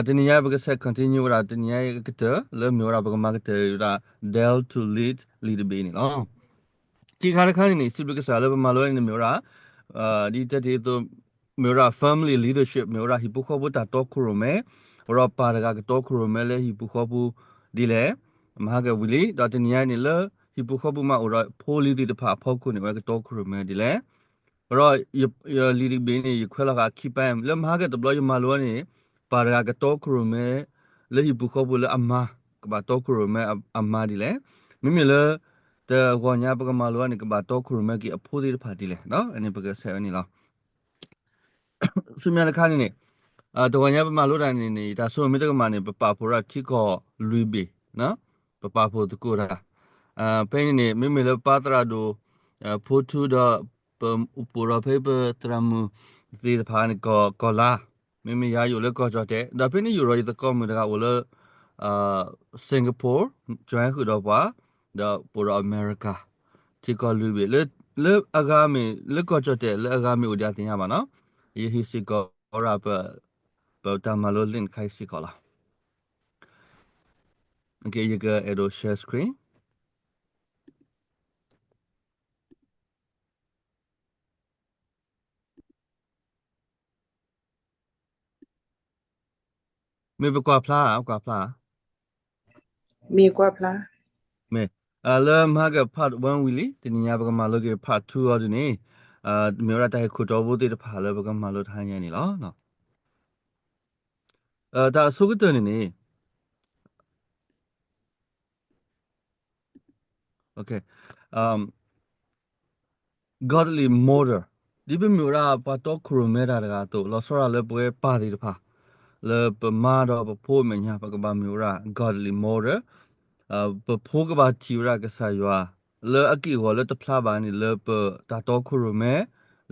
တနံၤညါပကဆဲး continue ဝဲဒၣ် တနံၤညါအကတၢၢ်လၢမ့ၢ်ဝဲဒၣ် ပကမၤကတၢၢ်ဝဲဒၣ် Dare to Lead လံာ်တဘ့ၣ်န့ၣ်လီၤ. ခံခါတခါန့ၣ်န့ၣ် စံးဘျုးကစၢ်လၢပမၤလိန့ၣ်မ့ၢ်ဝဲဒၣ် ဒ်တဲတ့ၢ်အသိး မ့ၢ်ဝဲဒၣ် family leadership မ့ၢ်ဝဲဒၣ်ဟံၣ်ဖိဃီဖိတၢ်တီခိၣ်ရိၣ်မဲ, အဝဲဒီးပၢ်တဂၤကတီခိၣ်ရိၣ်မဲလၢဟံၣ်ဖိဃီဖိဒ်လဲၣ်, မၤဟါကဝံၤလံ, ဒီးတနံၤညါန့ၣ်လၢဟံၣ်ဖိဃီဖိမးအိၣ်ဒီးဖိလံၤသ့ၣ်တဖၣ်အဖီခိၣ်န့ၣ် အဝဲကတီခိၣ်ရိၣ်မဲဒ်လဲၣ်. အဝဲဒီး လံာ်တဘ့ၣ်န့ၣ် ယခွဲးလီၤဃာ်ခံပၢၢ် လၢမၤဟါကတဘျီယမၤလိန့ၣ် ပၢ်တဂၤကတီခိၣ်ရိၣ်မဲ လၢဟံၣ်ဖိဃီဖိလၢအမါ ကဘၣ်တီခိၣ်ရိၣ်မဲအမါဒ်လဲၣ်. မ့မ့ၢ်လၢ တဂီၤညါပကမၤလိန့ၣ် ကဘၣ်တီခိၣ်ရိၣ်မဲက့ၤအဖိသ့ၣ်တဖၣ်ဒ်လဲၣ်. အန့ၣ်ပကဆဲးဝဲန့ၣ်လီၤ. ဆူမဲာ်ညါတခါန့ၣ်န့ၣ် တဂီၤညါပမၤလိတၢ်န့ၣ်န့ၣ် တၢ်ဆိမ့ၢ်တကမၣ်န့ၣ် ပပာ်ဖှိၣ်ဒၣ်ထံကီၢ်လွံၢ်ဘ့ၣ်, ပပာ်ဖှိၣ်သကိးတၢ်. ဖဲန့ၣ်န့ၣ် မ့မ့ၢ်လၢပၢ်သရၣ်ဒိၣ် ဖိထူဒီး ပအိၣ်ဒီးဖဲပသရၣ်မုၣ်သ့ၣ်တဖၣ်န့ၣ် ကီၢ်လါ, မ့မ့ၢ်ယၤယအိၣ်လၢကီၢ်ကၠီၣ်တဲာ် ဒီးဖဲန့ၣ်ယအိၣ်ဒီးယသကိးမုၣ်တဂၤအိၣ်လၢ Singapore join ဃုာ်ဒီးပှၤ ဒီးပအိၣ်ဒီးအမဲရကၤ ထံကီၢ်လွံၢ်ဘ့ၣ် လၢအဂၤမ့ၢ် လၢကီၢ်ကၠီၣ်တဲာ် လၢအဂၤမ့ၢ်အိၣ်ဒံးအသ့ၣ်ညါဘၣ်နီၤ. ယဟ့ၣ်စ့ၢ်ကီးဝဲဒၣ် ပတၢ်မၤလိလံာ်တခါအံၤစ့ၢ်ကီးလီၤ. ယကအဲၣ်ဒိး share screen. မ့ၢ်ပကွၢ်ဖျါ, ကွၢ်ဖျါ, မ့ၢ်ကွၢ်ဖျါ, မ့ၢ်, လၢမဟါက part one ဝံၤလံ, တနံၤညါပကမၤလိက့ၤ part two အီၤဒ်န့ၣ်, မ့ၢ်ဝဲဒၣ်တၢ်ဟ့ၣ်ခိၣ်တီဘိသ့ၣ်တဖၣ်လၢပကမၤလိတဟါညါန့ၣ်လီၤ. တၢ်အဆိကတၢၢ်န့ၣ်န့ၣ် godly mother ဒ်ပမ့ၢ်ဝဲဒၣ်ပှၤတီခိၣ်ရိၣ်မဲတၢ်တဂၤအသိး လီၤဆီဒၣ်လၢပဝဲပၢ်သ့ၣ်တဖၣ် လၢပမါဒီးပဖိအမဲာ်ညါ ပကဘၣ်မ့ၢ်ဝဲဒၣ် godly mother, ပဖိကဘၣ်ထံၣ်ဝဲဒၣ်ကစၢ်ယွၤ လၢအက့ၢ်အဂီၤလၢတဖျါဘၣ်န့ၣ် လၢပတၢ်တီခိၣ်ရိၣ်မဲ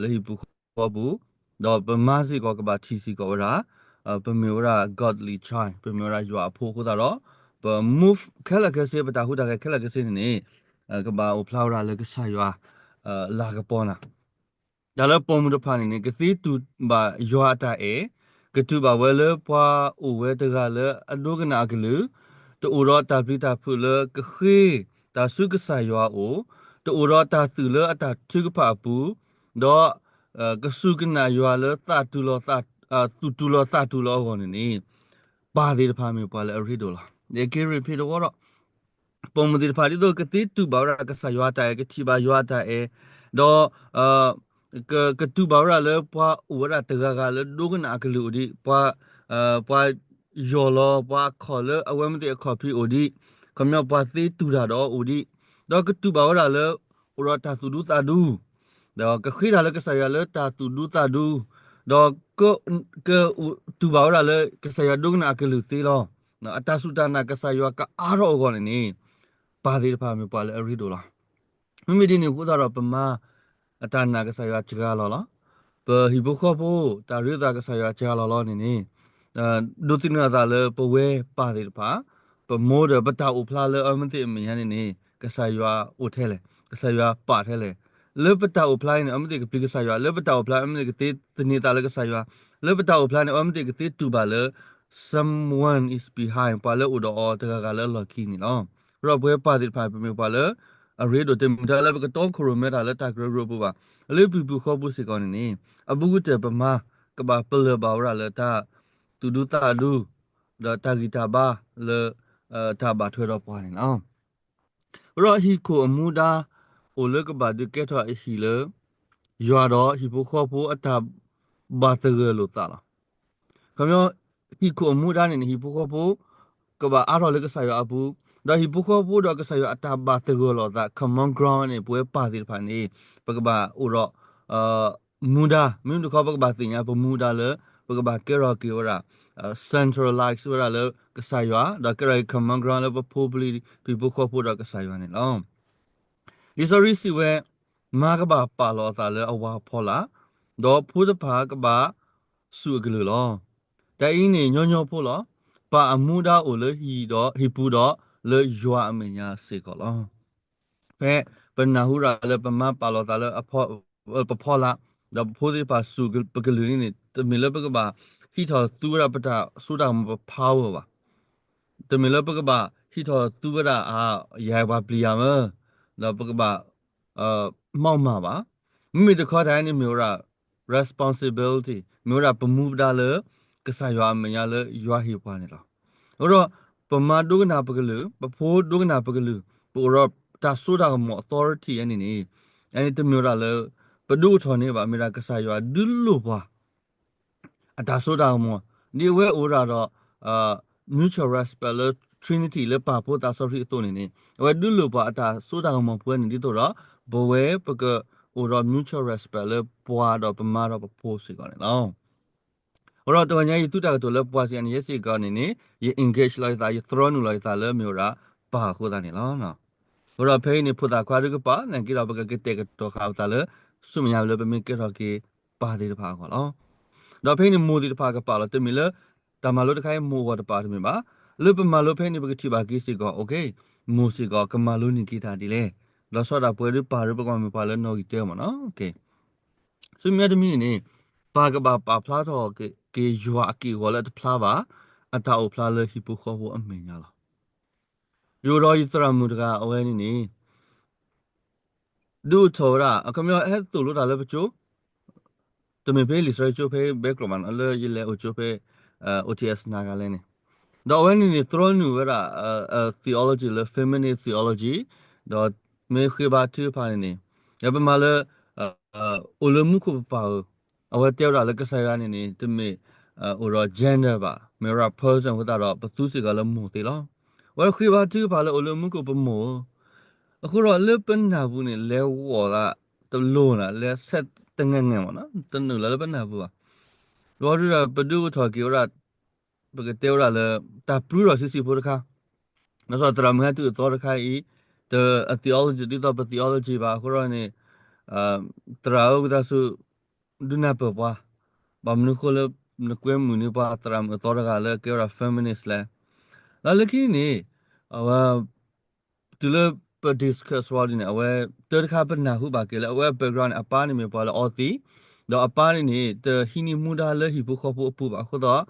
လၢဟံၣ်ပူၤဃီပူၤ, ဒီးပမါစ့ၢ်ကီးကဘၣ်ထံၣ်စ့ၢ်ကီးဝဲဒၣ် ပမ့ၢ်ဝဲဒၣ် godly child ပမ့ၢ်ဝဲဒၣ်ယွၤအဖိအဃိသတးဒီး ပ move ခဲလၢာ်ခဲဆ့ ပတၢ်ဟူးတၢ်ဂဲၤခဲလၢာ်ခဲဆ့န့ၣ်န့ၣ် ကဘၣ်အိၣ်ဖျါဝဲဒၣ်လၢကစၢ်ယွၤ လၤကပီၤနၤ တၢ်လၢပိာ်မုၣ်တဖၣ်န့ၣ်န့ၣ် ကသ့တူၢ်ဘၣ်ယွၤအတၢ်အဲၣ်, ကတူၢ်ဘၣ်ဝဲလၢပှၤအိၣ်ဝဲတဂၤလၢအဒိကနၣ်အကလုၢ်, တအိၣ်ဒီးတၢ်ပျံၤတၢ်ဖုးလၢကဃ့တၢ်ဆူကစၢ်ယွၤအအိၣ်, တအိၣ်ဒီးတၢ်သုးလၢအတၢ်ထုကဖၣ်အပူၤ, ဒီး ကစူၢ်ကနာ်ယွၤလၢသးတူၢ်လီၤ, သူၣ်တူၢ်လီၤသးတူၢ်လီၤအဂီၢ်န့ၣ်န့ၣ်, ပၢ်သ့ၣ်တဖၣ်မ့ၢ်ပှၤလၢအရ့ဒိၣ်လီၤ. ယက့ၤ repeat တဝီဒီး ပိာ်မုၣ်သ့ၣ်တဖၣ် ဒ်သိးကသ့တူၢ်ဘၣ်ဝဲဒၣ်ကစၢ်ယွၤအတၢ်အဲၣ်, ကထံၣ်ဘၣ်ယွၤအတၢ်အဲၣ်, ဒီး ကတူၢ်ဘၣ်ဝဲဒၣ်လၢပှၤအိၣ်ဝဲဒၣ်တဂၤဂၤလၢဒိကနၣ်အကလုၢ်အိၣ်ဒံး, ပှၤ ပှၤယီၢ်လီၤပှၤအခီၣ်လၢအဝဲမ့ၢ်သ့ၣ်အခီၣ်ဖံးအိၣ်ဒံး, ခီပညီပှၤသ့တူၢ်တၢ်ဒီးအီၤအိၣ်ဒံး, ဒီးကတူၢ်ဘၣ်ဝဲဒၣ်လၢ အိၣ်ဒီးတၢ်သူၣ်ဒူသးဒူ ဒီးကဃ့တၢ်လၢကစၢ်ယွၤလၢတၢ်သူၣ်ဒူသးဒူ, ဒီး ကတူၢ်ဘၣ်ဝဲဒၣ်လၢကစၢ်ယွၤဒိကနၣ်အကလုၢ်သ့လီၤ. အတၢ်စူၢ်တၢ်နာ်ကစၢ်ယွၤကအါထီၣ်အဂီၢ်န့ၣ်န့ၣ်, ပၢ်သ့ၣ်တဖၣ်မ့ၢ်ပှၤလၢအရ့ဒိၣ်လီၤ. မ့မ့ၢ်ဒ်န့ၣ်အဃိသတးဒီး ပမါအတၢ်နာ်ကစၢ်ယွၤစှၤလီၤလီၤ. ပဟံၣ်ဖိဃီဖိ တၢ်ရ့သးကစၢ်ယွၤစှၤလီၤလီၤန့ၣ်န့ၣ်, ဒိးသန့ၤအသးလၢပဝဲပၢ်သ့ၣ်တဖၣ် ပ model ပတၢ်အိၣ်ဖျါလၢအဝဲမ့ၢ်သ့ၣ်အမဲာ်ညါန့ၣ်န့ၣ် ကစၢ်ယွၤအိၣ်ထဲလဲၣ်, ကစၢ်ယွၤပာ်ထဲလဲၣ်. လၢပတၢ်အိၣ်ဖျါအံၤန့ၣ် အဝဲမ့ၢ်သ့ၣ်ကပျံၤကစၢ်ယွၤ, လၢပတၢ်အိၣ်ဖျါ အဝဲမ့ၢ်သ့ၣ်ကသ့သန့ၤသးလၢကစၢ်ယွၤ, လၢပတၢ်အိၣ်ဖျါန့ၣ် အဝဲမ့ၢ်သ့ၣ်ကသ့တူၢ်ဘၣ်လၢ someone is behind ပှၤလၢအိၣ်ဒီးအီၤတဂၤဂၤလၢအလီၢ်ခံန့ၣ်လီၤ. ဒီးပဝဲပၢ်သ့ၣ်တဖၣ် ပမ့ၢ်ပှၤလၢအရ့ဒိၣ် တမ့ၢ်ထဲလၢပကတီခိၣ်ရိၣ်မဲတၢ်လၢတၢ်ကရၢကရိအပူၤဘၣ်. လၢပဟံၣ်ပူၤဃီပူၤစ့ၢ်ကီးန့ၣ်န့ၣ် အဘူးကတၢၢ်ပမါ ကဘၣ်ပလၢၢ်ဘၣ်ဝဲဒၣ်လၢတၢ်သူၣ်ဒူသးဒူ ဒီးတၢ်ဂံၢ်တၢ်ဘါလၢ တၢ်ဘၣ်ထွဲဒီးပှၤန့ၣ်လီၤ. ဒီးဟံၣ်ခိၣ်အမူဒါ အိၣ်လၢကဘၣ်ဒုးကဲထီၣ်အဟံၣ်လၢ ယွၤဒီးဟံၣ်ဖိဃီဖိအတၢ်ဘၣ်သဂၢၢ်လိာ်သးလီၤ. ခီပညီ ဟံၣ်ခိၣ်အမူဒါန့ၣ်န့ၣ် ဟံၣ်ဖိဃီဖိ ကဘၣ်အါထီၣ်လၢကစၢ်ယွၤအပူၤ, ဒီးဟံၣ်ဖိဃီဖိဒီးကစၢ်ယွၤအတၢ်ဘၣ်သဂၢၢ်လိာ်သး common ground န့ၣ် ပဝဲပၢ်သ့ၣ်တဖၣ်န့ၣ် ပကဘၣ်အိၣ်ဒီး မူဒါ, မ့မ့ၢ်တခီ ပကဘၣ်သ့ၣ်ညါပမူဒါလၢ ပကဘၣ်ကဲထီၣ်က့ၤဝဲဒၣ် centralize ဝဲဒၣ်လၢကစၢ်ယွၤ, ဒီးကဲထီၣ်က့ၤ common ground လၢပဖိပလံၤ ဟံၣ်ဖိဃီဖိဒီးကစၢ်ယွၤန့ၣ်လီၤ. လံာ်စီဆှံစံးဝဲ, မါကဘၣ်ပာ်လီၤအသးလၢအဝၤအဖီလာ်, ဒီးဖိတဖၣ်ကဘၣ်စူၢ်အကလုၢ်လီၤ. တၢ်အံၤန့ၣ်ညီညီဖိလီၤ. ပၢ်အမူဒါအိၣ်လၢဟံၣ်ဒီးဟံၣ်ပူၤဒီး လၢယွၤအမဲာ်ညါစ့ၢ်ကီးလီၤ. ဖဲပနၢ်ဟူဒၣ်လၢပမါပာ်လီၤသးလၢ ပဖီလာ်, ဒီးပဖိသ့ၣ်တဖၣ်စူၢ်ပကလုၢ်န့ၣ်န့ၣ် တမ့ၢ်လၢပကဘၣ် ဟံးထီၣ်သူဝဲဒၣ်ပတၢ်စိတၢ်ကမီၤပ power ဘၣ်. တမ့ၢ်လၢပကဘၣ်ဟံးထီၣ်သူဝဲဒၣ် ယၤပှၤပျံၤယၤမ့ၢ်, ဒီးပကဘၣ် မီၢ်မၢ်ဘၣ်. မ့မ့ၢ်တခီတၢ်န့ၣ်မ့ၢ်ဝဲဒၣ် responsibility မ့ၢ်ဝဲဒၣ်ပမူပဒါလၢ ကစၢ်ယွၤအမဲာ်ညါလၢယွၤဟ့ၣ်ပှၤန့ၣ်လီၤ. အဃိဒီး ပမါဒိကနၣ်ပကလုာ်, ပဖိဒိကနၣ်ပကလုာ်, ပအိၣ်ဒီးတၢ်စိတၢ်ကမီၤ authority န့ၣ်န့ၣ်, အန့ၣ်တမ့ၢ်ဝဲဒၣ်လၢ ပဒုးအိၣ်ထီၣ်န့ၢ်ဘၣ်, မ့ၢ်ဒၣ်ကစၢ်ယွၤဒုးလိၢ်ပှၤ အတၢ်စိတၢ်ကမီၤ, ဒ်အဝဲအိၣ်ဝဲဒၣ်ဒီး mutual respect လၢ Trinity လၢပၢ်ဖိသးစီဆှံအသိးန့ၣ်န့ၣ်, အဝဲဒုးလိၢ်ပှၤအတၢ်စိတၢ်ကမီၤပဝဲန့ၣ် ဒ်သိးဒီး ပဝဲပကအိၣ်ဒီး mutual respect လၢပှၤဒီးပမါဒီးပဖိစ့ၢ်ကီးန့ၣ်လီၤ. အဃိဒီးတဂီၤညါယသူတၢ်ကတိၤလၢပှၤစ့ၢ်ကီးန့ၣ် ယဲစ့ၢ်ကီးန့ၣ်န့ၣ် ယ engage လီၤယသး ယသြီနုာ်လီၤယသးလၢမ့ၢ်ဝဲဒၣ်ပၢ်အဃိသတးန့ၣ်လီၤ. အဃိဒီးဖဲအံၤန့ၣ် ဖိသၣ်ခွါဒုးကပာ် နာ်က့ဒီးပကကတဲာ်ကတီၤဃာ်ပသးလၢ ဆူမဲာ်ညါလၢပမ့ၢ်ကဲထီၣ်က့ၤပၢ်သ့ၣ်တဖၣ်အဂီၢ်လီၤ. ဒီးဖဲအံၤန့ၣ် မိၢ်သ့ၣ်တဖၣ်ကပာ်လီၤ တမ့ၢ်လၢ တၢ်မၤလိတခါအံၤမိၢ်အဂီၢ်တပာ်တမ့ၢ်ဘၣ်. လၢပမၤလိဖဲအံၤန့ၣ် ပကထံၣ်ဘၣ်က့ၤစ့ၢ်ကီး မိၢ်စ့ၢ်ကီးကမၤလိန့ၢ်က့ၤတၢ်ဒ်လဲၣ်. လီၤဆီဒၣ်ပှဲၤဒုးပၢ်ဒုးပကမၤမ့ၢ်ပှၤလၢနီၣ်ဂံၢ်တၢမ့ၢ်နီၤ. ဆူမဲာ်ညါတမံၤန့ၣ်န့ၣ် ပၢ်ကဘၣ်ပာ်ဖျါထီၣ်က့ၤယွၤအက့ၢ်အဂီၤလၢအတဖျါဘၣ် အတၢ်အိၣ်ဖျါလၢဟံၣ်ဖိဃီဖိအမဲာ်ညါလီၤ. ယအိၣ်ဒီးယသရၣ်မုၣ်တဂၤအဝဲန့ၣ်န့ၣ် ဒုးအိၣ်ထီၣ်ဝဲဒၣ် အခီပညီဟဲသိၣ်လိတၣ်လၢပကၠိ, တမ့ၢ်ဖဲလံာ်စီဆှံကၠိဖဲဘဲကျိၤမးနီၤ လၢယလဲၤအိၣ်ကၠိဖဲ OTS နၤဂၤလဲၣ်န့ၣ်, ဒီးအဝဲန့ၣ်န့ၣ် သြီနုာ်ဝဲဒၣ် theology လၢ feminist theology, ဒီးမ့ၢ်ဃ့ဘါထုကဖၣ်န့ၣ်န့ၣ် ပမၤလၢ အိၣ်လၢမူခိၣ်ပပၢ်ဧၢ, အဝဲတဲဝဲဒၣ်လၢကစၢ်ယွၤန့ၣ်န့ၣ် တမ့ၢ် အိၣ်ဒီး gender ဘၣ်, မ့ၢ်ဝဲဒၣ် person အဃိသတးဒီး ပသူစ့ၢ်ကီးလၢမိၢ်သ့လီၤ. အဝဲဃ့ဘါထုကဖၣ်လၢအိၣ်လၢမူခိၣ်ပမိၢ်ဧၢ, အဃိဒီးလၢပနၢ်ပူၤန့ၣ် လဲၤဂီၤသးတလိၤနၤ လဲၤဆဲးတငဲၢ်ငဲၢ်မးနီၤ တနုာ်လီၤလၢပနၢ်ပူၤဘၣ်. ဒီးဒုးဒီး ပဒုးအိၣ်ထီၣ်က့ၤဝဲဒၣ် ပကတဲဝဲဒၣ်လၢ တၢ်ပျုၢ်ထီၣ်ဆံးဆံးဖိတခါ, ဒီးသရၣ်မုၣ်ဟဲတုၤအသီတခါအံၤ တ အ theology ဒ်သိးပ theology ဘၣ် အဃိဒီးန့ၣ် သရၣ်ဧၢ ဝံသးစူၤ ဒုးနၢ်ပၢၢ်ပှၤ, ဘၣ်မနုၤဃိလၢနကွဲမုာ်န့ၢ်ပှၤသရၣ်မုၣ်အသီတဂၤလၢကဲဝဲဒၣ် feminist လဲၣ်. လၢလၢခံန့ၣ် အဝဲ တုၤလၢပ discuss ဝဲဒ်န့ၣ် အဝဲ တၢ်တခါပနၢ်ဟူဘၣ်က့ၤလၢ အဝဲအ background န့ၣ် အပၢ်န့ၣ်မ့ၢ်ပှၤလၢအီသံး, ဒီးအပၢ်န့ၣ်န့ၣ် တဟံးန့ၢ်မူဒါလၢဟံၣ်ဖိဃီဖိအပူၤဘၣ်အဃိသတး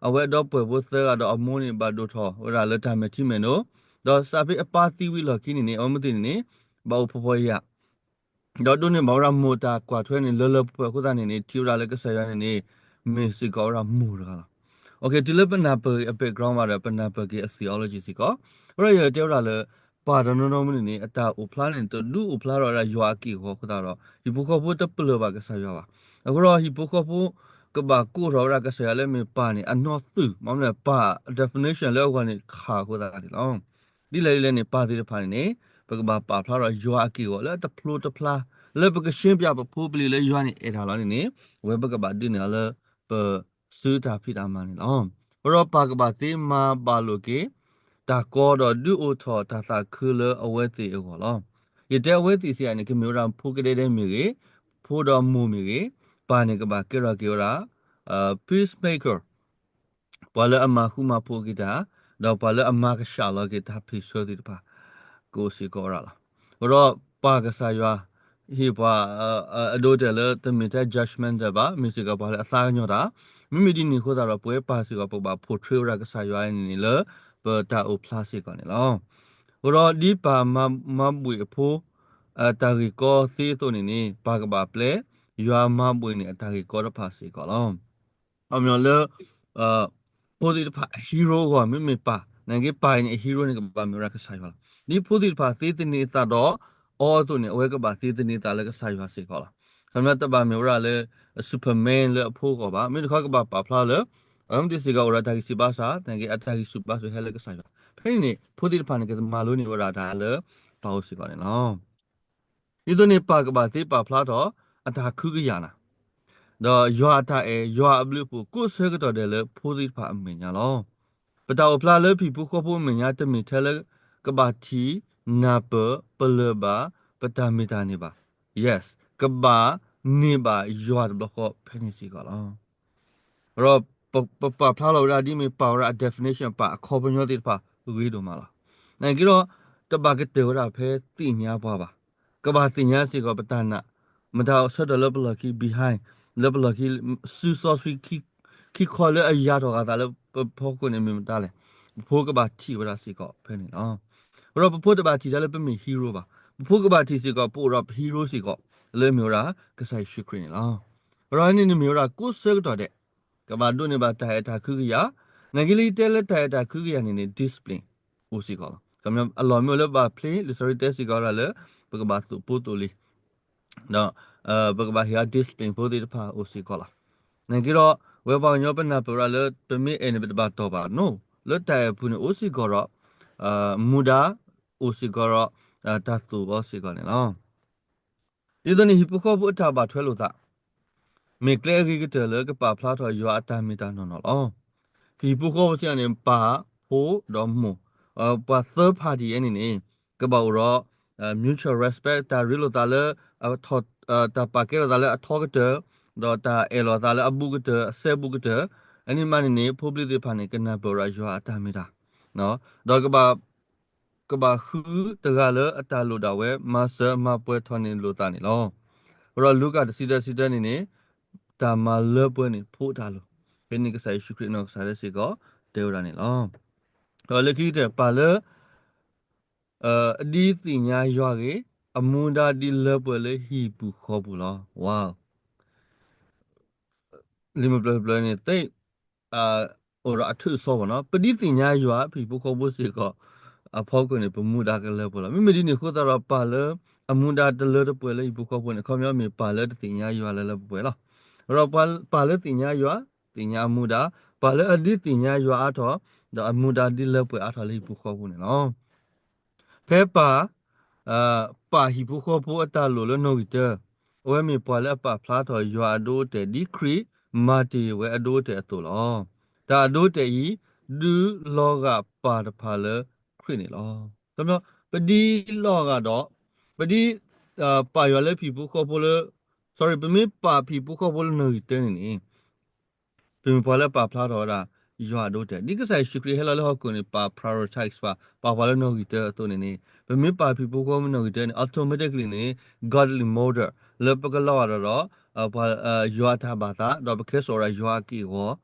အဝဲဒီပုၢ်ဝဲၢ်ဖိသၢဂၤဒီးအမိၢ်န့ၣ် ဘၣ်ဒိၣ်ထီၣ်ဝဲဒၣ်လၢတၢ်မဲာ်ထံမဲာ်နိ, ဒီးစးဖဲအပၢ်သံဝံၤလီၢ်ခံန့ၣ်န့ၣ် အဝဲမုၢ်သ့ၣ်န့ၣ်န့ၣ် ဘၣ်အိၣ်ဖှီၣ်ဖှီၣ်ယာ်ယာ် ဒီးဒိးန့ၢ်ဘၣ်ဝဲဒၣ်မိၢ်တၢ်ကွၢ်ထွဲန့ၣ် လၢလၢပှဲၤပှဲၤအဃိသတးန့ၣ်န့ၣ် ထံၣ်ဝဲဒၣ်လၢကစၢ်ယွၤန့ၣ်န့ၣ် မ့ၢ်စ့ၢ်ကီးဝဲဒၣ်မိၢ်တဂၤလီၤ. တုၤလၢပနၢ်ပၢၢ်အ background ဘၣ်ဒီး ပနၢ်ပၢၢ်က့ၤအ theology စ့ၢ်ကီး, အဃိဒီးယတဲဝဲဒၣ်လၢ ပၢ်တနီၤနီၤမ့ၢ်န့ၣ်န့ၣ် အတၢ်အိၣ်ဖျါန့ၣ် တဒုးအိၣ်ဖျါထီၣ်ဝဲဒၣ်ယွၤအက့ၢ်အဂီၤအဃိသတးဒီး ဟံၣ်ဖိဃီဖိတပလၢၢ်ဘၣ်ကစၢ်ယွၤဘၣ်. အဃိဒီးဟံၣ်ဖိဃီဖိ ကဘၣ်ကိးထီၣ်ဝဲဒၣ်ကစၢ်ယွၤလၢမ့ၢ်ပၢ်န့ၣ် အနီၢ်သုး မ့ၢ်မနုၤပၢ် definition လၢအဂီၢ်န့ၣ်ခးအဃိသတးန့ၣ်လီၤ. ဒ်လဲၣ်ဒ်လဲၣ်န့ၣ် ပၢ်သ့ၣ်တဖၣ်န့ၣ်န့ၣ် ပကဘၣ်ပာ်ဖျါထီၣ်ယွၤအက့ၢ်အဂီၤလၢအတဖျိတဖျါ လၢပကရှင်းပြပဖိပလံၤလၢယွၤန့ၣ်အဲၣ်တၢ်လီၤန့ၣ်န့ၣ် အဝဲပကဘၣ်ဒုးန့ၢ်အီၤလၢ ပစုတၢ်ဖံးတၢ်မၤန့ၣ်လီၤ. အဃိဒီးပၢ်ကဘၣ်သ့မၤဘၣ်လိာ်က့ၤ တၢ်ကီဒီးဒုးအိၣ်ထီၣ်တၢ်သးခုလၢအဝဲသ့ၣ်အဂီၢ်လီၤ. ယတဲအဝဲသ့ၣ်စ့ၢ်ကီးန့ၣ် ကမ့ၢ်ဝဲဒၣ်ဖိကဒဲဒဲမ့ၢ်ဂ့ၤ, ဖိဒီးမိၢ်မ့ၢ်ဂ့ၤ, ပၢ်န့ၣ်ကဘၣ်ကဲထီၣ်က့ၤဝဲဒၣ် peacemaker ပှၤလၢအမၤဃူမၤဖိးက့ၤတၢ်, ဒီးပှၤလၢအမၤကဆှၣ်လီၤက့ၤတၢ်ဖ့ၣ်ဆၢသ့ၣ်တဖၣ် ကအိၣ်စ့ၢ်ကီးဝဲဒၣ်လီၤ. အဃိဒီးပၢ်ကစၢ်ယွၤ ဟ့ၣ်ပှၤ အဒိတဲာ်လၢတမ့ၢ်ထဲ judgmental ဘၣ်, မ့ၢ်စ့ၢ်ကီးပှၤလၢအသးကညီၤတၢ်, မ့မ့ၢ်ဒ်န့ၣ်အဃိသတးဒီး ပဝဲပၢ်စ့ၢ်ကီး ပကဘၣ် portray ဝဲဒၣ်ကစၢ်ယွၤန့ၣ်န့ၣ်လၢ ပတၢ်အိၣ်ဖျါစ့ၢ်ကီးန့ၣ်လီၤ. အဃိဒီးဒ်ပၢ်မၤဘှံးအဖိ အတၢ်ဂ့ၢ်ကီသ့အသိးန့ၣ်န့ၣ် ပၢ်ကဘၣ်ပျဲ ယွၤမၤဘှံးန့ၣ်အတၢ်ဂ့ၢ်ကီတဖၣ်စ့ၢ်ကီးလီၤ. အခီပညီလၢ ဖိသ့ၣ်တဖၣ်အ hero အဂီၢ် မ့မ့ၢ်ပၢ်, နာ်က့ပၢ်အံၤန့ၣ် အ hero န့ၣ် ကဘၣ်မ့ၢ်ဝဲဒၣ်ကစၢ်ယွၤလီၤ. ဒ်ဖိသ့ၣ်တဖၣ်သ့သန့ၤအသးဒီးအီၤအသိးန့ၣ် အဝဲကဘၣ်သ့သန့ၤအသးလၢကစၢ်ယွၤစ့ၢ်ကီးလီၤ. အခီပညီတဘၣ်မ့ၢ်ဝဲဒၣ်လၢ Superman လၢအဖိအဂီၢ်ဘၣ်, မ့ၢ်တခီကဘၣ်ပာ်ဖျါလၢ အဝဲသ့ၣ်စ့ၢ်ကီးအိၣ်ဒီးတၢ်ဂံၢ်ဆူၣ်ဘါစၢ်, နာ်က့အတၢ်ဂံၢ်ဆူၣ်ဘါစၢ်ဟဲလၢကစၢ်ယွၤ. ဖဲန့ၣ်န့ၣ် ဖိသ့ၣ်တဖၣ်န့ၣ် ကမၤလိန့ၢ်ဝဲဒၣ်တၢ်လၢပၢ်အအိၣ်စ့ၢ်ကီးန့ၣ်လီၤ. ဒ်သိးန့ၣ် ပၢ်ကဘၣ်သ့ပာ်ဖျါထီၣ် အတၢ်ခုကယာ်နၤ, ဒီးယွၤအတၢ်အဲၣ် ယွၤအဘျုးအဖှိၣ် ကိးဆၢကတီၢ်ဒဲးလၢဖိသ့ၣ်တဖၣ်အမဲာ်ညါလီၤ. ပတၢ်အိၣ်ဖျါလၢဟံၣ်ဖိဃီဖိအမဲာ်ညါ တမ့ၢ်ထဲလၢကဘၣ်ထံၣ်, နၢ်ပၢၢ်, ပလၢၢ်ဘၣ်, ပတၢ်မ့ၢ်တၢ်န့ၣ်ဘၣ်. Yes, ကဘၣ်န့ၢ်ဘၣ်ယွၤတဘျီဃီဖဲန့ၣ်စ့ၢ်ကီးလီၤ. ဒီးပပာ်ဖျါလီၤဝဲဒၣ်ဒ်မ့ၢ်ပၢ်ဝဲဒၣ်အ definition ပၢ်အခီပညီသ့ၣ်တဖၣ်ဂ့ၤဒိၣ်မးလီၤ. နာ်က့ဒီး တဘၣ်ကတၢၢ်ဝဲဒၣ်ဖဲသ့ၣ်ညါပှၤဘၣ်. ကဘၣ်သ့ၣ်ညါစ့ၢ်ကီးပတၢ်နာ်, မတၤဆၢထၢၣ်လၢပလီၢ်ခံ behind, လၢပလီၢ်ခံ စုစီဆှံခံ ခံခီလၢအယၤထီၣ်ဃာ်သးလၢပဖီခိၣ်န့ၣ်မ့ၢ်မတၤလဲၣ်. ပဖိကဘၣ်ထံၣ်ဝဲဒၣ်စ့ၢ်ကီးဖဲန့ၣ်လီၤ. အဃိဒီးပဖိတဘၣ်ထံၣ်တၢ်လၢပမ့ၢ် hero ဘၣ်. ပဖိကဘၣ်ထံၣ်စ့ၢ်ကီး ပအိၣ်ဒီးပ hero စ့ၢ်ကီး လၢအမ့ၢ်ဝဲဒၣ်ကစၢ်ယ့ၣ်ၡူးခရံာ်န့ၣ်လီၤ. အဃိဒီးန့ၣ်န့ၣ်မ့ၢ်ဝဲဒၣ်ကိးဆၢကတီၢ်ဒဲး ကဘၣ်ဒိးန့ၢ်ဘၣ်တၢ်အဲၣ်တၢ်ကွံကယၤ, နာ်က့လၢယတဲလၢတၢ်အဲၣ်တၢ်ကွံကယၤန့ၣ်န့ၣ် discipline အိၣ်စ့ၢ်ကီးလီၤ. အလီၢ်မ့ၢ်အိၣ်လၢပဘၣ်ဖျ့ လံာ်စီဆှံတဲစ့ၢ်ကီးဝဲဒၣ်လၢ ပကဘၣ်သိၣ်ပိသိၣ်လံၤ ဒီး ပကဘၣ်ဟ့ၣ်အီၤ discipline ဖိသ့ၣ်တဖၣ်အိၣ်စ့ၢ်ကီးလီၤ. နာ်က့ဒီး ဝဲပှၤကညီပနၢ်ပၢၢ်ဝဲဒၣ်လၢ ပမ့ၢ်အဲၣ်န့ၣ် ပတဘၣ်တီၢ်ဘၣ်နီၤ, လၢတၢ်အဲၣ်ပူၤန့ၣ်အိၣ်စ့ၢ်ကီးဒီး မူဒါ အိၣ်စ့ၢ်ကီးဒီး တၢ်သိၣ်အီၤစ့ၢ်ကီးန့ၣ်လီၤ. ဒ်သိးန့ၣ် ဟံၣ်ဖိဃီဖိအတၢ်ဘၣ်ထွဲလိာ်သး မ့ၢ်ကျဲအဂ့ၤကတၢၢ်လၢကပာ်ဖျါထီၣ်ယွၤအတၢ်မ့ၢ်တၢ်နီၢ်နီၢ်လီၤ. ဟံၣ်ဖိဃီဖိစ့ၢ်ကီးန့ၣ် ပၢ်ဖိဒီးမိၢ်, ပှၤ third party န့ၣ်န့ၣ် ကဘၣ်အိၣ်ဒီး mutual respect တၢ်ရ့လိာ်သးလၢ တၢ်ပာ်ကဲလိာ်သးလၢအထီကတၢၢ်, ဒီးတၢ်အဲၣ်လိာ်သးလၢအဘူးကတၢၢ် အစဲဘူးကတၢၢ်, အန့ၣ်မးန့ၣ်န့ၣ် ဖိပျံၤသ့ၣ်တဖၣ်န့ၣ် ကနၢ်ပၢၢ်ဝဲဒၣ်ယွၤအတၢ်မ့ၢ်တၢ်, ဒီး ကဘၣ်ဃုတဂၤလၢအတၢ်လိၣ်ဒၣ်ဝဲ မၤစၢၤမၤပှဲၤထီၣ်န့ၢ်လိာ်သးန့ၣ်လီၤ. အဃိဒီးလူၤကၣ်တဆံတၢတဆံတၢန့ၣ်န့ၣ် တၢ်မၤလၢပှဲၤန့ၣ်ဖိတၢ်လိၤ, ဖဲန့ၣ်ကစၢ်ယ့ၣ်ၡူးခရံာ်အနီၢ်ကစၢ်ဒၣ်စ့ၢ်ကီးတဲဝဲဒၣ်န့ၣ်လီၤ. ဒီးလၢခံကတၢၢ်ပၢ်လၢ အဒ်သ့ၣ်ညါယွၤအဂ့ၢ် အမူဒါဒ်လၢပှဲၤလၢဟံၣ်ပူၤဃီပူၤလီၤ. လံာ်မပျၢၢ်တဖျၢၣ်န့ၣ် သ့ၣ် အိၣ်ဒီးအထူးအစီဘၣ်နီၤ, ပဒ်သ့ၣ်ညါယွၤ ပဟံၣ်ဖိဃီဖိစ့ၢ်ကီး အဖီခိၣ်န့ၣ် ပမူဒါကလၢပှဲၤလီၤ. မ့မ့ၢ်ဒ်န့ၣ်အဃိသတးဒီး ပၢ်လၢ အမူဒါတလၢတပှဲၤလၢဟံၣ်ဖိဃီဖိန့ၣ် ခီပညီမ့ၢ်ပၢ်လၢတသ့ၣ်ညါယွၤလၢလၢပှဲၤပှဲၤလီၤ. ဒီးပၢ်လၢသ့ၣ်ညါယွၤ သ့ၣ်ညါအမူဒါ, ပၢ်လၢအဒ်သ့ၣ်ညါယွၤအါထီၣ် ဒီးအမူဒါဒ်လၢပှဲၤအါထီၣ်လၢဟံၣ်ဖိဃီဖိန့ၣ်လီၤ. ဖဲပၢ် ပၢ်ဟံၣ်ဖိဃီဖိအတၢ်လိၣ်လၢနီၣ်ဂံၢ်တၢ, အဝဲမ့ၢ်ပှၤလၢအပာ်ဖျါထီၣ်ယွၤအဒိအတဲာ် ဒ်ခရံာ်မၤတ့ၢ်ဝဲအဒိအတဲာ်အသိးလီၤ. တၢ်အဒိအတဲာ်အံၤ ဒုးလီၤဂာ်ပၢ်တဖၣ်လၢခရံာ်န့ၣ်လီၤ. ပဒ်လီၤဂာ်ဒီး ပဒ် ပၢ်ယွၤလၢဟံၣ်ဖိဃီဖိလၢ sorry ပမ့ၢ်ပၢ်ဟံၣ်ဖိဃီဖိလၢနီၣ်ဂံၢ်တၢန့ၣ်န့ၣ် ပမ့ၢ်ပှၤလၢပာ်ဖျါထီၣ်ဝဲဒၣ် ယွၤအဒိအတဲာ် ဒ်ကစၢ်ယ့ၣ်ၡူးခရံာ်ဟဲလီၤလၢဟီၣ်ခိၣ်န့ၣ် ပာ် prioritize ပှၤ ပာ်ပှၤလၢနီၣ်ဂံၢ်တၢအသိးန့ၣ်န့ၣ် ပမ့ၢ်ပာ်ဟံၣ်ဖိဃီဖိနီၣ်ဂံၢ်တၢန့ၣ် automatically န့ၣ် godly model လၢပကလီၤဂာ်ဒီး ပှၤ ယွၤအတၢ်ဘၣ်သး ဒီးပကဲစိာ်ဝဲဒၣ်ယွၤအက့ၢ်အဂီၤ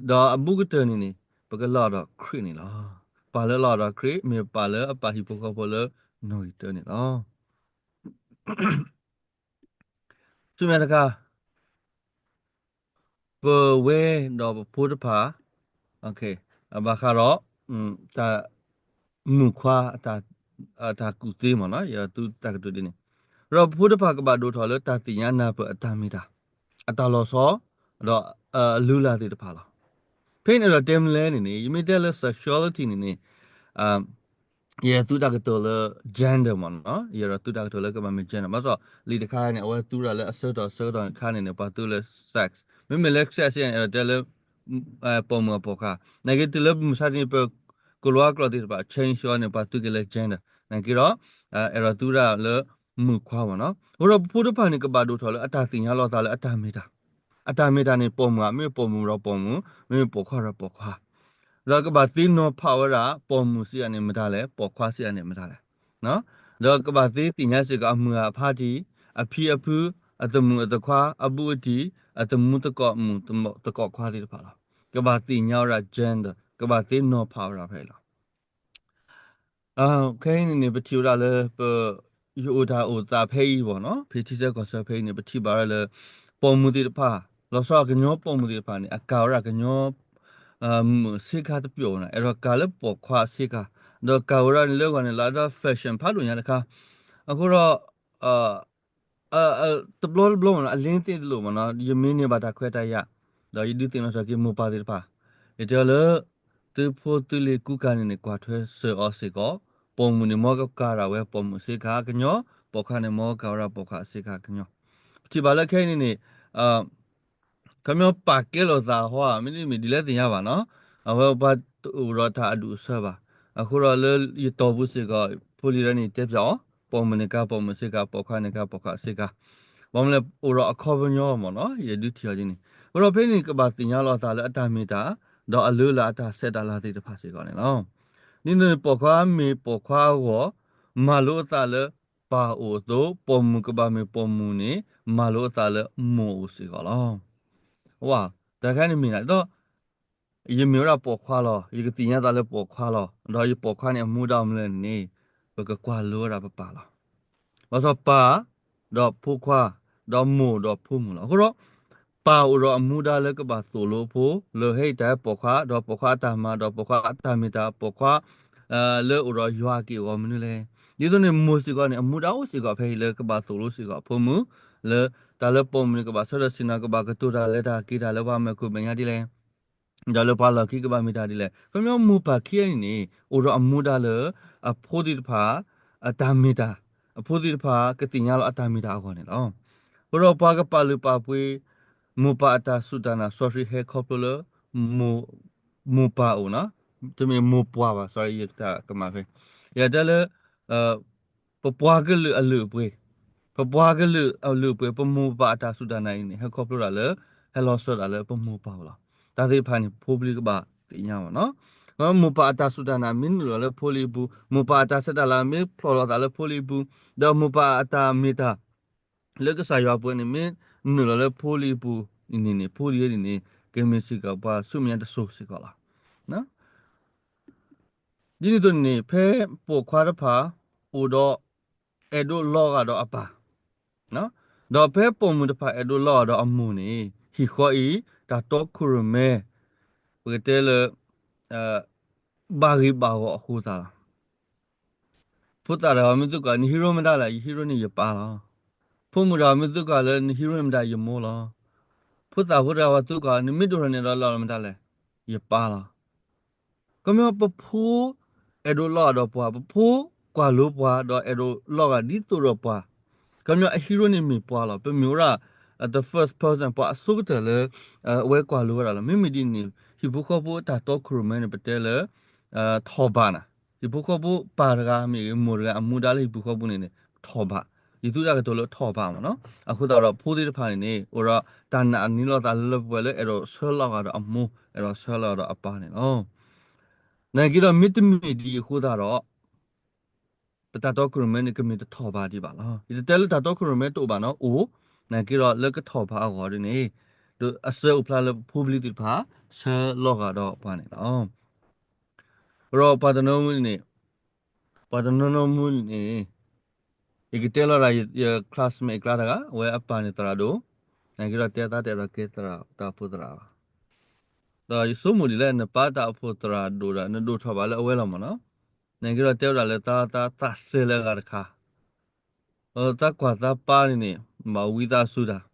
ဒီးအဘူးကတၢၢ်န့ၣ်န့ၣ် ပကလီၤဂာ်ဒီးခရံာ်န့ၣ်လီၤ. ပၢ်လၢလီၤဂာ်ဒီးခရံာ် မ့ၢ်ပၢ်လၢအပာ်ဟံၣ်ဖိဃီဖိလၢနီၣ်ဂံၢ်တၢန့ၣ်လီၤ. ဆူမဲာ်တခါ ပဝဲဒီးပဖိတဖၣ် ဘၣ်ဃးဒီး တၢ် မုၣ်ခွါ တၢ်ကူၣ်သ့မ့ၢ်နီၤ ယသူတၢ်ကတိၤဒ်န့ၣ်, ဒီးပဖိတဖၣ်ကဘၣ်ဒိၣ်ထီၣ်လၢတၢ်သ့ၣ်ညါနၢ်ပၢၢ်အတၢ်မ့ၢ်တၢ်, အတၢ်လီၤဆီ ဒီးအလုၢ်အလၢ်သ့ၣ်တဖၣ်လီၤ. ဖဲန့ၣ်ဒီးတဲမလဲၣ်န့ၣ်န့ၣ် ယမ့ၢ်တဲလၢ sexuality န့ၣ်န့ၣ် ယသူတၢ်ကတိၤလၢ gender မ့ၢ်နီၤ, ယအဲၣ်ဒိးသူတၢ်ကတိၤလၢကဘၣ်မ့ၢ် gender ဘၣ်ဆၣ် လံာ်တခါန့ၣ် အဝဲသူဝဲဒၣ်လၢအဆၢကတီၢ်ဆၢကတီၢ်တခါန့ၣ်န့ၣ် ပှၤသူလၢ sex, မ့မ့ၢ်လၢ sex န့ၣ် အဲၣ်ဒိးတဲလၢ ပိာ်မုၣ်အပိာ်ခွါ, နာ်က့တုၤလၢမုၢ်မဆါတနံၤ ပကိၣ်လိအကျိာ်သ့ၣ်တဖၣ် change အီၤန့ၣ် ပှၤသူက့ၤလၢ gender, နာ်က့ဒီး အဲၣ်ဒိးသူဝဲဒၣ်လၢမုၣ်ခွါမ့ၢ်နီၤ, အဃိဒီးပဖိတဖၣ်န့ၣ် ကဘၣ်ဒိၣ်ထီၣ်လၢအတၢ်သ့ၣ်ညါလီၤသးလၢအတၢ်မ့ၢ်တၢ် အတၢ်မ့ၢ်တၢ်န့ၣ် ပိာ်မုၣ်ဧါ, မ့ၢ်ပိာ်မုၣ်ဒီးပိာ်မုၣ်, မ့မ့ၢ်ပိာ်ခွါဒီးပိာ်ခွါ, ဒီးကဘၣ်သ့နီၤဖးဝဲဒၣ် ပိာ်မုၣ်စ့ၢ်ကီးန့ၣ်မတၤလဲၣ်, ပိာ်ခွါစ့ၢ်ကီးန့ၣ်မတၤလဲၣ်, ဒီးကဘၣ်သ့သ့ၣ်ညါစ့ၢ်ကီး အမုၢ်ဂၤအဖါတံၢ်, အဖံအဖု, အသမုၣ်အသခွါ, အဘူးအတံၢ်, အသမူသကိးမုၣ်သကိးခွါသ့ၣ်တဖၣ်လီၤ. ကဘၣ်သ့ၣ်ညါဝဲဒၣ် gender, ကဘၣ်သ့နီၤဖးဝဲဒၣ်ဖဲအံၤလီၤ. ခဲအံၤန့ၣ်န့ၣ် ပထံၣ်ဝဲဒၣ်လၢပ ယအိၣ်တၢ်အိၣ်သးဖဲအံၤဘၣ်နီၤ, ဖဲထံဆၢကီၢ်ဆၢဖဲအံၤန့ၣ် ပထံၣ်ဘၣ်ဝဲလၢ ပိာ်မုၣ်သ့ၣ်တဖၣ်, လီၤဆီကညီပိာ်မုၣ်သ့ၣ်တဖၣ်န့ၣ် အကၤဝဲဒၣ်ကညီ မုၣ်အဆ့ကၤတပျိာ်ဘၣ်နီၤ, အဲၣ်ဒိးကၤလၢပိာ်ခွါအဆ့ကၤ, ဒီးကၤဝဲဒၣ်န့ၣ်လၢအဂီၢ်န့ၣ် လၢအဒၣ် fashion ဖးဒိၣ်ညါတခါ, အဃိဒီး တဘျီတဘျီမ့ၢ်နီၤ အလ့သ့ၣ်တလိၣ်မ့ၢ်နီၤ ယမ့ၢ်န့ၢ်ဘၣ်တၢ်ခွဲးတၢ်ယာ်, ဒီးယဒုးသ့ၣ်နီၣ်ထီၣ်က့ၤမိၢ်ပၢ်သ့ၣ်တဖၣ်, ယတဲအီၤလၢ သုဖိသုလံၤကူကၤန့ၣ်န့ၣ် ကွၢ်ထွဲစၢၤအီၤစ့ၢ်ကီး, ပိာ်မုၣ်န့ၣ် မ်ကကၤဒၣ်ဝဲပိာ်မုၣ်အဆ့ကၤကညီ, ပိာ်ခွါန့ၣ် မ်ကကၤဝဲဒၣ်ပိာ်ခွါအဆ့ကၤကညီ, ပထံၣ်ဘၣ်လၢခဲအံၤန့ၣ်န့ၣ် ခီပညီပာ်ကဲလိာ်သးဟီဧါ မ့တမ့ၢ်ဒ်လဲၣ်သ့ၣ်ညါဘၣ်နီၤ, အဝဲပှၤတအိၣ်ဒီးတၢ်အဒူၣ်အဆၢဘၣ်, အဃိဒီးလၢယတီၢ်ပူၤစ့ၢ်ကီး ဖိလံၤဒၣ်န့ၣ်တဲပၠးအီၤ, ပိာ်မုၣ်န့ၣ်ကၤပိာ်မုၣ်အဆ့ကၤ, ပိာ်ခွါန့ၣ်ကၤပိာ်ခွါအဆ့ကၤ, ဘၣ်မနုၤလဲၣ် အိၣ်ဒီးအခီပညီမ့ၢ်နီၤ ယဒုးထံၣ်အီၤဒ်န့ၣ်, အဃိဒီးဖဲန့ၣ်ကဘၣ်သ့ၣ်ညါလီၤအသးလၢအတၢ်မ့ၢ်တၢ်, ဒီးအလုၢ်အလၢ်အတၢ်ဆဲးတၢ်လၤသ့ၣ်တဖၣ်စ့ၢ်ကီးန့ၣ်လီၤ. ဒ်န့ၣ် ပိာ်ခွါမ့ၢ်ပိာ်ခွါအဂီၢ်, မၤလိအသးလၢပၢ်အအိၣ်အသိး, ပိာ်မုၣ်ကဘၣ်မ့ၢ်ပိာ်မုၣ်န့ၣ် မၤလိအသးလၢမိၢ်အအိၣ်စ့ၢ်ကီးလီၤ. ဝါ တၢ်တခါန့ၣ်မ့ၢ်ဒၣ်ဒီး ယမ့ၢ်ဝဲဒၣ်ပိာ်ခွါလီၤ, ယကသ့ၣ်ညါသးလၢပိာ်ခွါလီၤ, ဒီးယပိာ်ခွါန့ၣ် အမူဒါမနုၤလဲၣ်န့ၣ် ပကကွၢ်လိဝဲဒၣ်ပပၢ်လီၤ. ဘၣ်ဆၣ်ပၢ် ဒီးဖိခွါ ဒီးမိၢ်ဒီးဖိမုၣ်လီၤ. အဃိဒီး ပၢ်အိၣ်ဒီးအမူဒါလၢကဘၣ်သိၣ်လိအဖိ လၢဟဲအံၤတၢ်ဟဲပိာ်ခွါ ဒီးပိာ်ခွါအတၢ်မၤ ဒီးပိာ်ခွါအတၢ်မ့ၢ်တၢ် ပိာ်ခွါ လၢအိၣ်ဒီးယွၤအက့ၢ်အဂီၤမနုၤလဲၣ်. ဒ်သိးန့ၣ်မိၢ်စ့ၢ်ကီးန့ၣ် အမူဒါအိၣ်စ့ၢ်ကီးဖဲအံၤလၢကဘၣ်သိၣ်လိစ့ၢ်ကီးအဖိမုၣ် လၢတၢ်လၢပိာ်မုၣ်န့ၣ် ကဘၣ်ဆၢထၢၣ်ဆ့ၣ်နီၤ ကဘၣ်ကတိၤတၢ်လဲၤတၢ်က့ၤတၢ်လၢပှၤမဲာ်ခိၣ်မဲာ်ညါဒ်လဲၣ် ဒီးလၢပှၤလီၢ်ခံကဘၣ်မ့ၢ်တၢ်ဒ်လဲၣ်. ခီဖျိမိၢ်ပၢ်ခံဂၤအံၤန့ၣ် အိၣ်ဒီးအမူဒါလၢ အဖိသ့ၣ်တဖၣ် အတၢ်မ့ၢ်တၢ်, အဖိသ့ၣ်တဖၣ်ကသ့ၣ်ညါလီၤအတၢ်မ့ၢ်တၢ်အဂီၢ်န့ၣ်လီၤ. အဃိဒီးပှၤကပာ်လုၢ်ပာ်ပှ့ၤ မိၢ်ပၢ်အတၢ်စူၢ်တၢ်နာ် စီဆှံဟဲခီဖျိလၢ မိၢ်ပၢ်အိၣ်, တမ့ၢ်မိၢ်ပှၢ်ဘၣ် sorry ယတၢ်ကမၣ်ဖဲ ယတဲလၢ ပပှၤကလုာ်အလုၢ်အပှ့ၤ, ပပှၤကလုာ်အလုၢ်အပှ့ၤ ပမိၢ်ပၢ်အတၢ်စူၢ်တၢ်နာ်အံၤန့ၣ် ဟဲခီဖျိတၢ်လၢ ဟဲလီၤစၢၤတၢ်လၢပမိၢ်ပၢ်လီၤ. တၢ်သ့ၣ်တဖၣ်န့ၣ် ဖိပလံၤကဘၣ်သ့ၣ်ညါဘၣ်နီၤ. မိၢ်ပၢ်အတၢ်စူၢ်တၢ်နာ်မ့ၢ်နုာ်လီၤလၢဖိလံၤအပူၤ, မိၢ်ပၢ်အတၢ်ဆဲးတၢ်လၤမ့ၢ်ဖျိးလီၤသးလၢဖိလံၤအပူၤ, ဒီးမိၢ်ပၢ်အတၢ်မ့ၢ်တၢ် လၢကစၢ်ယွၤအပူၤန့ၣ် မ့ၢ်နုာ်လီၤလၢဖိလံၤအပူၤန့ၣ်န့ၣ် ဖိလံၤန့ၣ်န့ၣ် ကမ့ၢ်စ့ၢ်ကီးပှၤဆူမဲာ်ညါတစိၤစ့ၢ်ကီးလီၤ. ဒ်န့ၣ်အသိးန့ၣ် ဖဲပိာ်ခွါတဖၣ် အိၣ်ဒီး အဲၣ်ဒိးလီၤဂာ်ဒီးအပၢ်, ဒီးဖဲပိာ်မုၣ်တဖၣ်အဲၣ်ဒိးလီၤဂာ်ဒီးအမိၢ်န့ၣ် ဟံၣ်ဃီအံၤ တၢ်တီခိၣ်ရိၣ်မဲ ပကတဲလၢ ဘၣ်ဂ့ၢ်ဘၣ်ဂီၤအဃိသတးလီၤ. ဖိသၣ်တဂၤမ့ၢ်သံကွၢ် နဟံးရိၣ်မတၤလဲၣ်, ယဟံးရိၣ်န့ၢ်ယပၢ်လီၤ. ဖိမုၣ်တဂၤမ့ၢ်သံကွၢ်လၢ နဟံးရိၣ်န့ၢ်မတၤ ယမိၢ်လီၤ. ဖိသၣ်ဖိတဂၤဝဲသံကွၢ် နမ့ၢ်ဒိၣ်ထီၣ်န့ၣ်ဒီးလီၤမတၤလဲၣ်, ယပၢ်လီၤ. ခီဖျိပဖိ အဲၣ်ဒိးလီၤဂာ်ဒီးပှၤ, ပဖိကွၢ်လိပှၤ ဒီးအဲၣ်ဒိးလီၤဂာ်ဒ်သိးဒီးပှၤ, ခီဖျိအဟံးရိၣ်န့ၢ်မ့ၢ်ပှၤလီၤ. ပမ့ၢ်ဝဲဒၣ် the first person ပှၤအဆိကတၢၢ်လၢ အဝဲကွၢ်လိဝဲဒၣ်လီၤ. မ့မ့ၢ်ဒ်န့ၣ် ဟံၣ်ဖိဃီဖိအတၢ်တီခိၣ်ရိၣ်မဲန့ၣ် ပတဲလၢ ထီၣ်ဘးနၤ, ဟံၣ်ဖိဃီဖိပၢ်တဂၤမ့ၢ်ဂ့ၤ မိၢ်တဂၤအမူဒါလၢဟံၣ်ပူၤဃီပူၤန့ၣ်န့ၣ် ထီၣ်ဘး, ယသူတၢ်ကတိၤလၢထီၣ်ဘးမ့ၢ်နီၤ. အဃိသတးဒီးဖိသ့ၣ်တဖၣ်န့ၣ်န့ၣ် အိၣ်ဒီးတၢ်နာ်အနံၤလီၤသးလၢလၢပှဲၤပှဲၤလၢအဲၣ်ဒိးဆၢလီၤဂာ်ဒီးအမိၢ် အဲၣ်ဒိးဆၢလီၤဂာ်ဒီးအပၢ်န့ၣ်လီၤ. နာ်က့ဒီးမ့တမ့ၢ်ဒ်အံၤအဃိသတးဒီး ပတၢ်တီခိၣ်ရိၣ်မဲန့ၣ် ကမ့ၢ်တထီၣ်ဘးဒံးဘၣ်လီၤ. ယတတဲလၢတၢ်တီခိၣ်ရိၣ်မဲတအိၣ်ဘၣ်နီၤ, အိၣ်, နာ်က့ဒီးလၢကထီၣ်ဘးအဂီၢ်ဒ်န့ၣ် ဒီးအဆၢအိၣ်ဖျါလၢပဖိပလံၤသ့ၣ်တဖၣ် ဆၢလီၤဂာ်ဒီးပှၤန့ၣ်လီၤ. ဒီးပှၤတနီၤမူန့ၣ်, ပှၤတနီၤနီၤမူန့ၣ် ယကတဲလီၤဒၣ်ယ classmate အကျါတဂၤ အဝဲအပၢ်န့ၣ်သရၣ်ဒိၣ်, နာ်က့ဒီးတဲသးတအဲၣ်ဒိးကဲသရၣ် တၢ်အိၣ်ဖှိၣ်သရၣ်ဘၣ်. ဒီးယဆိကမိၣ်ဒ်လဲၣ် နပၢ်တၢ်အိၣ်ဖှိၣ်သရၣ်ဒိၣ်ဒီး နဒိၣ်ထီၣ်ဘးလၢအဝဲလီၤမ့ၢ်နီၤ. နာ်က့ဒီးတဲဝဲဒၣ်လၢသး သးသးစဲလၢအဂၤတခါ သးကွၢ်သးပၢ်န့ၣ်န့ၣ် ဘၣ်ဝံသးစူၤတၢ်,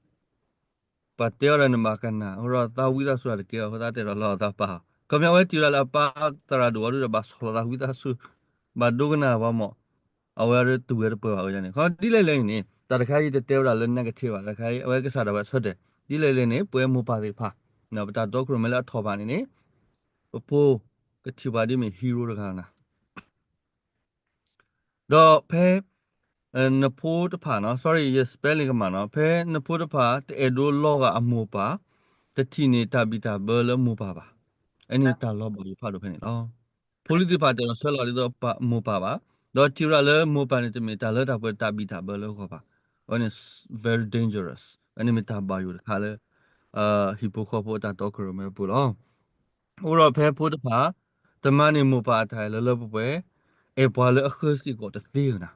ပှၤတဲအီၤဒီးနဘၣ်ကနၣ်, အဃိဒီးသးဝံသးစူၤတၢ်တကဲဘၣ်အဃိ သးတအဲၣ်ဒိးလီၤသးပၢ်. ခီဖျိအဝဲထံၣ်ဝဲဒၣ်လၢအပၢ်သရၣ်ဒိၣ်ဝဲဒီး ဘၣ်ဆီၣ်လီၤသးဝံသးစူၤ, ဘၣ်ဒိကနၣ်ပှၤမ့ၢ်, အဝဲဒၣ်တူၢ်ဝဲတပၢၢ်ဘၣ်ဝဲန့ၣ်. ခီဒ်လဲၣ်လဲၣ်န့ၣ်န့ၣ် တၢ်တခါအံၤတတဲဝဲဒၣ်လၢ negative ဘၣ်, တၢ်တခါအံၤ အဝဲကစၢ်ဒၣ်ဝဲအဆၢတဲာ်, ဒ်လဲၣ်လဲၣ်န့ၣ် ပဝဲမိၢ်ပၢ်သ့ၣ်တဖၣ် ပတၢ်တီခိၣ်ရိၣ်မဲလၢအထီၣ်ဘးန့ၣ်န့ၣ် ပဖိကထံၣ်ဘၣ်ဒ်မ့ၢ် hero တဂၤနၤ ဒီးဖဲ နဖိတဖၣ်နီၤ, sorry ယ spelling ကမၣ်နီၤ, ဖဲနဖိတဖၣ် တအဲၣ်ဒိးလီၤဂာ်အမိၢ်ပၢ်, တထံၣ်န့ၢ်တၢ်ဘံၣ်တၢ်ဘၢလၢမိၢ်ပၢ်ဘၣ်. အန့ၣ်တၢ်လီၤဘၣ်ယိၣ်ဖးဒိၣ်ဖဲန့ၣ်လီၤ. ဖိလံၤသ့ၣ်တဖၣ်တအဲၣ်ဒိးဆၢလီၤဒ်သိးမိၢ်ပၢ်ဘၣ်, ဒီးထံၣ်ဝဲဒၣ်လၢမိၢ်ပၢ်န့ၣ် တမ့ၢ်တၢ်လၢတၢ်ပှဲၤတၢ်ဘံၣ်တၢ်ဘၢလၢအဂီၢ်ဘၣ်. အဝဲန့ၣ် very dangerous, အန့ၣ်မ့ၢ်တၢ်ဘၣ်ယိၣ်တခါလၢ ဟံၣ်ဖိဃီဖိအတၢ်တီခိၣ်ရိၣ်မဲအပူၤလီၤ. အဃိဒီးဖဲဖိတဖၣ် တမၤန့ၢ်မိၢ်ပၢ်အတၢ်အဲၣ်လၢလၢပှဲၤပှဲၤ, အဲၣ်ပှၤလၢအဃၢစ့ၢ်ကီးတသ့ဘၣ်နၤ.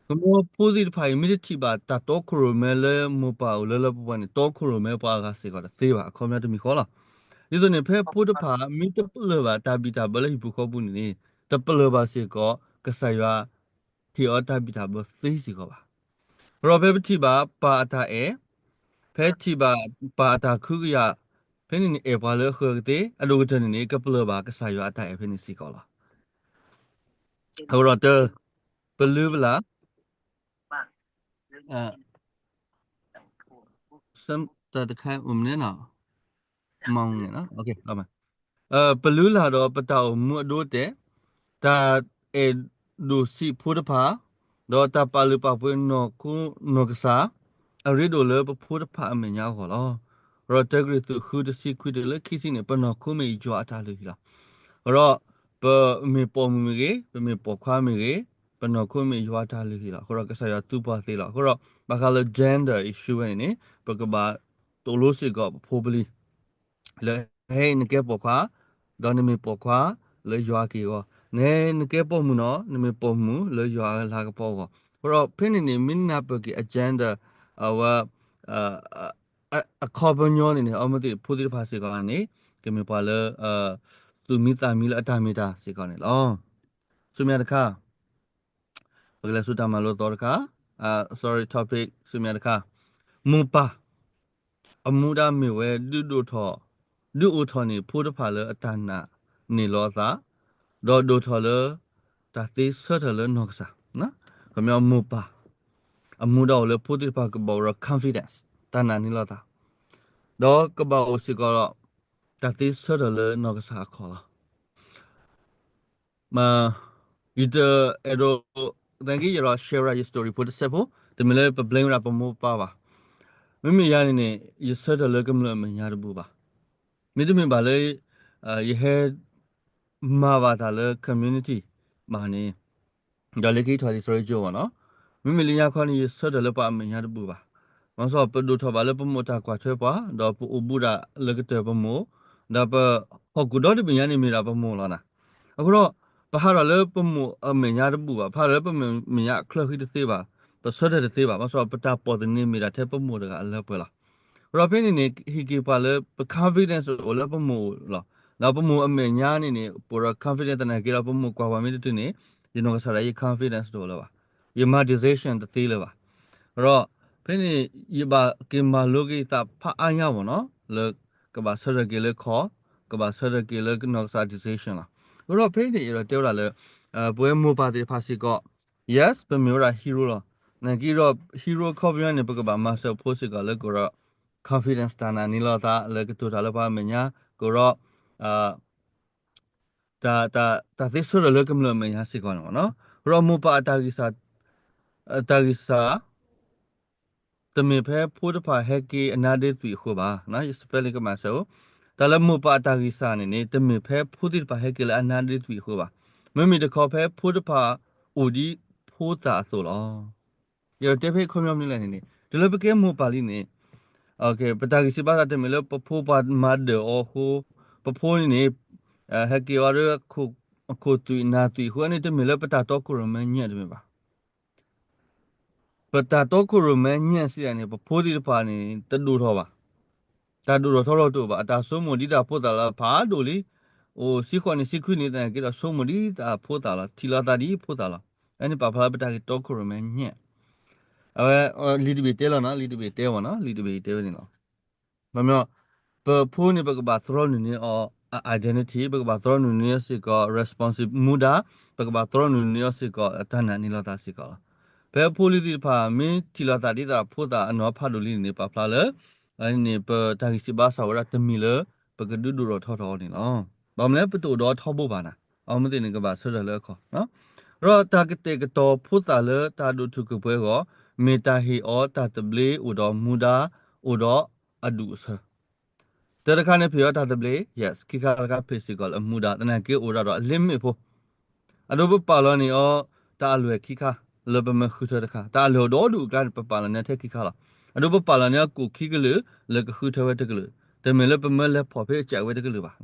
ကမ့ၢ်ဖိသ့ၣ်တဖၣ်အံၤ မ့ၢ်တထံၣ်ဘၣ်တၢ်တီခိၣ်ရိၣ်မဲလၢမိၢ်ပၢ်အိၣ်လၢလၢပှဲၤပှဲၤန့ၣ် တီခိၣ်ရိၣ်မဲပှၤအဂၤစ့ၢ်ကီးတသ့ဘၣ်, အခီပညီတမံၤဃီလီၤ. ဒ်သိးန့ၣ် ဖဲဖိတဖၣ် မ့ၢ်တပလၢၢ်ဘၣ်တၢ်ဘံၣ်တၢ်ဘၢလၢဟံၣ်ပူၤဃီပူၤန့ၣ်န့ၣ် တပလၢၢ်ဘၣ်စ့ၢ်ကီး ကစၢ်ယွၤ ဟ့ၣ်အီၤတၢ်ဘံၣ်တၢ်ဘၢသ့စ့ၢ်ကီးဘၣ်. ဒီးဖဲပထံၣ်ဘၣ်ပၢ်အတၢ်အဲၣ်, ဖဲထံၣ်ဘၣ်ပၢ်အတၢ်ကဟုကယာ်, ဖဲန့ၣ်န့ၣ် အဲၣ်ပှၤလၢအဃၢကသ့, အဒိၣ်ကတၢၢ်န့ၣ်န့ၣ် ကပလၢၢ်ဘၣ်ကစၢ်ယွၤအတၢ်အဲၣ်ဖဲန့ၣ်စ့ၢ်ကီးလီၤ. အဃိဒီးတၢ် ပလုၢ်ပလၢ် တၢ်တခါ မနုၤနီၤ မနုၤနီၤ ပလုၢ်လၢ်ဒီးပတၢ်အိၣ်မူအဒိအတဲာ်, တၢ်အဲၣ်ဒိၣ်စံးဖိတဖၣ်, ဒီးတၢ်ပာ်လုၢ်ပာ်ပှ့ၤနီၢ်ခိနီၢ်ကစၢ်, အရ့ဒိၣ်လၢပဖိတဖၣ်အမဲာ်ညါအဂီၢ်လီၤ. ဒီးတၢကရံၣ်သူး ဃု တဆံခွံတုၤလၢခံဆံန့ၣ် ပနီၢ်ခိမ့ၢ်ယွၤအတၢ်လုၢ်ဟံၣ်လီၤ. ဒီး ပမ့ၢ်ပိာ်မုၣ်မ့ၢ်ဂ့ၤ, ပမ့ၢ်ပိာ်ခွါမ့ၢ်ဂ့ၤ, ပနီၢ်ခိမ့ၢ်ယွၤအတၢ်လုၢ်ဟံၣ်လီၤ. အဃိဒီးကစၢ်ယွၤသူပှၤသ့လီၤ. အဃိဒီး ဘၣ်ဃးလၢ gender issue ဝဲန့ၣ်န့ၣ် ပကဘၣ်သိၣ်လိစ့ၢ်ကီးပဖိပလံၤ လၢဟဲအံၤနကဲပိာ်ခွါ, ဒီးနမ့ၢ်ပိာ်ခွါလၢယွၤအက့ၢ်အဂီၢ်, နဟဲနကဲပိာ်မုၣ်နီၤ နမ့ၢ်ပိာ်မုၣ်လၢယွၤအလၤကပီၤအဂီၢ်. အဃိဒီးဖဲန့ၣ်န့ၣ် မ့ၢ်နၢ်ပၢၢ်က့ၤ agenda အဝဲ အခီပညီန့ၣ်န့ၣ် အမ့ၢ်သ့ၣ်ဖိသ့ၣ်တဖၣ်စ့ၢ်ကီးန့ၣ် ကမ့ၢ်ပှၤလၢ သူၣ်မံသးမံလၢအတၢ်မ့ၢ်တၢ်စ့ၢ်ကီးန့ၣ်လီၤ. ဆူမဲာ်ညါတခါ ပကလဲၤဆူတၢ်မၤလိသီတခါ, sorry, topic ဆူမဲာ်ညါတခါ, မိၢ်ပၢ် အမူဒါမ့ၢ်ဝဲ ဒုးဒိၣ်ထီၣ်, ဒုးအိၣ်ထီၣ်န့ၢ်ဖိတဖၣ်လၢအတၢ်နာ်န့ၢ်လီၤအသး, ဒီးဒိၣ်ထီၣ်လၢ တၢ်သ့ဆၢထၢၣ်လၢနီၢ်ကစၢ်, ခီပညီမိၢ်ပၢ် အမူဒါအိၣ်လၢဖိသ့ၣ်တဖၣ်ကဘၣ်အိၣ်ဒီး confidence တၢ်နာ်န့ၢ်လီၤသး, ဒီးကဘၣ်အိၣ်စ့ၢ်ကီးဒီး တၢ်သ့ဆၢထၢၣ်လၢနီၢ်ကစၢ်အခီၣ်လီၤ. ယတအဲၣ်ဒိး သနာ်က့ ယအဲၣ်ဒိး share ဝဲဒၣ်ယ story ဖိတစဲးဖိ, တမ့ၢ်လၢပ blame ဝဲဒၣ်ပမိၢ်ပၢ်ဘၣ်. မ့မ့ၢ်ယၤန့ၣ်န့ၣ် ယဆၢထၢၣ်လၢကမျၢၢ်အမဲာ်ညါတဘူၣ်ဘၣ်. မ့တမ့ၢ်ဘၣ်လၢ ယဟဲ မၤဘၣ်တၢ်လၢ community ဘၣ်န့ၣ်, ဒီးလၢခံထီၣ်လံာ်စီဆှံကၠိဘၣ်နီၤ, မ့မ့ၢ်လၢညါခီန့ၣ် ယဆၢထၢၣ်လၢပှၤအမဲာ်ညါတဘူၣ်ဘၣ်. ဘၣ်ဆၣ်ပဒိၣ်ထီၣ်ဘၣ်လၢပမိၢ်တၢ်ကွၢ်ထွဲပှၤ, ဒီးပအိၣ်ဘူးဒၣ်လၢကတၢၢ်ပမိၢ်, ဒီးပဟီၣ်ခိၣ်ဒီတဘ့ၣ်ညါန့ၣ်မ့ၢ်ဒၣ်ပမိၢ်လီၤနၤ. အဃိဒီး ပဟးထီၣ်လၢပမိၢ်အမဲာ်ညါတဘူၣ်ဘၣ်, ပဟးထီၣ်လၢပမဲာ်ညါအချၢဃံတသ့ဘၣ်, ပဆၢထၢၣ်တသ့ဘၣ်, ဘၣ်ဆၣ်ပတၢ်ပိာ်သန့ၤမ့ၢ်ဒၣ်ထဲပမိၢ်တဂၤအလၢပှဲၤလီၤ. အဃိဒီးဖဲန့ၣ်န့ၣ် ဟ့ၣ်က့ၤပှၤလၢပ confidence အိၣ်လၢပမိၢ်လီၤ. ဒီးပမိၢ်အမဲာ်ညါန့ၣ်န့ၣ် ပအိၣ်ဒီး confidence သနာ်က့ဒီး ပမိၢ်ကွၢ်ပှၤမ့ၢ်တတုၤန့ၣ် ယနီၢ်ကစၢ်ဒၣ်ယ confidence တအိၣ်လၢၤဘၣ်. ယမၤ decision တသ့လၢၤဘၣ်. အဃိဒီး ဖဲန့ၣ် ယဘၣ်က့ၤမၤလိက့ၤသးဖးအါညါမ့ၢ်နီၤ, လၢကဘၣ်ဆၢထၢၣ်က့ၤလၢခီၣ်, ကဘၣ်ဆၢထၢၣ်က့ၤလၢနီၢ်ကစၢ် decision လီၤ. အဃိဒီးဖဲန့ၣ် ယအဲၣ်ဒိးတဲဝဲဒၣ်လၢ ပဝဲမိၢ်ပၢ်သ့ၣ်တဖၣ်စ့ၢ်ကီး yes ပမ့ၢ်ဝဲဒၣ် hero လီၤ. သနာ်က့ဒီး hero ခီပညီန့ၣ် ပကဘၣ်မၤစၢၤဖိစ့ၢ်ကီးလၢကအိၣ်ဒီး confidence တၢ်နာ်န့ၢ်လီၤသးလၢကတိၤတၢ်လၢပှၤအမဲာ်ညါ, ကအိၣ်ဒီး တၢ်သ့ဆၢထၢၣ်လၢကမျၢၢ်အမဲာ်ညါစ့ၢ်ကီးန့ၣ်မ့ၢ်နီၤ. အဃိဒီးမိၢ်ပၢ်အတၢ်ဂံၢ်စၢ်, တၢ်ဂံၢ်စၢ် တမ့ၢ်ဖဲဖိတဖၣ်ဟဲက့ၤအနါဒ့သွံၣ်အဃိဘၣ်. ယ spelling ကမၤစၢၤအိၣ်, တၢ်လၢမိၢ်ပၢ်အတၢ်ဂံၢ်စၢ်န့ၣ်န့ၣ် တမ့ၢ်ဖဲဖိသ့ၣ်တဖၣ်ဟဲက့ၤလၢအနါဒ့သွံၣ်အဃိဘၣ်. မ့မ့ၢ်တခီဖဲဖိတဖၣ်အိၣ်ဒ်ဖိသၣ်အသိးလီၤ. ယအဲၣ်ဒိးတဲဖဲခီပညီမနုၤလဲၣ်န့ၣ်န့ၣ် တုၤလၢပကဲမိၢ်ပၢ်လံန့ၣ် ပတၢ်ဂံၢ်စၢ်ဘါစၢ်တမ့ၢ်လၢပဖိပှၤမၤဒၢၣ်အီၤအဃိ, ပဖိန့ၣ်န့ၣ် ဟဲက့ၤအီၤဒီး အခိၣ်သွံၣ်နၢ်သွံၣ်အဃိန့ၣ် တမ့ၢ်လၢပတၢ်တီခိၣ်ရိၣ်မဲညၣ်တမ့ၢ်ဘၣ်. ပတၢ်တီခိၣ်ရိၣ်မဲညၣ်စံးဒ်န့ၣ် ပဖိသ့ၣ်တဖၣ်န့ၣ် တဒိၣ်ထီၣ်ဘၣ်. တၢ်ဒိၣ်ထီၣ်ထီထီၣ်တအိၣ်ဘၣ်. အတၢ်ဆိကမိၣ်ဒ်တၢ်ဖိသၣ်လီၤဖးဒိၣ်လံ. အိၣ်ဆံဃိးနံၣ်ဆံခွံနံၣ်သနာ်က့ဒီး ဆိကမိၣ်ဒ်တၢ်ဖိသၣ်လီၤ. ထံၣ်လိာ်သးဒ်ဖိသၣ်လီၤ. အန့ၣ်ပာ်ဖျါလၢပတၢ်ဂ့ၢ်တီခိၣ်ရိၣ်မဲညၣ် အဝဲ လံာ်တဘ့ၣ်တဲလီၤနီၤ, လံာ်တဘ့ၣ်တဲဝဲနီၤ, လံာ်တဘ့ၣ်တဲဝဲန့ၣ်လီၤ. ခီပညီ ပဖိန့ၣ် ပကဘၣ်သြီနုာ်န့ၢ်အီၤအ identity, ပကဘၣ်သြီနုာ်န့ၢ်အီၤစ့ၢ်ကီး responsible မူဒါ, ပကဘၣ်သြီနုာ်န့ၢ်အီၤစ့ၢ်ကီးအတၢ်နာ်န့ၢ်လီၤသးစ့ၢ်ကီးလီၤ. ဖဲဖိလံၤသ့ၣ်တဖၣ် မ့ၢ်ထံၣ်လိာ်သးဒ်သိးဖိသၣ်အနီၤဖးဒိၣ်လံန့ၣ် ပာ်ဖျါလၢ န့ၣ် ပတၢ်ဂံၢ်စၢ်ဘါစၢ်ဝဲဒၣ်တမံၤလၢ ပကဒုးဒိၣ်ထီၣ်ထီထီၣ်အီၤန့ၣ်လီၤ. ဘၣ်မနုၤလဲၣ် ပတအိၣ်ဒီးထီဘိဘၣ်နၤ, အဝဲသ့ၣ်န့ၣ် ကဘၣ်ဆၢထၢၣ်လၢအခီၣ်, ဒီးတၢ်ကတဲာ်ကတီၤဖိသၣ်လၢတၢ်ဒိၣ်ထူၣ်ကပှဲၤအဂီၢ် မ့ၢ်တၢ်ဟ့ၣ်အီၤတၢ်သဘျ့အိၣ်ဒီးမူဒါ အိၣ်ဒီးအဒူၣ်အဆၢ တၢ်တခါန့ၣ် ဖံးအီၤတၢ်သဘျ့ yes, ခံခါတခါ ဖံးစ့ၢ်ကီးလၢအမူဒါ သနာ်က့အိၣ်ဒၣ်ဒီး limit ဖိ, အဒိ ပပာ်လီၤန့ၢ်အီၤ တၢ်အလွဲၢ်ခံခါ လၢပမၢဃုထၢတခါ, တၢ်အလွဲၢ်အိၣ်ဒီဒူၣ်အကျါန့ၣ် ပပာ်လီၤန့ၢ်အီၤထဲခံခါလီၤ. အဒိ ပပာ်လီၤန့ၢ်အီၤကိၣ်ခံကလုာ် လၢကဃုထၢဝဲတကလုာ်, တမ့ၢ်လၢပမၢလဲၤဖီၣ်ဖဲအစဲးဝဲတကလုာ်ဘၣ်.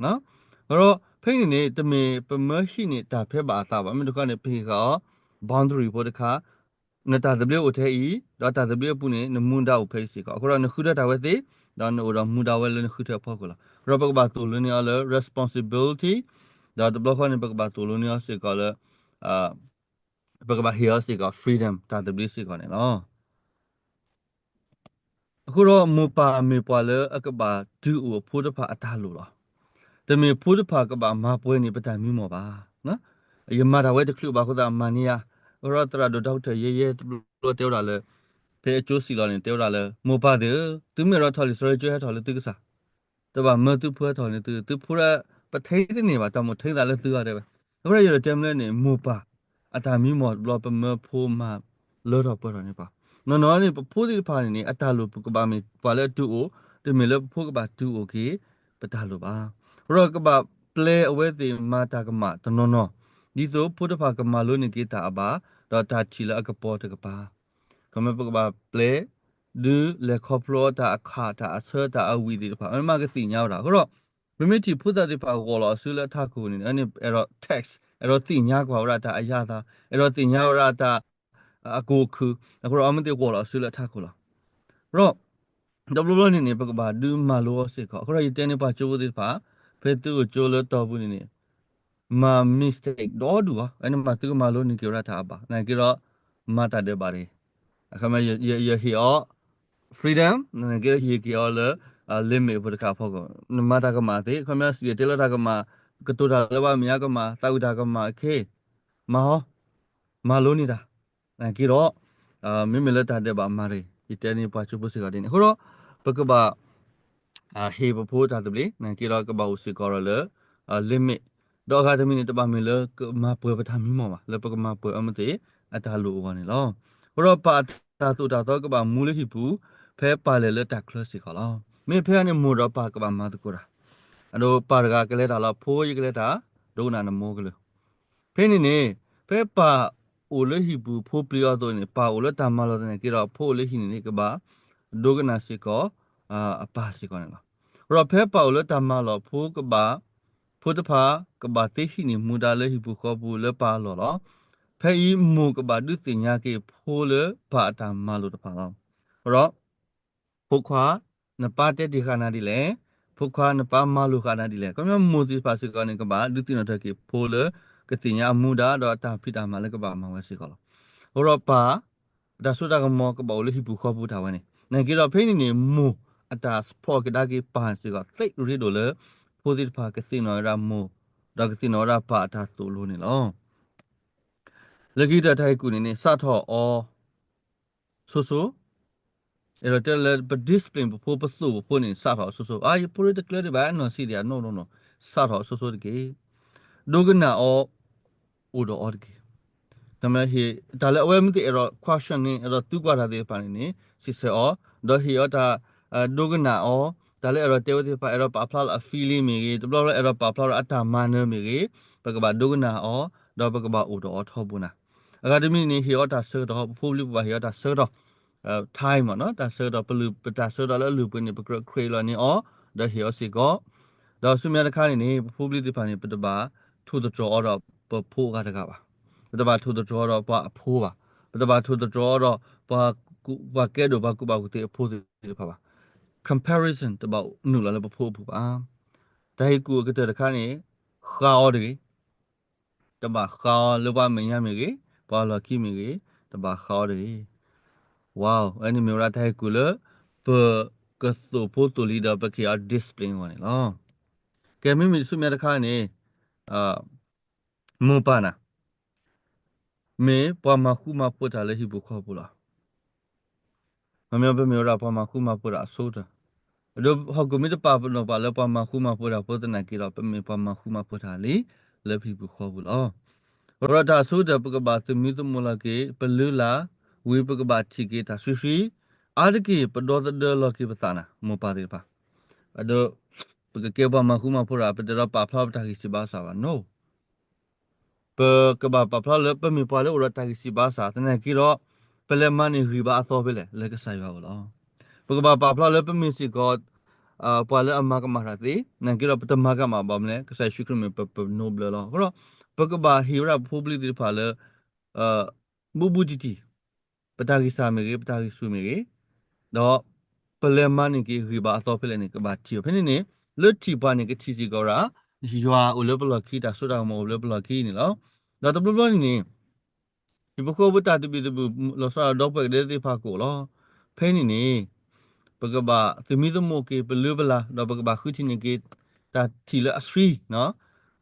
အဃိဒီး ဖဲန့ၣ်န့ၣ် တမ့ၢ်ပမၢဟံးန့ၢ်တၢ်ဖဲဘၣ်အသးဘၣ်, မ့ၢ်တခီန့ၣ် ပဟ့ၣ်ဃာ်အီၤ boundary ဖိတခါ နတၢ်သဘျ့အိၣ်ထဲအံၤ, ဒီးတၢ်သဘျ့အပူၤန့ၣ် နမူဒါအိၣ်ဖဲအံၤစ့ၢ်ကီး, အဃိဒီးနဃုထၢတၢ်ဝဲသ့, ဒီးနအိၣ်ဒီးမူဒါဝဲလၢနဃုထၢအဖီခိၣ်လီၤ. အဃိဒီးပကဘၣ်သိၣ်လိန့ၢ်အီၤလၢ responsibility, ဒီးတဘျီဃီန့ၣ် ပကဘၣ်သိၣ်လိန့ၢ်အီၤစ့ၢ်ကီးလၢ ပကဘၣ်ဟ့ၣ်အီၤစ့ၢ်ကီး freedom တၢ်သဘျ့စ့ၢ်ကီးန့ၣ်လီၤ. အဃိဒီးမိၢ်ပၢ်မ့ၢ်ပှၤလၢအကဘၣ်တုၤအိၣ်အဖိတဖၣ်အတၢ်လိၣ်လီၤ. တမ့ၢ်ဖိတဖၣ်ကဘၣ်မၤပှဲၤန့ၢ်ပတၢ်မံမီၢ်ဘၣ်. ယမၤတၢ်ဝဲတချုးဘၣ်အဃိသတးမၤန့ၢ်ယၤ, အဃိဒီးသရၣ်ဒိၣ်တၢ်အိၣ်ထၢၣ်ယဲယဲတဘျီတဲဝဲဒၣ်လၢ ဖဲအကၠိစံးလီၤန့ၣ် တဲဝဲဒၣ်လၢ မိၢ်ပၢ်သ့ၣ်ဧၢ, သုမ့ၢ်အဲၣ်ဒိးထီၣ်လံာ်စီဆှံကၠိဟဲထီၣ်လၢသုကစၢ်, တဘၣ်မၢသုဖိဟဲထီၣ်န့ၢ်သု, သုဖိဒၣ်ပထံၣ်တန့ၢ်ဘၣ်, တၢ်မိၣ်ထံသးလၢသုဂၤတဲဝဲ. အဃိဒီးယအဲၣ်ဒိးတဲမနုၤလဲၣ်န့ၣ် မိၢ်ပၢ်အတၢ်မံမီၢ်တဘျီ ပမၢဖိမၤလၢထီၣ်ပှဲၤထီၣ်န့ၣ်ပှၤ, နီၢ်နီၢ်န့ၣ် ပဖိသ့ၣ်တဖၣ်န့ၣ်န့ၣ် အတၢ်လိၣ်ပကဘၣ်မ့ၢ်ပှၤလၢအတုၤအိၣ်, တမ့ၢ်လၢပဖိကဘၣ်တုၤအိၣ်က့ၤပတၢ်လိၣ်ဘၣ်. အဃိဒီးကဘၣ်ပျဲအဝဲသ့ၣ်မၤတၢ်ကမၣ်တနီၤနီၤ, ဒ်သိးဖိတဖၣ်ကမၤလိန့ၢ်က့ၤတၢ်အဘၣ်, ဒီးတၢ်ထံၣ်လၢအကပီၤတကပၤ ခီမ့ၢ်ပကဘၣ်ပျဲ ဒုးလဲၤခီဖျိတၢ်အခးတၢ်အဆၢတၢ်အဝံၣ်သ့ၣ်တဖၣ် မ့ၢ်မးကသ့ၣ်ညါဝဲဒၣ်. အဃိဒီး ပမ့ၢ်ထံၣ်ဖိသၣ်သ့ၣ်တဖၣ်ဂီၤလီၤအစုလၢအထးခိၣ်န့ၣ် န့ၣ်အဲၣ်ဒိး text အဲၣ်ဒိးသ့ၣ်ညါကွၢ်ဝဲဒၣ်တၢ်အယၢ်အသး, အဲၣ်ဒိးသ့ၣ်ညါဝဲဒၣ်တၢ်အကိၢ်ခုၣ်, အဃိဒီး အမ့ၢ်သ့ၣ်ဂီၤလီၤအစုလၢအထးခိၣ်လီၤ. ဒီး တဘျီဘျီန့ၣ်န့ၣ် ပကဘၣ်ဒုးမၤလိအီၤစ့ၢ်ကီး. အဃိဒီးယတဲန့ၢ်ပှၤကၠိဖိသ့ၣ်တဖၣ်, ဖဲသုအိၣ်ကၠိလၢတီၢ်ပူၤန့ၣ်န့ၣ် မၤ mistake ဒီဒူၣ်အီၤ, အန့ၣ်မးသုကမၤလိန့ၢ်က့ၤဝဲဒၣ်တၢ်အဘၣ်, နာ်က့ဒီး မၤတၢ်ဒဲးဘးတဂ့ၤ. အခီပညီ ယဟ့ၣ်အီၤ freedom, နာ်က့ဒီးယဟ့ၣ်က့ၤအီၤလၢ limit ဖိတခါအဖီခိၣ်, နမၤတၢ်ကမၣ်သ့, အခီပညီ စံၣ်တဲၤတဲလီၤတၢ်ကမၣ်, ကတိၤတၢ်လၢပှၤမဲာ်ညါကမၣ်, သးဝံၣ်တၢ်ကမၣ်အခ့, မၤအီၤ, မၤလိန့ၢ်တၢ်, နာ်က့ဒီး မ့မ့ၢ်လၢတၢ်ဒဲးဘးမၤတဂ့ၤ, ယတဲန့ၢ်ပှၤကၠိဖိစ့ၢ်ကီးဒ်န့ၣ်. အဃိဒီး ပကဘၣ် ဟ့ၣ်ပဖိတၢ်သဘျ့, နာ်က့ဒီးကဘၣ်အိၣ်စ့ၢ်ကီးဒီးလၢ limit, ဒီးအဂၤတမံၤန့ၣ် တဘၣ်မ့ၢ်လၢကမၤပှဲၤပတၢ်မံမီၢ်ဘၣ်, လၢပကမၤပှဲၤအီၤမ့ၢ်သ့ၣ် အတၢ်လိၣ်အဂီၢ်န့ၣ်လီၤ. အဃိဒီးပၢ်အတၢ်သိၣ်တၢ်သီကဘၣ်မူလၢဟံၣ်ပူၤ, ဖဲပၢ်လဲၤလၢတၢ်ချၢစ့ၢ်ကီးလီၤ. မ့ၢ်ဖဲအံၤန့ၣ် မိၢ်ဒီးပၢ်ကဘၣ်မၤသကိးတၢ်, အဒိ ပၢ်တဂၤကလဲၤတၢ်လီၤ, ဖိယကလဲၤတၢ်, ဒိကနၣ်နမိၢ်ကလုၢ် ဖဲန့ၣ်န့ၣ် ဖဲပၢ်အိၣ်လၢဟံၣ်ပူၤ ဖိပျံၤအီၤအသိးန့ၣ် ပၢ်အိၣ်လၢတၢ်မၤလိာ်သနာ်က့ဒီး ဖိအိၣ်လၢဟံၣ်န့ၣ်န့ၣ် ကဘၣ်ဒိကနၣ်စ့ၢ်ကီး အပၢ်စ့ၢ်ကီးန့ၣ်လီၤ. ဒီးဖဲပၢ်အိၣ်လၢတၢ်မၤလိာ် ဖိကဘၣ်, ဖိတဖၣ်ကဘၣ်သ့ဟံးန့ၢ်မူဒါလၢဟံၣ်ပူၤဃီပူၤလၢပၢ်အလီၢ်လီၤ. ဖဲအံၤမိၢ်ကဘၣ်ဒုးသ့ၣ်ညါက့ၤဖိလၢပၢ်အတၢ်မၤလိာ်တဖၣ်လီၤ. ဒီး ဖိခွါ, နပၢ်တဲတ့ၢ်ဃာ်နၤဒ်လဲၣ်, ဖိခွါ, နပၢ်မၤလိာ်ဃာ်နၤဒ်လဲၣ်. အခီပညီမိၢ်သ့ၣ်တဖၣ်စ့ၢ်ကီးန့ၣ် ကဘၣ်ဒုးသ့ၣ်နီၣ်ထီၣ်က့ၤဖိလၢ ကသ့ၣ်ညါအမူဒါ ဒီးအတၢ်ဖံးတၢ်မၤလၢကဘၣ်မၤဝဲစ့ၢ်ကီးလီၤ. အဃိဒီးပၢ် အတၢ်စိတၢ်ကမီၤကဘၣ်အိၣ်လၢဟံၣ်ပူၤဃီပူၤတၢ်ဝဲန့ၣ်, နာ်က့ဒီးဖဲန့ၣ်န့ၣ် မိၢ်အတၢ်ဖီၣ်ကဒါက့ၤပၢ်စ့ၢ်ကီး သ့ရ့ဒိၣ်လၢ ဖိသ့ၣ်တဖၣ်ကသ့ၣ်နီၣ်ဝဲဒၣ်မိၢ်, ဒီးကသ့ၣ်နီၣ်ဝဲဒၣ်ပၢ်အတၢ်သိၣ်လိန့ၣ်လီၤ. လၢခံကတၢၢ်တၢ်ဟ့ၣ်ကူၣ်န့ၣ်န့ၣ် စးထီၣ်အီၤ ဆိဆိ, အဲၣ်ဒိးတဲလၢပ discipline ပဖိ ပသိၣ်ပဖိန့ၣ် စးထီၣ်အီၤဆိဆိ, အါ ယဖိရ့တကျၢၤဒံးဘၣ် အနီၢ်ဆံးဒံးဧါ, no no no, စးထီၣ်အီၤဆိဆိတက့ၢ်. ဒိကနၣ်အီၤ, အိၣ်ဒီးအီၤတက့ၢ်. တၢ်လၢအဝဲမ့ၢ်သ့ၣ်အဲၣ်ဒိး question န့ၣ် အဲၣ်ဒိးသံကွၢ်တၢ်သ့ၣ်တဖၣ်န့ၣ်န့ၣ် စံးဆၢအီၤ, ဒီးဟ့ၣ်အီၤတၢ် ဒိကနၣ်အီၤ, တၢ်လၢအဲၣ်ဒိးတဲဝဲသ့ၣ်တဖၣ် အဲၣ်ဒိးပာ်ဖျါလၢအ feeling မ့ၢ်ဂ့ၤ, တဘျီဘျီအဲၣ်ဒိးပာ်ဖျါလၢအတၢ်မၤနၢၤမ့ၢ်ဂ့ၤ, ပကဘၣ်ဒိကနၣ်အီၤ, ဒီးပကဘၣ်အိၣ်ဒီးအီၤထီဘိနၤ. အဂၤတမံၤန့ၣ် ဟ့ၣ်အီၤတၢ်ဆၢကတီၢ်, ပဖိပလံၤပဘၣ်ဟ့ၣ်အီၤတၢ်ဆၢကတီၢ်, time မ့ၢ်နီၤ, တၢ်ဆၢကတီၢ် ပလုၢ် ပတၢ်ဆၢကတီၢ်လၢအလုၢ်အပှ့ၤန့ၣ် ပကြၢး create လီၤန့ၢ်အီၤ, ဒီးဟ့ၣ်အီၤစ့ၢ်ကီး, ဒီးဆူမဲာ်ညါတခါန့ၣ်န့ၣ် ပဖိပလံၤသ့ၣ်တဖၣ်န့ၣ် ပတဘၣ်ထိၣ်သတြီၤအီၤဒီးပဖိအဂၤတဂၤဘၣ်, ပတဘၣ်ထိၣ်သတြီၤအီၤဒီးပှၤအဖိဘၣ်, ပတဘၣ်ထိၣ်သတြီၤအီၤဒီး ပှၤ ပှၤကဲဒိၣ်ပှၤကူၣ်ဘၣ်ကူၣ်သ့အဖိသ့ၣ်တဖၣ်ဘၣ်. Comparison တဘၣ်နုာ်လီၤလၢပဖိအပူၤဘၣ်. တၢ်ဟ့ၣ်ကူၣ်အကတၢၢ်တခါန့ၣ် ဃါအီၤတဂ့ၤ, တဘၣ်ဃါအီၤလၢပှၤမဲာ်ညါမ့ၢ်ဂ့ၤ, ပှၤလီၢ်ခံမ့ၢ်ဂ့ၤ, တဘၣ်ဃါအီၤတဂ့ၤ. Wow, အဝဲန့ၣ်မ့ၢ်ဝဲဒၣ်တၢ်ဟ့ၣ်ကူၣ်လၢ ပကသိၣ်ဖိသိၣ်လံၤဒီးပကဟ့ၣ်အီၤ discipline အဂီၢ်န့ၣ်လီၤ. ကဲ မ့မ့ၢ်ဆူမဲာ်ညါတခါန့ၣ် မိၢ်ပၢ်နၤ မ့ၢ်ပှၤမၤဃူမၤဖိးတၢ်လၢဟံၣ်ပူၤဃီပူၤလီၤ. မ့မ့ၢ်ပမ့ၢ်ဝဲဒၣ်ပှၤမၤဃူမၤဖိးတၢ်အဆိကတၢၢ်, ဒီးဟီၣ်ခိၣ်မ့ၢ်တပာ်ပနီၣ်ပှၤလၢပှၤမၤဃူမၤဖိးတၢ်ဖိသနာ်က့ဒီး ပမ့ၢ်ပှၤမၤဃူမၤဖိးတၢ်လံ လၢပဟံၣ်ပူၤဃီပူၤလီၤ. အဃိဒီးတၢ်အဆိကတၢၢ် ပကဘၣ်သမံသမိးလီၤက့ၤ ပလုၢ်လၢ်, ဝံၤပကဘၣ်ထံၣ်က့ၤတၢ်ဆှံဆှံ, အါတက့ၢ်ပဒီသဒၢလီၤက့ၤပသးနၤ မိၢ်ပၢ်သ့ၣ်တဖၣ်, အဒိ ပကကဲပှၤမၤဃူမၤဖိးတၢ် ပတအဲၣ်ဒိးပာ်ဖျါပတၢ်ဂံၢ်စၢ်ဘါစၢ်ဘၣ် no. ပကဘၣ်ပာ်ဖျါလၢပမ့ၢ်ပှၤလၢအိၣ်ဒီးတၢ်ဂံၢ်စၢ်ဘါစၢ်သနာ်က့ဒီး ပလဲၤမၤန့ၢ်ဂံၢ်ဘါအသီဖဲလဲၣ် လၢကစၢ်ယွၤအအိၣ်လီၤ. ပကဘၣ်ပာ်ဖျါလၢပမ့ၢ်စ့ၢ်ကီး ပှၤလၢအမၤကမၣ်တၢ်သ့ သနာ်က့ဒီးပတမၤကမၣ်ဘၣ်မနုၤလဲၣ် ကစၢ်ယ့ၣ်ၡူးခရံာ်မ့ၢ်ပပနိဘျၢလီၤ. အဃိဒီး ပကဘၣ်ဟ့ၣ်ဝဲဒၣ်ပဖိပလံၤသ့ၣ်တဖၣ်လၢ ဘူးဘူးတံၢ်တံၢ် ပတၢ်ဂံၢ်စၢ်မ့ၢ်ဂ့ၤ ပတၢ်ဂံၢ်ဆူၣ်မ့ၢ်ဂ့ၤ, ဒီးပလဲၤမၤန့ၢ်က့ၤဂံၢ်ဘါအသီဖဲလဲၣ်န့ၣ် ကဘၣ်ထံၣ်အီၤ ဖဲန့ၣ်န့ၣ် လၢထံၣ်ပှၤန့ၣ် ကထံၣ်စ့ၢ်ကီးဝဲဒၣ် ယွၤအိၣ်လၢပလီၢ်ခံ တၢ်စိတၢ်ကမီၤအိၣ်လၢပလီၢ်ခံန့ၣ်လီၤ. ဒီးတဘျီဘျီန့ၣ်န့ၣ် ဟံၣ်ဖိဃီဖိတၢ်သဘံၣ်သဘုၣ် လီၤဆီဒၣ်ဒီပုၢ်ဝဲၢ်ကဒဲသ့ၣ်တဖၣ်ကအိၣ်လီၤ. ဖဲန့ၣ်န့ၣ် ပကဘၣ်သမံသမိးက့ၤပလုၢ်ပလၢ် ဒီးပကဘၣ်ဃုထံၣ်န့ၢ်က့ၤ တၢ်ထံၣ်လၢအဆှံ,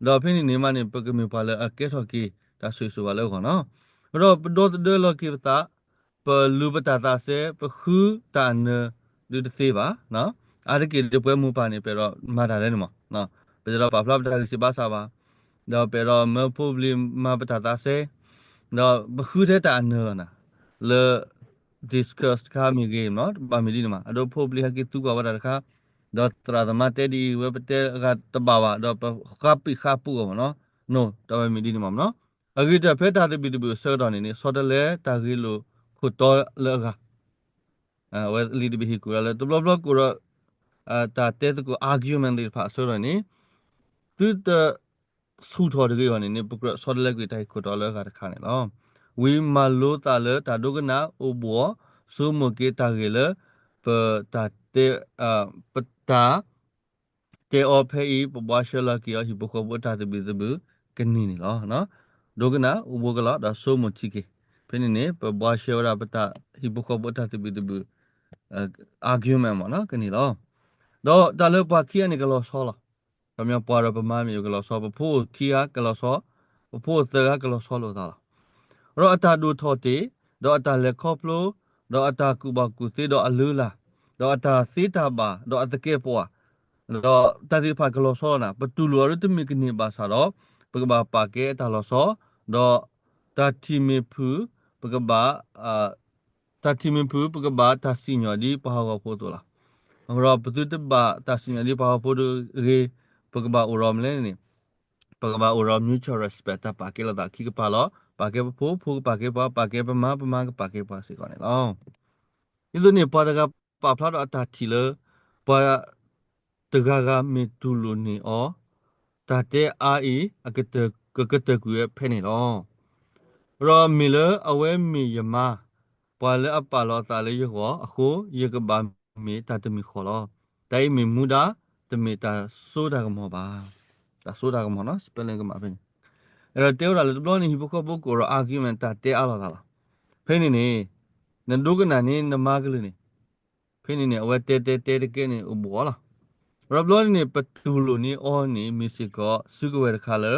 ဒီးဖဲန့ၣ်န့ၣ်မးန့ၣ် ပကမ့ၢ်ပှၤလၢအကဲထီၣ်က့ၤ တၢ်ဆိၣ်ဂ့ၤဆိၣ်ဝါလၢအဂီၢ်နီၤ. ဒီးပဒီသဒၢလီၤက့ၤပသး, ပလူၤပတၢ်သးစဲ, ပဃုတၢ်အနၢၤဒုးတသ့ဘၣ်. အါတက့ၢ်ဒီးပဝဲမိၢ်ပၢ်န့ၣ် ပအဲၣ်ဒိးမၤတၢ်လဲၣ်န့ၣ်မး, ပအဲၣ်ဒိးပာ်ဖျါပတၢ်ဂံၢ်စၢ်ဘါစၢ်ဘၣ်, ဒီးပအဲၣ်ဒိးမၢဖိပလံၤမၤပတၢ်သးစဲ, ဒီးပဃုထဲတၢ်အနၢၤလီၤနၤ, လၢ discuss တခါမ့ၢ်ဂ့ၤမး တဘၣ်မ့ၢ်ဒ်န့ၣ်မး, အဒိဖိပလံၤဟဲက့ၤသူကွၢ်ဝဲဒၣ်တခါ, ဒီးသရၣ်သမါတဲဒ်အံၤ ဝဲပတဲအဂၤတဘၣ်ဘၣ် ဒီးပဃါပံာ်ဃါပူၤအီၤမးနီၤ, တဘၣ်မ့ၢ်ဒ်န့ၣ်မးနီၤ. အဂ့ၢ်တၢၢ်ဖဲတၢ်သဘံၣ်သဘုၣ်အဆၢကတီၢ်န့ၣ်န့ၣ် ဆီတလဲတၢ်ဂ့ၢ်လိာ်ခိၣ်တီလၢအဂၤ အဝဲလံာ်တဘ့ၣ်ဟ့ၣ်ကူၣ်ဒၣ်လၢ တဘျီဘျီကိးဒီး တၢ်တဲသကိး argument သ့ၣ်တဖၣ်အဆၢကတီၢ်န့ၣ် သုတဆူၣ်ထီၣ်တဂ့ၤအဂီၢ်န့ၣ်န့ၣ် ပကြၢးဆီတလဲကွံာ်တၢ်ဟ့ၣ်ခိၣ်တီလၢအဂၤတခါန့ၣ်လီၤ. ဝံၤမၤလိသးလၢတၢ်ဒိကနၣ်အိၣ်ဘူးအီၤ ဆိကမိၣ်က့ၤတၢ်ဂ့ၢ်လၢ ပတၢ်တဲ ပတၢ် တဲအီၤဖဲအံၤ ပဘှါရှဲလီၤက့ၤအီၤဟံၣ်ဖိဃီဖိအတၢ်သဘံၣ်သဘုၣ်ကန့ၢ်န့ၣ်လီၤ. ဒိကနၣ်အိၣ်ဘူးကလီဒီးဆိကမိၣ်ထံက့ၤ ဖဲန့ၣ်န့ၣ် ပဘှါရှဲဝဲဒၣ်ပတၢ်ဟံၣ်ဖိဃီဖိအတၢ်သဘံၣ်သဘုၣ် argument မ့ၢ်နီၤ ကန့ၢ်လီၤ. ဒီးတၢ်လၢပှၤခံဂၤန့ၣ်ကလီၤဆီလီၤ. ခီပညီပှၤဒီးပမါမ့ၢ်ကလီၤဆီ ပဖိအိၣ်ခံဂၤကလီၤဆီ ပဖိအိၣ်သၢဂၤကလီၤဆီလိာ်သးလီၤ. ဒီးအတၢ်ဒိၣ်ထီၣ်တ့ၢ် ဒီးအတၢ်လဲၤခီဖျိ ဒီးအတၢ်ကူၣ်ဘၣ်ကူၣ်သ့ဒီးအလုၢ်အလၢ် ဒီးအတၢ်သ့တၢ်ဘၣ် ဒီးအသကဲးပဝး ဒီးတၢ်သ့ၣ်တဖၣ်ကလီၤဆီလီၤနၤ ပတူၢ်လိာ်အီၤဒ်တမ့ၢ်ကန့ၢ်ဘၣ်ဆၣ်ဒီး ပကဘၣ်ပာ်ကဲအတၢ်လီၤဆီ ဒီးတၢ်ထံၣ်မ့ၢ်ဖုၣ် ပကဘၣ် တၢ်ထံၣ်မ့ၢ်ဖုၣ် ပကဘၣ်တၢ်စံၣ်ညီၣ်ဒ်ပှၤဟးဂီၤဖိအသိးလီၤ. အဃိဒီးပသုတဘၣ်တၢ်စံၣ်ညီၣ်ဒ်ပှၤဟးဂီၤဖိတဂ့ၤ ပကဘၣ်အိၣ်ဒီးမနုၤလဲၣ်န့ၣ် ပကဘၣ်အိၣ်ဒီး mutual respect တၢ်ပာ်ကဲလိာ်သးခံကပၤလီၤ. ပာ်ကဲပဖိ ဖိကပာ်ကဲပှၤ ပာ်ကဲပမါ ပမါကပာ်ကဲပှၤစ့ၢ်ကီးန့ၣ်လီၤ. ဒ်သိးန့ၣ် ပှၤတဂၤပာ်ဖျါထီၣ်အတၢ်ထံၣ်လၢ ပှၤတဂၤဂၤမ့ၢ်တူၢ်လိာ်န့ၢ်အီၤ တၢ်တဲအါအံၤ ကကတၢၢ်ကွံာ်ဝဲဖဲန့ၣ်လီၤ. ဒီးမ့ၢ်လၢအဝဲမ့ၢ်ယမါ ပှၤလၢအပာ်လီၤအသးလၢယဂီၢ်အဃိ ယကဘၣ်မ့ၢ်တၢ်တမံၤဃီလီၤ. တၢ်အံၤမ့ၢ်မူဒါ တမ့ၢ်တၢ်စိတၢ်ကမီၤဘၣ်. တၢ်စိတၢ်ကမီၤနီၤ spelling ကမၣ်ဖဲန့ၣ်. အဲၣ်ဒိးတဲဝဲဒၣ်လၢတဘျီန့ၣ် ဟံၣ်ဖိဃီဖိကအိၣ်ဒီး argument တၢ်တဲအါလိာ်သးလီၤ. ဖဲန့ၣ်န့ၣ် နဒိကနၣ်န့ၢ်နမါကလုၢ်န့ၣ် ဖဲန့ၣ်န့ၣ် အဝဲတဲတဲတဲတကဲန့ၣ်အိၣ်ဘူးအီၤလီၤ. ဒီးတဘျီန့ၣ်န့ၣ် ပတူၢ်လိာ်န့ၢ်အီၤန့ၣ် မ့ၢ်စ့ၢ်ကီး စုကဝဲၤတခါလၢ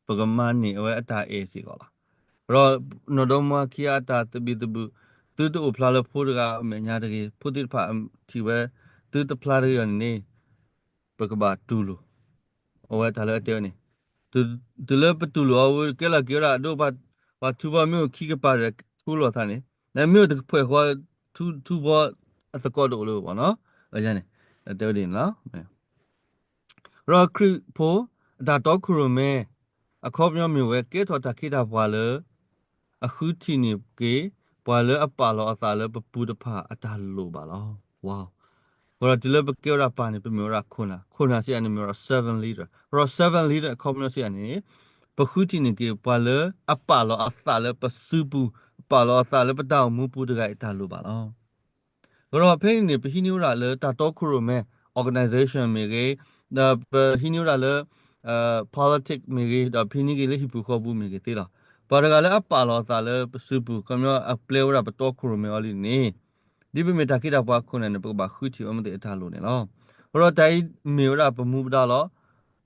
ပကမၤန့ၢ်အဝဲအတၢ်အဲၣ်စ့ၢ်ကီးလီၤ. ဒီးနီၢ်ဒီမါခံဂၤအတၢ်သဘံၣ်သဘုၣ် သုတအိၣ်ဖျါလၢဖိတဂၤအမဲာ်ညါတဂ့ၤ, ဖိသ့ၣ်တဖၣ်ထံၣ်ဝဲ သုတဖျါတဂ့ၤအီၤန့ၣ်န့ၣ် ပကဘၣ်တူၢ်လိာ် အဝဲတၢ်လၢအတဲဝဲန့ၣ် တုၤလၢပတူၢ်လိာ်အီၤ ကဲလီၤက့ၤဝဲဒၣ်အဒိ ပှၤထူဘီမ့ၢ်အိၣ်ခံကပၤဒီး ထူလိာ်သးန့ၣ် နမ့ၢ်အိၣ်တကဖှဲၣ်ဃီ ထူဘီအသကိးတအိၣ်လၢၤဘၣ်နီၤ အန့ၣ် တဲဝဲဒ်န့ၣ်လီၤ. ဒီးခရံာ်ဖိ အတၢ်တီခိၣ်ရိၣ်မဲ အခီပညီမ့ၢ်ဝဲ ကဲထီၣ်တၢ်ခ့တၢ်ပှၤလၢ အဃုထံၣ်န့ၢ်က့ၤ ပှၤလၢအပာ်လီၤအသးလၢပပူၤတဖၣ်အတၢ်လိၣ်ဘၣ်လီၤ. အဃိဒီးတုၤလၢပကဲဝဲဒၣ်ပၢ်န့ၣ် ပမ့ၢ်ဝဲဒၣ်ခိၣ်နၢ်, ခိၣ်နၢ်စ့ၢ်ကီးန့ၣ် မ့ၢ်ဝဲဒၣ် servant leader, ဒီး servant leader အခီပညီစ့ၢ်ကီးန့ၣ် ပဃုထံၣ်န့ၢ်က့ၤ ပှၤလၢအပာ်လီၤအသးလၢပစုပူၤ, ပာ်လီၤအသးလၢပတၢ်အိၣ်မူပူၤတဂၤအံၤတၢ်လိၣ်ဘၣ်လီၤ. အဃိဒီးဖဲန့ၣ်န့ၣ် ပဟံးန့ၢ်ဝဲဒၣ်လၢတၢ်တီခိၣ်ရိၣ်မဲ organization မ့ၢ်ဂ့ၤ, ဒီးပဟံးန့ၢ်ဝဲဒၣ်လၢ politics မ့ၢ်ဂ့ၤ, ဒီးပဟံးန့ၢ်က့ၤလၢဟံၣ်ပူၤဃီပူၤမ့ၢ်ဂ့ၤသ့လီၤ. ပှၤတဂၤလၢအပာ်လီၤအသးလၢပစုပူၤ ခီပညီအပျဲဝဲဒၣ်ပတီခိၣ်ရိၣ်မဲအီၤလံန့ၣ် ဒ်ပမ့ၢ်တၢ်ခ့တၢ်ပှၤခိၣ်နၢ်န့ၣ် ပကဘၣ်ဃုထံၣ်အီၤမ့ၢ်သ့ၣ်အတၢ်လိၣ်န့ၣ်လီၤ. အဃိဒီးတၢ်အံၤမ့ၢ်ဝဲဒၣ်ပမူပဒါလီၤ.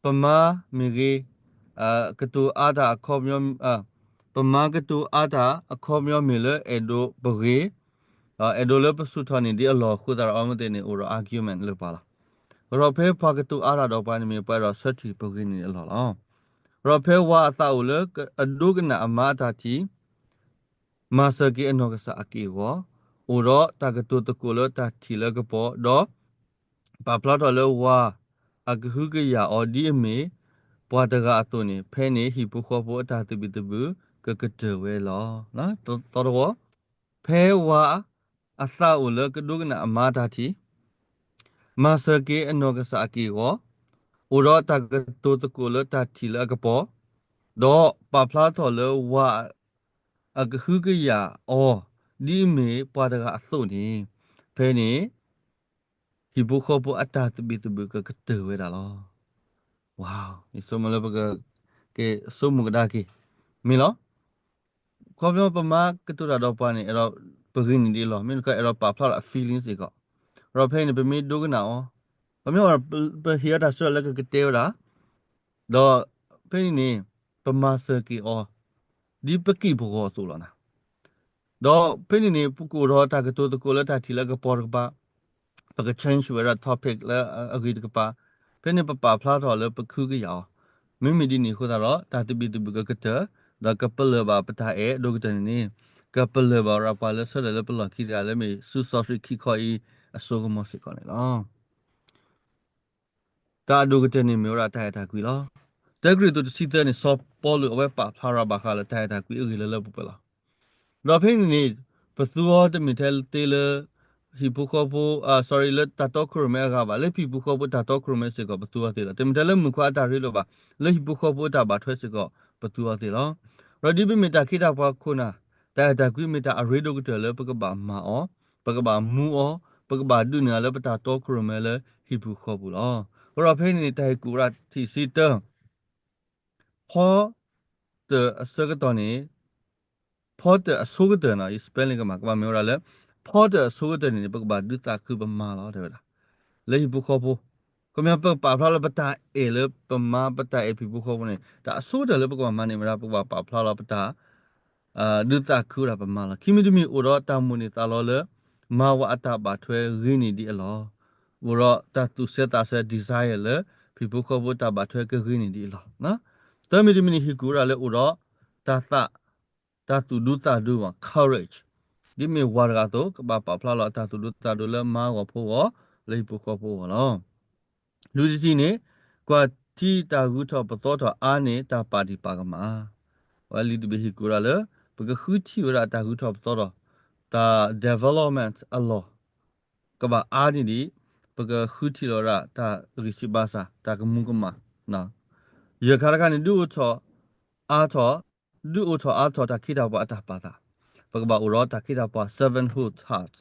ပမါမ့ၢ်ဂ့ၤ ကတိၤအါတၢ်အခီပညီ ပမါကတိၤအါတၢ်အခီပညီမ့ၢ်လၢအဲၣ်ဒိးပဂ့ၤ, အဲၣ်ဒိးလၢပဆူၣ်ထီၣ်န့ၢ်ဒံးအလီၢ်အဃိသတးဒီး အီၤမ့ၢ်သ့ၣ်န့ၣ် အိၣ်ဒီး argument လၢပှၤလီၤ. အဃိဒီးဖဲပှၤကတိၤအါတၢ်ဒီးပှၤန့ၣ်မ့ၢ်ပှၤအဲၣ်ဒိးဆၢထံၣ်ပဂ့ၤန့ၢ်ဒံးအလီၢ်လီၤ. အဃိဒီးဖဲဝၤအသးအိၣ်လၢအဒိကနၣ်အမါအတၢ်ထံၣ် မၤစၢၤက့ၤအနီၢ်ကစၢ်အက့ၢ်အဂီၤ, အိၣ်ဒီးတၢ်ကတိၤသကိးလၢတၢ်ထံၣ်လၢကပီၤ, ဒီးပာ်ဖျါထီၣ်လၢဝၤအကဟုကယာ်အီၤဒ်အမ့ၢ်ပှၤတဂၤအသိးန့ၣ်, ဖဲန့ၣ်ဟံၣ်ဖိဃီဖိအတၢ်သဘံၣ်သဘုၣ်ကကတၢၢ်ဝဲလီၤ. သီတဝီ, ဖဲဝၤအသးအိၣ်လၢကဒိကနၣ်အမါတၢ်ထံၣ် မၤစၢၤက့ၤအနီၢ်ကစၢ်အက့ၢ်အဂီၤ, အိၣ်ဒီးတၢ်ကတိၤသကိးလၢတၢ်ထံၣ်လၢအကပီၤ, ဒီးပာ်ဖျါထီၣ်လၢဝၤအကဟုကယာ်အီၤ ဒ်အမ့ၢ်ပှၤတဂၤအသိးန့ၣ်, ဖဲန့ၣ် ဟံၣ်ဖိဃီဖိအတၢ်သဘံၣ်သဘုၣ်ကကတၢၢ်ဝဲဒၣ်လီၤ. ယဆိကမိၣ်လၢပကက့ၤဆိကမိၣ်ကဒါက့ၤ မ့ၢ်လီၤ. ခီပညီပမါကတိၤတၢ်ဒီးပှၤန့ၣ် အဲၣ်ဒိးပဂ့ၤန့ၢ်ဒံးအလီၢ်, မ့ၢ်တခီအဲၣ်ဒိးပာ်ဖျါဒီးအ feeling စ့ၢ်ကီး, ဒီးဖဲအံၤန့ၣ် ပမ့ၢ်ဒိကနၣ်အီၤ, ခီပညီပဟ့ၣ်အီၤတၢ်စံးလၢကကတဲဝဲဒၣ်, ဒီးဖဲန့ၣ်န့ၣ် ပမၤစၢၤက့ၤအီၤ ဒ်ပက့ၢ်ပဂီၤအသိးလီၤနၤ. ဒီးဖဲန့ၣ်န့ၣ် ပကအိၣ်ဒီးတၢ်ကတိၤသကိးလၢတၢ်ထံၣ်လၢကပီၤတကပၤ, ပက change ဝဲဒၣ် topic လၢအဂ့ၤတကပၤ, ဖဲန့ၣ်ပပာ်ဖျါထီၣ်လၢပကဟုကယာ်အီၤ, မ့မ့ၢ်ဒ်န့ၣ်အဃိသတးဒီး တၢ်သဘံၣ်သဘုၣ်ကကတၢၢ်, ဒီးကပလၢၢ်ဘၣ်ပတၢ်အဲၣ်ဒိးကတၢၢ်န့ၣ်န့ၣ်, ကပလၢၢ်ဘၣ်ဝဲဒၣ်ပှၤလၢဆၢထၢၣ်လၢပလီၢ်ခံတဂၤလၢမ့ၢ်ဆူစီဆှံခံခီအံၤအစိကမီၤစ့ၢ်ကီးန့ၣ်လီၤ. တၢ်အဒိၣ်ကတၢၢ်န့ၣ်မ့ၢ်ဝဲဒၣ်တၢ်အဲၣ်တၢ်ကွံလီၤ. တၢကရံၣ်သူးတဆံသၢန့ၣ် စီၤပီလူးအဝဲပာ်ဖျါထီၣ်ဘၣ်ဃးလၢတၢ်အဲၣ်တၢ်ကွံအဂ့ၢ်လၢလၢပှဲၤပှဲၤလီၤ. ဒီးဖဲန့ၣ်န့ၣ် ပသူအီၤတမ့ၢ်ထဲသ့လၢ ဟံၣ်ဖိဃီဖိ, အ sorry, လၢတၢ်တီခိၣ်ရိၣ်မဲအဂၤဘၣ်, လၢဟံၣ်ဖိဃီဖိတၢ်တီခိၣ်ရိၣ်မဲစ့ၢ်ကီး ပသူအီၤသ့လီၤ. တမ့ၢ်ထဲလၢမုၣ်ခွါအတၢ်ရ့လိာ်ဘၣ်, လၢဟံၣ်ဖိဃီဖိအတၢ်ဘၣ်ထွဲစ့ၢ်ကီး ပသူအီၤသ့လီၤ. ဒီးဒ်ပမ့ၢ်တၢ်ခ့တၢ်ပှၤခိၣ်နၢ်, တၢ်အဲၣ်တၢ်ကွံမ့ၢ်တၢ်အရ့ဒိၣ်ကတၢၢ်လၢပကဘၣ်မၤအီၤ, ပကဘၣ်မူအီၤ, ပကဘၣ်ဒုးန့ၢ်အီၤလၢပတၢ်တီခိၣ်ရိၣ်မဲလၢဟံၣ်ပူၤဃီပူၤလီၤ. အဃိဒီးဖဲန့ၣ်န့ၣ် တၢ်ဟ့ၣ်ကူၣ်ဝဲဒၣ်ထံၣ်ဆံတၢ ဖီတၢၣ်အဆၢကတီၢ်န့ၣ်, ဖီတၢၣ်အဆိကတၢၢ်နီၤ, ယ spelling ကမၤ ကမၤမ့ၢ်ဝဲဒၣ်လၢ ဖီတၢၣ်အဆိကတၢၢ်န့ၣ်န့ၣ် ပကဘၣ်ဒုးသးခုပမၤလီၤ တဲဝဲဒၣ်. လၢဟံၣ်ဖိဃီဖိ, ခီပညီပကပာ်ဖျါလီၤပတၢ်အဲၣ်လၢပမါ ပတၢ်အဲၣ်ဟံၣ်ဖိဃီဖိန့ၣ် တၢ်အဆိကတၢၢ်လၢပကဘၣ်မၤန့ၣ်ဝဲဒၣ် ပကဘၣ်ပာ်ဖျါလီၤပတၢ် ဒုးသးခုဝဲဒၣ်ပမါလီၤ. ခံမံၤတမံၤအိၣ်ဒီးတၢ်မိၣ်န့ၢ်သးလီလၢ မါဝၤအတၢ်ဘၣ်ထွဲဂ့ၤန့ၢ်ဒံးအလီၢ်, အိၣ်ဒီးတၢ်သူၣ်ဆဲးသးဆဲး desire လၢ ဟံၣ်ဖိဃီဖိတၢ်ဘၣ်ထွဲကဂ့ၤန့ၢ်ဒံးအလီၢ်. သၢမံၤတမံၤန့ၣ် ဟ့ၣ်ကူၣ်ဝဲဒၣ်လၢအိၣ်ဒီးတၢ်သး, တၢ်သူၣ်ဒူသးဒူဘၣ် courage, ဒ်မ့ၢ်ဝၤတဂၤအသိး ကဘၣ်ပာ်ဖျါလီၤအတၢ်သူၣ်ဒူသးဒူလၢမါဂီၤဖိဂီၢ် လၢဟံၣ်ဖိဃီဖိဂီၢ်လီၤ. လွံၢ်တထံၣ်န့ၣ်, ကွၢ်ထံတၢ်ဂုၤထီၣ်ပသီထီၣ်အါန့ၢ်တၢ်ပာ်ဒံၣ်ပာ်ကမၣ်, အဝဲလံာ်တဘ့ၣ်ဟ့ၣ်ကူၣ်ဝဲဒၣ်လၢ ပကဃုထံၣ်ဝဲဒၣ်တၢ်ဂုၤထီၣ်ပသီထီၣ်, တၢ် development အလီၢ် ကဘၣ်အါန့ၢ်ဒံး, ပကဃုထံၣ်လီၤဝဲဒၣ်တၢ်ဂံၢ်စၢ်ဘါစၢ် တၢ်ကမူၤကမၣ်, ယဲၢ်ခါတခါန့ၣ် ဒုးအိၣ်ထီၣ်အါထီၣ်, ဒုးအိၣ်ထီၣ်အါထီၣ်တၢ်ခ့တၢ်ပှၤအတၢ်ပာ်သး, ပကဘၣ်အိၣ်ဒီးတၢ်ခ့တၢ်ပှၤ servanthood heart,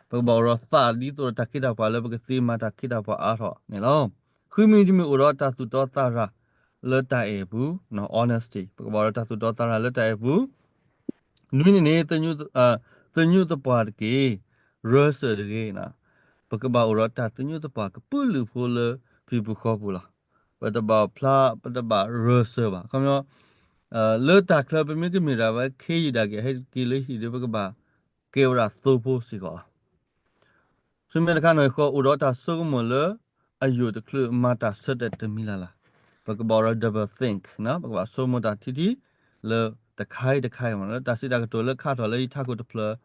ပကဘၣ်အိၣ်ဒီးသးဒ်သိးဒီးတၢ်ခ့တၢ်ပှၤလၢပကသ့မၤတၢ်ခ့တၢ်ပှၤအါထီၣ်န့ၣ်လီၤ. ဃုမံၤတမံၤအိၣ်ဒီးတၢ်သူၣ်တီသးရၤလၢတၢ်အဲၣ်အပူၤ, honesty, ပကဘၣ်အိၣ်ဒီးတၢ်သူၣ်တီသးရၤလၢတၢ်အဲၣ်အပူၤ, နွံန့ၣ်န့ၣ် သညူးသပှၢ်တက့ၢ်, ရၢစၢၢ်တဂ့ၤ, ပကဘၣ်အိၣ်ဒီးတၢ်သညူးသပှၢ်ကပုာ်လုာ်ဖိလၢဟံၣ်ပူၤဃီပူၤလီၤ. ပတဘၣ်ဖျါ, ပတဘၣ်ရၢစၢၢ်ဘၣ်. ခီပညီ လၢတၢ်ချၢပမ့ၢ်ကမ့ၢ်ဒၣ်ဝဲခ့ယုၢ်ဒၣ်က့ၤ ဟဲက့ၤလၢဟံၣ်ဒီး ပကဘၣ်ကဲဝဲဒၣ်သိဖိစ့ၢ်ကီးလီၤ. ဆူမဲာ်တခါနီၢ်ဃီ အိၣ်ဒီးတၢ်ဆိကမိၣ်လၢအယိာ်တချုး မၤတၢ်ဆၢတဲာ်တမံၤလၢ်လၢ်, ပကဘၣ်အိၣ်ဒီး double think, ပကဘၣ်ဆိကမိၣ်တၢ်ထံထံ လၢတခါအံၤတခါအံၤမ့ၢ် လၢတၢ်စံးတၢ်ကတိၤလၢခးထီၣ်လၢယထးခိၣ်တဖျၢၣ်,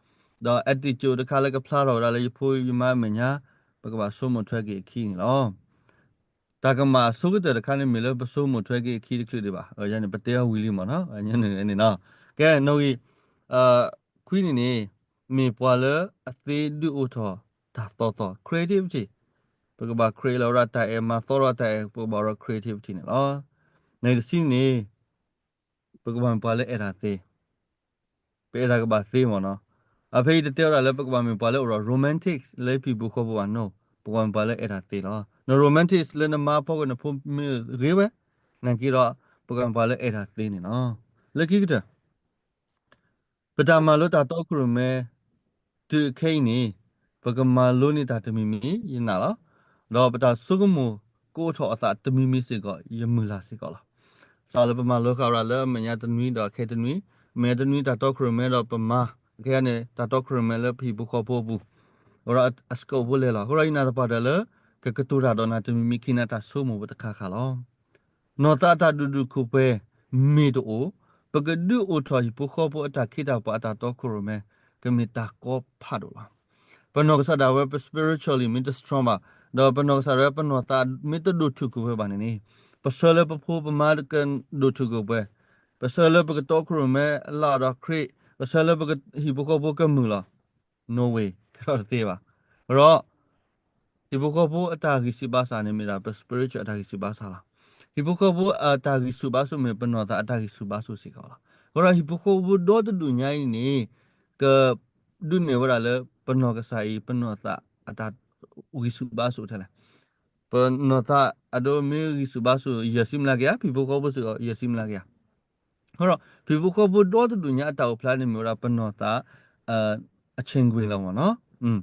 ဒီး attitude တခါလၢကဖျါထီၣ်ဝဲဒၣ်လၢယဖိယမါအမဲာ်ညါ, ပကဘၣ်ဆိကမိၣ်ထွဲက့ၤအခံန့ၣ်လီၤ. တၢ်ကမၣ်အဆိကတၢၢ်တခါန့ၣ် မ့ၢ်လၢပဆိကမိၣ်ထွဲက့ၤအခံတချုးဒံးဘၣ်. ယၤန့ၣ် ပတဲအီၤဝံၤလံမ့ၢ်နီၤ, န့ၣ်နီၤ. ကဲ နီၣ်ဂံၢ်ခွံန့ၣ်န့ၣ် မ့ၢ်ပှၤလၢအသ့ဒုးအိၣ်ထီၣ်တၢ်သီသီ creativity, ပကဘၣ် create လီၤဝဲဒၣ်တၢ်အဲၣ် မၤသီထီၣ်တၢ်အဲၣ် ပကဘၣ်အိၣ်ဒီး creativity န့ၣ်လီၤ. နီၣ်ဂံၢ်တဆံန့ၣ် ပကဘၣ်မ့ၢ်ပှၤလၢအဲၣ်တၢ်သ့, ပအဲၣ်တၢ်ကဘၣ်သ့မ့ၢ်နီၤ. အဖဲအံၤတတဲဝဲဒၣ်လၢပကဘၣ်မ့ၢ်ပှၤလၢအိၣ်ဒီး romantics လၢဟံၣ်ပူၤဃီပူၤဘၣ်နီၤ, ပကဘၣ်မ့ၢ်ပှၤလၢအဲၣ်တၢ်သ့လီၤ. န romantics လၢနမါဖီခိၣ်နဖိမ့ၢ်ဂ့ၤဝဲ, နာ်က့ဒီး ပကဘၣ်မ့ၢ်ပှၤလၢအဲၣ်တၢ်သ့န့ၣ်လီၤ. လၢခံကတၢၢ် ပတၢ်မၤလိတၢ်တီခိၣ်ရိၣ်မဲ တုၤခဲအံၤန့ၣ် ပကမၤလိန့ၢ်တၢ်တမံၤမံၤ ယနာ်လီၤ. ဒီးပတၢ်ဆိကမိၣ်ကအိၣ်ထီၣ်အသးတမံၤမံၤစ့ၢ်ကီး ယမုၢ်လၢ်စ့ၢ်ကီးလီၤ. စးလၢပမၤလိဃာ်ဝဲဒၣ်လၢအမဲာ်ညါတနွံဒီးခဲတနွံ, မဲာ်ညါတနွံတၢ်တီခိၣ်ရိၣ်မဲဒီးပမၤ, ခဲအံၤန့ၣ် တၢ်တီခိၣ်ရိၣ်မဲလၢပဟံၣ်ဖိဃီဖိအပူၤ, အိၣ်ဒီးအ scope ဖိလဲၢ်လီၤ. အဃိဒီးယနာ်သပှၢ်တၢၢ်လၢ ကကတိၤတၢ်ဒီးနၤတမံၤမံၤခံနၤတၢ်ဆိကမိၣ်ပတခါခါလီၤ. နီၢ်သးအတၢ်ဒိၣ်ဒိၣ်ခိၣ်ပှဲၤမ့ၢ်တအိၣ်, ပကဒုးအိၣ်ထီၣ်ဟံၣ်ဖိဃီဖိအတၢ်ခ့တၢ်ပှၤအတၢ်တီခိၣ်ရိၣ်မဲ ကမ့ၢ်တၢ်ကီဖးဒိၣ်လီၤ. ပနီၢ်ကစၢ်ဒၣ်ဝဲပ spiritually မ့ၢ်တ strong ဘၣ်, ဒီးပနီၢ်ကစၢ်ဒၣ်ဝဲပနီၢ်သးမ့ၢ်တဒိၣ်ထူၣ်ကိၢ်ပှဲၤဘၣ်န့ၣ်န့ၣ်, ပဆၢလၢပဖိပမါကဒိၣ်ထူၣ်ကိၢ်ပှဲၤ, ပဆၢလၢပကတီခိၣ်ရိၣ်မဲလၢအဒီးခရံာ်, ပဆၢလၢပကဟံၣ်ဖိဃီဖိကမုာ်လီၤ. No way, ကဲထီၣ်တသ့ဘၣ်. ဒီး ဟံၣ်ဖိဃီဖိအတၢ်ဂံၢ်ဆူၣ်ဘါဆူၣ်န့ၣ်မ့ၢ်ဒၣ်ပ spiritual အတၢ်ဂံၢ်ဆူၣ်ဘါဆူၣ်လီၤ. ဟံၣ်ဖိဃီဖိအတၢ်ဂံၢ်ဆူၣ်ဘါဆူၣ်မ့ၢ်ပနီၢ်သးအတၢ်ဂံၢ်ဆူၣ်ဘါဆူၣ်စ့ၢ်ကီးလီၤ. အဃိဒီးဟံၣ်ဖိဃီဖိဒီတဒူၣ်ညါအံၤန့ၣ် ကဒုးနဲၣ်ဝဲဒၣ်လၢပနီၢ်ကစၢ်အံၤ ပနီၢ်သးအတၢ်ဂံၢ်ဆူၣ်ဘါဆူၣ်ထဲလဲၣ်. ပနီၢ်သးအဒိမ့ၢ်ဂံၢ်ဆူၣ်ဘါဆူၣ် ယဲၢ်ဆံမျးကယၤ, ဟံၣ်ဖိဃီဖိစ့ၢ်ကီး ယဲၢ်ဆံမျးကယၤ. အဃိဒီး ဟံၣ်ဖိဃီဖိဒီတဒူၣ်ညါအတၢ်အိၣ်ဖျါန့ၣ်မ့ၢ်ဝဲဒၣ်ပနီၢ်သး အ အချိန်ခွင် လီၤမ့ၢ်နီၤ.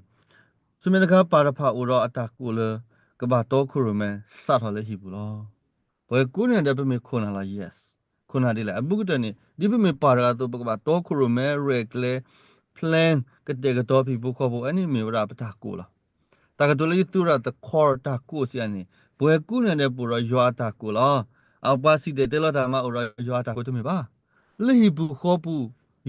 ဆူမဲာ်တခါ ပၢ်တဖၣ်အိၣ်ဒီးအတၢ်ကိၣ်လၢ ကဘၣ်တီခိၣ်ရိၣ်မဲစးထီၣ်လၢဟံၣ်ပူၤလီၤ. ပဝဲကိးန့ၢ်ဒီးပမ့ၢ်ခိၣ်နၢ်လီၤ. Yes, ခိၣ်နၢ်ဒ်လဲၣ်. အဘူးကတၢၢ်န့ၣ် ဒ်ပမ့ၢ်ပၢ်တဂၤအသိး ပကဘၣ်တီခိၣ်ရိၣ်မဲ ရဲၣ်ကျဲၤ plan ကတဲာ်ကတီၤဟံၣ်ဖိဃီဖိ အန့ၣ်မ့ၢ်ဝဲဒၣ်ပတၢ်ကိၣ်လီၤ. တၢ်ကတိၤလၢယသူဝဲဒၣ် the core တၢ်ကိၣ်စံးန့ၣ် ပဝဲကိးန့ၢ်ဒီးပအိၣ်ဒီးယွၤအတၢ်ကိၣ်လီၤ. အပှၤစံၣ်တဲၤတဲလီၤတၢ်မၤအိၣ်ဒီးယွၤအတၢ်ကိၣ်တမ့ၢ်ဘၣ်. လၢဟံၣ်ပူၤဃီပူၤ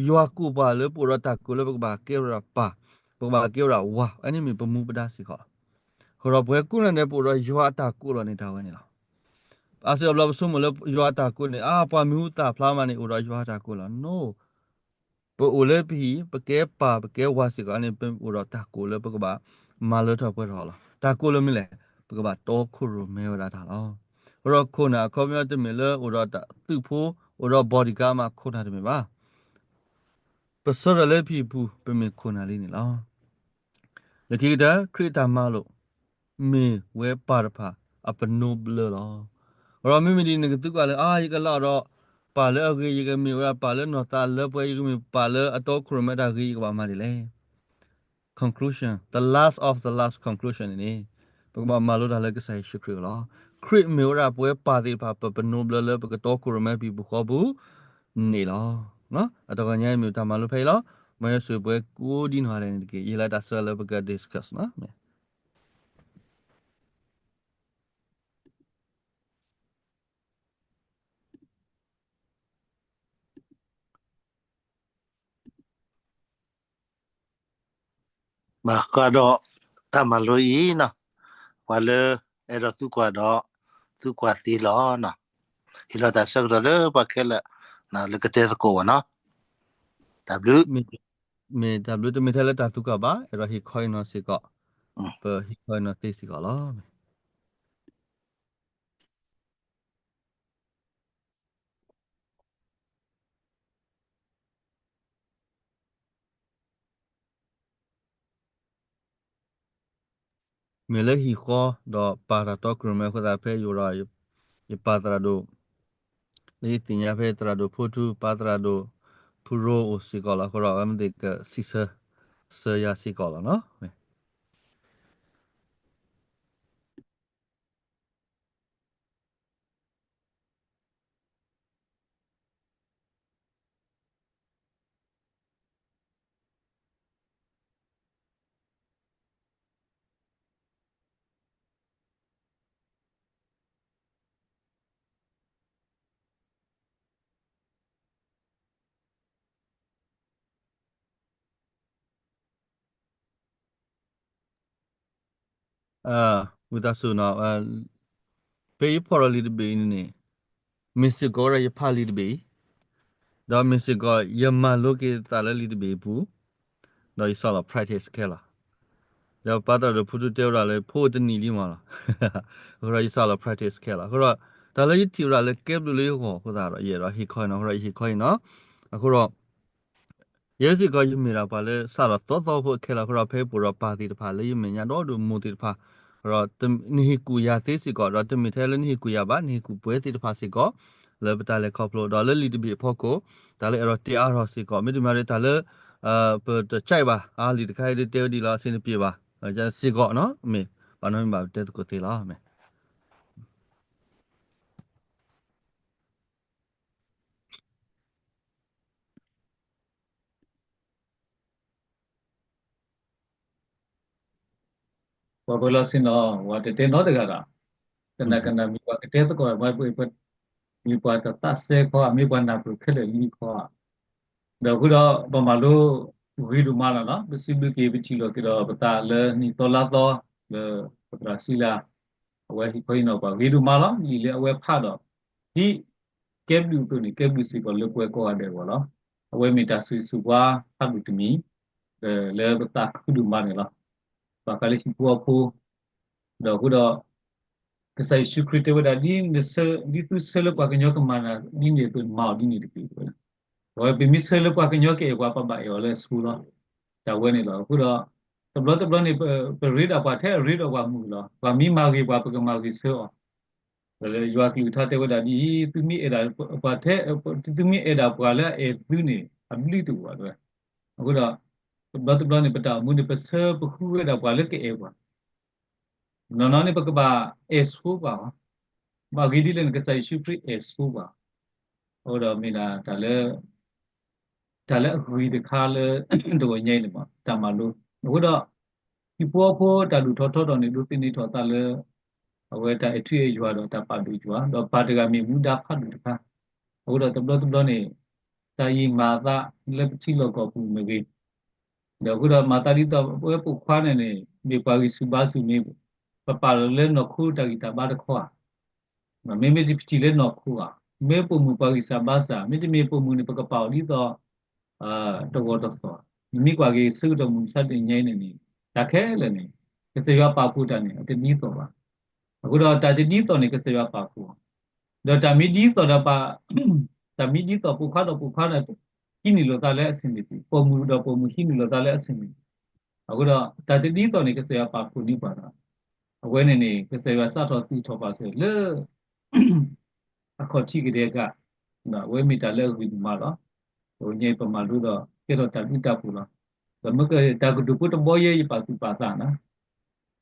ယွၤကိးပှၤလၢပအိၣ်ဒီးတၢ်ကိၣ်လၢပကဘၣ်ကဲဝဲဒၣ်ပၢ်, ပကဘၣ်ကဲဝဲဒၣ်ဝၤ, အန့ၣ်မ့ၢ်ပမူပဒါစ့ၢ်ကီးလီၤ. အဃိဒီးပဝဲကိးန့ၢ်ဒီးပအိၣ်ဒီးယွၤအတၢ်ကိၣ်လီၤန့ၣ် တၢ်ဝဲန့ၣ်လီၤ. အါစုအါဘျီပဆိကမိၣ်လၢယွၤအတၢ်ကိၣ်န့ၣ် အါ ပှၤမံၤဟူသၣ်ဖျါမးန့ၣ် အိၣ်ဒီးယွၤအတၢ်ကိၣ်လီၤ. No. ပအိၣ်လၢပဟံၣ် ပကဲပၢ်ပကဲဝၤစ့ၢ်ကီးန့ၣ် ပအိၣ်ဒီးတၢ်ကိၢ်လၢပကဘၣ်မၤလၢထီၣ်ပှဲၤထီၣ်လီၤ. တၢ်ကိၢ်လၢမနုၤလဲၣ်, ပကဘၣ်တီခိၣ်ရိၣ်မဲဝဲဒၣ်တၢ်လီၤ. အဃိဒီးခိၣ်နၢ်အခီပညီတမ့ၢ်လၢအိၣ်ဒီးတၢ်သုးဖိ အိၣ်ဒီး bodyguard မးခိၣ်နၢ်တမ့ၢ်ဘၣ်. ပဆၢထၢၣ်လၢပဟံၣ်ပူၤ ပမ့ၢ်ခိၣ်နၢ်လံန့ၣ်လီၤ. လၢခံကတၢၢ် ခရံာ်အတၢ်မၤလိာ် မ့ၢ်ဝဲပၢ်တဖၣ်အပနိဘျၢလီၤ. ဒီးမ့မ့ၢ်ဒ်နကသံကွၢ်လၢ အါ ယကလီၤဒီး ပၢ်လၢအဂ့ၤ ယကမ့ၢ်ဝဲဒၣ်ပၢ်လၢနီၢ်သးလၢပှဲၤ ယကမ့ၢ်ပၢ်လၢအတီခိၣ်ရိၣ်မဲတၢ်ဂ့ၤ ယကဘၣ်မၤဒ်လဲၣ်. Conclusion, the last of the last conclusion န့ၣ်န့ၣ် ပကဘၣ်မၤလိတၢ်လၢကစၢ်ယ့ၣ်ၡူးခရံာ်အဂီၢ်လီၤ. ခရံာ်မ့ၢ်ဝဲဒၣ်ပဝဲပၢ်သ့ၣ်တဖၣ် ပပနိဘျၢလၢပကတီခိၣ်ရိၣ်မဲပဟံၣ်ပူၤဃီပူၤန့ၣ်လီၤ. အတဂီၢ်ညါအံၤမ့ၢ်တၢ်မၤလိဖဲအံၤလီၤ. မ်ယွၤဆိၣ်ဂ့ၤပှၤကိးဒ်နီၢ်ဂၤဒဲးန့ၣ်တက့ၢ်. ယလဲၤတၢ်ဆၢလၢပက discuss နီၤ. ဘၣ်ဃးဒီးတၢ်မၤလိအံၤနီၤ, ပှၤလၢအဲၣ်ဒိးသံကွၢ်ဒီး သံကွၢ်သ့လီၤနီၤ. ဟ့ၣ်လီၤတၢ်ဆၢကတီၢ်လၢပှၤခဲလၢာ် လၢကတဲသကိးဝဲနီၤ. တၢ်ဘျုး, မ့ၢ်တၢ်ဘျုး တမ့ၢ်ထဲလၢတၢ်သံကွၢ်ဘၣ်, အဲၣ်ဒိးဟ့ၣ်ခီအံၤနီၤစ့ၢ်ကီး, ပဟ့ၣ်ခီအံၤနီၤသ့စ့ၢ်ကီးလီၤ. မ့ၢ်လၢဟံၣ်ဃီ ဒီးပၢ်တၢ်တီခိၣ်ရိၣ်မဲအဃိသတး ဖဲယအိၣ်ဒီး ယပၢ်သရၣ်ဒိၣ်, လၢယသ့ၣ်ညါဖဲသရၣ်ဒိၣ်ဖိထူ ပၢ်သရၣ်ဒိၣ်ဖုရိအိၣ်စ့ၢ်ကီးလီၤ. အဃိဒီး အဝဲမ့ၢ်သ့ၣ်ကစံးဆၢ ဆၢယၤစ့ၢ်ကီးလီၤနီၤ. ဝံသးစူၤနီၤ, ဖဲယဖီၣ်ဒီးလံာ်တဘ့ၣ်အံၤန့ၣ်န့ၣ်, မ့ၢ်စ့ၢ်ကီးဝဲဒၣ်ယဖးလံာ်တဘ့ၣ်အံၤ, ဒီးမ့ၢ်စ့ၢ်ကီး ယမၤလိက့ၤသးလၢလံာ်တဘ့ၣ်အံၤပူၤ, ဒီးယစးလီၤ practice ခဲလီၤ. ဒီးပၢ်သရၣ်ဒိၣ်ဖိထူတဲဝဲဒၣ်လၢ ဖိတနံၣ်လံမးလီၤ. အဃိဒီးယစးလီၤ practice ခဲလီၤ. အဃိဒီး တၢ်လၢယထံၣ်ဝဲဒၣ်လၢကဲဘျုးလၢယဂီၢ်အဃိသတးဒီး ယအဲၣ်ဒိးဟ့ၣ်ခီအံၤနီၤ, အဃိဒီးယဟ့ၣ်ခီအံၤနီၤ. အဃိဒီး ယဲစ့ၢ်ကီးယမ့ၢ်ဒၣ်ပှၤလၢစးထီၣ်သီသီဖိအခဲလၢာ်အဃိဒီး ဖဲပအိၣ်ဒီးပၢ်သ့ၣ်တဖၣ်လၢယမဲာ်ညါဒီဒိၣ်မိၢ်သ့ၣ်တဖၣ်, ဒီးနဟ့ၣ်ကူၣ်ယၤသ့စ့ၢ်ကီး, ဒီးတမ့ၢ်ထဲလၢနဟ့ၣ်ကူၣ်ယၤဘၣ်, နဟ့ၣ်ကူၣ်ပှၤသ့ၣ်တဖၣ်စ့ၢ်ကီး လၢပတၢ်လဲၤခီဖျိ, ဒီးလၢလံာ်တဘ့ၣ်အဖီခိၣ်, တၢ်လၢအဲၣ်ဒိးတဲအါထီၣ်စ့ၢ်ကီး, မ့တမ့ၢ်ဒီးတၢ်လၢ ပတကြိုက်ဘၣ်, အါလံာ်တခါအံၤဒ်တဲဝဲဒ်လီၤ အဆင်တပြေဘၣ်, စ့ၢ်ကီးနီၤ, မ့ၢ်ဘၣ်နီတမံၤဘၣ်ပတဲသကိးသ့လီၤ, မ့ၢ် ပှၤပၢၤလီၢ်ဆ့ၣ်နီၤ ဝဲတတဲနီတဂၤဒီး, တနာ်ကနၣ်မ့ၢ်ပှၤကတဲသကိး, မ့ၢ်ပှၤတသးစဲခီဧါ, မ့ၢ်ပှၤနၢ်ပၢၢ်ခဲလၢာ်လံခီဧါ, ဒီးအဃိဒီး ပမၤလိဂ့ၤဒိၣ်မးလီၤနီၤ, ပစံးဘျုးက့ၤ ပထံၣ်လိာ်က့ၤဒီးပသးလၢနံၣ်သီလါသီ လၢပသရၣ်စံလၤ အဝဲဟ့ၣ်ခီဟ့ၣ်နီၤပှၤဂ့ၤဒိၣ်မးလီၤ, လံာ်လၢအဝဲဖးဒီး ဒ်ကဲဘျုးအသိးန့ၣ် ကဲဘျုးစ့ၢ်ကီးလၢပဝဲကိးဂၤဒဲးအဂီၢ်လီၤ. အဝဲမ့ၢ်တၢ်ဆိၣ်ဂ့ၤဆိၣ်ဝါဖးဒိၣ်တမံၤ လၢပသးခုဒိၣ်မးန့ၣ်လီၤ. ဘၣ်ဃးလၢဟံၣ်ဖိဃီဖိ, ဒီးအဃိဒီး ကစၢ်ယ့ၣ်ၡူးခရံာ်တဲဝဲဒၣ် ဒ်သုဆၢလၢပှၤကညီကမၤနၤဒ်န့ၣ်အသိးန့ၣ် မၤအီၤဒ်န့ၣ်တက့ၢ်. အဝဲပမ့ၢ်ဆၢလၢပှၤကညီကအဲၣ်ပှၤ ပဘၣ်အဲၣ်အီၤလၢအဆိလီၤ. တၢ်ဝဲန့ၣ်လီၤ. အဃိဒီး တဘျီတဘျီန့ၣ် ပရ့ဒီးပှၤထဲအရ့ဒီးပှၤမုာ်လီၤ. ပှၤမ့ၢ်မၤဂ့ၤပှၤ ပကမၤဂ့ၤဆၢအီၤ ဒီးလၢယွၤကလုၢ်ကထါတဲဝဲဒၣ်ဒ်အံၤ, သုမ့ၢ်အဲၣ်ဒၣ်ပှၤထဲ, သုမ့ၢ်အဲၣ်ဒၣ်ပှၤလၢအအဲၣ်သုန့ၣ် အဘျုးတအိၣ်ဘၣ်တဲဝဲ. အဃိဒီး တဘျီတဘျီန့ၣ် ပတၢ်အိၣ်မူန့ၣ် ပဆၢပဃုဝဲဒၣ်ပှၤလၢကအဲၣ်ပှၤ, နီၢ်နီၢ်န့ၣ် ပကဘၣ်အဲၣ်ဆိပှၤလီၤ. ဘၣ်ဂ့ၤဒ်လဲၣ်န့ၣ် ကစၢ်ယ့ၣ်ၡူးခရံာ်အဲၣ်ဆိပှၤ, အဃိဒီးမ့ၢ်ဒၣ်တၢ်လၢ တၢ်လၢအဂ့ၤတခါလၢ တဂီၤညါအံၤန့ၣ် တၢ်မၤလိ, အဃိဒီး ဟံၣ်ဖိဃီဖိတၢ်ဒိၣ်ထီၣ်ထီထီၣ်န့ၣ် ဒိးသန့ၤထီၣ်သးလၢ အဝဲတၢ်အဲၣ်ထံအဲၣ်ယွၤဒီးတၢ်ပာ်ဒိၣ်ယွၤ, ဒီးပၢ်တဂၤမ့ၢ်မူဒါဖးဒိၣ်တခါ, အဃိဒီးတဘျီတဘျီန့ၣ် တၢ်အံၤမၤအသးလၢပထံလီၢ်ကီၢ်ပူၤမ့ၢ်ဂ့ၤ, ဒီးအဃိဒီးမၤသးဒ်သိး ပဝဲပိာ်ခွါန့ၣ်န့ၣ် မ့ၢ်ပှၤဂံၢ်ဆူၣ်ဘါဆူၣ်န့ၣ် ပပာ်လီၤလၢနီၢ်ခိတၢ်ဂံၢ်တၢ်ဘါတခီဧါ, မ့မ့ၢ်ပထံၣ်လၢနီၢ်ခိဧါ, မ့ၢ်ပိာ်မုၣ်ပှၤဂံၢ်စၢ်ဘါစၢ်, မ့တမ့ၢ်ပိာ်မုၣ်န့ၣ် ပကပာ်အီၤဒ်သိး တဂီၤတသီၣ်, နမ့ၢ်ကွၢ်က့ၤဆၢကတီၢ်မုၢ်မဆါတနံၤညါအံၤန့ၣ်န့ၣ် တၢ်ခဲလၢာ်န့ၣ် ကစၢ်ယွၤပာ်ဖှိၣ်တၢ်န့ၣ် အတဒ်သိးဘၣ်. အဃိဒီးတၢ်တဒ်သိးန့ၣ် ကစၢ်ယွၤပာ်ဖှိၣ်, ဒီးတၢ်မ့ၢ်ဒ်သိးဒီးပ တၢ်မ့ၢ်ဒ်သိးပိာ်ခွါဒီးပိာ်ခွါဒီး ဟံးန့ၢ်လိာ်သးလၢအဆၢၣ်မဲာ်တက့ၢ်, ပိာ်မုၣ်ဒီးပိာ်မုၣ်ဟံးန့ၢ်လိာ်သးလၢအဆၢၣ်မဲာ်တက့ၢ်. အဃိဒီးတၢ်တဒ်သိးန့ၣ် ကစၢ်ယွၤပာ်ဖှိၣ်န့ၢ်ပှၤဒီး အဝဲန့ၣ်န့ၣ် ကစၢ်ယွၤစးထီၣ်သူၣ်ထီၣ်ပာ်စၢၤလၢ အခီၣ်ထံးကဒဲက, အဝဲမ့ၢ်တၢ်လၢအဂ့ၤဒိၣ်မးလီၤ. တနံၤညါအံၤပမၤလိဒီး ကဲထီၣ်တၢ်ဘျုးတၢ်ဖှိၣ်လီၤ. ဒီးမ့ၢ်ကဲတၢ်ကတိၤဖိတဘီယဲ ယပာ်သူၣ်ပာ်သးန့ၣ်,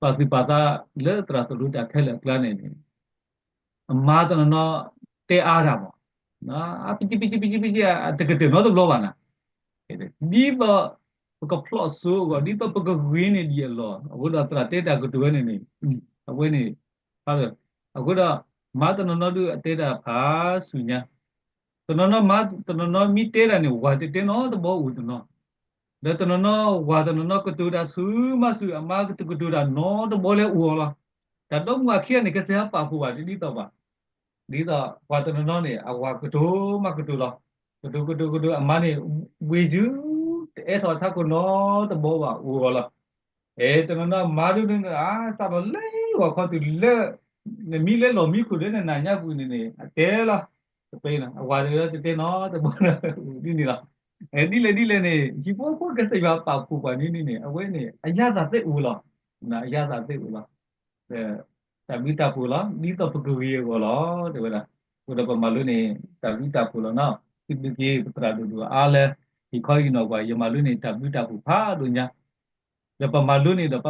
ပာ်သူၣ်ပာ်သးလၢသရၣ်သရူးတၢ်ခဲလၢာ်အကျါန့ၣ်န့ၣ် အမါတနီၤနီၤတဲအါတၢ်မး, ပကံပကံပကံပကံ အတကတၢၢ်နီတဘျီဘၣ်န့ၣ်, ဒ်သိးပကဖျီၣ်စိအဂီၢ် ဒ်သိးပကဂ့ၤန့ၢ်ဒံးအလီၢ် အဃိဒီးသရၣ်တဲတၢ်ကတိၤဝဲန့ၣ်န့ၣ် အဝဲန့ၣ် အဃိဒီး မါတနီၤနီၤဒုးအတဲတၢ်ဖးဆူညါ, တနီၤနီၤမါတနီၤနီၤမ့ၢ်တဲတၢ်န့ၣ် ဝၤတတဲနီတဘီအိၣ်တနီၤ, ဒီးတနီၤနီၤဝၤတနီၤနီၤကတိၤတၢ်ဆူမးဆူ အမါကတိၤတၢ်နီတဘီလၢအိၣ်အီၤလီၤ. တၢ်ဒီမါဝၤခံဂၤန့ၣ် ကစၢ်ယွၤပာ်ဖှိၣ်ဘၣ်တဒ်သိးဘၣ်. ဒ်သိးပှၤတနီၤနီၤန့ၣ် အဝၤကတိၤမးကတိၤလီၤ. ကတိၤကတိၤကတိၤ အမါန့ၣ် ဝံၤယုၢ် တအဲၣ်ထီၣ်ထးခိၣ်နီတဘီဘၣ်အိၣ်အီၤလီၤ. အဲတနီၤနီၤမါဒုးန့ၣ် အါ စးထီၣ်လၢဂီၤခီတုၤလၢ နမံလၢလီၢ်မံခိၣ်လၢနနၤညါပူၤန့ၣ်န့ၣ် အတဲလီၤ. တပ့ၤနီၤ အဝၤတဂၤတတဲနီတဘီလၢ ဒ်န့ၣ်လီၤ. ဒ်လဲၣ်ဒ်လဲၣ်န့ၣ် ဟံၣ်ဖိဃီဖိကစၢ်ယွၤပာ်ဖှိၣ်ပှၤန့ၣ်န့ၣ် အဝဲန့ၣ် အယၤသးသ့အိၣ်လီၤ. အယၤသးသ့အိၣ်လီၤ. တၢ်ဘျုးတၢ်ဖှိၣ်လီၤ ဒ်သိးပကဂ့ၤအဂီၢ်လီၤ တဲဝဲဒၣ်. အဃိဒီးပမၤလိန့ၣ် တၢ်ဘျုးတၢ်ဖှိၣ်လီၤနီၤ. စံးဘျုးက့ၤပသရၣ်ဒိၣ်ဒိၣ်အါလၢ ဟ့ၣ်ခီဟ့ၣ်နီၤပှၤ ယမၤလိန့ၣ် တၢ်ဘျုးတၢ်ဖှိၣ်ဖးဒိၣ်ညါ. ဒီးပမၤလိန့ၣ်ဒီး ပ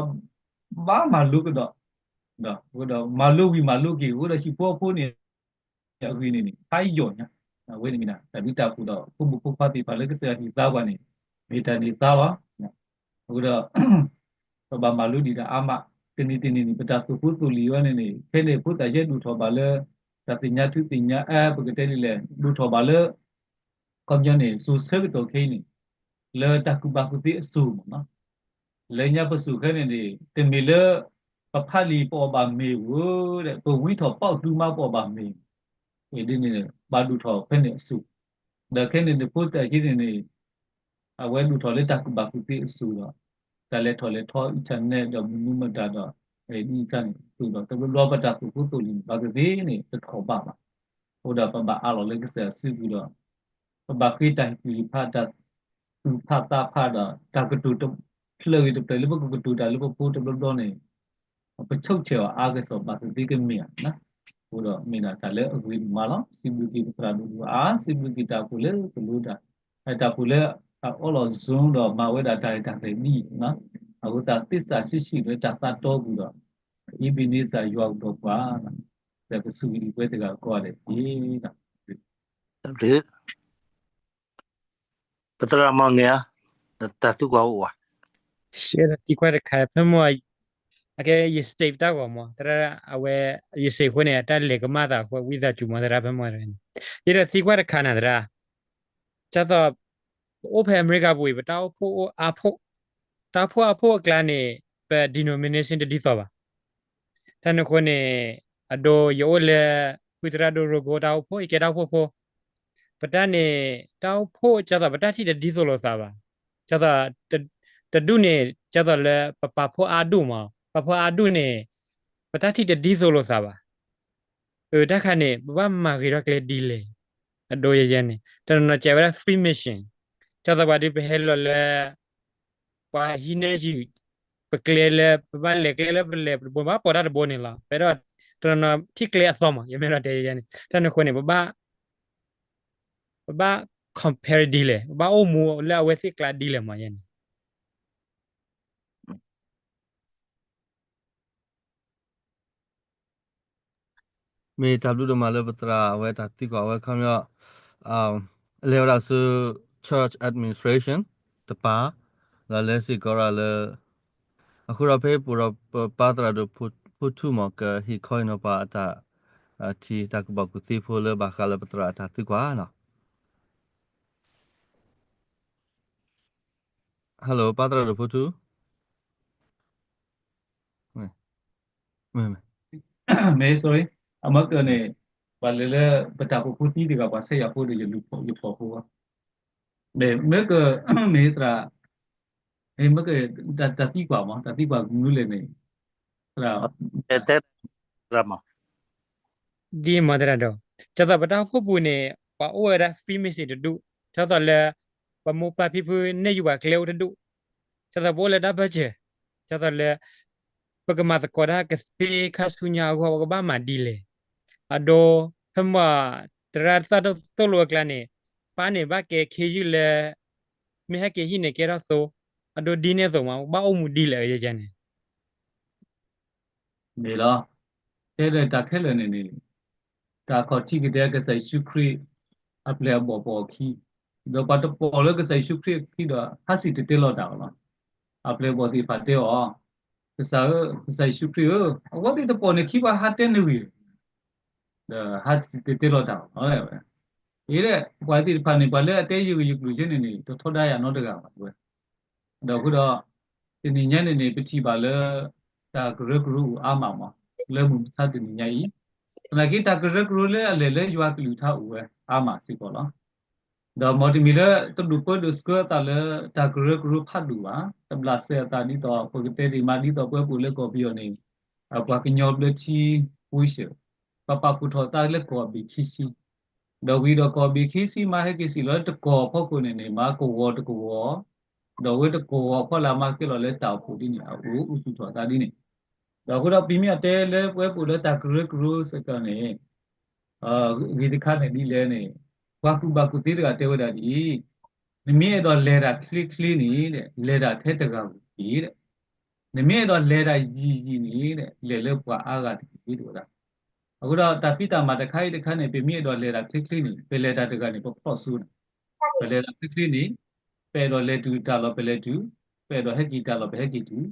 ဘၣ်မၤလိကဒီး ဒီးမၤလိဝံၤမၤလိက့ၤ အဃိဒီးဟံၣ်ဖိဃီဖိန့ၣ် အဂ့ၢ်န့ၣ်န့ၣ် ဖးယိာ်ညါ, အဝဲန့ၣ်မ့ၢ်ဒၣ် တၢ်ဘျုးတၢ်ဖှိၣ်ဒီး ဖိမုၣ်ဖိခွါသ့ၣ်တဖၣ်လၢကစၢ်ယွၤဟ့ၣ်သါပှၤန့ၣ် မ့ၢ်တၢ်န့ၢ်သါလီၤ. အဃိဒီး ပဘၣ်မၤလိဒံးတၢ်အါမး, တနံၤတနံၤန့ၣ် ပတၢ်သူၣ်ဖိသးလံၤဝဲန့ၣ်န့ၣ် ခဲန့ၣ်ဖိသၣ်ယဲဒိၣ်ထီၣ်ဘၣ်လၢ တၢ်သ့ၣ်ညါထုသ့ၣ်ညါအါ ပကတဲဒ်လဲၣ် ဒိၣ်ထီၣ်ဘၣ်လၢ ခီပညီန့ၣ် စိၤဆၢကတီၢ်ခဲအံၤန့ၣ် လၢတၢ်ကူၣ်ဘၣ်ကူၣ်သ့အစိၤမ့ၢ်နီၤ, လၢညါပစိၤခဲန့ၣ်န့ၣ် တမ့ၢ်လၢ ပဖးလံာ်ပအီၣ်ဘၣ်မ့ၢ်ဧိၤ, ပဝံထီၣ်ပီၣ်တူမးပအီၣ်ဘၣ်မ့ၢ်, ဒ်န့ၣ် ဘၣ်ဒိၣ်ထီၣ်ဖဲန့ၣ်အစိၤ, ဒီးခဲန့ၣ်နဖိသၣ်ခံန့ၣ်န့ၣ် အဝဲဒိၣ်ထီၣ်လၢတၢ်ကူၣ်ဘၣ်ကူၣ်သ့အစိၤဒီး တၢ်လဲၤထီၣ်လဲၤထီ internet ဒီးမနုၤမတၤဒီး ဒ်န့ၣ်အသိးဒီး တဘျီဘျီပတၢ်သူၣ်ဖိသးလံၤန့ၣ် ဘၣ်သ့ၣ်သ့ၣ်န့ၣ် တထီၣ်ဘးဘၣ်. အဃိဒီးပဘၣ်အးလီၤလၢကစၢ်ယွၤစုပူၤဒီး ပဘၣ်ဃ့တၢ်ဟ့ၣ်ကူၣ်ဟ့ၣ်ဖး တၢ်သူၣ်ဖးသးဖးဒီး တၢ်ကတိၤတဖျၢၣ်ဂ့ၤတဖျၢၣ်လၢပကကတိၤတၢ်လၢပဖိ တဘျီဘျီန့ၣ် ပဆိကမိၣ်အီၤအါကစီၣ် ဘၣ်သ့ၣ်သ့ၣ်ကမ့ၢ်ဧါ. အဃိဒီးမ့ၢ်ဒၣ်တၢ်လၢအဂ့ၤဒိၣ်မးလီၤ. စံးဘျုးက့ၤပသရၣ်ဒိၣ်ဒိၣ်အါ, စံးဘျုးက့ၤတၢ်အိၣ်ဖှိၣ်လၢကလိတၢ်, တၢ်အိၣ်ဖှိၣ်လၢအအိၣ်လီၤ Zoom ဒီးမၤဝဲဒၣ်တၢ်ရဲၣ်တၢ်ကျဲၤဒ်အံၤ, အဃိသတးသ့ၣ်စးဆံးဆံးလၢတၢ်သးတီပူၤဒီး အံၤဘ့ၣ်န့ၣ်စ့ၢ်ကီးယွၤကဒီးပှၤ, ဒီးကဆိၣ်ဂ့ၤဒံးပှၤတဂၤကိးဂၤဒဲးတက့ၢ်. တၢ်ဘျုး ပသရၣ်မီၢ်န့ၣ်ဧါ, တၢ်သံကွၢ်အိၣ်ဧါ. ယဲဒၣ်သံကွၢ်တခါ ဖဲမ့ၢ် အကဲ ယစံးတၢ်ဂီၤမး သရၣ် အဝဲ ယစံးအဃိန့ၣ် တၢ်လဲၤကမၣ်သးအဃိ ဝံသးစူၤမး သရၣ် ဖဲမ့ၢ် ယဲဒၣ်သံကွၢ်တခါန့ၣ် သရၣ် ဒ်သိး ပအိၣ်ဖဲအမဲရကၤပူၤအံၤ ပတၢ်အိၣ်ဖှိၣ်အါဖှိၣ်, တၢ်အိၣ်ဖှိၣ်အါဖှိၣ်အကျါန့ၣ် ပ denomination တဒ်သိးဘၣ်. တၢ်န့ၣ်အဃိန့ၣ် အဒိ ယအိၣ်လၢ ဖုသရၣ်ဒိၣ်ရိကိတၢ်အိၣ်ဖှိၣ် ယကဲတၢ်အိၣ်ဖှိၣ်ဖိ, ပတၢ်န့ၣ် တၢ်အိၣ်ဖှိၣ် ဒ်သိးပတၢ်ထံၣ်တဒ်သိးလိာ်သးဘၣ်. ဒ်သိး တဒူၣ်န့ၣ် ဒ်သိးလၢပပာ်ဖှိၣ်အါဒူၣ်မး, ပာ်ဖှိၣ်အါဒူၣ်န့ၣ် ပတၢ်ထံၣ်တဒ်သိးလိာ်သးဘၣ်. အတၢ်ခါန့ၣ် ပဘၣ်မၤဂ့ၤထီၣ်ကျဲဒ်လဲၣ်. အဒိယဲယဲန့ၣ် တနီၤနီၤကဲဝဲဒၣ် free mission, ဒ်သိးပှၤဒ်ပဟဲလီၤလၢ ပှၤဟံးန့ၢ်ယုၢ် ပကျဲလၢ ပဘၣ်လဲၤကျဲလၢပလဲၤတဘိ ဘၣ်ပိာ်တၢ်တဘိန့ၣ်လီၤ. ပအဲၣ်ဒိး တနီၤနီၤထံၣ်ကျဲအသီမး ယမ့ၢ်အဲၣ်ဒိးတဲယဲန့ၣ် တၢ်န့ၣ်အဃိန့ၣ် ပဘၣ် ပဘၣ် compare ဒ်လဲၣ်, ပဘၣ်အိၣ်မူလၢအဝဲသ့ၣ်ကျါဒ်လဲၣ်မးယဲန့ၣ် မ့ၢ်တၢ်ဘျုးဒိၣ်မးလၢပသရၣ်အဝဲတၢ်သံကွၢ်ဝဲခီပညီ, လဲၤဝဲဒၣ်ဆူ church administration တပၤ, ဒီးလဲၤစ့ၢ်ကီးဒၣ်လၢ အဃိဒီးဖဲအံၤပူၤဒီးပပၢ်သရၣ်ဒိၣ်ဖိထူမး ကဟ့ၣ်ခီအံၤနီၤပှၤအတၢ် ထံတၢ်ကူၣ်ဘၣ်ကူၣ်သ့ဖိလၢဘၣ်ဃးလၢပသရၣ်အတၢ်သံကွၢ်နီၤ. Hello ပၢ်သရၣ်ဒိၣ်ဖိထူ မ့ၢ် sorry အမၤကၢန့ၣ် ပှၤလဲၤလၢ ပတၢ်အိၣ်ဖှိၣ်ဖိသံတဂၤ ပှၤဆဲးယၤဖိဒီးယဖီၣ်ဖိဘၣ်. မ့ၢ်က မ့ၢ်သရၣ်, မ့ၢ်က တၢ်သံကွၢ်မး တၢ်သံကွၢ်ကမုၢ်လဲၣ်န့ၣ်, သရၣ်, ဒ်မၤသရၣ်ဒီး, ဒ်သိးပတၢ်အိၣ်ဖှိၣ်ပူၤန့ၣ် ပှၤအိၣ်ဝဲဒၣ် free message တဒူၣ်, ဒ်သိးလၢ ပမိၢ်ပၢ်ဖံဖု နဲၣ်ယူၤပှၤကျဲအိၣ်တဒူၣ်, ဒ်သိးပအိၣ်လၢတၢ်ဘၢၣ်စၢၤ, ဒ်သိးလၢ ပကမၤသကိးတၢ်ကသ့ခါဆူညါအဂီၢ် ပကဘၣ်မၤဒ်လဲၣ်. အဒိ ဖဲမ့ၢ် သရၣ်သၣ်သိၣ်လိအကျါန့ၣ်, ပၢ်န့ၣ်ဘၣ်ကဲခ့ယုၢ်လၢ မ့ၢ်ဟဲက့ၤဟံၣ်န့ၣ်ကဲထီၣ်သိ, အဒိဒ်န့ၣ်အသိးမး ဘၣ်အိၣ်မူဒ်လဲၣ်အယဲန့ၣ် မ့ၢ်လီၤ. တဲဒီးတၢ်ခဲလၢာ်န့ၣ်န့ၣ်, တၢ်ခီၣ်ထံးကတဲကစၢ်ယ့ၣ်ၡူးခရံာ် အပျဲၢ်အဘီၣ်ပိာ်အခံ, ဒီးပှၤတပိာ်လၢကစၢ်ယ့ၣ်ၡူးခရံာ်အခံဒီး ဟးစံၣ်တဲၤတဲလီၤတၢ်အီၤလီၤ. အပျဲၢ်အဘီၣ်သ့ၣ်တဖၣ်တဲအီၤ, ကစၢ်ဧၢ, ကစၢ်ယ့ၣ်ၡူးခရံာ်ဧၢ, အဝဲသ့ၣ်တပိာ်န့ၣ်ခံပှၤဟးတဲနဂ့ၢ် ဒီးဟးစံၣ်တဲၤတဲလီၤတၢ်အီၤလီၤ. အဝဲ အ့ဒီး ပှၤသ့ၣ်တဖၣ်န့ၣ် ပှၤလၢအတဲယဂ့ၢ်ယကျိၤယဲန့ၣ်န့ၣ် တထီဒါယၤနီတဂၤဘၣ်ဝဲ. ဒီးအဃိဒီး တနံၤညါန့ၣ်န့ၣ် ပထံၣ်ဘၣ်လၢ တၢ်ကရၢကရိအိၣ်အါမးမး လၢမုၢ်မဆါတနံၤညါအံၤ, သနာ်က့တၢ်ကရၢကရိလၢအလဲၤလၢယွၤကလုၢ်ကထါအိၣ်ဝဲအါမးစ့ၢ်ကီးလီၤ. ဒီးမ်တမံၤလၢတဒိးပၢဒိးဆှၢအသးလၢတၢ်ကရၢကရိဖးဒိၣ်ဘၣ်, တဘျးစဲအသးဒ်သိး ပကတဲဒံးမးဒ်သိးပဝဲပအိၣ်လၢကီၢ်ပယီၤန့ၣ် ပှၤကညီဘျၢထံ ဝံစၢၣ်, ပပာ်ဖှိၣ်ထီၣ်သးလၢကီၢ်ဘ့ၣ်ခံဆံ, ဒီးဝံၤဒီးကီၢ်ဘ့ၣ်ခံဆံမးဟဲက့ၤစံၣ်လီၤလၢတကီၢ်အဖီခိၣ်န့ၣ်န့ၣ် မးကဝီၤတကဝီၤ, ဒီးဝဲတကဝီၤအဖီလာ်မးကဲလီၤလၢတၢ်အိၣ်ဖှိၣ်ဒ်န့ၣ် အအိၣ်အိၣ်သူၣ်ထီၣ်သးဒ်န့ၣ်, ဒီးအဃိဒီးပမ့ၢ်အတဲလၢပဝဲပအိၣ်လၢတၢ်ကရၢကရိစ့ၢ်ကီးန့ၣ် ဂ့ၢ်တခါန့ၣ်ဒ်လဲၣ်န့ၣ်, ပှၤကူၣ်ဘၣ်ကူၣ်သ့တဂၤတဲဝဲဒၣ်ဒ်အံၤ, နမ့ၢ်အဲၣ်ဒိးလဲၤတၢ်ချ့ချ့န့ၣ် လဲၤတၢ်ထဲတဂၤဧိၤတက့ၢ်. နမ့ၢ်အဲၣ်ဒိးလဲၤတၢ်ယံာ်ယံာ်န့ၣ် လဲၤလၢပှၤအါဂၤတက့ၢ် တဲဝဲဒၣ်. အဃိဒီးတၢ်ဖံးတၢ်မၤတခါအံၤတခါန့ၣ် ပမ့ၢ်အဲၣ်ဒိးလဲၤတၢ်ချ့ချ့န့ၣ် ပလဲၤတၢ်တဂၤန့ၣ် ပဖျီၣ်စိန့ၣ်, ပလဲၤတၢ်ချ့ချ့န့ၣ် ပအဲၣ်ဒိးလဲၤတုၤတၢ်လီၢ်ပလဲၤတုၤ, ပအဲၣ်ဒိးဟဲက့ၤတၢ်လီၢ်ပဟဲက့ၤတုၤ,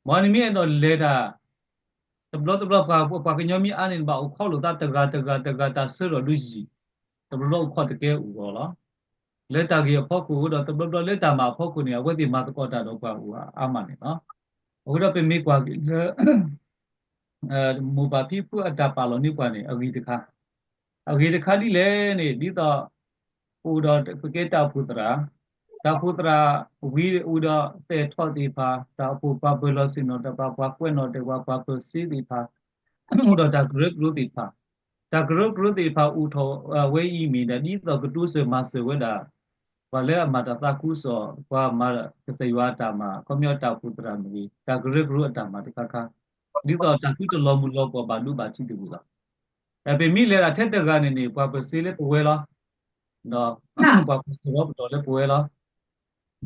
မ်နမ့ၢ်အဲၣ်ဒိးလဲၤတၢ် တဘျီတဘျီပှၤကညီမ့ၢ်အါန့ၣ် ဘၣ်အိၣ်ခိးလိာ်သးတဂၤတဂၤတဂၤတၢ်ဆၢထီၣ်ဒုးယံာ်, တဘျီဘျီအိၣ်ခိးတကဲအိၣ်ဂီၢ်လီၤ. လၢတၢ်ဂ့ၢ်အဖီခိၣ်ဒီးတဘျီဘျီလၢတၢ်မၤအဖီခိၣ်န့ၣ် အဝဲသ့ၣ်မၤသကိးတၢ်ဒီးပှၤအိၣ်အါမးန့ၣ်လီၤ. အဃိဒီးပမ့ၢ်ကွၢ်က့ၤလၢ မိၢ်ပၢ်ဖံဖုအတၢ်ပာ်လီၤန့ၢ်ပှၤန့ၣ် အဂ့ၢ်တခါ, အဂ့ၢ်တခါဒ်လဲၣ်န့ၣ် ဒ်သိး ပအိၣ်ဒီးပကဲတၢ်အိၣ်ဖှိၣ်သရၣ်, တၢ်အိၣ်ဖှိၣ်သရၣ်ဝံၤအိၣ်ဒီးသဲးထီၣ်သ့ၣ်တဖၣ်, တၢ်အိၣ်ဖှိၣ်ပှၤပၢၤလီၢ်ဆ့ၣ်နီၤတၢ်ပှၤ ပှၤကွဲးနီၣ်တဲာ်ပှၤ ပှၤပၢၤစ့သ့ၣ်တဖၣ်, အိၣ်ဒီးတၢ်ကရၢကရိသ့ၣ်တဖၣ်, တၢ်ကရၢကရိသ့ၣ်တဖၣ်အိၣ်ထီၣ်ဝဲအံၤမ့ၢ်ဒၣ် ဒ်သိးကတိစၢၤမၤစၢၤဝဲဒၣ် ပှၤလၢအမၤတၢ်သးခုကစီၣ် ပှၤမၤကစၢ်ယွၤအတၢ်မၤ ခီပညီတၢ်အိၣ်ဖှိၣ်သရၣ်မ့ၢ်ဂ့ၤ တၢ်ကရၢကရိအတၢ်မၤတခါခါ, ဒ်သိးတၢ်သုတလီၤမုၢ်လီၤပှီၢ်ဘၣ်ဒိဘၣ်ထံးတဂ့ၤလီၤ. ပမ့ၢ်လဲၤဒၣ်ထဲတဂၤန့ၣ်န့ၣ် ပှၤပၢၤစ့လၢပဝဲလီၤ, ဒီးပှၤပၢၤစ့လီၤပတီၢ်လၢပဝဲလီၤ.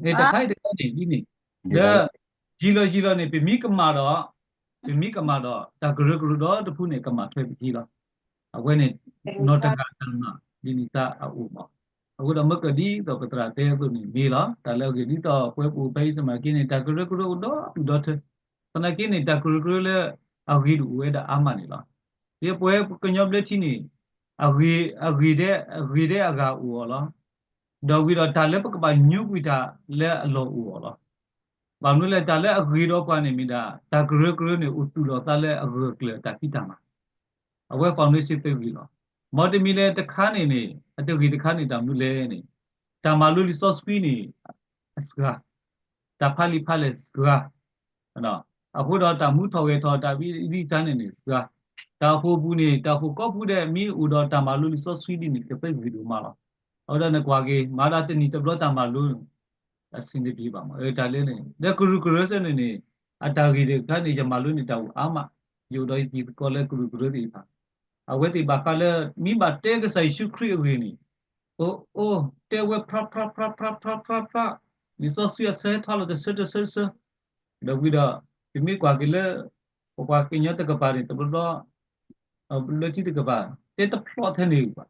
မ့ၢ်တခါအံၤတခါန့ၣ်ဒ်န့ၣ်, ဒီး ယံာ်လီၤယံာ်လီၤန့ၣ် ပမ့ၢ်ကမၣ်ဒီး, ပမ့ၢ်ကမၣ်ဒီး တၢ်ကရၢကရိဒီတဖုန့ၣ် ကမၤထွဲပခံလီၤ. အဝဲန့ၣ် နီၢ်တဂၤတၢ်မၤ ဒ်န့ၣ်သးအအိၣ်မး. အဃိဒီးမ့ၢ်ကဒ်သိးပသရၣ်တဲအသိးန့ၣ်မ့ၢ်လီၤ. တၢ်လၢအဂ့ၢ်ဒ်သိးပဝဲပအိၣ်ဖဲအံၤစမၤက့န့ၣ် တၢ်ကရၢကရိအိၣ်ဒီဒူၣ်ဒီထၢ, သနာ်က့န့ၣ် တၢ်ကရၢကရိလၢအဂ့ၤဒုးအိၣ်ဝဲဒၣ်အါမးန့ၣ်လီၤ. ဒ်ပဝဲပကညီဘျၢထံန့ၣ် အဂ့ၤ, အဂ့ၤဒဲး, အဂ့ၤဒဲးအဂၤအိၣ်အီၤလီၤ. ဒီးဝံၤဒီးတၢ်လၢပကဘၣ်ညိကွံာ်တၢ်လၢအလီၢ်အိၣ်အီၤလီၤ. ဘၣ်မနုၤလဲၣ် တၢ်လၢအဂ့ၤဒီးပှၤန့ၣ်မ့ၢ်ဒၣ် တၢ်ကရၢကရိန့ၣ် အိၣ်သူၣ်လီၤသးလၢအဂၢၢ်အကျၢၤအတၢ်ဖံးတၢ်မၤ, အဝဲ foundation သ့ဂ့ၤလီၤ. မ်တမံၤလဲၣ်တခါန့ၣ်န့ၣ် အတဂ့ၤတခါန့ၣ် တၢ်မနုၤလဲၣ်န့ၣ် တၢ်မၤလိလံာ်စီဆှံန့ၣ် အစှၤ, တၢ်ဖးလံာ်ဖးလဲၢ်စှၤ, အဃိဒီးတၢ်မူထီၣ်ဂဲၤထီၣ်တၢ်ဝံဒ်တၢ်န့ၣ်န့ၣ်စှၤ, တၢ်အိၣ်ဖှိၣ်ပူၤန့ၣ် တၢ်အိၣ်ဖှိၣ်ကိးပူၤဒဲး မ့ၢ်အိၣ်ဒီးတၢ်မၤလိလံာ်စီဆှံဒ်န့ၣ် ကသ့ဂ့ၤဒိၣ်မးလီၤ. အဃိဒီးနကွၢ်က့ၤ မၤဒၣ်တနံၣ်တဘျီတၢ်မၤလိ အဆင်တပြေဘၣ်မး တၢ်လၢန့ၣ် လၢကရူၢ်ကရၢစ့ၢ်န့ၣ်န့ၣ် အတၢ်ဂ့ၢ်တခါန့ၣ် ယမၤလိန့ၣ်တၢ်အိၣ်အါမး, ယအိၣ်ဒီးယတံၤသကိးလၢကရူၢ်ကရၢသ့ၣ်တဖၣ်, အဝဲသ့ၣ်ဘၣ်ဃးလၢ မ့ၢ်ဘၣ်တဲကစၢ်ယ့ၣ်ၡူးခရံာ်အဂ့ၢ်န့ၣ်, အိၣ်အိၣ် တဲဝဲဖြးဖြးဖြးဖြးဖြးဖြးဖြး, လံာ်စီဆှံအဆၢဟဲထီၣ်လီၤတဆၢတဆၢတဆၢ, ဒီးဝံၤဒီး ပမ့ၢ်ကွၢ်က့ၤလၢ ပပှၤကညီတကပၤန့ၣ် တဘျီဘျီ ဘျၢထံတကပၤ တဲတဖျီထဲန့ၣ်ဘၣ်.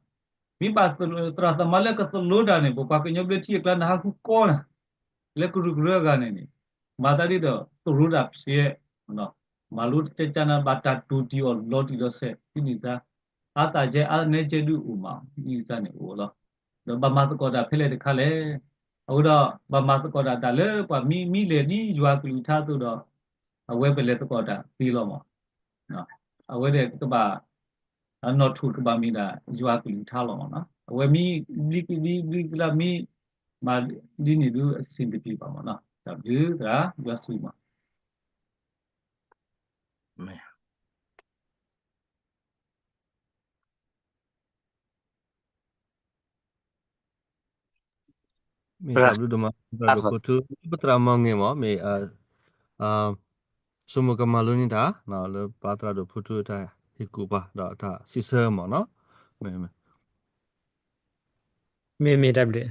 မ့ၢ်ဘၣ်သရၣ်သမါလၢကသိၣ်လိတၢ်န့ၣ် ပပှၤကညီဘျၢထံအကျါန့ၣ် ဟးဃုကီနၤ, လၢကရူၢ်ကရၢအဂၤန့ၣ်န့ၣ် မၤသးဒ်ဒီးသိၣ်လိတၢ်ဖျဲး, မၤလိတကကနၤ ဘၣ်တၢ်တိၢ်တံၢ်အီၤလီၤတံၢ်လီၤဆဲး ဒ်န့ၣ်သတး အါသးကဲအါနဲကဲဒုးအိၣ်မး ဒ်န့ၣ်သတးန့ၣ်အိၣ်လီၤ. ဒီးဘၣ်မၤသကိးတၢ်ဖဲလဲၣ်တခါလဲၣ်. အဃိဒီး ဘၣ်မၤသကိးတၢ်တၢ်လၢပှၤမ့ၢ်မံလဲၣ်ဒ်ယွၤကလုၢ်ကထါအသိးဒီး အဝဲပလဲၤသကိးတၢ်သ့လီၤမး. အဝဲဒၣ်ကဘၣ် အနီၣ်ထိၣ်ကဘၣ်မ့ၢ်ဒၣ်ယွၤကလုၢ်ကထါလီၤမး. အဝဲမ့ၢ်ဘျံးကဘျံး ဘျံးကဘျံး မၤဒ်န့ၣ်ဒုးအဆင်တပြေဘၣ်မးနီၤ. တၢ်ဘျုးတဂၤ ယွၤဆိၣ်ဂ့ၤမး. မ့ၢ်တၢ်ဘျုးဒိၣ်မး ပသရၣ်ဒိၣ်ဖိထူ ပသရၣ်မီၢ်ငဲၢ်မး မ့ၢ် ဆိကမိၣ်ကမၤလိန့ၢ်တၢ် လၢပသရၣ်ဒိၣ်ဖိထူအတၢ်ဟ့ၣ်ကူၣ်ပှၤ ဒီးအတၢ်စံးဆၢမးနီၤ. မ့ၢ် မ့ၢ် မ့ၢ်တၢ်ဘျုး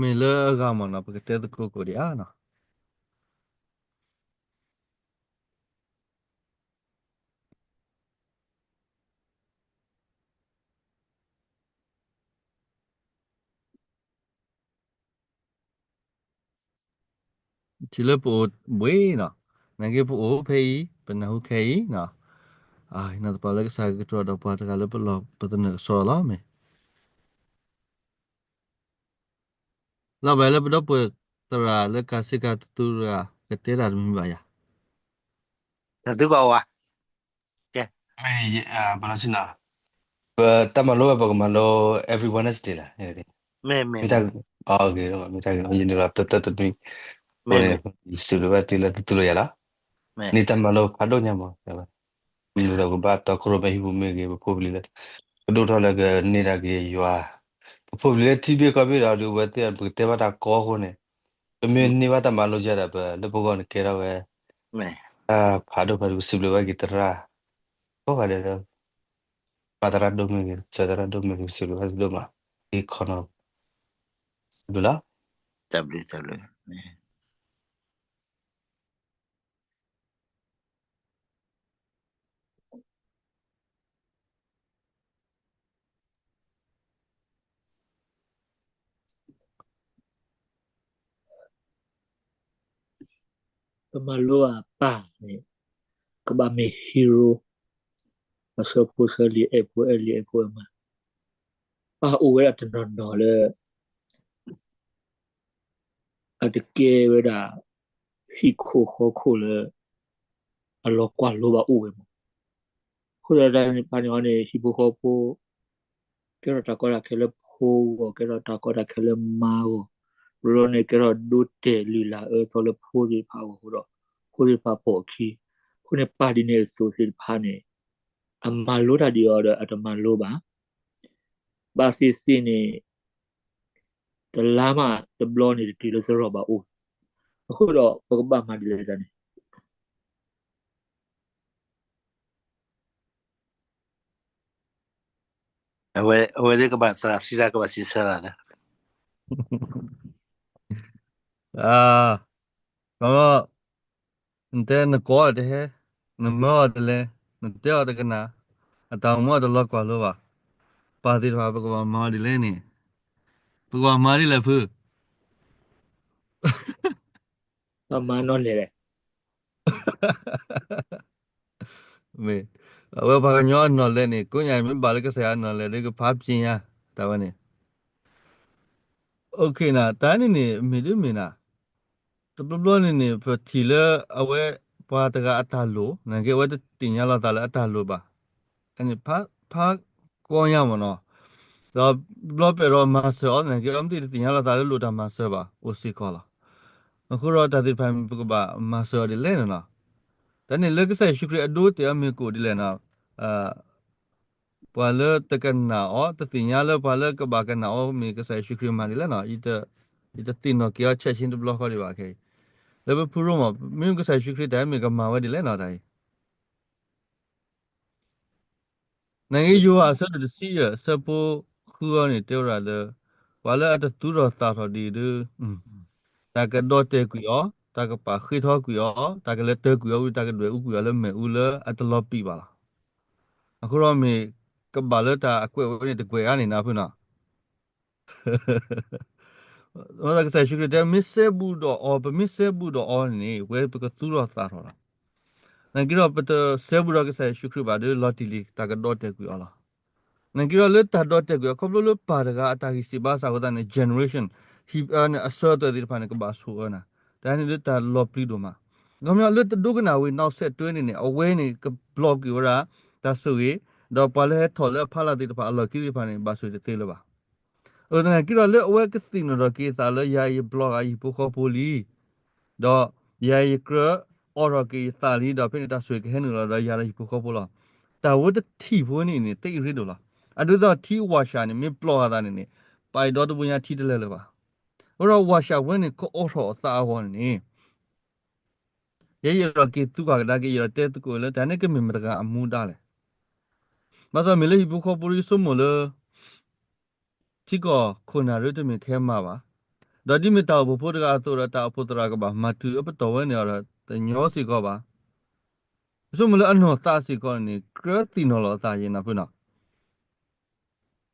မ့ၢ်လၢအဂၤမးနီၤ ပကတဲသကိးကိးဒံးဧါနီၤ. ထံၣ်လၢပအိၣ်ဘှံးနီၤ, နာ်က့ပအိၣ်ဖဲအံၤ ပနၢ်ဟူခဲအံၤနီၤ, နီၢ်သပှၢ်လၢကစၢ်ကကတြူၢ်ဒီးပှၤတဂၤလၢပလီၢ်ပသနၢၣ်ကစီဒီလီၤ. မ့ၢ် လီၤဘၣ်လၢပဒီပုၢ်ဝဲၢ်သရၣ်လၢကးစ့ကၤတသူတဂၤ ကတဲတၢ်တမံၤဘၣ်ယၤ, တၢ်သံကွၢ်ဝဲ ကဲ မ့ၢ် ပလီၤဆ့နီၤ, ပတၢ်မၤလိဝဲပကမၤလိ every Wednesday လီၤ. မ့ၢ် မ့ၢ်တၢ်ဂ့ၤ, မ့ၢ်တၢ်ဂ့ၤ, ယန့ၣ်လီၤ တၢတၢတမံၤ, အဃိန့ၣ် စံးဘျုးဘၣ်သုလၢသုတူၢ်လိာ်ယၤလီၤ. န့ၢ်တၢ်မၤလိဖးဒိၣ်ညါမး, မ့ၢ်ဒီးကဘၣ်တီခိၣ်ရိၣ်မဲဟံၣ်ဖိမ့ၢ်ဂ့ၤ, ပဖိပလံၤလၢ ကဒိၣ်ထီၣ်လၢကန့ၢ်တၢ်က့ၤယွၤ, ပဖိပလံၤလၢထံဘ့ၣ်ကီၢ်ဘ့ၣ်ဒီး ဒုးဝဲသ့ၣ် ပကတဲဘၣ်တၢ်ကီအဃိန့ၣ်, ပမ့ၢ်န့ၢ်ဘၣ်တၢ်မၤလိယၤဒီး ပလၢပဂီၢ်န့ၣ်ကဲထီၣ်ဝဲ ဖးဒိၣ်ဖးဒိၣ် ပစံးဘျုးဘၣ်က့ၤသရၣ် ကိးဂၤဒဲးလၢ ပၢ်သရၣ်ဒိၣ်မ့ၢ်ဂ့ၤ, ဆၢသရၣ်ဒိၣ်မ့ၢ်ဂ့ၤ ပစံးဘျုးဘၣ်သုဒိၣ်မး, ဒ်ခီနီၤ တၢ်ဘျုးလီၤ. တၢ်ဘျုး တၢ်ဘျုး. ပမၤလိအပၢ်န့ၣ် ကဘၣ်မ့ၢ် hero, အဆၢဖိဆၢလံၤ အဲၣ်ဖိအဲၣ်လံၤ အဲၣ်ဖိအဲၣ်မါ, ပၢ်အိၣ်ဝဲဒၣ်တနီၤနီၤလၢ အတကဲဝဲဒၣ် ဟံၣ်ခိၣ်ဃီခိၣ်လၢ အလီၤကွၢ်လိဘၣ်အိၣ်ဝဲမး. အဃိသတးန့ၣ် ပၢ်န့ၣ်အီၤန့ၣ် ဟံၣ်ဖိဃီဖိ ကဲထီၣ်တၢ်ကီတၢ်ခဲလၢဖိဂီၢ်, ကဲထီၣ်တၢ်ကီတၢ်ခဲလၢမါဂီၢ်, ဘျီန့ၣ် ကဲထီၣ်ဒိတဲာ်လုၢ်လၢ်အၢသီလၢဖိသ့ၣ်တဖၣ်အဂီၢ်အဃိဒီး ဖိသ့ၣ်တဖၣ်ပိာ်အခံ. အဃိန့ၣ် ပၢ်ဒ်န့ၣ်အသိးသ့ၣ်တဖၣ်န့ၣ် အမၤလိတၢ်ဒ်အီၤဒီးအတမၤလိဘၣ်. ဘၣ်သ့ၣ်သ့ၣ်န့ၣ် တလါမးတဘျီန့ၣ် တတုၤလၢသရိာ်ဘၣ်အိၣ်, အဃိဒီးပကဘၣ်မၤဒ်လဲၣ်တၢ်န့ၣ် အဝဲသ့ၣ်ကဘၣ်သရၣ်သံတၢ်ကဘၣ်စံးဆၢလီၤ. နတဲနကိးအီၤတဟဲ, နမၢအီၤတလဲ, နတဲအီၤတကနၣ်, အတၢ်အိၣ်မူအတလီၤကွၢ်လိဘၣ်. ပၢ်သ့ၣ်တဖၣ် ပကဘၣ်မၤအီၤဒ်လဲၣ်န့ၣ်, ပကဘၣ်မၤဒ်လဲၣ်ဖု ပမၤနီၢ်လဲၣ်လဲၣ် မ့ၢ် အဝဲပှၤကညီအနီၢ်လဲၣ်န့ၣ် ကိးညါမ့ၢ်ဘၣ်လၢကစၢ်ယွၤအနီၢ်လဲၣ်ဒီး ကဖးပျ့ညါ တၢ်ဝဲန့ၣ် OK နၤ တၢ်န့ၣ်န့ၣ် မ့ၢ်ဒ်မ့ၢ်နၤ တဘျီဘျီန့ၣ်န့ၣ် ပထံၣ်လၢအဝဲပှၤတဂၤအတၢ်လိၣ် နာ်က့အဝဲတသ့ၣ်ညါလီၤသးလၢအတၢ်လိၣ်ဘၣ်. ဖးကီညါမ့ၢ်နီၤ ဒီးဘျီပဲာ်ဒီးမၤစၢၤအီၤ နာ်က့အီၤမ့ၢ်တသ့ၣ်ညါလီၤသးလၢလိၣ်တၢ်မၤစၢၤဘၣ် အိၣ်စ့ၢ်ကီးလီၤ. အဃိဒီးတၢ်သ့ၣ်တဖၣ်မ့ၢ်ပကဘၣ်မၤစၢၤအီၤဒ်လဲၣ်န့ၣ်နီၤ တၢ်န့ၣ်လၢကစၢ်ယ့ၣ်ၡူးခရံာ်အဒိတဲာ်အီၤမ့ၢ်ကိးဒ်လဲၣ်နီၤ ပှၤလၢတကနၣ်အီၤ တသ့ၣ်ညါလၢပှၤလၢကဘၣ်ကနၣ်အီၤမ့ၢ်ကစၢ်ယ့ၣ်ၡူးခရံာ်မၤဒ်လဲၣ်နီၤ ယတသ့ၣ်နီၣ်က့ၤအီၤ ဆဲးဆ့တဘျီဃီဒံးဘၣ်ခဲအံၤ လၢပဖုရိမး မ့ၢ်ကစၢ်ယ့ၣ်ၡူးခရံာ်တၢ်မ့ၢ်ကမၤဝဲဒ်လဲၣ်နီၤတၢ်အံၤ နက့ယိၤဟၣ်အဆၢဒိၣ်တဆံယဲၢ် အဆၢဖိဃုအီၤန့ၣ် တဲဝဲဒၣ်လၢ ပှၤလၢအတသူၣ်ထီၣ်သးထီၣ်ဒံးဒုး တၢ်ကဒီၣ်တဲာ်ကွံာ်အီၤ, တၢ်ကပာ်ဃ့ထီကွံာ်အီၤ, တၢ်ကလဲၤတၢၢ်ကွံာ်အီၤဝံၤ တၢ်ကဒွဲၣ်အူကွံာ်အီၤလၢမ့ၣ်အူလၢအတလီၤပံာ်ဘၣ်လီၤ. အဃိဒီးမ့ၢ်ကဘၣ်လၢတၢ်အကွဲးဝဲန့ၣ်တကွဲးအါန့ၣ်နဖုနီၤ ကစၢ်ယ့ၣ်ၡူးခရံာ်တဲ မ့ၢ်စဲဘူးဒီးအီၤ, ပမ့ၢ်စဲဘူးဒီးအီၤန့ၣ် ပဝဲပကသူၣ်ထီၣ်သးထီၣ်လီၤ. နာ်က့ဒီး ပတစဲဘူးဒီးကစၢ်ယ့ၣ်ၡူးခရံာ်ဘၣ်ဒီး လီၤတံၢ်လံတၢ်ကဒီးတဲာ်ကွံာ်အီၤလီၤ. နာ်က့ဒီးလၢတၢ်ဒီးတဲာ်ကွံာ်အခီဖျိလၢပၢ်တဂၤအတၢ်ဂံၢ်စၢ်ဘါစၢ်အဃိသတးန့ၣ် generation ဟံးအၢန့ၣ် အဆၢအသွဲၣ်သ့ၣ်တဖၣ်န့ၣ် ကဘၣ်ဆိၣ်အၢနၤ, တၢ်န့ၣ်လၢတၢ်လီၤပျံၤဒိၣ်မး. အခီပညီလၢတဒိကနၣ်ဝံၤ နောက်ဆက်တွဲန့ၣ်န့ၣ် အဝဲန့ၣ်ကဘျီကွံာ်ဝဲဒၣ် တၢ်ဆိၣ်ဂ့ၤ, ဒီးပှၤလၢဟဲထီၣ်လၢအဖီလာ်သ့ၣ်တဖၣ်အလီၢ်ခံသ့ၣ်တဖၣ်န့ၣ် ဘၣ်ဆိၣ်ဂ့ၤတသ့လၢၤဘၣ်. အနာ်က့ဒီးလၢအဝဲကသ့ၣ်နီၣ်ထီၣ်က့ၤအသးလၢယၤအံၤယဘျီဂာ်ယဟံၣ်ဖိဃီဖိလံ ဒီးယၤအံၤယကြၢးအိးထီၣ်က့ၤယသးလံ ဒီးဖဲန့ၣ်တၢ်ဆိၣ်ဂ့ၤကဟဲနုာ်လီၤဒီးယၤဒီးဟံၣ်ဖိဃီဖိလီၤ. တၢ်ဝဲတထံၣ်ဖိန့ၣ်န့ၣ် တအံၣ်ရ့ဒိၣ်လီၤ. အဒိသးထံဝၣ်စၢ်န့ၣ် မ့ၢ်ဘျီဂာ်သးန့ၣ်န့ၣ် ပာ်အံၤဒီတဘိညါထံတလဲၤလၢၤဘၣ်. အဃိဒီးဝၣ်စၢ်ဝဲန့ၣ် ကအိးထီၣ်အသးအဂီၢ်န့ၣ်န့ၣ် ယဲယအဲၣ်ဒိးက့ၤသူကွၢ်ကဒါက့ၤ ယအဲၣ်ဒိးတဲသကိးလၢ တၢ်န့ၣ်ကမ့ၢ်မတၤတဂၤအမူဒါလဲၣ်. ဘၣ်ဆၣ်မ့ၢ်လၢဟံၣ်ဖိဃီဖိဒီးယဆိကမိၣ်လၢ ထံကီၢ်ခိၣ်နၢ်ရ့တမ့ၢ်ကဟဲမၤဘၣ်. ဒီးဒ်မ့ၢ်တၢ်အိၣ်ဖှိၣ်ဖိတဂၤအသိးဒီး တၢ်အိၣ်ဖှိၣ်သရၣ်ကဘၣ်မၤတုၤအပတီၢ်ဝဲန့ၣ်အီၤဒီး တညီစ့ၢ်ကီးဘၣ်. ယဆိကမိၣ်လၢအနီၢ်သးစ့ၢ်ကီးန့ၣ် ကြၢးသ့ၣ်နီၣ်လီၤအသးယဲနၢ်ဖုနီၤ.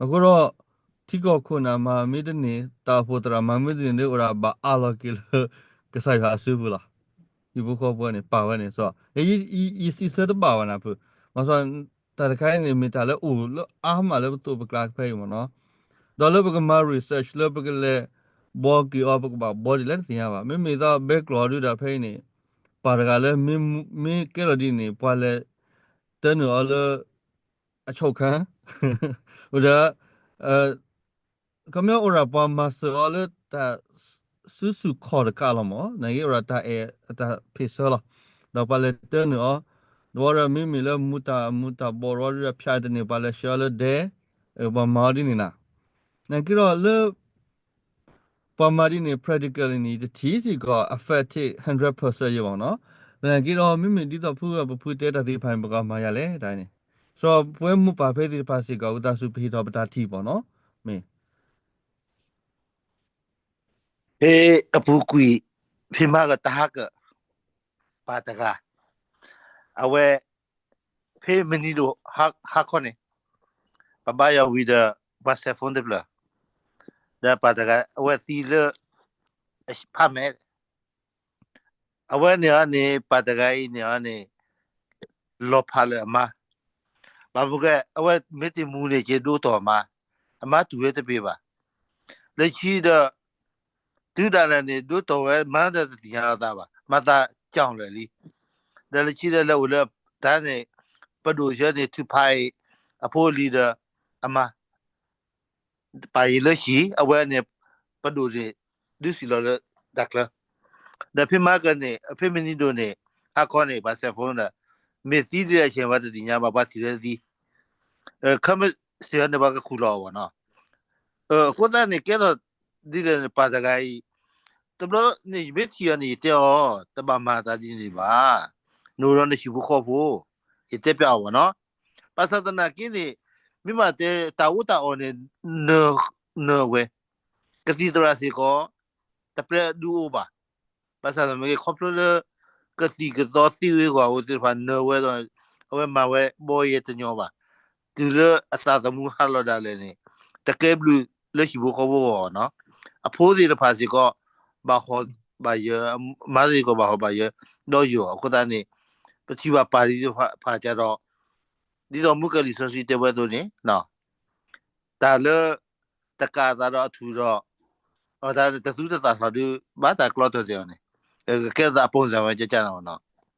အဃိဒီး ထံကီၢ်ခိၣ်နၢ်မၤမ့ၢ်တန့ၢ် တၢ်အိၣ်ဖှိၣ်သရၣ်မၤမ့ၢ်တန့ၢ်ဒီး အိၣ်ဒၣ်ဘၣ်အးလီၤက့ၤလၢ ကစၢ်ယွၤအစုပူၤလီၤ. ဟံၣ်ဖိဃီဖိန့ၣ် ပာ်ဝဲန့ၣ် စီၤ ယစံးဆၢတဘၣ်ဘၣ်နၢ်ဖု, မ့ၢ်စီၤ တၢ်တခါအံၤန့ၣ် မ့ၢ်တၢ်လၢအိၣ်လၢအါမးလၢပသိးပကျါဖဲအံၤမ့ၢ်နီၤ, ဒီးလၢပကမၤ research လၢပကလဲၤဘှီက့ၤအီၤ ပကဘၣ်ဘှီဒ်လဲၣ်တသ့ၣ်ညါဘၣ်. မ့မ့ၢ်သးဘဲကျိာ်ဒုးဒီးဖဲအံၤန့ၣ် ပၢ်တဂၤလၢ မ့ၢ်ကဲလီၤဒ်န့ၣ် ပှၤလဲၤတၢနုာ်အီၤလၢ အဆိကတၢၢ် အိၣ်ဒီး ခီပညီအိၣ်ဒၣ်ပှၤမၤစၢၤအီၤလၢတၢ်စုဆူၣ်ခီၣ်တကးလီၤမ့ၢ် နာ်က့အိၣ်ဒၣ်တၢ်အဲၣ်အတၢ်ဖ့ၣ်ဆၢလီၤ. ဒီးပှၤလဲၤတၢနုာ်အီၤ ဒီးမ့မ့ၢ်လၢမူတၢ်မူတၢ်ဘီၣ်ဒီးဖၠးတန့ၢ် ပှၤလဲၤဆှၢအီၤလၢဒဲ ပှၤမၤအီၤဒ်န့ၣ်နၤ. နာ်က့ဒီးလၢ ပှၤမၤဒ်န့ၣ် practically န့ၣ် ယတထံၣ်စ့ၢ်ကီး effective hundred percent ယဲဘၣ်နီၤ. သနာ်က့ဒီး မ့မ့ၢ်ဒ်သိးဖုပဖုတဲတၢ်သ့ၣ်တဖၣ်န့ၣ် ပကမၤယၤလဲၣ်တၢ်န့ၣ် စီၤပှဲမူပၢ်ဖဲသ့ၣ်တဖၣ်စ့ၢ်ကီး ဝံသးစူၤပဟ့ၣ်ထီၣ်ပတၢ်ထံၣ်ဘၣ်နီၤ မ့ၢ် ဖဲအပူၤကွံာ် ဖဲမၤကတၢ်ဟးကၢၣ် ပၢ်တဂၤ အဝဲ ဖဲမနံၤဒိၣ်ဟါခီန့ၣ် ပဘါယွၤဝံၤဒီး ပှၤ cell phone တဖျၢၣ် ဒီးပၢ်တဂၤ အဝဲသံလၢ ဖးမဲာ် အဝဲန့ၣ်အီၤန့ၣ် ပၢ်တဂၤအံၤန့ၣ်အီၤန့ၣ် လီၤဖးလၢအမါ ဘၣ်မနုၤ အဝဲမ့ၢ်တမူန့ၣ် ကဒိတီၢ်အမါ အမါတူၢ်ဝဲတပ့ၤဘၣ် လၢခံဒီး တုၤဒၣ်လဲာ်န့ၣ် ဒိတီၢ်ဝဲမါဒီးတသ့ၣ်ညါလီၤသးဘၣ် မၤသးကၠီလၢာ်လံ ဒီးလၢခံဒီးလဲၤအိၣ်လၢတၢ်န့ၣ် ပဒိၣ်ဆၢန့ၣ် ထုးဖးအံၤ အဖိအလံၤဒီး အမါ ပာ်အံၤလၢဟံၣ် အဝဲန့ၣ် ပဒိၣ်န့ၣ် ဒုးစံၣ်လီၤလၢတၢ်ချၢ ဒီးဖဲမၤကၢၣ်န့ၣ် ဖဲမနံၤဒိၣ်န့ၣ် ဟါခီန့ၣ် ပှၤ cell phone ဒီး မ့ၢ်သံဒ်လဲၣ်ဆဲး ပှၤတသ့ၣ်ညါဘၣ် ပှၤထံၣ်လၢသံ ခီမ့ၢ်စ့ၢ်ကီးန့ၣ် ပှၤကခူၣ်လီၤအီၤဘၣ်နီၤ အဃိသတးန့ၣ် ကဲထီၣ်ဒ်လဲၣ်န့ၣ် ပၢ်တဂၤအံၤ တဘျီန့ၣ် ယမ့ၢ်ထံၣ်အီၤန့ၣ် ယတဲအီၤ တဘၣ်မၤသးဒ်န့ၣ်ဘၣ် နအိၣ်ဒီးနဟံၣ်ဖိဃီဖိ ယတဲပျးအီၤဘၣ်နီၤ ဘၣ်ဆၣ်သနာ်က့န့ၣ် မ့ၢ်ဘၣ်တဲတၢ်အီၣ်တၢ်အီန့ၣ် နၢၤဝဲ ကသံၣ်သရၣ်စ့ၢ်ကီး တပျဲဒုးအိၣ်ဘၣ် ဘၣ်ဆၣ်သနာ်က့ ခီဖျိလၢ ကသံၣ်ကသီသ့ဝ့ၤကွာ်အဃိသ့ၣ်တဖၣ် နၢၤဝဲဒီး အဝဲမၤဝဲဘီယဲတညီဘၣ် တုၤလၢအသးသမူဟးလီၤဒၣ်လဲာ်န့ၣ် တကဲဘျုးလၢဟံၣ်ဖိဃီဖိအဂီၢ်နီၤ အဖိသ့ၣ်တဖၣ်စ့ၢ်ကီး ဘၣ်ဟီၣ်ဘၣ်ယၢၤ အမါသ့ၣ်စ့ၢ်ကီးဘၣ်ဟီၣ်ဘၣ်ယၢၤ ဒီးယိာ်အဃိသတးန့ၣ် ပထံၣ်ဘၣ်ပၢ်သ့ၣ်တဖၣ်ကဒီး ဒ်သိးမုၢ်ကလံာ်စီဆှံတဲဝဲအသိးန့ၣ် တၢ်လၢ တကးအသးဒီးအထူၣ်ဒီး တၢ်တသူတသးထီၣ်ဒုး ဘၣ်တၢ်ကျီထီၣ်သ့ၣ်အီၤန့ၣ် ကကဲထီၣ်သးအပိၢ်စၢ်ဝဲကကနၤနီၤ တၢ်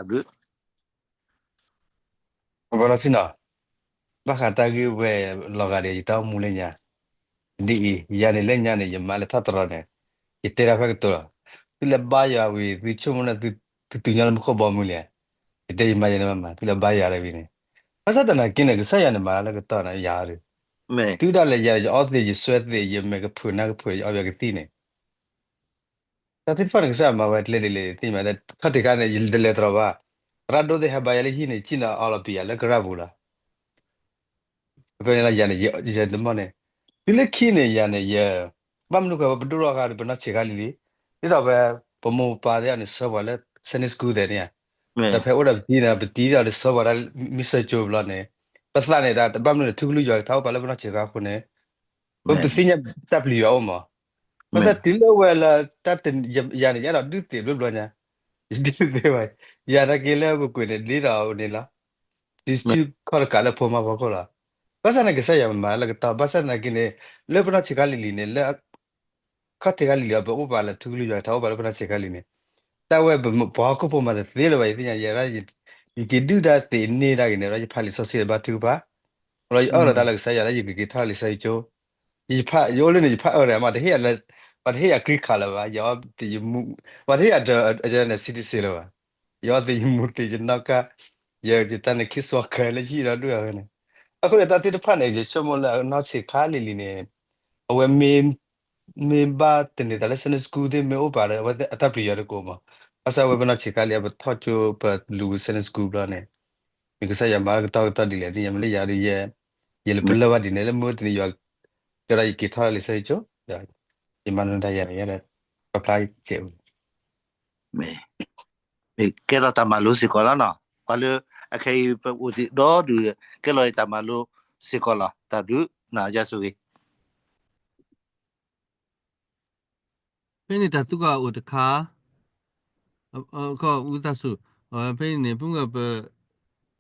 ဘျုး ဘၣ်လီၤဆ့နီၤ ဘၣ်ဃးတၢ်ဂ့ၢ်ဝဲလီၤဂာ်ဒီး ယတၢ်အိၣ်မူလၢညါ ဒ်အံၤ ယၤန့ၣ်လၢညါန့ၣ် ယမၤလၢထီၣ်တရီန့ၣ် ယတဲတၢ်ဖဲကတိၤလီၤ သုလဲၤဘါယွၤဝံၤ သုဆိကမိၣ်န့ၣ် သုတုၤညီလၢမူခိၣ်ဘီမုၢ်လံဧါ ယတဲယမၤယဲန့ၣ်မး သုလဲၤဘါယွၤတၢ်ဝံၤန့ၣ် ဘၣ်ဆၣ်သနာ်က့န့ၣ် ကစၢ်ယွၤန့ၣ်မၤလၢကတီၢ်န့ၣ် ယၤဒီး တုၤဒၣ်လဲာ်ယၤန့ၣ် ယအီသံး ယစွဲသံး ယမဲာ်ကဖုးနၢ်ကဖုး ယအီပယီၤကသံၣ်န့ၣ် တၢ်သ့ၣ်တဖၣ်န့ၣ် ကစၢ်ယွၤမၤဝဲကျဲဒ်လဲၣ်သ့ၣ်ညါ ခီၣ်ထံးခါန့ၣ် ယတလဲၤတရီဘၣ် သရၣ်ဒိၣ်သ့ၣ်ဟဲဘါယွၤလၢဟံၣ်န့ၣ် ကံၣ်န့ၣ်အီလီၤပံာ်ယၤလၢကရၢၢ်ပူၤလီၤ ဖဲန့ၣ်လၢယၤန့ၣ် ယတမီၢ်န့ၣ် တုၤလၢခံန့ၣ်ယၤန့ၣ် ယ ဘၣ်မနုၤဃိ ပဒိၣ်ထီၣ်ဃာ်ဒီး ပနီၢ်ဆံးခါလံလံ ဒ်သိးဝဲ ပမိၢ်ပပၢ်သ့ၣ်န့ၣ် ဆှၢပှၤလၢ Sunday school သ့ၣ်န့ၣ်ဧါ ဒီးဖဲအိၣ်ဒီးပတံၤန့ၣ် ပတံၤဒီးဆှၢပှၤတၢ်မ့ၢ်စၢၤကၠိဘျီန့ၣ် ပသးန့ၣ် တၢ်ဘၣ်မနုၤန့ၣ် ထူကလုၢ်ယွၤကထါအိၣ်ပာ်လၢပနီၢ်ဆံးခါအဃိန့ၣ် ပသ့ၣ်ညါတၢ်ပျံၤယွၤအိၣ်မး, ဘၣ်ဆၣ်တုၤလၢဝဲလၢတၢ်တနံၤ ယၤန့ၣ် ယအဲၣ်ဒိးဒုးသ့ၣ်ဘျီဘျီညါ, ယဒုးသ့ၣ်ဘၣ်, ယၤနာ်က့လၢပကွဲးန့ၣ် ဒ်သိးန့ၣ်လီၤ, တစုခီၣ်တကးလၢဖိမါဖီခိၣ်လီၤ. ဘၣ်ဆၣ်န့ၣ် ကစၢ်ယွၤမၤလၢကတီၢ်, ဘၣ်ဆၣ်နာ်က့န့ၣ် လၢပနီၢ်ဆံးခါလံၤလံၤန့ၣ် လၢ ခီၣ်ထံးခါလံၤလံၤ ပအိၣ်ပာ်လၢထူကလုၢ်ယွၤထါအိၣ်ပာ်လၢပနီၢ်ဆံးခါလံၤန့ၣ်, တၢ်ဝဲပှၤဟီၣ်ခိၣ်ဖိမၤတသ့လၢၤဘၣ်, ယသ့ၣ်ညါယဲဒၣ်, ယက့ၤဒုၣ်တၢ်သ့န့ၢ်တၢ်ဂ့ၤန့ၣ်ဒီး ယဖးလံာ်စီဆှံဘါထုကဖၣ်, ဒီးယအၢၣ်လီၤတၢ်လၢကစၢ်ယွၤလၢယကက့ၤထီၣ်လံာ်စီဆှံကၠိ, ယဖး ယအိၣ်လၢန့ၣ် ယဖးအၢၣ်ဒီးမး, ပှၤတဟ့ၣ်ယၤ green card လၢၤဘၣ်, ယအီၣ်သယမူ, ပှၤတဟ့ၣ်ယၤ citizen လၢၤဘၣ်, ယအီၣ်သယမူသ့ယနီၣ်ကါ, ယတၢ်န့ၣ်ခံစီၤခဲလၢယဟံၣ်ဒီးဒုၣ်အဝဲန့ၣ်, အဃိန့ၣ် တၢ်သ့ၣ်တဖၣ်န့ၣ် ယဆိကမိၣ်လၢနီၢ်ဆံးခါလံၤလံၤန့ၣ်, အဝဲမ့ၢ် မ့ၢ်ဘၣ်သန့ၤသးလၢ Sunday school သ့ၣ် မ့ၢ်အိၣ်ပာ်ဒီးအဝဲအတၢ်ပျံၤယွၤတကိးမး, ဘၣ်ဆၣ်ဝဲပနီၢ်ဆံးခါလံၤ ပထီၣ်ကၠိပလူၤ Sunday school ဘျီန့ၣ်, မ့ၢ်ကစၢ်ယွၤမၤလၢကတီၢ်ကတီၢ်ဒ်လဲၣ်န့ၣ် ယမ့ၢ်လၢယၤဒီးယဲ, ယလဲၤပလၢၢ်ဘၣ်ဒ်န့ၣ် လၢမုၢ်တနံၤယွၤ ကဲဒီးယက့ၤထီၣ်လံာ်စီဆှံကၠိ, ဒီးယမၤနၢၤတၢ်ယၤန့ၣ် ယဲဒီး ပဖျါစဲးဝဲ မ့ၢ် မ့ၢ်ကဲထီၣ်တၢ်မၤလိစ့ၢ်ကီးလီၤနီၤ, ပှၤလၢ အခဲအံၤပအိၣ်သ့ၣ်ဒီဒူၣ် ကဲလီၤတၢ်မၤလိစ့ၢ်ကီးလီၤ, တၢ်ဘျုးနၤယၤဆိၣ်ဂ့ၤ. ဖဲန့ၣ်တၢ်သံကွၢ်အိၣ်တခါ, ဝံသးစူၤ, ဖဲန့ၣ်န့ၣ် ဖုမုၢ်ဂၤပ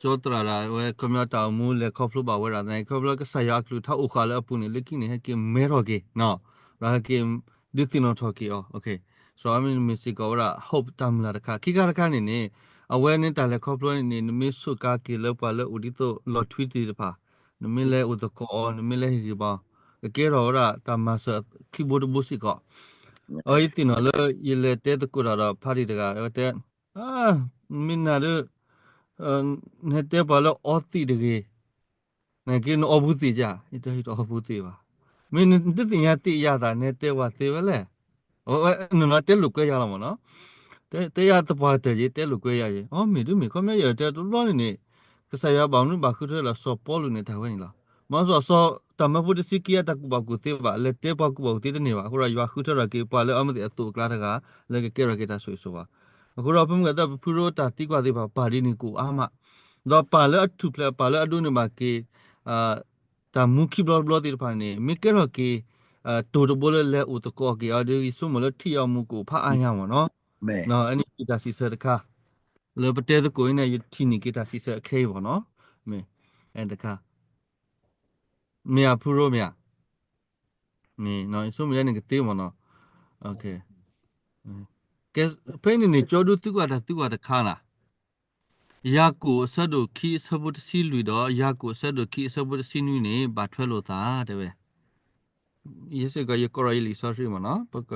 ကၠီသရၣ်ဒၣ်ဝဲ ခီပညီတၢ်အိၣ်မူလဲၤခီဖျိဘၣ်ဝဲဒၣ်သနာ်က့ ခီဖျိကစၢ်ယွၤအကလုၢ်ကထါအိၣ်ဃာ်လၢအပူၤန့ၣ် လၢခံန့ၣ် ဟဲက့ၤမဲထီၣ်က့ၤ, ဒီးဟဲက့ၤဒုးသ့ၣ်နီၣ်ထီၣ်က့ၤအီၤ, စီၤအၤမ့ၢ်မ့ၢ်စ့ၢ်ကီးဝဲဒၣ် hope တၢ်မုၢ်လၢ်တခါ, ခံခါတခါန့ၣ်န့ၣ် အဝဲန့ၣ်တၢ်လဲၤခီဖျိန့ၣ်န့ၣ် နမ့ၢ်ဆိးကါက့ၤလၢပှၤလၢအိၣ်ဒ်သိးလီၤထွံသ့ၣ်တဖၣ်, နမ့ၢ်လဲၤအိၣ်သကိးအီၤ နမ့ၢ်လဲၤဟ့ၣ်ဂံၢ်ဘါအီၤ, ကကဲထီၣ်ဝဲဒၣ်တၢ်မၤစၢၤခံဘိတဘိစ့ၢ်ကီး, အယသ့ၣ်နီၣ်လၢ ယလဲၤတဲသကိးတၢ်ဒီးဖါတံၢ်တဂၤ အဝဲတဲ မ့ၢ်နၤဒီး နဟဲတဲပှၤလၢအီသံးတဂ့ၤ, နက့နအီဘူးသ့ၣ်က, ယတဲယတအီဘူးသ့ၣ်ဘၣ်, မ့ၢ်နတသ့ၣ်ညါသ့ၣ်ယၤသး နဟဲတဲပှၤသ့ဝဲလဲၣ်, နနီၢ်တဲလိာ်ကွဲယၤလီၤမ့ၢ်နီၤ, တဲယၤသပှၢ်တၢၢ်ယ့ တဲလိာ်ကွဲယၤယ့, အီ မ့ၢ်ဒ်မ့ၢ် ခီပညီယတဲတဘျီန့ၣ်န့ၣ် ကစၢ်ယွၤဘၣ်မနုၤဘၣ်ဃုထၢလၢစီၤပီလူးန့ၣ်တၢ်ဝဲန့ၣ်လီၤ. မ့ၢ်စီၤစီၤတၢ်မၢဖိတဆံခံအတၢ်ကူၣ်ဘၣ်ကူၣ်သ့ဘၣ်, လဲၤတဲပှၤကူၣ်ဘၣ်ကူၣ်သ့တန့ၢ်ဘၣ်, အဃိဒီးယွၤဃုထၢထီၣ်က့ၤပှၤလၢအမ့ၢ်သ့ၣ်အသိးအကျါတဂၤ လၢကကဲထီၣ်က့ၤတၢ်ဆိၣ်ဂ့ၤဆိၣ်ဝါ, အဃိဒီးဖုမုၢ်ဂၤသၢဖုရိတၢ်သံကွၢ်သ့ၣ်တဖၣ်ပာ်ဒ်န့ၣ်ကအိၣ်အါမး, ဒီးပာ်လၢအထူၣ်ဖျဲး ပာ်လၢအဒိးန့ၢ်ဘၣ်က့ၤ တၢ်မူခံဘျီတဘျီသ့ၣ်တဖၣ်န့ၣ် မ့ၢ်ကဲထီၣ်က့ၤ တိၤတဘိလၢလဲၤအိၣ်သကိးက့ၤအီၤဒီး ယဆိကမိၣ်လၢထံၣ်အီၤမူကအိၣ်ဖးအါညါမ့ၢ်နီၤ, အန့ၣ်မ့ၢ်တၢ်စံးဆၢတခါ, လၢပတဲသကိးအံၤန့ၣ် ယထံၣ်န့ၢ်က့ၤတၢ်စံးဆၢအခဲအံၤမ့ၢ်နီၤ, မ့ၢ်တခါ, မ့ၢ်အဖုရိမ့ၢ်ဧါ, မ့ၢ်ယဆိကမိၣ်ယဲန့ၣ်ကသ့မ့ၢ်နီၤ, ဖဲန့ၣ်န့ၣ် ကၠီဒုသံကွၢ်တၢ်သံကွၢ်တခါနၤ ယၤကိာ်အဆၢဒိၣ်ခံအဆၢဖိတဆံလွံၢ်ဒီး ယၤကိာ်အဆၢဒိၣ်ခံအဆၢဖိတဆံနွံန့ၣ် ဘၣ်ထွဲလိာ်သး တဲဝဲ, ယဲစ့ၢ်ကီးယကိးထီၣ်ယလံာ်စီဆှံမ့ၢ်နီၤ, ပက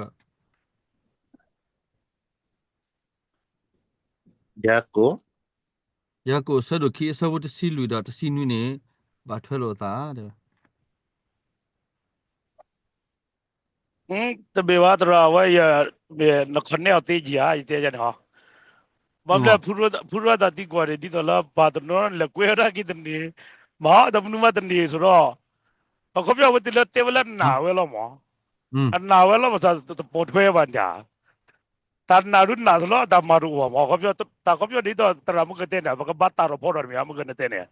ယၤကိာ်, ယၤကိာ်အဆၢဒိၣ်ခံအဆၢဖိတဆံလွံၢ်ဒီးတဆံနွံန့ၣ် ဘၣ်ထွဲလိာ်သး တဲဝဲ တမ့ၢ်ဘၣ်သရၣ်ဝဲ, နခီနဲၣ်အီၤသ့ကံဧါ ယတဲယၤန့ၣ်ဟီ, ဘၣ်မနုၤလဲၣ် ဖုရိတၢ်သံကွၢ်န့ၣ် ဒ်သိးလၢပှၤတနီၤလဲၤကွဲဝဲဒၣ်က့ၤတန့ၢ်, မ့ၢ်တမနုၤမးတန့ၢ်ဆိဒီး, အခီပညီဝဲတုၤလၢတဲဝဲလၢနာ်ဝဲလီၤမး, အနာ်ဝဲလီၤမး တပိာ်ထွဲဘၣ်န့ၣ် တၢ်နာ်ဒုးနာ်သလီၤ တၢ်မၤတအိၣ်ဘၣ်မး အခီပညီ တၢ်ခီပညီဒ်သိးသရၣ်မုၢ်ကတဲန့ၣ် ပကဘၣ်တၢ်ထီၣ်ဖီထီၣ်တမ့ၢ် မုၢ်ကနတဲန့ၣ်,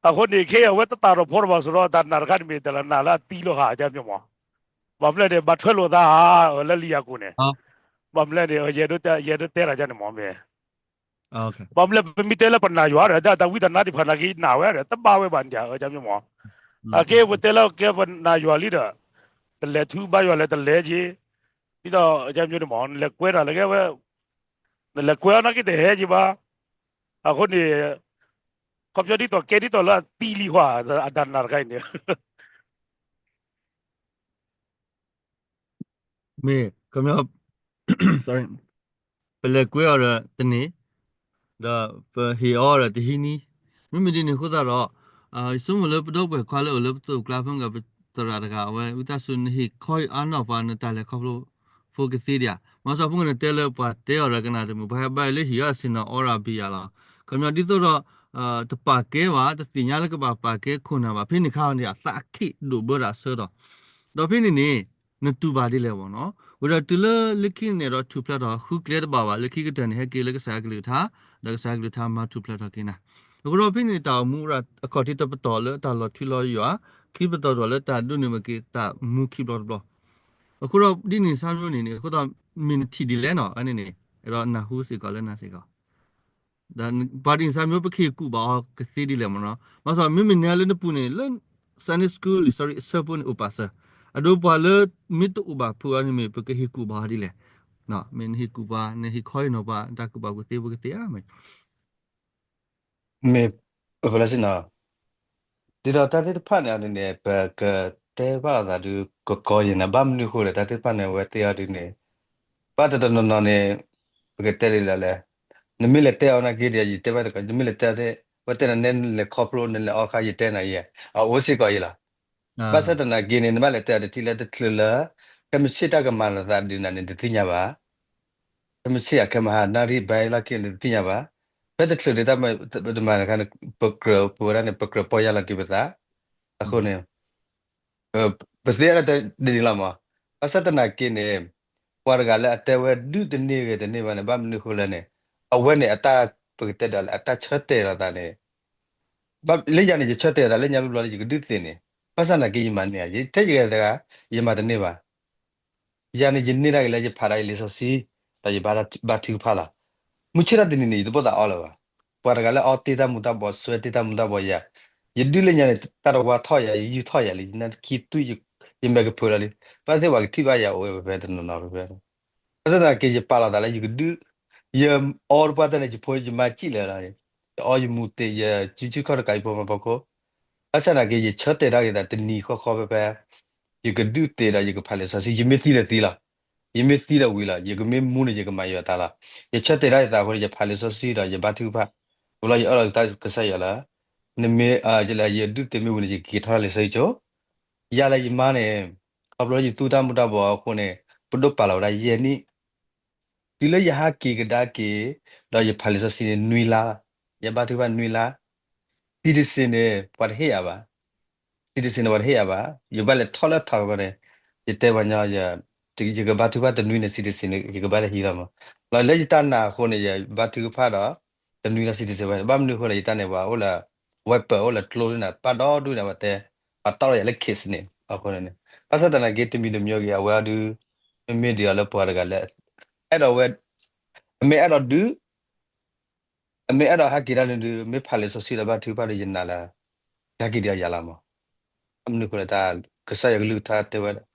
အဃိန့ၣ် ခဲအံၤအဝဲတတၢ်ထီၣ်ဖီထီၣ်ဘၣ်ဆိဒီး တၢ်နာ်တခါန့ၣ်မ့ၢ်တၢ်လၢနာ်လၢအသံလီၤဟး ကမ့ၢ်မး, ဘၣ်မနုၤလဲၣ်န့ၣ် ဘၣ်ထွဲလိာ်သးဧါ လၢလံာ်ယၤကိာ်န့ၣ်, ဘၣ်မနုၤလဲၣ်န့ၣ် ယဲဒိးတဲတၢ်ယၤန့ၣ်မးမ့ၢ် ဘၣ်မနုၤလဲၣ် ပမ့ၢ်တဲလၢပနာ်ယွၤဒီး တၢ်ဝံတၢ်နါသ့ၣ်တဖၣ်နာ်က့နာ်ဝဲဒီး တဘၣ်ဝဲဘၣ်န့ၣ် ကမ့ၢ်မး, အကဲပတဲလၢကဲပနာ်ယွၤလံဒီး တလဲၤထူဘါယွၤလဲၤတလဲၤက့ၤ, ဒ်သိးကမ့ၢ်န့ၣ်မး နလဲၤကွဲတၢ်လၢကဲဝဲ, နလဲၤကွဲအီၤနာ်က့တဟဲက့ၤဘၣ်, အဃိန့ၣ် ခီပညီဒ်သိးကဲဒ်သိးလၢအသံလံဟး အတၢ်နာ်တခါအံၤန့ၣ် မ့ၢ် ခီပညီ ပလဲၤကွဲအီၤဒီးတန့ၢ်, ဒီးပဟ့ၣ်အီၤဒီးတဟံးန့ၢ်, မ့မ့ၢ်ဒ်န့ၣ်အဃိသတးဒီး ယဆိကမိၣ်လၢပဒီပုၢ်ဝဲၢ်ခွါလၢအိၣ်လၢပသိးပကျါဖဲကပသရၣ်တဂၤ အဝဲဝံသးစူၤနဟ့ၣ်ခီအါနီၣ်ပှၤနတၢ်လဲၤခီဖျိဖိကသ့ဒံးဧါ, မၤစၢၤဖိကနတဲလၢပှၤတဲအီၤဒီးကနၣ်တမုာ် ပှၤဟဲဘါအံၤလၢဟ့ၣ်အီၤဆ့ၣ်နီၤအီရၣ်ဘံယၤလီၤ, ခီပညီဒ်သိးဒီး တပာ်ကဲဘၣ် တသ့ၣ်ညါလၢကဘၣ်ပာ်ကဲခိၣ်နၢ်ဘၣ် ဖဲန့ၣ်ခါန့ၣ် အသးအခံးဒိၣ်ဘၢဒၣ်အဆၢဒီး, ဒီးဖဲန့ၣ်န့ၣ် နတူၢ်ဘၣ်ဒ်လဲၣ်မ့ၢ်နီၤ, ဝံၤဒီးတုၤလၢလၢခံန့ၣ်ဒီးထူၣ်ဖျဲးထီၣ် ဃုကျဲတဘၣ်ဘၣ် လၢခံကတၢၢ်န့ၣ် ဟဲက့ၤလၢကစၢ်ယွၤကလုၢ်ကထါ, ဒီးကစၢ်ယွၤကလုၢ်ကထါမၤထူၣ်ဖျဲးထီၣ်က့ၤနၤ, အဃိဒီးဖဲန့ၣ်တၢ်အိၣ်မူအခီၣ်ထံးတပတီၢ်လၢတၢ်လီၤထွံလီၤယွၤ, ခံပတီၢ်တဘျီလၢတၢ်ဒိးန့ၢ်ဘၣ်က့ၤတၢ်မူခံဘျီတဘျီ. အဃိဒီးဒ်န့ၣ် ဆၢမံၤန့ၣ်န့ၣ် အဃိဒီး မ့ၢ်နထံၣ်ဒ်လဲၣ်နီၤ အန့ၣ်န့ၣ် အဲၣ်ဒိးနၢ်ဟူစ့ၢ်ကီးလၢနၤစ့ၢ်ကီး ဒီးပှၤဒ်န့ၣ် ဆၢမံၤ ပကဟ့ၣ်ကူၣ်ဘၣ်အီၤကသ့ဒ်လဲၣ်မ့ၢ်နီၤ. ဘၣ်ဆၣ်မ့မ့ၢ်နၤလၢနပူၤန့ၣ် လၢ Sunday school လံ sorry အဆၢဖိန့ၣ်အိၣ်ပာ်စၢၤ, အဒိပှၤလၢမ့ၢ်တအိၣ်ဘၣ်ဖုးအီၤန့ၣ်မ့ၢ် ပကဟ့ၣ်ကူၣ်ဘၣ်အီၤဒ်လဲၣ်. မ့ၢ်နဟ့ၣ်ကူၣ်ပှၤ နဟ့ၣ်ခီအံၤနီၤပှၤ တၢ်ကူၣ်ဘၣ်ကူၣ်သ့ပကသ့ဧါမ့ၢ် မ့ၢ် ပလၢစ့ၢ်နီၤ ဒ်သိးတၢ်သ့ၣ်တဖၣ်န့ၣ်အဒ်န့ၣ် ပကတဲဘၣ်လိာ်သးဒုးကကီယံၤန့ၣ် ဘၣ်မနုၤအဃိလဲၣ် တၢ်သ့ၣ်တဖၣ်န့ၣ် အဝဲသ့ၣ်အီၤဒ်န့ၣ် ဘၣ်တနီၤနီၤန့ၣ် ပကတဲဒ်လဲၣ်လဲၣ်, နမ့ၢ်လဲၤတဲအီၤနာ်က့ဒီး ယတဲဘၣ်တကီး နမ့ၢ်လဲၤတဲအီၤသ့ၣ် အဝဲတဲနၤ နဲနလဲၤခီဖျိ နလဲၤအီခါ ယတဲနၤယဲ အအိၣ်စ့ၢ်ကီးယံၤလီၤ. ဘၣ်ဆၣ်သနာ်က့န့ၣ် နဘၣ်လဲၤတဲအီၤတထံၣ်လၢတချုးလၢ ခဲမုၢ်ဆ့ၣ်တၢ်ကမၤလိာ်သးဒုးနၤန့ၣ် တသ့ၣ်ညါဘၣ် ခဲမုၢ်ဆ့ၣ်အခဲမုၢ်ဟါ နၣ်ရံၣ်ဘဲလီၢ်ခံန့ၣ် တသ့ၣ်ညါဘၣ်. ဖဲတချုးဒုးတၢ်မၤတမၤတခါန့ၣ် ပကြၢးပဝဲဒၣ်န့ၣ် ပကြၢးပီၢ်ယၢ်လီၤက့ၤပသး. အဃိန့ၣ် ပသ့ၣ်ညါတၢ်ဒ်န့ၣ်လီၤမး. ဘၣ်ဆၣ်သနာ်က့န့ၣ် ပှၤတဂၤလၢအတဲဝဲဒုးတန့ၢ်ဂ့ၤတန့ၢ်ဘၣ်န့ၣ် ဘၣ်မနုၤအဃိလဲၣ်န့ၣ် အဝဲန့ၣ်အတၢ် ပကတဲဒ်လဲၣ် အတၢ်ဆၢတဲာ်လိာ်သးန့ၣ် လၢယၤန့ၣ် ယဆၢတဲာ်သးလၢညါဘျီဘျီလၢယကဒုးသ့ၣ်န့ၣ် ဘၣ်ဆၣ်သနာ်က့ယမၤန့ၢ်ဧါ ယထဲယဂဲၤတဂၤ ယမၤတန့ၢ်ဘၣ်. ယၤန့ၣ် ယန့ၢ်ဒၣ်က့ၤလၢယဖးဒၣ်ယလံာ်စီဆှံ ဒီးယဘါထုကဖၣ်လီၤ. မုၢ်ဆ့ၣ်ထီၣ်တနံၤန့ၣ် ယတဘီၣ်သးအီလၢၤဘၣ်. ပှၤတဂၤလၢအီတ့ၢ်တၢ်မူၤတၢ်ဘှီး စွဲတ့ၢ်တၢ်မူၤတၢ်ဘှီးယၤ, ယဒုးလၢညါန့ၣ် တၢ်တဝါထီၣ်ယၤ ယယူၢ်ထီၣ်ယၤလံ ယနၢ်ခံသွံၣ် ယမဲာ်ကဖၢလီၤလံ. ဘၣ်သ့ၣ်ပှၤကထံၣ်ဘၣ်ယၤအိၣ်ဝဲဖဲတနီၤနီၤဖဲဖဲ ဘၣ်ဆၣ်သနာ်က့ ယပာ်လီၤသးလၢယကဒုး, ယအီတပှၢ်တၢၢ်န့ၣ် ယဖိယမါစံၣ်လၢာ်လီၤ. ယအီယမူၤသ့ၣ် ယစုဆူၣ်ခီၣ်တကး ယဖိမါဖီခိၣ်, ဘၣ်ဆၣ်သနာ်က့ ယဆၢတဲာ်တၢ်ဂ့ၤသးတနံၤဃီဃီဖဲဖဲ, ယကဒုးသ့ၣ်ဒီးယကဖးလံာ်စီဆှံ ယမ့ၢ်သံလၢာ်သံလီၤ. ယမ့ၢ်သံလၢာ်ဝံၤလီၤ ယကမ့ၢ်မူန့ၣ် ယကမၤယွၤတၢ်လီၤ. ယဆၢတဲာ်တၢ်ဂ့ၤသးအဃိန့ၣ် ယဖးလံာ်စီဆှံဒီးယဘါထုကဖၣ်, ဝံၤလီၤယအၢၣ်လီၤကစၢ်ယွၤလၢ နမ့ၢ် ယလဲၤယဒုးသ့ၣ်မ့ၢ်ဝံၤန့ၣ် ယကက့ၤထီၣ်လံာ်စီဆှံကၠိ ယၤလၢယမါန့ၣ် ခီဖျိလၢယသူတၢ်မူၤတၢ်ဘှီးအဃိန့ၣ် ပဒိၣ်ပာ်လီၤဝဲဒၣ်ယဲၢ်နံၣ်, တုၤလၢယဟးက့ၤကဒါက့ၤ ဒီးယဖးလံာ်စီဆှံန့ၣ် နွံလါ, ယဘါထုကဖၣ်နွံလါ, citizen န့ၣ် ပှၤတဟ့ၣ်ယၤဘၣ်, citizen န့ၣ် ပှၤတဟ့ၣ်ယၤဘၣ်, ယဘၣ်လဲၤထီၣ်လၢထးဝဲန့ၣ်, ယတဲပှၤညီ ယကဘါထုကဖၣ်တနွံန့ၣ် citizen န့ၣ် ယကဘၣ်လဲၤဟံးလီၤမး, လီၤလၢယတၢ်နာ်အဃိန့ၣ် ယဘါထုကဖၣ်ဒီး တနွံလီၤ citizen ဝဲန့ၣ် ဘၣ်မနုၤအဃိလဲၣ် ယတၢ်န့ၣ် ပှၤအိၣ်လၢ wiper အိၣ်လၢကျိဒ်န့ၣ် ပာ်ဒီဒူၣ်န့ၣ် ပှၤတဲ, ပှၤတီၢ်လီၤယၤလၢ case န့ၣ် အဃိန့ၣ်, ဘၣ်ဆၣ်သနာ်က့ တမံၤတမံၤဂ့ၤ အဝဲအီၤဒုး မ့မ့ၢ်ဒ်အီၤလၢပှၤတဂၤလၢ အဲၣ်ဒိးဝဲ, အမ့ၢ်အဲၣ်ဒိးဒုး အမ့ၢ်အဲၣ်ဒိးဟဲက့ၤတၢ်န့ၣ်ဒုး မ့ၢ်ဖးလံာ်စီဆှံဒီးဘါထုကဖၣ်ဒီးယနာ်လၢ ကဟဲက့ၤဒ်အီၤယၤလီၤမး, ဘၣ်မနုၤအဃိလဲၣ် တၢ်ကစၢ်ယွၤကလုၢ်ကထါတဲဝဲဒၣ်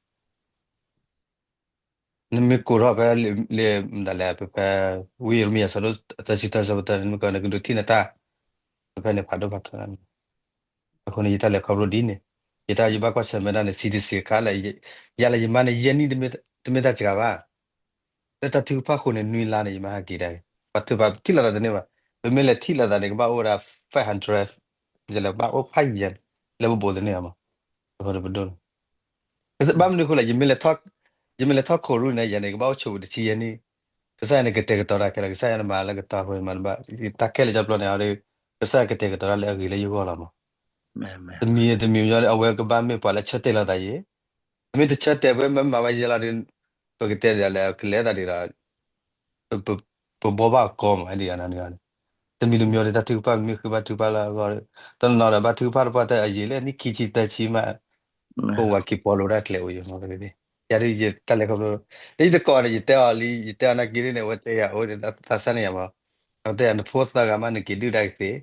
နမ့ၢ်ကိးထီၣ်ဖဲလံာ်မတၤလဲၣ် ဖဲဖဲ ဝံယံးရမံယၤ ဆၢဒိၣ်သၢဆံသၢ ဆၢဖိသၢ နမ့ၢ်ကနကဒုးထံၣ်နတၢ်, ဖဲန့ၣ်ဖးဒိၣ်ဖးထီန့ၣ်, အဃိန့ၣ် ယတၢ်လဲၤခီဖျိဒ်န့ၣ်, ယတၢ်ယဘၣ်ကွၢ်ဆၢၣ်မဲာ်တၢ်န့ၣ် citizen ခါလၢ ယၤလၢယမါန့ၣ် ယဲၢ်နံၣ်တမ့ၢ်တၢ်စှၤဘၣ်, လၢတၢ်ထုကဖၣ်အဃိန့ၣ် နွံလါန့ၣ် ယမါဟဲက့ၤဒၣ်ဂ့ၤ, ပှၤထုးပှၤထံၣ်လိာ်သးတန့ၢ်ဘၣ်, ပမ့ၢ်လဲၤထံၣ်လိာ်သးန့ၣ် ကဘၣ်အိၣ်ဝဲဒၣ် five hundred, ယလဲၤဘၣ်အိၣ်ဖးယံၤ, လၢပဘိးသန့ၢ်အီၤမး, အဃိန့ၣ်ပဒိၣ်န့ၣ် ဘၣ်မနုၤအဃိလဲၣ် ယမ့ၢ်လဲၤထီၣ်ခိၣ်ရူၢ်န့ၣ် ယၤန့ၣ် ကဘၣ်အိၣ်ဆိးဝံၤတဆံယဲၢ်နံၣ်, ကစၢ်ယွၤန့ၣ် ကတဲာ်ကတီၤတၢ်ခဲလၢာ် ကစၢ်ယွၤန့ၣ်မၤလၢကတီၤအဃိန့ၣ်မၤတဘၣ်, တၢ်ခဲလၢာ်ကၠီပျီန့ၣ် အီၤဒီး ကစၢ်ယွၤကတဲာ်ကတီၤတၢ်လၢအဂ့ၤလၢယဂီၢ်လီၤမး, တမံၤတမံၤညီန့ၣ် အဝဲကဘၣ်မ့ၢ်ပှၤလၢဆၢတဲာ်လိာ်သးယံၤ, အမ့ၢ်တဆၢတဲာ် ပမ့ၢ်မၤဝဲယဲၢ်လီၤဒီး ပကတဲဒ်လဲၣ် ကလဲၤသးဒ်ဒီး ပဘှီဘၣ်ကီမး ဒ်န့ၣ်န့ၣ်, တမံၤတမံၤဒီး တၢ်ထုကဖၣ်မ့ၢ်ဃုဘၣ်ထုကဖၣ်လၢအဂီၢ်, တနီၤနီၤဒီး ဘၣ်ထုကဖၣ်တပှၢ်တၢၢ်အယံာ်လၢနံၣ်ခံဆံသၢဆံမး, ပဝဲက့ၤပိာ်လိာ်ဒၣ်ကျဲအိၣ်ယံၤမး, ယၤဒ်ယတၢ်လဲၤခီဖျိ, လၢယတကိးန့ၣ် ယတဲအီၤလံ ယတဲအီၤနာ်က့န့ၣ် အဝဲတဲယၤအိၣ်သးစၢ်န့ၣ်ယၤမး, အဝဲတဲယၤ နဖိသၢဂၤမး နက့ၤဒုၣ်ဒါကသ့,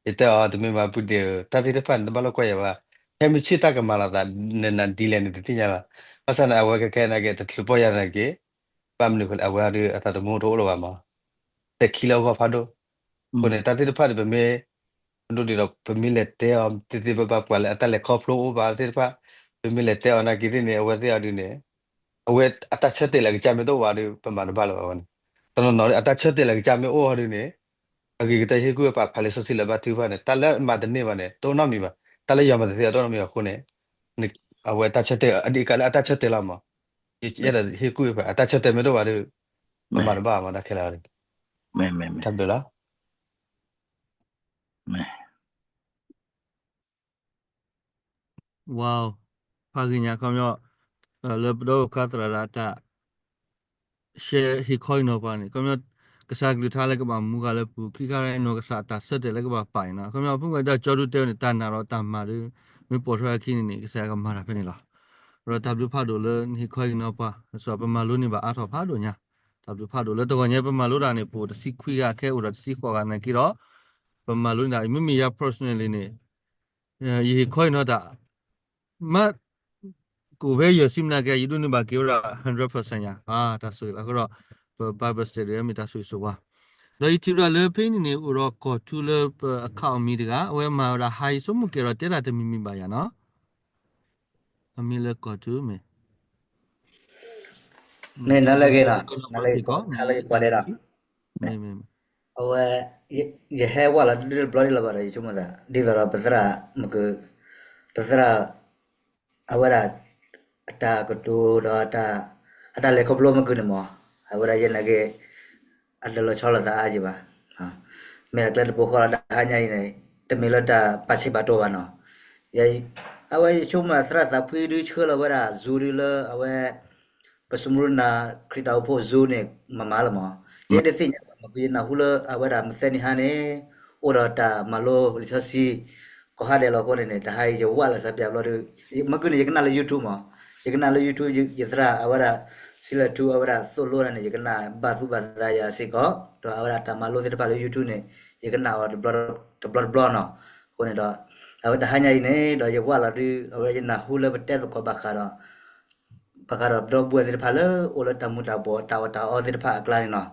ယတဲအီၤ တမ့ၢ်ဘၣ်ပုၢ်ဒ့ဧၢ တၢ်သ့ၣ်တဖၣ်န့ၣ် တဘၣ်လိာ်ကွၢ်ယၤဘၣ်, ခဲမုၢ်ဆ့ၣ်တၢ်ကမၤလိာ်သး နနၤဒ်လဲၣ်န့ၣ် တသ့ၣ်ညါဘၣ်, ဘၣ်ဆၣ်န့ၣ် အဝဲခဲခဲနာ်က့ တချုးပီၢ်ယၤနာ်က့ ဘၣ်မနုၤအဃိလဲၣ် အဝဲအီၤဒုး အသးသမူတအိၣ်လၢၤဘၣ်မး, သဲးခံလၢအဂီၢ်ဖးဒိၣ်, အဃိန့ၣ် တၢ်သ့ၣ်တဖၣ်န့ၣ် ပမ့ၢ် ပဒိၣ်ဒ်ဒီး ပမ့ၢ်လဲၤတဲအီၤသ့သ့ဘၣ်ဘၣ် ပှၤလၢအတၢ်လဲၤခီဖျိအိၣ်ဘၣ်သ့ၣ်တဖၣ်, ပမ့ၢ်လဲၤတဲအီၤနာ်က့သ့ၣ်န့ၣ် အဝဲသ့ၣ်အီၤဒုးန့ၣ်, အဝဲအတၢ်ဆၢတဲာ်လၢအကစၢ်မ့ၢ်တအိၣ်ဘၣ်ဒီး ပမၤတဘၣ်လၢၤဘၣ်ဝဲန့ၣ်, တနီၤနီၤအတၢ်ဆၢတဲာ်လၢအကစၢ်မ့ၢ်အိၣ်အီၤဒုးန့ၣ်, အဂ့ၤကတၢၢ်ဟ့ၣ်ကူၣ်ဝဲပှၤဖးလံာ်စီဆှံလၢဘါထုကဖၣ်န့ၣ် တၢ်လၢမၤတန့ၢ်ဘၣ်န့ၣ် တအိၣ်နီတမံၤဘၣ်, တၢ်လၢယွၤမၤတသ့အီၤတအိၣ်နီတမံၤအဃိန့ၣ်, အဝဲတၢ်ဆၢတဲာ် အဒ်ကးလၢအတၢ်ဆၢတဲာ်လီၤမး, ယအဲၣ်ဒိးဟ့ၣ်ကူၣ်ဝဲပှၤ အတၢ်ဆၢတဲာ်မ့ၢ်တအိၣ်ဘၣ်ဒီး ပမၤတဘၣ်မး တၢ်ခဲလၢာ်အီၤဒုး, တၢ်ဘျုးလီၤ. Wow, ဖးဂ့ၤညါ ခီပညီ လၢပဒီပုၢ်ဝဲၢ်သရၣ်ဒၣ်တၢ် ရှဲဟ့ၣ်ခီအံၤနီၤပှၤန့ၣ် ခီပညီ ကစၢ်ကလုၢ်ကထါလၢကဘၣ်မူဃာ်လၢပူၤ ခံခါနီၢ်ကစၢ်အတၢ်ဆၢတဲာ်လၢကဘၣ်ပာ်အံၤနီၤ ခီပညီ ဖုၣ်ဝဲဒၣ်ကၠီဒုတဲဝဲန့ၣ် တၢ်နာ်ဒီးတၢ်မၤဒီး မ့ၢ်ပိာ်ထွဲအခံန့ၣ်န့ၣ် ကစၢ်ယွၤကမၤတၢ်ဖဲန့ၣ်လီၤ. ဒီးတၢ်ဘျုးဖးဒိၣ်လၢနဟ့ၣ်ခီဟ့ၣ်နီၤပှၤ စီၤပမၤလိန့ၢ်ဘၣ်အါထီၣ်ဖးဒိၣ်ညါ, တၢ်ဘျုးဖးဒိၣ်လၢတဂီၤညါပမၤလိတၢ်န့ၣ် ပအိၣ်ဒီးတဆံခွံဂၤခဲအိၣ်ဒီးတဆံဃိးဂၤနာ်က့ဒီး ပမၤလိန့ၢ်တၢ် မ့မ့ၢ်ယၤ personally န့ၣ် ယဟ့ၣ်ခီဟ့ၣ်နီၤတၢ် မ့ၢ် ကအိၣ်ဖဲယဲၢ်ဆံမျးက့ ယဒိးန့ၢ်ဘၣ်က့ၤဝဲဒၣ် hundred percent ယၤ တၢ်ဆိၣ်ဂ့ၤလီၤ. အဃိဒီး ပ Bible study မ့ၢ်တၢ်ဆိၣ်ဂ့ၤဆိၣ်ဝါ, ဒီးယထံၣ်ဝဲဒၣ်လၢဖဲအံၤန့ၣ်န့ၣ် အိၣ်ဒီးကီၢ်ထူလၢပအခးအီၣ်မံၤတဂၤ အဝဲမၤဝဲဒၣ် ဟါ ယဆိကမိၣ်ကဲဒီးတဲတၢ်တမံၤမံၤဘၣ်ယၤနီၤ, အမံၤလၢကီၢ်ထူမ့ၢ် မ့ၢ်နလၢဂ့ၤနီၤ, နလၢဂ့ၤကီး ခါလၢယကွၢ်ဒဲးဒီး အဝဲ ယဟဲဝဲလီၤတဘျီဒ်လီၤဘၣ်ဒီး ယဆိကမိၣ်သး ဒ်သိးဒီးပသရၣ်မုၢ်ကုၢ် ပသရၣ် အဝဲဒၣ် အတၢ်ကတိၤဒီး အတၢ်လဲၤခီဖျိမုၢ်ကုၢ်န့ၣ်မး အဝဲဒၣ်ယဲနာ်က့ အတလီၤဆီလိာ်သးအါယံၤဘၣ်. မ့ၢ်တၢ်ကျဲတဘိဃီလီၤ တဟါညါအံၤန့ၣ် တမ့ၢ်လၢတၢ်ပာ်ဆံးပာ်တီၢ်ဘၣ်နီၤ. အဝဲယဆိကမိၣ်သရၣ်သးဖှံဒုးဆှၢလီၤဝဲဒၣ် Zoom ဒုးလၢအဝဲ ပစမူရနၤ ခရံာ်တၢ်အိၣ်ဖှိၣ် Zoom န့ၣ် မၤမၤလီၤမး. ယဲဒၣ်သ့ၣ်ညါဘၣ် မ့ၢ်ယနၢ်ဟူလၢအဝဲဒၣ်မုၢ်သၢနံၤဟါန့ၣ် အိၣ်ဒီးတၢ်မၤလိလံာ်စီဆှံ ကီၢ်ဟါဒဲးလီၤအဃိန့ၣ်န့ၣ် တဟါအံၤယဝးလၢစၢပၠးဘျီဒုး မုၢ်ကုၢ်န့ၣ် ယကနၣ်လၢ YouTube မး, ယကနၣ်လၢ YouTube ယသရၣ်အဝဲဒၣ် စံလၢထူ အဝဲဒၣ်သိၣ်လိတၢ်န့ၣ် ယကနၣ်ဘၣ်သူၣ်ဘၣ်သးယၤစ့ၢ်ကီး ဒီးအဝဲဒၣ်တၢ်မၤလိသ့ၣ်တဖၣ်လၢ YouTube န့ၣ် ယကနၣ်အီၤတဘျီတဘျီနီၤ. အဃိန့ၣ်ဒီး အဝဲတဟါညါအံၤန့ၣ်ဒီး ယဝးလီၤဒုး အဝဲယနၢ်ဟူလၢပတဲသကိးဘၣ်ဃးဒီး ဘၣ်ဃးဒီးပဒီပုၢ်ဝဲၢ်သ့ၣ်တဖၣ်လၢအိၣ်လၢတၢ်မူၤတၢ်ဘှီး တၢ်အီၣ်တၢ်အီသ့ၣ်တဖၣ်အကျါန့ၣ်နီၤ,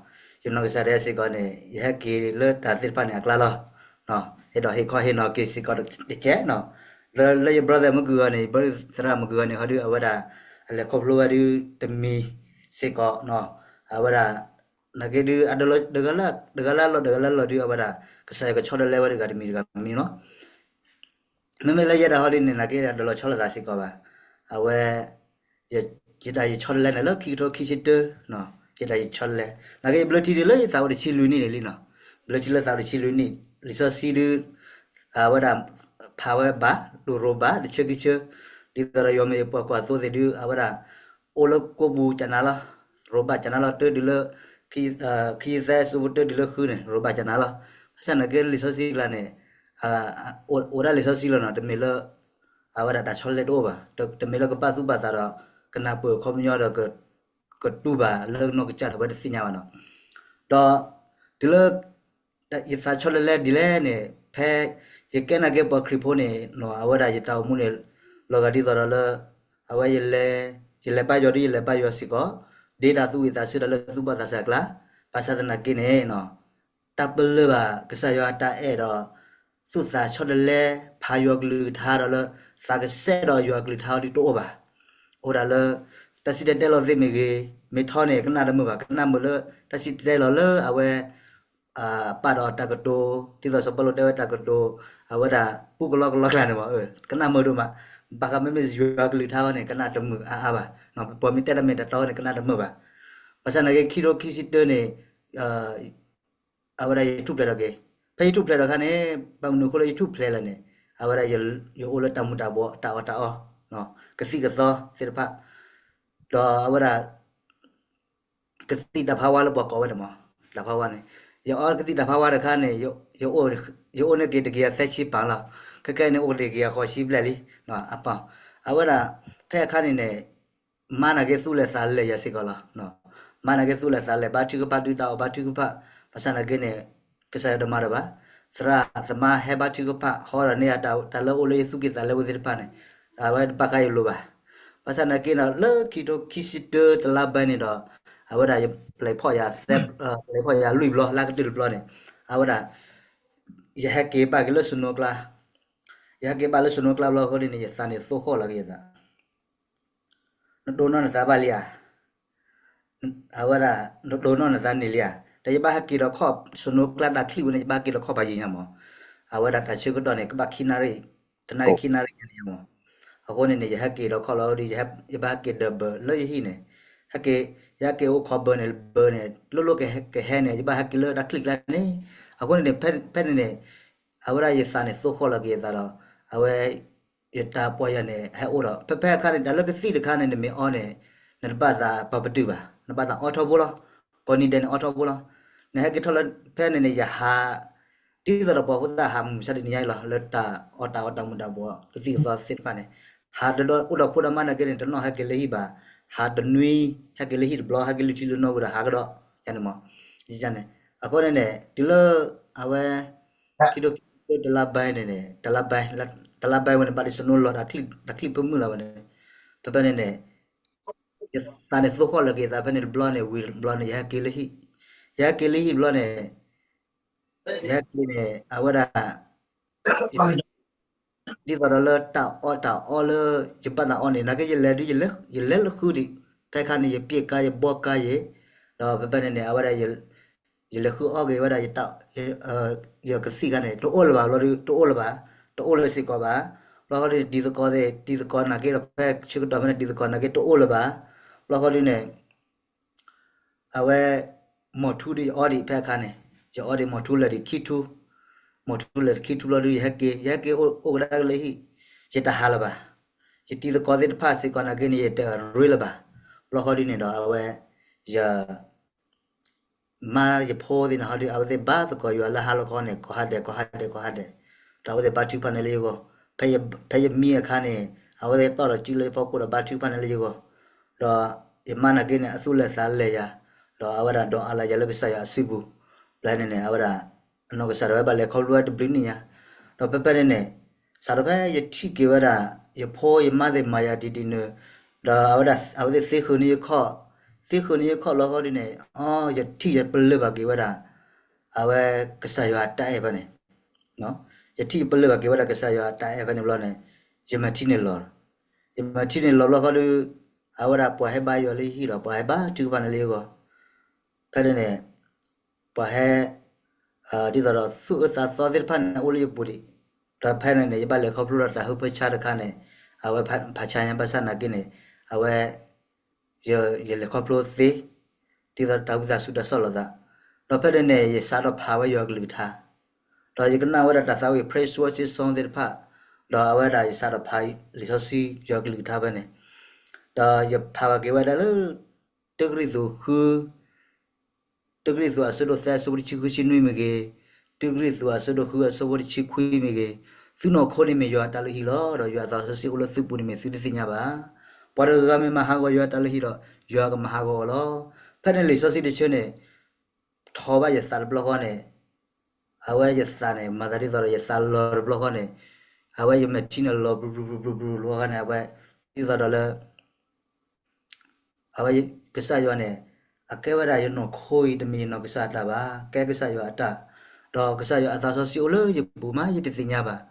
ယနီၢ်ကစၢ်ဒၣ်စ့ၢ်ကီးန့ၣ် ယဟဲက့ၤလၢတၢ်သ့ၣ်တဖၣ်န့ၣ်အကျါလီၤ. အဲၣ်ဒိးဟ့ၣ်ခီဟ့ၣ်နီၤက့ၤစ့ၢ်ကီးတကဲးနီၤ, လၢ လၢယ brother မုၢ်ကုၢ်အဂီၢ်န့ၣ် ယ brother သရၣ်မုၢ်ကုၢ်အဂီၢ်န့ၣ် ဟီဒုးအဝဲဒၣ် အလဲၤခီဖျိဝဲဒုးတမံၤစ့ၢ်ကီးနီၤ, အဝဲဒၣ် နာ်က့ဒုး တဂၤလၢအလီၢ်တဂၤလၢအလီၢ်ဒုး အဝဲဒၣ် ကစၢ်ယွၤကဆီတလဲဝဲတဂၤတမံၤတဂၤမံၤနီၤ. မ့မ့ၢ်လၢယဲဒၣ်ဟီဒ်န့ၣ် နာ်က့တလီၤဆီလိာ်သးစ့ၢ်ကီးဘၣ်. အဝဲ ယတၢ်ယဆီတလဲန့ၣ်လၢခံကထိခံဆံတၢ ယတၢ်ယဆီတလဲ, နာ်က့ယဘျၢထံဒ်လၢယသးအိၣ်တဆံလွံၢ်နံၣ်န့ၣ်လံနီၤ, ဘျၢထံလၢသးအိၣ်တဆံလွံၢ်နံၣ် လံာ်စီဆှံဒုး အဝဲဒၣ် ဖးဝဲဘၣ် ဒိၣ်ရိၤဘၣ် တဆၢခံဆၢ, ဒ်သိးဒီးယွၤမ့ၢ်ပှၤကွၢ်သိသ့ၣ်ဒုး အဝဲဒၣ် အိၣ်လၢကိးပူၤကနါလီၤ, ရိၤဘၣ်ကနါလီၤ တၢဒုးလၢ ခံသဲ ဆၢဖိတၢဒုးလၢဃုန့ၣ် ရိၤဘၣ်ကနါလီၤ. ဘၣ်ဆၣ်နာ်က့လံာ်စီဆှံကျါန့ၣ် အိၣ်ဒၣ်လံာ်စီဆှံလီၤနီၤ, တမ့ၢ်လၢ အဝဲဒၣ်တၢ်ဆီတလဲတအိၣ်ဘၣ်, တမ့ၢ်လၢကဘၣ်သူၣ်ဘၣ်သးဒီး ကနၢ်ပၢၢ်အခီပညီဒီး ကတူၢ်ဘၣ်လၢနီၢ်ကစၢ်ဒီးဝဲတသ့ၣ်ညါဘၣ်နီၤ. ဒီး တုၤလၢ ယသးဆီတလဲဒ်လဲၣ်န့ၣ် ဖဲ ယကဲနာ်က့ပှၤခရံာ်ဖိန့ၣ်နီၤ အဝဲဒၣ်ယတၢ်အိၣ်မူန့ၣ် လီၤဂာ်ဒ်သိးဒီးလၢ အဝဲ ယလဲၤဘါယွၤဒ် ယလဲၤဘါယွၤစ့ၢ်ကီး ဒ်တၢ်သူၣ်ဝံၣ်သးဆၢဒီးလၢသူၣ်ဘီၣ်သးစၢ်အကျါ, ဘၣ်ဆၣ်သနာ်က့န့ၣ် တၢ်ပလၢၢ်ဘၣ်ကစၢ်ယွၤအတၢ်အဲၣ်ဒီး သူၣ်သးဆီတလဲ ဖးယွၤကလုၢ်ကထါဒီးလၢ သးကစဲဒီးယွၤကလုၢ်ကထါအီၤဒ်တအိၣ်ဘၣ်. အိၣ်ဒၣ်လၢ တၢ်စံၣ်တဲၤတဲလီၤသ့ၣ်မ့ၢ်ဂ့ၤ, မ့ၢ်ထီန့ၣ် ကနၣ်တမုာ်ဘၣ်, ကနၣ်မုာ်လၢ တၢ်စံၣ်တဲၤတဲလီၤလၢအဝဲ ပာ်ဒီးတၢ်ကတိၤ ဒ်သိးစီၤပီလူးတဲဝဲတၢ်ကတိၤ အဝဲဒၣ်ပူကလီကလီကျါန့ၣ်မး, ကနၣ်မုာ်ဒိၣ်မး, ဘၣ်ဃးမ့မ့ၢ်ယွၤကလုၢ်ကထါအီၤန့ၣ် ကနၣ်တမုာ်အါအါဘၣ်, ပှၤမ့ၢ်တဲတၢ်မ့ၢ်တၢ်တီန့ၣ် ကနၣ်တမုာ်ဘၣ်. ဘၣ်ဆၣ်နာ်က့ခံကထိခံဆံတၢန့ၣ် အဝဲဒၣ်ယထူၣ်ဖျဲးထီၣ်က့ၤ, ဖဲယထူၣ်ဖျဲးထီၣ်အခါန့ၣ် ဘၣ်မနုၤအဃိလၢယထူၣ်ဖျဲးလီၤန့ၣ် အဝဲဒၣ် ယအိၣ်လၢတၢ်မူၤတၢ်ဘှီး တၢ်အီၣ်တၢ်အီ ကသံၣ်ကသီသ့ၣ်တဖၣ်, ဒီးအဝဲဒၣ် ကသံၣ်တၢ်ဖးဝါလၢပှၤကိးဝဲန့ၣ်မး, တၢ်ဖးဝါန့ၣ် ယအီကသံၣ်တၢ်ဖးဝါတခါန့ၣ် ယအိၣ်န့ၢ်က့ၤတကယၤသၢဆံပၣ်လီၤ, ခဲခဲအံၤန့ၣ် အိၣ်တကယၤဃိးဆံဘျဲၣ်လံ, အပၢ်, အဝဲဒၣ် ဖဲအခါန့ၣ်န့ၣ် မါနာ်က့သူၣ်လဲၤသးလဲၤယၤစ့ၢ်ကီးလီၤ. မါနာ်က့သူၣ်လဲၤသးလဲၤ ဘါထုကဖၣ်ဒုးတၢ်အီၣ်ဘါထုကဖၣ်, ဘၣ်ဆၣ်နာ်က့န့ၣ် ကစၢ်ယွၤတမၤတၢ်ဘၣ်, သရၣ်သမါဟဲဘါထုကဖၣ် ဟီဒီးန့ၢ်ယၤတၢ် တၢ်လၢအိၣ်လၢယသူၣ်ကံၢ်သးလဲဝဲသ့ၣ်တဖၣ်န့ၣ် အဝဲတဘၣ်ဃးယလိၤဘၣ်. ဘၣ်ဆၣ်နာ်က့န့ၣ် လၢခံကထိခံဆံတၢတလါဘၢန့ၣ်ဒီး အဝဲဒၣ်ယပျဲၢ်ဖီၣ်ယၤသဲ, ပျဲၢ်ဖီၣ်ယၤလွံၢ်ဘျီ လၢကတၢၢ်တဘျီန့ၣ် အဝဲဒၣ် ယဟဲက့ၤဘၣ်က့ၤလၢစနိကျါ, ယဟဲက့ၤဘၣ်လၢစနိကျါဘျီအဃိန့ၣ် ယသးန့ၣ်သိၣ်ဃီၣ်လီၤက့ၤယသး နဒိးနီၢ်နသးဘၣ်လံဧါ, အဝဲဒၣ် နဒိးနီၢ်နသးန့ၣ်လံဧါ, ဒီးယဘၣ်ဟဲက့ၤဒီးခီၣ် စနိကျါတၢ်ချံၣ်ဝဲန့ၣ် ယဘၣ်ဟဲက့ၤဒီးခီၣ်ပယံၤညါမး, အဝဲဒၣ်တၢ်ဆၢကတီၢ်န့ၣ် ကဘၣ်ခံနၣ်ရံၣ်, တနၣ်ရံၣ်ခံနၣ်ရံၣ်ညါန့ၣ်မး, အဃိန့ၣ်န့ၣ် ယဟဲက့ၤဒီးခီၣ်လီၤဒီး ယဘၣ်ဟဲက့ၤဒီးဘၢၣ်လၢယဟံၣ်န့ၣ်, ဟဲက့ၤ, ယဟဲက့ၤအိၣ်ခိးဘၢၣ်န့ၣ် ဘၢၣ်န့ၣ် လိၣ်လိၣ်ကဟဲန့ၣ် ယဘၣ်ဟဲက့ၤလၢတၢ်ချံၣ်ကျါန့ၣ်, အဃိန့ၣ်န့ၣ် ဖဲန့ၣ်န့ၣ် အဝဲဒၣ်ယသးန့ၣ်သိၣ်ဃီၣ်လီၤက့ၤယသးဒီး အဝဲ ယတၢ်ပီၢ်ယၢ်န့ၣ် ဟဲအိၣ်ဒီး ဖဲဖဲအခါန့ၣ် တၢ်လၢကသံၣ်တခါန့ၣ် နမ့ၢ်အီန့ၣ် နတဘၣ်သးပာ်ပတုာ်ဘၣ်, နဘၣ်သးအီထီဘိလီၤ, ကိးနံၤဒဲးန့ၣ်အီထီဘိလီၤ, နဟဲက့ၤထီၣ်လၢဖဲန့ၣ်န့ၣ် ယဟး ဒ်သိးဒီးပှၤဖိသၣ်ဟးမုၢ်မဆါတနံၤညါအံၤလီၤ လၢတၢ်အီၣ်တၢ်အီတၢ်မူၤတၢ်ဘှီးကသံၣ်ကသီသ့ၣ်တဖၣ်န့ၣ်, ဟးဒီးအိၣ်ဒီးဖိဒီးမါနာ်က့န့ၣ် တနီၣ်ဟဲက့ၤလၢဟံၣ်ဘၣ်, ဟးတနွံ ဟဲက့ၤလၢဟံၣ်တဘျီ ဟဲက့ၤလၢထံလၢနီၢ်ဝံၤဒီးဟးကဒီးန့ၣ်မး, န့ၣ်, အဃိန့ၣ်န့ၣ် တုၤလၢ အဝဲ ခံထိခံဆံတလါဘဲန့ၣ်န့ၣ် တလါဘဲ တလါဘဲဝဲန့ၣ် ဘၣ်ဒ်စနိလီၤ တၢ်ချံၣ်ပမုၢ်လီၤဝဲန့ၣ်, ဖဲဖဲန့ၣ်န့ၣ် ယသးန့ၣ်သိၣ်ဃီၣ်လၢက့ၤသးဖဲန့ၣ်တဘျီန့ၣ် ဝံၤတဘျီန့ၣ် ယဟဲက့ၤလၢဟံၣ်, ယဟဲက့ၤလၢဟံၣ်တဘျီန့ၣ် ယဟဲက့ၤန့ၣ် အဝဲဒၣ် ဒ်သိးဒီးလၢတၢ်အီၣ်တၢ်အီလၢ ယဘၣ်သးအီန့ၣ် နာ်က့ယလဲၤဒ် ယလဲၤလၢဃုဒံး, ဖဲခါန့ၣ် ယပျဲၢ်ကါ ယဘီကါယဲ, ဒီးဖဲဖဲန့ၣ်န့ၣ် အဝဲဒၣ် ယလဲၤဃုအီၣ်က့ၤဝဲဒၣ် ယကသံၣ်ခါန့ၣ် တအိၣ်လၢၤဘၣ်လီၤဒုး တအိၣ်လၢၤဘၣ်, တအိၣ်လၢၤစ့ၢ်ကီးဘၣ်, ဘျီဃီဒုးန့ၣ် တံၤသကိးသ့ၣ် တံၤသကိးနာ်က့ဒီး ဖဲဆၢကတီၢ်ဖဲန့ၣ် တံၤသကိးနာ်က့တအိၣ်လၢၤဘၣ်, ဘျီဃီဒုးန့ၣ် အဝဲ မီၢ်ထူဒုးယအီဒံးဖဲအခါန့ၣ်, ယအီဒံးမီၢ်ထူလၢာ်ဒံးခံထူ, မီၢ်ထူလၢာ်ခံထူဘျီဒုး ယဟဲက့ၤ ယဟဲက့ၤအိၣ်ကဒါက့ၤလၢဟံၣ်, ယတဟးလၢၤဘၣ်, ယတံၤသကိးသ့ၣ်တဖၣ်စ့ၢ်ကီးနာ်က့န့ၣ် ယတရ့လၢၤဘၣ်, ဘျီဃီဒုးန့ၣ်ဒီး အဝဲ ယ မါယဖိသ့ၣ်န့ၣ်ဟီဒုး အဝဲသ့ၣ်ဘါသကိးယွၤလၢဟါလီၤခီန့ၣ် ကိးဟါဒဲး ကိးဟါဒဲး ကိးဟါဒဲး, ဒီးအဝဲသ့ၣ်ဘါထုကဖၣ်န့ၣ်လၢယဂီၢ်, ဖဲယမံအခါန့ၣ် အဝဲသ့ၣ်တီၢ်ဒီးစုလၢယဖီခိၣ်ဒီးဘါထုကဖၣ်န့ၣ်လၢယဂီၢ်, ဒီးယမါနာ်က့န့ၣ် အသူၣ်လဲၤသးလဲၤယၤ, ဒီးအဝဲဒၣ်ဒိးအါလၢယၤလၢကစၢ်ယွၤအစုပူၤ, ဘျီန့ၣ်န့ၣ် အဝဲဒၣ် အနီၢ်ကစၢ်ဒၣ်ဝဲဘၣ်လဲၤခီဖျိဝဲတဘျုးနံၣ်ညါ, ဒီးဖဲဖဲန့ၣ်န့ၣ် စးထီၣ်ဖဲယထံၣ်က့ၤဝဲဒၣ် ယဖိယမါသ့ၣ်မၤယၤဒ်ဒ်န့ၣ်, ဒီးအဝဲဒၣ်အဝဲသ့ၣ်သ့ဃုာ်န့ၢ်ယခီၣ်, သ့ဃုာ်န့ၢ်ယခီၣ်လီၤဃီဒ်န့ၣ် အီ ယထံၣ်ယပလၢၢ်ဘၣ်က့ၤဝဲဒၣ် အဝဲကစၢ်ယွၤအတၢ်အဲၣ်ဖဲန့ၣ်, ယထံၣ်ယပလၢၢ်ဘၣ်က့ၤဝဲဒၣ်ကစၢ်ယွၤအတၢ်အဲၣ်ဖဲန့ၣ်ဘျီန့ၣ် ယမဲာ်ထံန့ၣ်လီၤလီၤ, ယမဲာ်ထံန့ၣ်လီၤဘျီဃီဒီး အဝဲဒၣ်ပှၤဟဲဘါယွၤလၢယဟံၣ်ဒီး ပှၤဟဲဘါထုကဖၣ်န့ၣ်လၢယဂီၢ်, ဖဲန့ၣ်န့ၣ် ပှၤဟဲ ဒ်သိးဒီးသူၣ်အၢသးသီသ့ၣ်တဖၣ်န့ၣ် အိၣ်လၢယပူၤဒံး, ဒီးဖဲန့ၣ်န့ၣ် ယဘၣ်လဲၤခီဖျိဒီးတၢ်ဟၢဖၢဆါတခါန့ၣ် အဝဲဖးဆါညါဘၣ်ဆၣ်နာ်က့န့ၣ် အဝဲ ယလဲၤခီဖျိသ့, ဒ်သိးတၢ်ဝံသးစူၤတၢ်ဆီၣ်လီၤသး, ဒီးဖဲန့ၣ်န့ၣ် ယစးထီၣ်ဖးဝဲယွၤကလုၢ်ကထါ, ဒီးယကနၣ်ဝဲဒၣ်တၢ်သးဝံၣ် praise worship song သ့ၣ်တဖၣ်, ဒီးအဝဲဒၣ်ယစးထီၣ်ဖးလံာ်စီဆှံယွၤကလုၢ်ကထါဖဲန့ၣ်, ဒီးယဖးဘၣ်က့ၤဝဲဒၣ်လၢ တကရံၣ်သူးဃု တကရံၣ်သူးအဆၢဒိၣ်သၢ အဆၢဖိတဆံဃုဆံနွံမ့ၢ်ဂ့ၤ, တကရံၣ်သူးအဆၢဒိၣ်ဃု အဆၢဖိတဆံခွံမ့ၢ်ဂ့ၤ, သုနီၢ်ခိန့ၣ်မ့ၢ်ယွၤအတၢ်လုၢ်ဟံၣ်လီၤ. ဒီးယွၤအသးစီဆှံအိၣ်လၢသုပူၤန့ၣ်မ့ၢ်သုတသ့ၣ်ညါဘၣ်. ပှၤတဂၤဂၤမ့ၢ်မၤဟးဂီၤယွၤအတၢ်လုၢ်ဟံၣ်ဒီး ယွၤကမၤဟးဂီၤအီၤလီၤ. ဖဲန့ၣ်လံာ်စီဆှံတဆၢန့ၣ် ထီၣ်ဘၣ်ယသးတဘျီဃီန့ၣ် အဝဲယသးန့ၣ် မၤသးဒ်သိးဒီးယသးလီၤတဘျီဃီန့ၣ် အဝဲယမဲာ်ထံန့ၣ်လီၤဘျုးဘျုးဘျုးဘျုးတဘျီဃီန့ၣ် အဝဲ ဒ်သိးဒီးလၢ အဝဲကစၢ်ယွၤန့ၣ် အကဲဝဲဒၣ်ယနီၢ်ခိအံၤ တမ့ၢ်ယနီၢ်ကစၢ်အတၢ်ဘၣ်, ကဲကစၢ်ယွၤအတၢ်, ဒီးကစၢ်ယွၤအသးစီဆှံအိၣ်လၢယပူၤမး ယတသ့ၣ်ညါဘၣ်.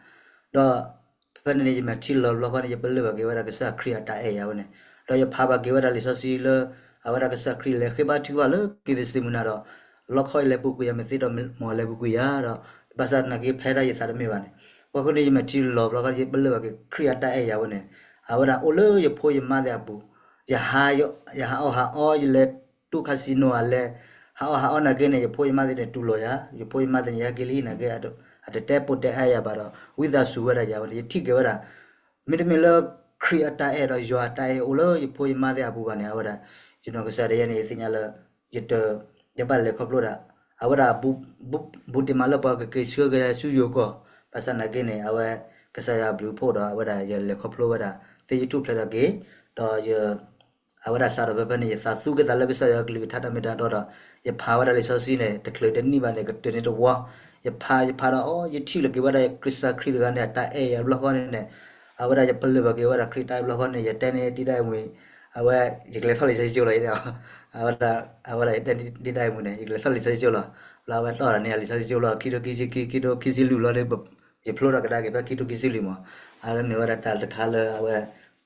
ဒီးဖဲန့ၣ်န့ၣ် ယမဲာ်ထံလီၤတဘျီဃီန့ၣ် ယပလၢၢ်ဘၣ်က့ၤဝဲဒၣ်ကစၢ်ခရံာ်အတၢ်အဲၣ်ယၤဝဲန့ၣ်, ဒီးယဖးဘၣ်က့ၤဝဲဒၣ်လံာ်စီဆှံလၢ အဝဲဒၣ်ကစၢ်ခရံာ်လဲၤဃ့ဘါထုကဖၣ်လၢက့ၤသစ့မုၢ်နၤဒီး လီခီအံၤလဲၤပူၤကွံာ်ယၤ မ့ၢ်သ့ဒီးမ်လဲၤပူၤကွံာ်ယၤဒီး ဘၣ်ဆၣ်သနာ်က့ဖဲဒၣ်ယသးတမ့ၢ်ဘၣ်န့ၣ်, အဃိန့ၣ် ယမဲာ်ထံလီၤတဘျီဃီ ယပလၢၢ်ဘၣ်က့ၤခရံာ်အတၢ်အဲၣ်ယၤဝဲန့ၣ်, အဝဲဒၣ်အိၣ်လၢယဖိယမါသ့ၣ်အပူၤ, ယဟးအီၣ်ဟးအီ ယလဲၤတူၢ် casino လဲၤ ဟးအီၣ်ဟးအီနာ်က့န့ၣ် ယဖိယမါသ့ၣ်န့ၣ် တူၢ်လိာ်ယၤ, ယဖိယမါသ့ၣ်န့ၣ် ယဟဲက့ၤလၢဟံၣ်နာ်က့ အတတဲပိာ်တဲအါယၤဘၣ်ဒီး ဝံသးစူၤဝဲဒၣ်ယၤဝဲန့ၣ် ယထံၣ်က့ၤဝဲဒၣ် မ့တမ့ၢ်လၢခရံာ်အတၢ်အဲၣ်ဒီးယွၤအတၢ်အဲၣ်အိၣ်လၢယဖိယမါသ့ၣ်အပူၤဘၣ်န့ၣ် အဝဲဒၣ် ယနီၢ်ကစၢ်ဒၣ်ယဲန့ၣ် ယသ့ၣ်ညါလၢ ယတ ယဘၣ်လဲၤခီဖျိဒၣ် အဝဲဒၣ် ဘူးတ့ၢ်မးလၢပှၤကက့ၤဆှၢက့ၤဆူယိၤကီၢ်, ဘၣ်ဆၣ်နာ်က့န့ၣ် အဝဲ ကစၢ်ယွၤအဘျုးအဖှိၣ်ဒီး အဝဲဒၣ်ယလဲၤခီဖျိဝဲဒၣ် သ့ယထူၣ်ဖျဲးထီၣ်က့ၤ, ဒီးယ အဝဲဒၣ်စးထီၣ်ဖဲဖဲန့ၣ် ယသးသူက့ၤသးလၢကစၢ်ယွၤကလုၢ်ကထါတၢ်မ့ၢ်တၢ်တီဒီး ယဖးဝဲဒၣ်လံာ်စီဆှံန့ၣ် တချုးတနံၣ်ဘၣ်န့ၣ် ကတၢၢ်န့ၣ်တဝီ, ယဖးယဖးဒီး အိ ယထံၣ်လိာ်က့ၤဝဲဒၣ်ကစၢ်ခရံာ်တဂၤန့ၣ် အတၢ်အဲၣ်ယၤတဘျီဃီန့ၣ်န့ၣ်, အဝဲဒၣ်ယပလၢၢ်ဘၣ်က့ၤဝဲဒၣ်ခရံာ်တၢ်အဲၣ်တဘျီဃီန့ၣ် ယတဲန့ၢ်တံၤဒၣ်အံၤမ့ၢ်, အဝဲ ယကလဲၤထီၣ်လံာ်စီဆှံကၠိလီၤ, အဝဲဒၣ် အဝဲဒၣ်ယတဲတံၤဒၣ်အံၤမ့ၢ်န့ၣ် ယကလဲၤထီၣ်လံာ်စီဆှံကၠိလီၤ, ဘျီအဝဲတီၢ်ဒီးန့ၢ်ယၤလံာ်စီဆှံကၠိလီၤ ခံထိခံဆံခံ ခံထိခံဆံလွံၢ်လီၤဒီး ယဖျိထီၣ်ကဒါက့ၤဖဲခံထိခံဆံလွံၢ်မး, အဝဲမ့ၢ်ဝဲဒၣ်တၢ်တခါလၢအဝဲ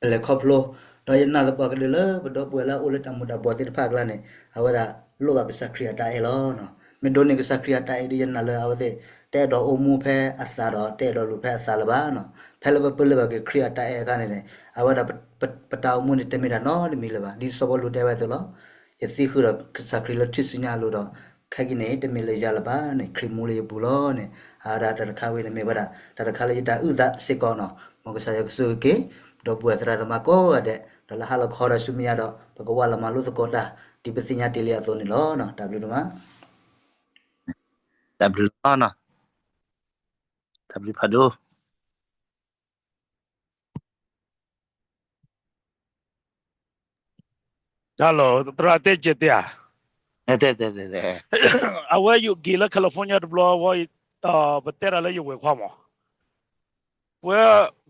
ပလဲၤခီဖျိ, ဒီးယနာ်သပှၢ်ကတၢၢ်လၢပဒီပုၢ်ဝဲၢ်လၢအအိၣ်လၢတၢ်မူၤတၢ်ဘှီးသ့ၣ်တဖၣ်အကျါန့ၣ် အဝဲဒၣ်လိၣ်ဘၣ်ကစၢ်ခရံာ်အတၢ်အဲၣ်လီၤ. မ့ၢ်ဒိးန့ၢ်ကစၢ်ခရံာ်အတၢ်အဲၣ်ဒီးယနာ်လၢအဝဲသ့ၣ် တအဲၣ်ဒိးအိၣ်မူဖဲအသးဒီး တအဲၣ်ဒိးလူၤဖဲအသးလၢၤဘၣ်. ဖဲလၢပပလၢၢ်ဘၣ်က့ၤခရံာ်အတၢ်အဲၣ်အခါန့ၣ်န့ၣ် အဝဲဒၣ် ပတၢ်အိၣ်မူန့ၣ် တမ့ၢ်တၢ်နီတမံၤလၢၤဘၣ်. ဒ်စီၤပီလူးတဲဝဲအသိးလီၤ. ယသံဃုာ်ဒီးကစၢ်ခရံာ်လၢထူၣ်စုညါအလိၤဒီး ခဲကနံၣ်အံၤ တမ့ၢ်လၢယၤလၢၤဘၣ်န့ၣ် ခရံာ်မူလၢယပူၤလီၤန့ၣ်, အဝဲဒၣ်တၢ်တခါဝဲန့ၣ်မ့ၢ်ဝဲဒၣ် တၢ်တခါလၢယတၢ်အုၣ်သးစ့ၢ်ကီးနီၤ. မ်ကစၢ်ယွၤကဆိၣ်ဂ့ၤက့ၤ ဒီပုၢ်ဝဲၢ်သရၣ်သမါကိးဂၤဒဲး ဒီးလၢဟါလီၤခီဒီးဆူမဲာ်ညါဒီး ပကဝၢ်လီၤမၤလိသကိးတၢ် ဒ်ပသ့ၣ်ညါတ့ၢ်လံအသိးန့ၣ်လီၤ. တၢ်ဘျုးဒိၣ်မး တၢ်ဘျုးလီၤနီၤ. တၢ်ဘျုးဖးဒိၣ်. Hello သရၣ်တဲကဲတဲဧါ, အဝဲယက့ၤလၢ California တဘျီဝဲ, ပတဲတၢ်လၢယဝဲၢ်ခွါမး, ပဝဲ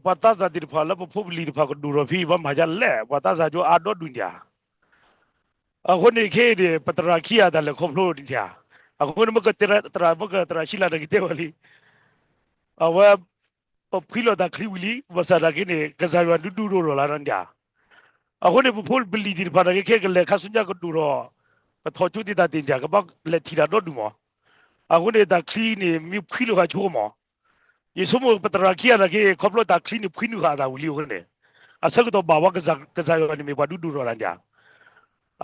ပှၤသးစၢ်သ့ၣ်တဖၣ်လၢပဖိပလံၤတဖၣ်ကဒိၣ်ထီၣ်ဖဲ ဘၣ်မၤဒ်လဲၣ်, ပှၤသးစၢ်ကၠိအါဒီဒူၣ်န့ၣ်ဧါ. အဃိန့ၣ်ခဲအံၤန့ၣ် ပသရၣ်ခံဂၤတၢ်လဲၤခီဖျိန့ၣ်ဧါ. အဃိန့ၣ် မ့ၢ်ကသရၣ်, မ့ၢ်ကသရၣ်ဆံလၢ်တၢ်ကတဲဝဲလံ, အဝဲ ပဖှံလီၤတၢ်ချံဝံၤလံ, ဘၣ်ဆၣ်သနာ်က့န့ၣ် ကစၢ်ယွၤဒုးဒုးဒိၣ်ထီၣ်လၢန့ၣ်ဧါ. အဃိန့ၣ် ပဖိပလံၤသ့ၣ်တဖၣ်နာ်က့ ခဲကလဲၤခါဆူညါကဒိၣ်ထီၣ်, ကထီၣ်ကၠိသ့ၣ်တဖၣ်သ့ၣ်န့ၣ်ဧါ, ကဘၣ်လဲၤထံၣ်တၢ်ဒီဒူၣ်မး. အဃိန့ၣ် တၢ်ချံန့ၣ် မ့ၢ်ဖှံလိာ်ဃာ်ဆိမး, ယဆိကမိၣ်ပသရၣ်ခံဂၤနာ်က့ ခီဖျိတၢ်ချံန့ၣ်ဖှံနုာ်ဃာ်အသးဝံၤလံအဃိန့ၣ်, အဆၢကတီၢ်ဘၣ်ဝဲ ကစၢ်ယွၤန့ၣ်မ့ၢ်ပှၤဒုးဒိၣ်ထီၣ်တၢ်န့ၣ်ဧါ.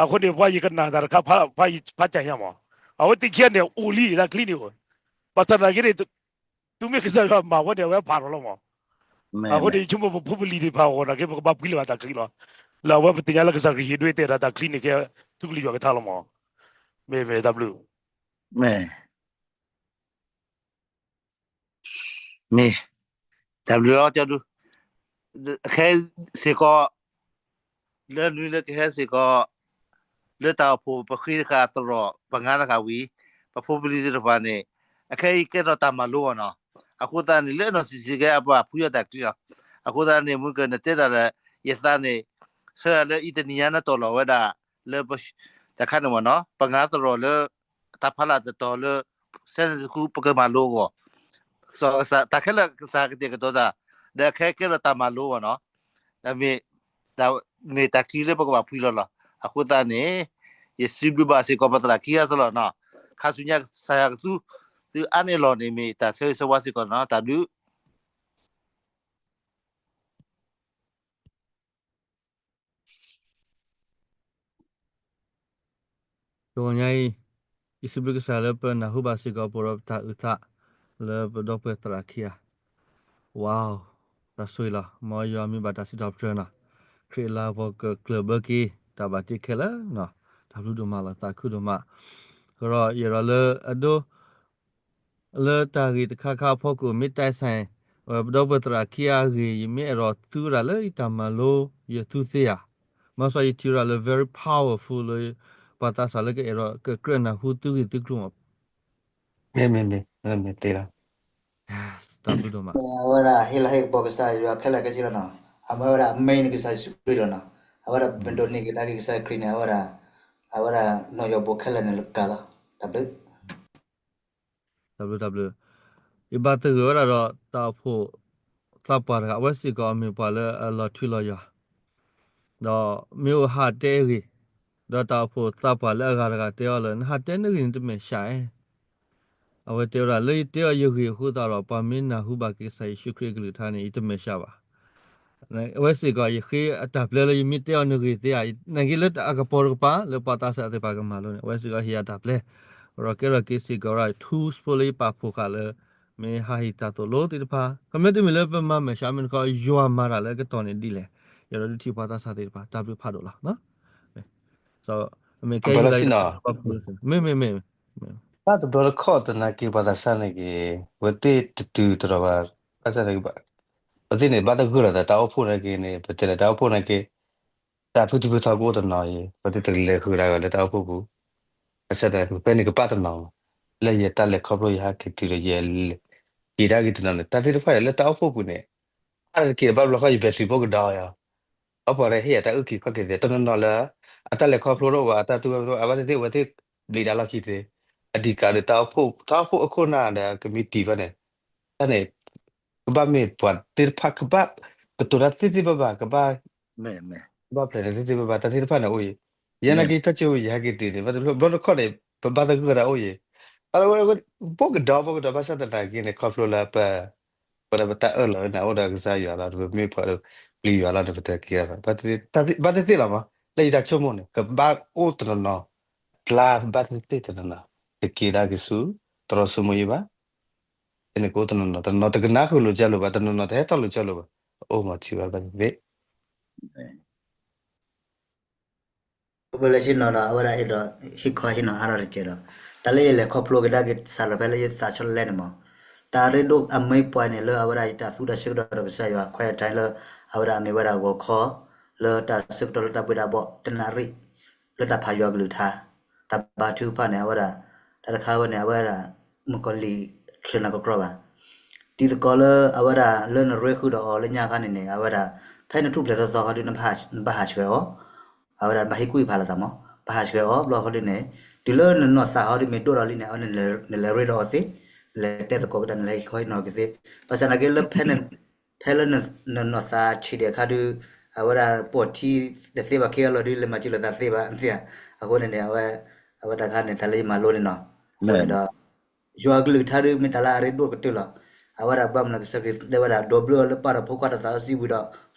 အဃိန့ၣ် ပှၤယကနၣ်တၢ်တခါဖး, ဖးကၢ်ညါမး, အဝဲသ့ၣ်ခံဂၤန့ၣ် အိၣ်လံတၢ်ချံန့ၣ်, ဘၣ်ဆၣ်သနာ်က့န့ၣ် တုၤမ့ၢ်ကစၢ်ယွၤမၤဝဲန့ၣ် အဝဲဖးထီၣ်လီၤမး. အဃိန့ၣ် ယဆိကမိၣ်ပဖိပလံၤသ့ၣ်တဖၣ်အဂီၢ်နာ်က့ ပကဘၣ်ဖှံလီၤဘၣ်တၢ်ချံလီၤ. လၢအဝဲပသ့ၣ်ညါလၢကစၢ်ခရံာ်ဟ့ၣ်ဒိးတဲဒၣ်တၢ်ချံန့ၣ်ကဲ ထူကလုၢ်ယွၤကထါလီၤမး. မ့ၢ်မ့ၢ်တၢ်ဘျုး မ့ၢ် မ့ၢ် တၢ်ဘျုးလီၤ ကၠီဒု, ခဲစ့ၢ်ကီး လၢနွံလၢကဟဲစ့ၢ်ကီး လၢတၢ်အိၣ်ဖှိၣ်ပဃ့တဃာ်သရိာ် ပငါတဃာ်ဝံၤ ပဖိပလံၤသ့ၣ်တဖၣ်န့ၣ် အခဲအံၤကဲထီၣ်တၢ်မၤလိအီၤနီၤ. အဃိသတးန့ၣ် လၢနီၢ်ဆံးဆံးကဲအပှၤဖှံအီၤတၢ်ချံလီၤ. အဃိသတးန့ၣ် မုၢ်ကနတဲတၢ်ဒီး ယသးန့ၣ် ဆၢလၢအံၤတနံၤညါနတီၢ်လီၤဝဲဒၣ် လၢ တၢ်ခါန့ၣ်မ့ၢ်နီၤ ပငါသရိာ်လၢ တၢ်ဖးလၢ်တတီၤလၢ Sunday School ပကမၤလိအဂီၢ်, တၢ်ခဲလၢာ်ကစၢ်ကတဲာ်ကတီၤတၢ် ဒီးခဲကဲထီၣ်တၢ်မၤလိအီၤနီၤ. မ့ၢ် မ့ၢ်တၢ်ချံလၢပကဘၣ်ဖှံလီၤလီၤ. အဃိသတးန့ၣ် ယစံးဘျုးဘၣ်စ့ၢ်ကီးပသရၣ်ခံဂၤစ့ၢ်လီၤနီၤ. ခါဆူညါကစၢ်ယွၤကသူ သုအါန့ၢ်လီၢ်န့ၣ် မ့ၢ်တၢ်ဆၢဂ့ၤဆၢဝါစ့ၢ်ကီးနီၤ. တၢ်ဘျုး တဂီၤညါအံၤ ယစံးဘျုးကစၢ်လၢပနၢ်ဟူဘၣ်စ့ၢ်ကီးပဒီးပတၢ်အုၣ်သး လၢပဒီပုၢ်ဝဲၢ်သရၣ်ခံဂၤ, ဝါ, တၢ်ဆိၣ်ဂ့ၤလီၤ. မ်ယွၤမ့ၢ်ဘၣ်တၢ်စံးထီၣ်ပတြၢၤနီၤ, ခရံာ်အလၤကပီၤကကျၢၢ်ဘၢက့ၤ တၢ်ဘၣ်တ့ခဲလၢာ်နီၤ. တၢ်ဘျုးဒိၣ်မးလီၤ, သးခုဒိၣ်မး. ကဒီးယဲဒီးလၢအဒိ လၢတၢ်ဂ့ၢ်တခါခါအဖီခိၣ် မ့ၢ်တဲဆၣ် ပဒီပုၢ်ဝဲၢ်သရၣ်ခံဂၤအဂ့ၢ် ယမ့ၢ်အဲၣ်ဒိးသူဝဲဒၣ်လၢယတၢ်မၤလိ ယသူသ့ဧါ. မၤစၢၤယထံၣ်ဝဲဒၣ်လၢ very powerful လၢ ပှၤသးစၢ်လၢကအဲၣ်ဒိးကကြၢးနၢ်ဟူသုဂ့ၢ်သုကျိၤမး. မ့ၢ် မ့ၢ် မ့ၢ် မ့ၢ်သ့လီၤ. တၢ်ဘျုးဒိၣ်မး. အဝဲဒၣ်ဟ့ၣ်လၤဟ့ၣ်ကပီၤကစၢ်ယွၤခဲလၢာ်ခဲဆ့လီၤနီၤ. အမ့ၢ်ဝဲဒၣ် main ကစၢ်ယ့ၣ်ၡူးခရံာ်လီၤနီၤ. အဝဲဒၣ်ပမ့ၢ်ဒိးန့ၢ်ကဒါက့ၤကစၢ်ခရံာ်န့ၣ် အဝဲဒၣ် အဝဲဒၣ်နီၢ်ယီၢ်ဘိခဲလၢာ်န့ၣ်လၢကၤလီၤ. တၢ်ဘျုး တၢ်ဘျုး တၢ်ဘျုး. ယဘၣ်သဂၢၢ်ဝဲဒၣ်ဒီးတၢ်အိၣ်ဖှိၣ်သးပှၢ်တဂၤ အဝဲစ့ၢ်ကီးမ့ၢ်ပှၤလၢအလီၤထွံလီၤယွၤ, ဒီးမ့ၢ်အိၣ်ဟးတဲအဂ့ၢ်, ဒီးတၢ်အိၣ်ဖှိၣ်သးပှၢ်လၢအဂၤတဂၤတဲအီၤလၢ နဟးတဲနဂ့ၢ်န့ၣ်တမဲာ်ဆှးဧါ. အဝဲတဲဝဲဒၣ်လၢယတဲအီၤယဂ့ၢ်အဃိသတးဒီး ပှၤမ့ၢ်နၢ်ဟူဘၣ်က့ၤကစၢ်ယ့ၣ်ၡူးခရံာ်အကလုၢ်ကထါန့ၣ် ယတမဲာ်ဆှးဘၣ်. အဝဲစ့ၢ်ကီးယဃ့အတၢ်ပျဲလၢယမ့ၢ်တဲအီၤနဂ့ၢ်သ့ဧါ, နာ်က့လၢအကပီၤတကပၤ လၢပှၤသးစၢ်သ့ၣ်တဖၣ်ကမၤလိန့ၣ် အဝဲစ့ၢ်ကီးဟ့ၣ်ယၤတၢ်ပျဲ, ဒီးကဲထီၣ်က့ၤစ့ၢ်ကီး tools ဖိလၢယပာ်ဖှိၣ်ဃာ်လၢ မ့ၢ်ဟးဟ့ၣ်တၢ်သိၣ်လိသ့ၣ်တဖၣ် ခီမ့ၢ်တမ့ၢ်လၢပမၤမဲာ်ဆှးမ့ၢ်တခီ ယွၤမၤတၢ်လၢအကတီၢ်န့ၣ်ဒ်လဲၣ်, ယအဲၣ်ဒိးဒုးထံၣ်ပှၤသးစၢ်သ့ၣ်တဖၣ် တၢ်ဘျုးဖးဒိၣ်လီၤ. မ့ၢ်ကဲယလၢ မ့ၢ် မ့ၢ် မ့ၢ် ဘၣ်တဘျီတခီၣ်သနာ်က့ ပှၤသးစၢ်န့ၣ်က့ၤ ဝဲသ့ၣ်တတုၤတရီၤဘၣ်, ဘၣ်ဆၣ်န့ၣ် ပသ့ၣ်န့ၣ် ဘၣ်သဂၢၢ်လီၤသး တၢ်အိၣ်ဖှိၣ်နာ်က့န့ၣ် ပတဲလၢတၢ်အိၣ်ဖှိၣ်နာ်က့ တၢ်ဖုၣ်ထံဖုၣ်ထီကအိၣ်တနီၤအံၤ ပသ့ၣ်တလဲၤဃုာ်ဒၣ်ဝဲလၢတၢ်အိၣ်ဖှိၣ်ပူၤ, ဘၣ်ဆၣ်သနာ်က့ ဖဲန့ၣ်ကဘၣ်တနီၤ, လၢယတၢ်လဲၤခီဖျိယဟဲက့ၤတုၤဒီး ယလဲၤ က့ၤဒၣ်က့ၤတနီၤန့ၣ် တၢ်သ့ၣ်တဖၣ်န့ၣ် လၢတၢ်အိၣ်ဖှိၣ်ပူၤန့ၣ် အါတက့ၢ်ဘၣ်ဘျီဃီ ယဘဲၣ်ထံဖိကဒီးယၤ အပှၤရၢဟ့ၣ်ယၤတၢ်အုၣ်က့ၤခီၣ်က့ၤသ့ တနီၤနီၤလၢ အတၢ်လဲၤခီဖျိတအိၣ်ဘၣ် အတၢ်တူၢ်ဘၣ်ဖျိ အဝဲသ့ၣ်သ့ၣ် အဝဲသ့ၣ်ဘျံးဒၣ်လီၢ်ခံသ့, အဒံးကးဒီးတၢ်အိၣ်ဖှိၣ် တၢ်အိၣ်ဖှိၣ်အခိၣ်နၢ်ဒီးကမံးတံာ်ဘၣ်န့ၣ်, တၢ်န့ၣ် ကဘၣ်မ့ၢ်ပှၤသ့ၣ်တဖၣ် ကဘၣ် ကတိၤတၢ်သ့သ့ဘၣ်ဘၣ် ကဘၣ် ကဘၣ်ဖျဲးန့ၣ်သ့သ့ဘၣ်ဘၣ် တၢ်သ့ၣ်တဖၣ်န့ၣ်အိၣ်အံၤ, ယဲနာ်က့ တၢ်ကၠိဝဲ ယဟဲက့ၤတုၤန့ၣ် ဘၣ်တဘျီတခီၣ်န့ၣ် ပဘၣ်သဂၢၢ်တၢ်အိၣ်အံၤ, အဝဲ ဘိၣ်ကဒီး ဘိၣ်ကဒီး ဘၣ်ဆၣ်သနာ်က့န့ၣ် ခီဖျိလၢပ ပဝဲဒၣ်ပတၢ်အၢၣ်လီၤန့ၣ် အိၣ်ဒီးကစၢ်ယွၤလီၤ, ပမ့ၢ်ပှၤပျံၤယွၤလီၤန့ၣ် ပတက့ၤဘၣ်, ဘၣ်သ့ၣ်သ့ၣ်လီၤမး, လၢယတၢ်ဆိကမိၣ်န့ၣ် ကဘၣ်အိၣ်တနီၤနီၤ, ကျါဘၣ်သ့ၣ်သ့ၣ်တနီၤနီၤ တက့ၤဒၣ်က့ၤဆူ တရီၤဆူမိၢ်ယံဘၣ်, န့ၣ်ကအိၣ်တနီၤနီၤ, တနီၤနီၤတကနၣ်ဃုာ်လိာ်ကၢလိာ်ဘၣ်, တနီၤနီၤတဟဲထီၣ်လိာ်ကၢလိာ်ဘၣ်, အအိၣ်မးထံဘၣ်ဘၣ်သ့ၣ်သ့ၣ် ပလၢဆ့ၣ်နီၤဒီး အဝဲဒၣ်အဲၣ်ဒိးဟ့ၣ်ခီဟ့ၣ်နီၤအါထီၣ်တက့ၢ်ဒီး တၢ်လၢယလဲၤခီဖျိကဒါက့ၤစးလီၤဖဲလၢယသးဆီတလဲန့ၣ်မး, တၢ်ရ့ဒိၣ်အမ့ၢ်ပှဲၤန့ၣ်လၢအဝဲဒၣ်ယတၢ်သူတၢ်ဆၢကတီၢ်ဒီးကစၢ်ယွၤ ခွဲးထါလၢ အဝဲဒၣ်အမ့ၢ်ဝဲဒၣ်ဂီၤခီ လၢတၢ်ဆၢကတီၢ်လၢတၢ်ဘှ့းတၢ်ဘှီၣ်တနၣ်ရံၣ် လၢတၢ်ဖးယွၤကလုၢ်ကထါ တၢ်ဘါထုကဖၣ်န့ၣ် အဝဲဒၣ် တၢ်တခါဝဲန့ၣ် အဝဲဒၣ် မုၣ်ကီၤလံၢ်ချၢနၤကကြီဘၣ် တံၤသကိးလၢအဝဲဒၣ်လၢနရ့ဃုာ်ဒီးအီၤလၢညါခါန့ၣ်န့ၣ် အဝဲဒၣ် ဖဲနထူၣ်ဖျဲးသီသီခီဒု နဘၣ်ဟးဆှဲးအီၤ အဝဲဒၣ်နဘၣ်ဟ့ၣ်ကူၣ်ဖးလိာ်သးမး ဘၣ်ဟးဆှဲးအီၤဘျီခီဒုန့ၣ် တုၤလၢနနီၢ်သးခီဒုမ့ၢ်ဒိၣ်ထီၣ်လံန့ၣ် အဝဲန့ၣ်နလဲၤရ့ဒီးအီၤသ့ နလဲၤတဲသကိးကတၢၢ် နလဲၤဟ့ၣ်ခီဟ့ၣ်နီၤက့ၤသ့ ဘၣ်ဆၣ်သနာ်က့လၢ ဖဲလၢနနီၢ်သးဆံးဒဲးအခါဒု အဝဲဒၣ်ပိာ်ထံတသ့ဘၣ် ခဲအလီၤဒု လဲၤမၤစၢၤလိာ်သးသ့ဘၣ် အဃိန့ၣ်န့ၣ် အဝဲ အဝဲတၢ်ခါန့ၣ် တၢ်လၢယမၤလိန့ၣ်နီၤ အဃိန့ၣ်ဒီး ယွၤကလုၢ်ကထါဒု မ့ၢ်တၢ်လၢအရ့ဒိၣ်ကတၢၢ်လီၤ. အဝဲဒၣ်ဘၣ်မနုၤကစၢ်ခရံာ်တဲဝဲဒၣ် ဒီးဘျၢအီၤလၢပၢ်ဒီးဖိခွါဒီးသးစီဆှံ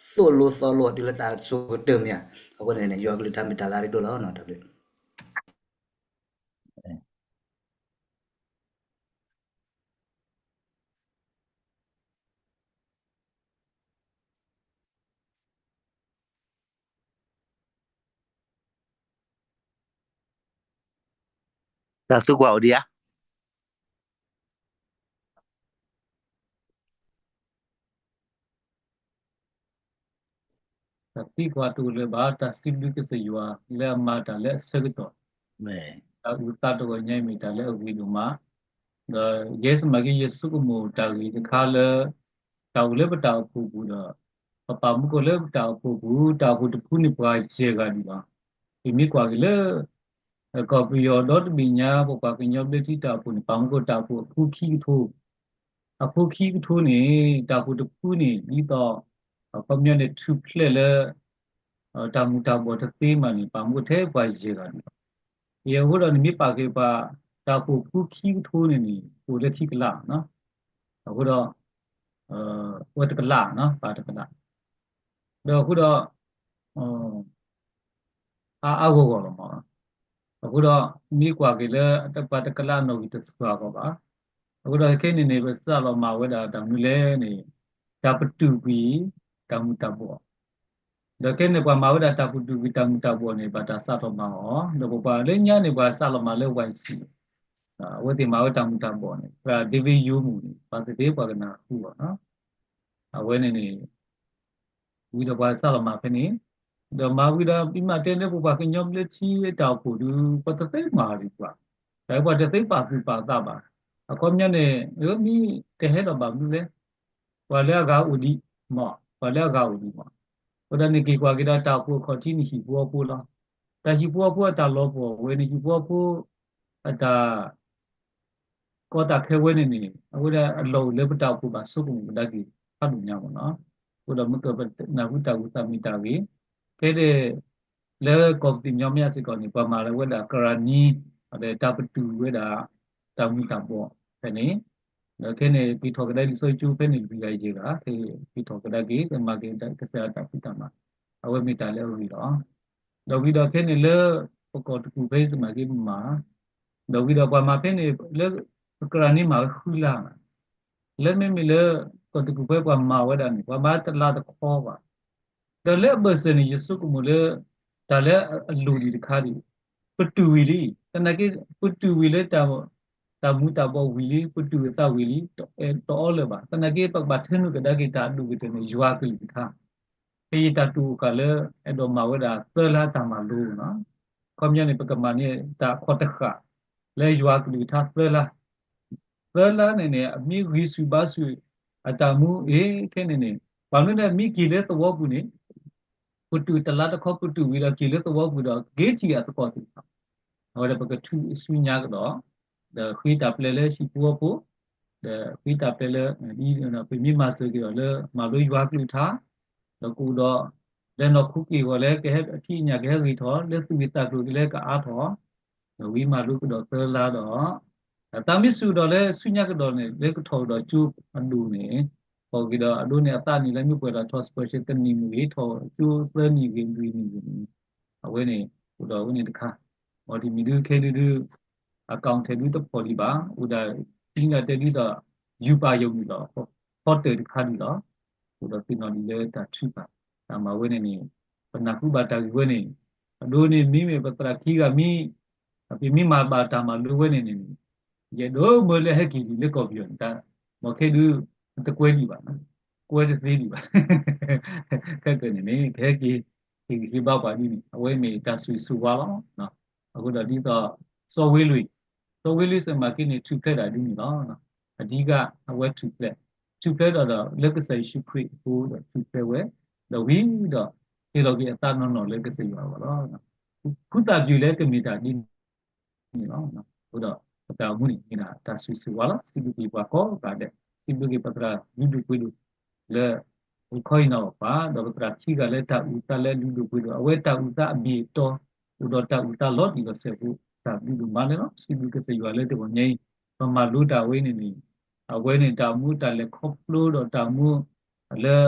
ဝံၤဒီး သိၣ်လိသီလိအီၤတုၤလၢတၢ်ဆိကတၢၢ်မ့ၢ်ဧါ. အဃိန့ၣ်န့ၣ် ယွၤကလုၢ်ကထါမ့ၢ်တၢ်လၢအရ့ဒိၣ်လီၤနီၤ တၢ်ဘျုး တၢ်သံကွၢ်အိၣ်ဒံးဧါ. တၢ်သံကွၢ်တအိၣ်လၢၤဘၣ် တၢ်စံးဘျုးကစၢ်ယွၤလၢအမၤတၢ်လၢအဆၢကတီၢ်, တၢ်အုၣ်သးတဂီၤညါအံၤမ့ၢ်တၢ်လၢအဂ့ၤဒိၣ်မး, ဒီးယဲစ့ၢ်ကီးယဆိကမိၣ်တၢ်ဂ့ၢ်တခါလၢ တၢ်အိၣ်လၢပတၢ်အိၣ်ဖှိၣ်ပူၤဒီး ပပာ်မူကီၢ်လၢပတၢ်အိၣ်ဖှိၣ်ပူၤ တၢ်အိၣ်ဖှိၣ်တဖုန့ၣ်ပှၤယဲၢ်ဂၤဒံးလီၤ. ပမ့ၢ်ကွၢ်က့ၤလၢ ကီၢ်ပယီၤဒီတဘ့ၣ်ညါ ပပှၤကညီဘျၢထံတၢ်အိၣ်ဖှိၣ်န့ၣ် ပာ်မူကီၢ်တၢ်အိၣ်ဖှိၣ်အဖုခံကထိ, အဖုခံကထိန့ၣ် တၢ်အိၣ်ဖှိၣ်တဖုန့ၣ် ဒ်သိး အခီပညီန့ၣ် ထူၣ်ဖျဲးလၢ တၢ်မူၤတၢ်ဘှီးတသ့မးန့ၣ် ပာ်မူကီၢ်ထဲပှၤယဲၢ်ဂၤန့ၣ်လီၤ. အဃိဒီးနမ့ၢ်ပာ်က့ၤပှၤ တၢ်အိၣ်ဖှိၣ်ဖုခံကထိန့ၣ်န့ၣ် အိၣ်လၢခံကလး, အဃိဒီး ဝဲတကလး, ပှၤတကလး, ဒီးအဃိဒီး အါအါဂီၢ်ဂီၢ်လီၤမး. အဃိဒီး မ့ၢ်ကွၢ်က့ၤလၢ ပှၤတကလးနီၣ်ဂံၢ်တစှၤကီးဘၣ်. အဃိဒီးခဲန့ၣ်န့ၣ် ပစးလီၤမၤဝဲဒၣ်တၢ်မနုၤလဲၣ်န့ၣ် တၢ်ပတုာ်ကွံာ် တၢ်မူၤတၢ်ဘှီး, ဒီးခဲန့ၣ်ပှၤမၤဝဲဒၣ်တၢ်ပတုာ်ကွံာ်တၢ်မူၤတၢ်ဘှီးန့ၣ် ဘၣ်တၢ်စးထီၣ်မၤအီၤ, ဒီးပပှၤလၢညါန့ၣ် ပှၤစးလီၤမၤလၢ ဝဲစံၣ် အဝဲသ့ၣ်မၤဝဲတၢ်မူၤတၢ်ဘှီးန့ၣ် ပှၤ David Young န့ၣ် ပှၤသ့ၣ်သ့ၣ်ပှၤကနၢ်ဟူဘၣ်နီၤ. အဝဲန့ၣ်န့ၣ် ဝံၤဒီးပှၤစးလီၤမၤဖဲန့ၣ်, ဒီးမၤဝံၤဒီး ပမ့ၢ်တဲလၢပပှၤကညီဘျၢထံတၢ်အိၣ်ဖှိၣ်ဒု ပှၤတသ့မၤဒံးပှၤ, တၢ်ပှၤတသ့ပာ်သူၣ်ပာ်သးဘၣ်. အခီပညီန့ၣ် မ့ၢ်တဟဲဒီးဘၣ်မနုၤလဲၣ်, ပှၤလၢအဂၤအိၣ်ဒံးမး, ပှၤလၢအဂၤအိၣ်ဒံးမး. အဃိဒီးနက့ၤကွၢ်က့ၤဒီးတၢ်အိၣ်ဖှိၣ်အခီၣ်ထံးန့ၣ်ဟံၣ်ဖိဃီဖိလီၤ. တၢ်ဟံၣ်ဖိဃီဖိအတၢ်လီၤပှီၢ်ဝဲန့ၣ် ဟံၣ်ဖိဃီဖိ အတၢ် ကီတၢ်ခဲဝဲန့ၣ်န့ၣ် အဝဲဒၣ်အလီၢ်အိၣ်လၢပတၢ်အိၣ်ဖှိၣ်ဘၣ်ဆိကမိၣ်ကဒါက့ၤဖးဒိၣ်ညါမးနီၤ. အဃိဒီးမ့ၢ်ကပနၢ်ဟူတၢ်ဂုာ်သးမ့ၢ်တၢ်ဂ့ၤ, ဖဲဒၣ် လၢကီၢ်ပသံၣ်ညီမ့ၢ်စ့ၢ်ကီးန့ၣ် ပှၤမၤလၢဝဲဒၣ်ကရၢနံ ဒီးတၢ်ပတုာ်ဝဲဒၣ် တၢ်မူၤတၢ်ဘှီးဖဲန့ၣ်, ဒီးခဲန့ၣ် ပှၤထီၣ်ကဒါလံာ်စီဆှံကၠိဖဲန့ၣ် လွံၢ်ဂၤယဲၢ်ဂၤ ဖဲပှၤထီၣ်ကဒါက့ၤ ကမၤက့ၤကစၢ်ယွၤတၢ်ဖံးတၢ်မၤ, အဝဲမ့ၢ်တၢ်လၢအဂ့ၤလီၤ. ဒီးဝံၤဒီးဖဲန့ၣ်လၢ ပကီၢ်တကူၣ်ဖဲစမၤက့ၤမၤ, ဒီးဝံၤဒီးပှၤမၤဖဲန့ၣ် လၢကရၢနံမၤဝဲဃုလါ, လၢမ့မ့ၢ်လၢ ကီၢ်တကူၣ်ဖဲပှၤမၤဝဲဒၣ်န့ၣ် ပှၤမၤတလါတခီဘၣ်. ဒီးလၢအဘၢၣ်စၢၤန့ၣ် ယဆိကမိၣ်လၢ တၢ်လၢအလိၣ်ဒံးတခါဒံး ပတုာ်ဝံၤလံ, သနာ်က့ ပတုာ်ဝံၤလၢ တၢ်မူၤတၢ်ဘှီးဝံၤလံ, ပတုာ်အသးဝံၤလံ, တအီလၢၤဘၣ်. သနာ်က့ ပကဘၣ်ထၢနုာ်ကဒါက့ၤတၢ်အဒိၣ်ကတၢၢ်န့ၣ် ယွၤကလုၢ်ကထါ, ဖဲယတၢ်တူၢ်အိၣ်ဃာ်လၢ အဲၣ်ဒိးမၤဝဲဒၣ်သၢလါတၢ်မၤလိနီၤ, ခီပညီန့ၣ် ပကမၤန့ၢ်တၢ်အခီၣ်တဃာ် လၢယွၤကလုၢ်ကထါသၢလါ သၢလါန့ၣ်န့ၣ် အမ့ၢ်ဂံၢ်ဆူၣ်ဘါဆူၣ် အတၢ်မူအ့ၣ်ခဲန့ၣ်န့ၣ် ဘၣ်မနုၤန့ၣ် မ့ၢ်က့ၤလၢသဝီပူၤန့ၣ် ပတုာ်တလါတခီ ပတုာ်ဝံၤဒီးက့ၤလၢသဝီပူၤဒီး က့ၤထံၣ်အသကိးသ့ၣ်တဖၣ်, အဝဲဒီးပကထုးစုညါကဒီး, ဒီးဃ့တၢ်ပျဲလၢဟံၣ်ဖိဃီဖိ, ဒီးဃ့တၢ်ပျဲလၢ ပမ့ၢ်မၤစၢၤက့ၤအီၤလၢ မၤလိယွၤကလုၢ်ကထါ, ဒီးကအိၣ်ဒီး လၢနီၢ်ခိက့ၢ်ဂီၤလၢကဟဲ အဖံးအညၣ်ကဟဲဂ့ၤထီၣ် လၢသူၣ်ဂ့ၤသးကျိၤကလဲၤကအါထီၣ် ဒီးဝံၤမၤလိကဒီးသၢလါဒီး တၢ်မ့ၢ်စူၢ်ကဒီးလၢဆူညါကဒီးန့ၣ် လၢကထီၣ်ကဒီးကၠိအဒိၣ်န့ၣ် ထီၣ်က့ၤဒီးအဒိန့ၣ် အသးနံၣ်လၢမ့ၢ်ပှဲၤဒီးထီၣ် special တနံၣ်မ့ၢ်ဂ့ၤ ထီၣ်ကၠိသၢနံၣ်ဂ့ၤ လွံၢ်နံၣ်ဂ့ၤန့ၣ် အဝဲန့ၣ် အိၣ်ဒီးအဝဲန့ၣ်တခါ မ့ၢ်တမံၤဒုခဲဒုဒု အကောင်အထည်ဒုတဖီၣ်ဒံးဘၣ် အိၣ်ဒၣ် သံဒၣ်တဲဒုဒီး ယူၤပာ်ယုၢ်မုၢ်လီၤ ဖီတၢၢ်တခါဒံးလီၤ အိၣ်ဒီးသ့ၣ်နီၣ်ဒံးလၢတၢ်ထုကဖၣ် တၢ်မၤဝဲန့ၣ်န့ၣ် ပနၢ်ဟူဘၣ်တၢ်ဂ့ၢ်ဝဲန့ၣ် အဒိန့ၣ်မ့မ့ၢ်ပသရၣ်ခံဂၤမ့ၢ် ပမ့ၢ်မၤဘၣ်တၢ်မၤလိဝဲန့ၣ်န့ၣ် ယအဲၣ်ဒိးမၢလၢဟဲက့ၤဒံးလၢကီၢ်ပယီၤန့ၣ် တၢ် ဘၣ်ခဲဒုး တကွဲဒံးဘၣ်, ကွဲတသ့ဒံးဘၣ်. ခဲကနံၣ်န့ၣ် ကဟဲက့ၤ ဟ့ၣ်ဂံၢ်ဟ့ၣ်ဘါပှၤဒ်န့ၣ် အဝဲမ့ၢ်တၢ်ဆိၣ်ဂ့ၤဆိၣ်ဝါလီၤ. အဃိဒီးဒ်သိး စီၤဝ့လွံၢ်, စီၤဝ့လွံၢ်စ့ၢ်မၤက့ၤန့ၣ် ထူၣ်ဖျဲးဒၣ်ဒ်န့ၣ်လီၤ. အဓိက အဝဲထူၣ်ဖျဲး, ထူၣ်ဖျဲးဒီးဒီးလၢကစၢ်ယ့ၣ်ၡူးခရံာ်အဃိဒီးထူၣ်ဖျဲးဝဲ, ဒီးဝံၤဒီး ဟ့ၣ်လီၤက့ၤအသးနီၢ်နီၢ်လၢကစၢ်ယွၤအဂီၢ်လီၤ. ခူသၣ်ပျုၢ်လၢကမ့ၢ်တၢ်ဒ်န့ၣ်လီၤ. အဃိဒီး ပတၢ်အိၣ်မူန့ၣ် မ့ၢ်ဒၣ်တၢ်ဆိၣ်ဂ့ၤဆိၣ်ဝါလီၤ. စံးဘျုးက့ၤပှၤကိးဂၤဒဲး, စံးဘျုးက့ၤပသရၣ်လုၢ်ဒိၣ်ပှ့ၤဒိၣ်လၢ record အံၤနီၣ်ပၤ, ဒီးပသရၣ်ခံဂၤလၢတၢ်အုၣ်သးလၢလုၢ်ဒိၣ်ပှ့ၤဒိၣ်, အဝဲတၢ်အုၣ်သးအဘ့ၣ်အတီ အိၣ်ဒီးတၢ်အုၣ်သးလီၤတံၢ်လီၤဆဲးဖိ တၢ်ဘျုးဒိၣ်မးန့ၣ်လီၤ. စံးဘျုးကစၢ်ယွၤလၢတဂီၤညါအံၤ ပမၤလိတၢ်ဝဲန့ၣ်န့ၣ် အဝဲန့ၣ်တၢ်အိၣ်မူတၢ်လဲၤခီဖျိဒီးတၢ်အိၣ်မူ လၢ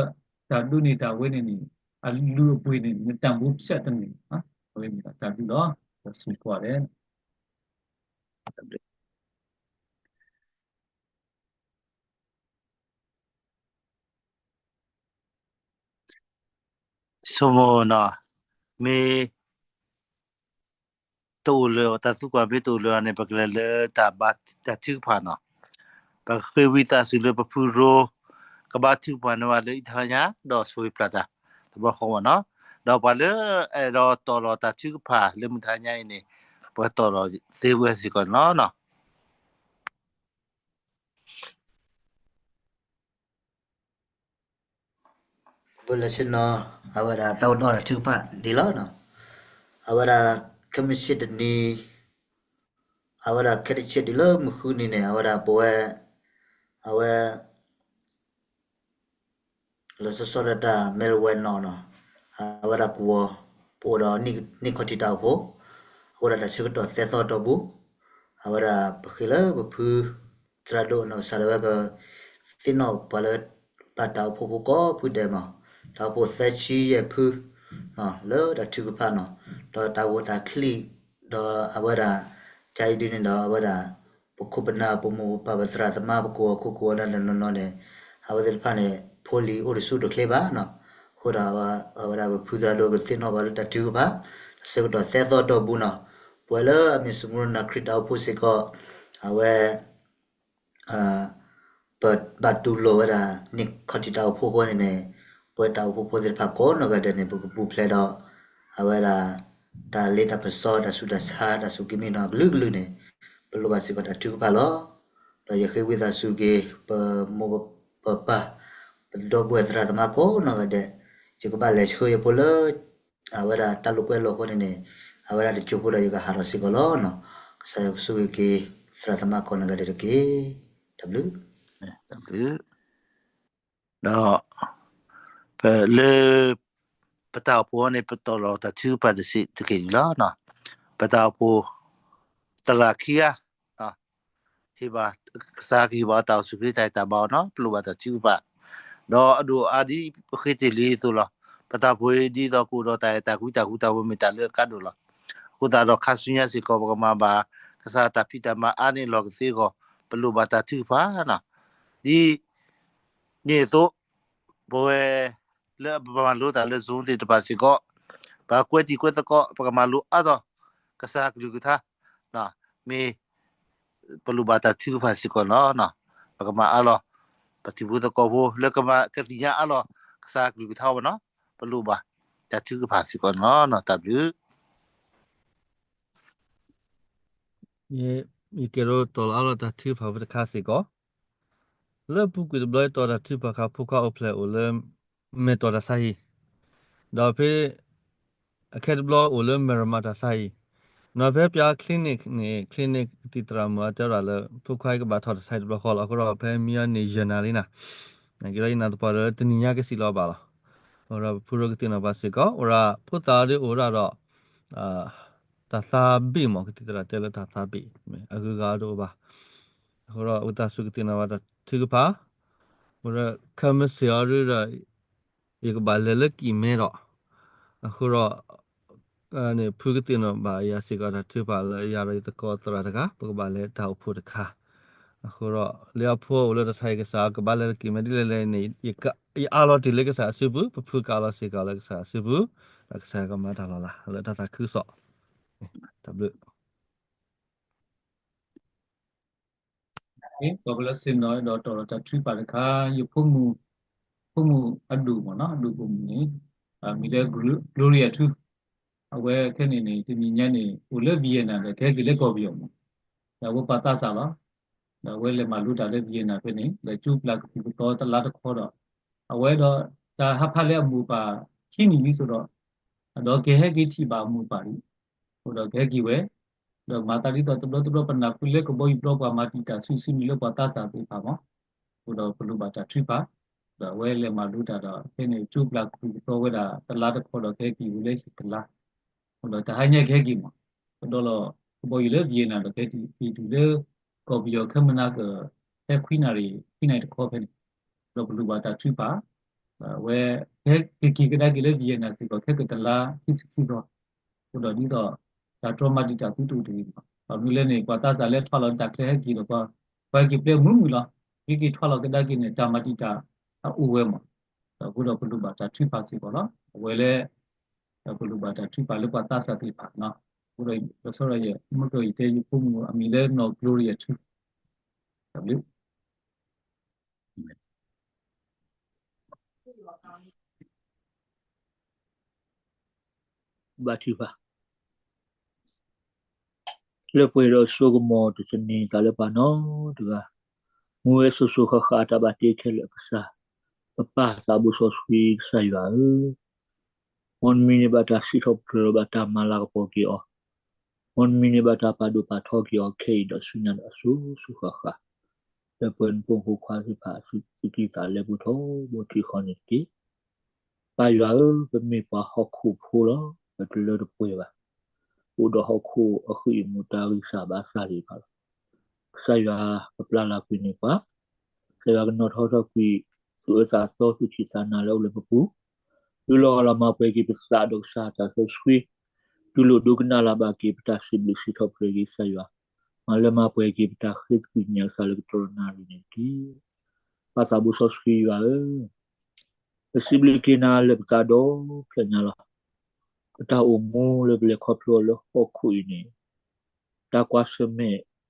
တၢ်ဒိးန့ၢ်တၢ်ဝဲန့ၣ်န့ၣ် အလုၢ်အပှ့ၤန့ၣ် မ့ၢ်တၢ်မူဖျဲးတန့ၢ်ဘၣ်. အဝဲမ့ၢ်ဒၣ်တၢ်ဘျုးလီၤ. ဒီးစံးကွၢ်ဒဲး ဆိကမိၣ်နီၤ, မ့ၢ် တအိၣ်လၢၤ တၢ်သံကွၢ်မ့ၢ်တအိၣ်လၢၤန့ၣ် ပကလဲၤလၢတၢ်ဘါတၢ်ထုကဖၣ်နီၤ. ပဃ့ဝံသးစူၤလၢပဖုရိ ကဘါထုကဖၣ်န့ၢ်ဝဲလၢအံၤတဟါညါ ဒီးဆိၣ်ဂ့ၤပျၢ်တၢ်တဘျီဃီမ့ၢ်နီၤ. ဒီးပှၤလၢအဲၣ်ဒိးတီၢ်လီၤတၢ်ထုကဖၣ်လၢမုၢ်တဟါညါအံၤန့ၣ် ပတီၢ်လီၤသ့ဝဲစ့ၢ်ကီးန့ၣ်လီၤ. ပလၢဆ့ၣ်နီၤ အဝဲဒၣ်သးအိၣ်ဒီးတၢ်ထုကဖၣ်ဒ်လီၤ. အဝဲဒၣ် ခဲမုၢ်ဆ့ၣ်တနံၤ အဝဲဒၣ်ခဲတဆ့ၣ်တုၤလၢမုၢ်ဃုနံၤန့ၣ် အဝဲဒၣ်ပဝဲ အဝဲ လီၤဆီဆီဒၣ်တၢ်မဲၢ်ဝဲနီၣ်နီၣ် အဝဲဒၣ်ကဝီၤ ပအိၣ်ဒီးနံၣ်ခီၣ်ထံးတၢ်အိၣ်ဖှိၣ် အဃိဒီးတၢ်ဆၢကတီၢ်သၢသီတီၢ်ပူၤ အဝဲဒၣ်ပဃ့လၢပဖု သရၣ်ဒိၣ်အနီၢ်ကစၢ်ဒၣ်ဝဲက သ့ၣ်နီၣ်ပှၤလၢ ဘၣ်တၢ်အိၣ်ဖှိၣ်ဖိကိးဖုဒဲးမး တၢ်အိၣ်ဖှိၣ်သၢဆံယဲၢ်ဖု လၢတၢ်ထုကဖၣ်နီၣ် ဒီးတၢ်ဂိၢ်တၢ်ချံ ဒီးအဝဲဒၣ် ကအံၤဒ်န့ၣ်ဒီးအဝဲဒၣ် ပခိၣ်ပနၢ်ပမိၢ်ပပၢ်ပသရၣ်သမါပကဝီၤခိၣ်ကဝီၤနၢ်နီၢ်နီၢ်န့ၣ် အဝဲသ့ၣ်တဖၣ်န့ၣ် ဖိလံၤအိၣ်တဆူၣ်တချ့ဘၣ်နီၣ် အဃိဒီးအဝဲဒၣ်ပဖုသရၣ်ဒိၣ်ကသ့ၣ်နီၣ်ပှၤလၢတၢ်ထုကဖၣ် တၢ်ဆၢကတီၢ်သၢသီတီၢ်ပူၤနီၣ် ပဝဲလၢအမ့ၢ်စမူရနၤခရံာ်တၢ်အိၣ်ဖှိၣ်စ့ၢ်ကီး အဝဲ ပဘၣ်တူၢ်လိာ်ဝဲဒၣ် နံၣ်ခီၣ်ထံးတၢ်အိၣ်ဖှိၣ်အဃိန့ၣ်န့ၣ် ပဝဲတၢ်အိၣ်ဖှိၣ်ဖိသ့ၣ်တဖၣ်ကိးနီၢ်ဂၤဒဲးန့ၣ် ပကပူၤဖျဲးဒီး အဝဲဒၣ် တၢ်လ့တၢ်ပစီ တၢ်ဆူးတၢ်ဆါ တၢ်စူၢ်က့ၤမံနီၣ်အကလုာ်ကလုာ်န့ၣ် ပလိၣ်ဘၣ်စ့ၢ်ကီးတၢ်ထုကဖၣ်လီၤ. ဒီးယဃ့ဝံသးစူၤက့ၤ ပမိၢ်ပပၢ် ပဒီပုၢ်ဝဲၢ်သရၣ်သမါကိးနီၢ်ဂၤဒဲး ယကဘၣ်လဲၤဆှၢယဖိလၢ အဝဲဒၣ်တၢ်လိာ်ကွဲလိာ်အဃိန့ၣ်န့ၣ် အဝဲဒၣ်တစိၢ်ဖိဒီးယကဟးထီၣ်စ့ၢ်ကီးလီၤနီၣ်. ကစၢ်ယွၤကဆိၣ်ဂ့ၤက့ၤ သရၣ်သမါကိးနီၢ်ဂၤဒဲးတက့ၢ်. တၢ်ဘျုး တၢ်ဘျုး ဒီး ပလၢ ပတၢ်အိၣ်ဖှိၣ်န့ၣ် ပတီၢ်လီၤတၢ်ထုကဖၣ်တစဲးတက့ၢ်န့ၣ်လီၤ. ပတၢ်အိၣ်ဖှိၣ် သရၣ်ခံဂၤ ဟ့ၣ်ဘၣ် ကစၢ်ကဟ့ၣ်ဘၣ်တၢ်အိၣ်ဆူၣ်ချ့တၢ်ဟ့ၣ်တၢ်ဘၣ်အီၤနီၣ် ပလိၣ်ဘၣ်တၢ်ထုကဖၣ် ဒီးအဒိၣ်အါဒ်ပဃ့တ့ၢ်လံအသိးလီၤ. ပတၢ်အိၣ်ဖှိၣ်အံၤဒ်သိးကအိၣ်ဒီးတၢ်အဲၣ်တၢ်ကွံတၢ်ဃူတၢ်ဖိးမ့ၢ်တၢ်လၢအကါဒိၣ်လီၤ. အဃိသတးဒီးခါဆူညါစ့ၢ်ကီး ပကမၤဘၣ် ကစၢ်တၢ်ဖံးတၢ်မၤအါန့ၢ်လီၤကသ့အဂီၢ် ပလိၣ်ဘၣ်တၢ်ထုကဖၣ်နီၣ်. ဒ် န့ၣ်အသိး ပဝဲ လၢပမၤလိတၢ်လၢ Zoom သ့ၣ်တဖၣ်စ့ၢ်ကီး ပကွဲတံၤကွဲသကိး ပကမၤလိအါထီၣ် ကစၢ်ကလုၢ်ကထါ မ့ၢ် ပလိၣ်ဘၣ်တၢ်ထုကဖၣ်စ့ၢ်ကီးလီၤ. ပကမၤအါလီၤ ပတံၤဖိသကိးဖိ လၢကမၤကသ့ၣ်ညါအါလီၤ ကစၢ်ကလုၢ်ကထါဝဲနီၣ် ပလိၣ်ဘၣ်တၢ်ထုကဖၣ်စ့ၢ်ကီးလီၤ. တၢ်ဘျုး ယကဲထီၣ်တီၢ်လီၤအါလီၤတၢ်ထုကဖၣ်ဖိတခါစ့ၢ်ကီး လၢအပူၤကွံာ်တဘျီ ယတီၢ်တၢ်ထုကဖၣ်အခါ ဖိခွါအိၣ်ဖျဲၣ်အိၣ်လၢ မဲာ်တီၢ်တၢ်ဆါဟံၣ်, ဒီးဖဲ အခဲတဘျီအိၣ်လၢမဲာ်ရမးတၢ်ဆါဟံၣ်, ဒီးဖဲပျၢ clinic န့ၣ် clinic ကသံၣ်သရၣ်မုၣ်အတဲဝဲဒၣ်လၢ ဖိခွါအံၤကဘၣ်ထီၣ်တၢ်ဆါဟံၣ်တဘျီဃီလီၤ. အဃိဒီးဖဲမံအီၤန့ၣ် ယဲၢ်နၤလံနၤ, နာ်က့ဒီးယနာ်သပှၢ်ဒီးတနံၤညါကစံးလီၤဘၣ်လီၤ. အဃိဒီးပဖုရိကသ့ၣ်နီၣ်ဘၣ်စ့ၢ်ကီး အိၣ်ဒၣ် ဖိသၣ်အီၤဒ်အိၣ်ဒၣ်ဒီး တၢ်သးဘ့ၣ်မး ကသံၣ်သရၣ်တဲလၢတၢ်သးဘ့ၣ် အဂုၤအဂၤအီၤဒ်အိၣ်ဘၣ်. အဃိဒီးဝံသးစူၤကသ့ၣ်နီၣ်ဘၣ်တၢ်ထုကဖၣ်, အဃိဒီး ခဲမုၢ်ဆ့ၣ်အီၤဒ်ဒီး ယကဘၣ်လဲၤလၢကံၢ်မဲဒီး, အဃိဒီး ဖုကသ့ၣ်နီၣ်ဘၣ်ယၤစ့ၢ်ကီးတၢ်ထုကဖၣ်လၢယၤဒီးယသကိးသရၣ်တဂၤ ပကဘၣ်လဲၤတၢ်အိၣ်ဖှိၣ်တခါ, အဃိဒီး လၢအဖိအိၣ်လၢတၢ်ဆါဟံၣ်ကစၢ်ကဘၣ်လဲၤလၢကံၢ်မဲဒ်လဲၣ်လဲၣ်န့ၣ် ယအးလီၤတ့ၢ်လၢကစၢ်အစုပူၤ, ပဖုကအးလီၤစ့ၢ်ကီးလၢကစၢ်အစုပူၤ, ဒီးကစၢ်ယွၤကမၤတၢ်လီၤလး လၢတၢ်သးခုကစီၣ်, တၢ်ဘျုး ကီးပလၢစ့ၢ်နီၤဒီးတီၤလီၤတၢ်ထုကဖၣ်တခါ ယဖိမုၣ်, ဖိမုၣ်အဒိၣ်မ့ၢ်နီၤ အဒိၣ်ပိာ်မုၣ်န့ၣ် မံၤလၢ Gloria ထူ, အဝဲခဲန့ၣ်န့ၣ် တနံၤညါန့ၣ် အိၣ်လၢ Vietnam ဒီးကဟဲက့ၤလၢကီၢ်ပယီၤမး, ဒီးအဝဲပှၤသးစၢ်လီၤ. ဒီးအဝဲလဲၤမၤလိတၢ်လၢ Vietnam ဖဲန့ၣ် လဲၤကၠိပျၢ်ကသူၣ်ကသီတလါတခီဒီး အဝဲဒီးတၢ်ဟးဖးလၢအမိၢ်ပၢ်ခံနံၣ်လံအသိးဒီး ဒီးကဟဲက့ၤထံၣ်ဘၣ်အမိၢ်ပၢ်လံ, အဃိဒီးကဟဲက့ၤဝဲ, ဒီးမၤသးဒ်သိးတဘျီတဘျီပနၢ်ဖုလၢကဘီယူၤပျီပှၤမၤတံာ်တာ် ဆူၣ်ဆူၣ်န့ၣ်လၢပှၤသးစၢ်သ့ၣ်တဖၣ်မး, အဃိဒီးပလိၣ်ဘၣ်တၢ်ထုကဖၣ်, ဒီးအဝဲလဲၤမၤလိတၢ်ဒီး ဖဲန့ၣ်ကၠိပျၢ်ကသူၣ်ကသီဝဲဒၣ်တလါတခီဒီးကဟဲက့ၤဝဲလၢဟံၣ်တလါ, အဃိဒီးတဟါညါကဟဲက့ၤမး, ကဒီးလီၤကဘီယူၤလၢ Vietnam ဒီးကဟဲက့ၤတုၤလၢ ကီၢ်ပယီၤခဲမုၢ်နၤက ဟဲခွံနၣ်ရံၣ် ခွံနၣ်ရံၣ်တခီဖဲန့ၣ်, ဒီးပလိၣ်ဘၣ်တၢ်ထုကဖၣ်, အဝဲ ကဟဲက့ၤကဒါက့ၤလၢ Vietnam စ့ၢ်ကီး ခဲကတလါခံဆံခံသီ, အဃိဒီးဒ်သိး တၢ်တြီမၤတံာ်တာ်သုတအိၣ်တဂ့ၤမး, ဘၣ်မနုၤလဲၣ်န့ၣ် ပှၤသးစၢ်လၢထွးလီၤတၢ်ချဲဟဲက့ၤဒီး ပှၤဟဲက့ၤပျဲမုာ်မုာ်လီၤ, က့ၤက့ၤထွးလီၤကဒါက့ၤန့ၣ် တၢ်မၤတံာ်တာ်အအိၣ်ဝဲမး, အဃိဒီးပလိၣ်ဘၣ်တၢ်ထုကဖၣ်စ့ၢ်ကီးလီၤ. အဝဲလၢ ပလိၣ်ဘၣ်တၢ်ထုကဖၣ်လၢပှၤသးစၢ်သ့ၣ်တဖၣ်, အဃိဒီး စီၤစီၤယဲၢ် မုၢ်ကီၢ်အံၤတဲယဖိမုၣ်အမံၤလၢနီၢ် Gloria ထူ, တၢ်ဘျုး ဘါထုကဖၣ်, လၢပှဲၤဒီးစိကမီၤတသနံၤသးလၢပှၤနီတဂၤ, မူဝဲစိၤစိၤဃၣ်ဃၣ်အတၢ်ဘၣ်တ့ခဲလၢာ်အကစၢ်, ပပၢ်သးဘိစီဆှံကစၢ်ယွၤဧၢ, မ်နမံၤန့ၣ်ဘၣ်တၢ်စံးထီၣ်ပတြၢၤဒီးဘၣ်တၢ်မၤလၤကပီၤက့ၤအီၤ, မ်နမံၤန့ၣ်ဘၣ်တၢ်ပာ်ဒိၣ်ပာ်ထီက့ၤအီၤခဲအံၤဒီးဆူညါဒီးအစိၤစိၤဃၣ်ဃၣ်, လၢပှဲၤနဖိမုၣ်ဖိခွါသ့ၣ်တဖၣ်အစုကံသးလဲပူၤထီဘိထံဃီန့ၣ်တက့ၢ်. ပၢ်ယွၤဧၢ, ပမ့ၢ်ပှၤဟီၣ်ခိၣ်ဖိလီၤ, ပတလၢတပှဲၤဘၣ်. ပအိၣ်ဒီးဟီၣ်ခိၣ်အဃံအမူးတၢ်ဂံၢ်စၢ်ဘါစၢ်သ့ၣ်တဖၣ်လီၤ. ကစၢ်ယွၤကပျၢ်လၢ်ကွံာ်န့ၢ်ပှၤ, ကစၢ်ယွၤကနီၣ်ထီၣ်ထီၣ်ကွံာ် သူၣ်အၢသးသီသူၣ်ဆံးသးနၤလၢအအိၣ်လၢပပူၤ, ဒုးလီၤဂာ်လီၤမၤပှဲၤက့ၤပသးဒီးကစၢ်တၢ်စီဆှံ, တူၢ်လိာ်ဒိကနၣ်လၢ်ဘၣ်က့ၤပတၢ်စံးဘျုးစံးထီၣ်ပတြၢၤက့ၤကစၢ်ယွၤ, မၤလၢမၤပှဲၤက့ၤပတၢ်ဃ့သကွံာ်ကညးကစၢ်လၢကတီၢ်နၣ်ရံၣ်န့ၣ်တက့ၢ်. ပၢ်သးဘိစီဆှံယွၤဧၢ, ပစံးဘျုးက့ၤနၤလၢပသးဒီဖျၢၣ်ညါလီၤ. ပတၢ်အိၣ်မူလၢပလဲၤခီဖျိအီၤလၢဟီၣ်ခိၣ်အံၤန့ၣ်, တၢ်ကွၢ်ဆၢၣ်မဲာ်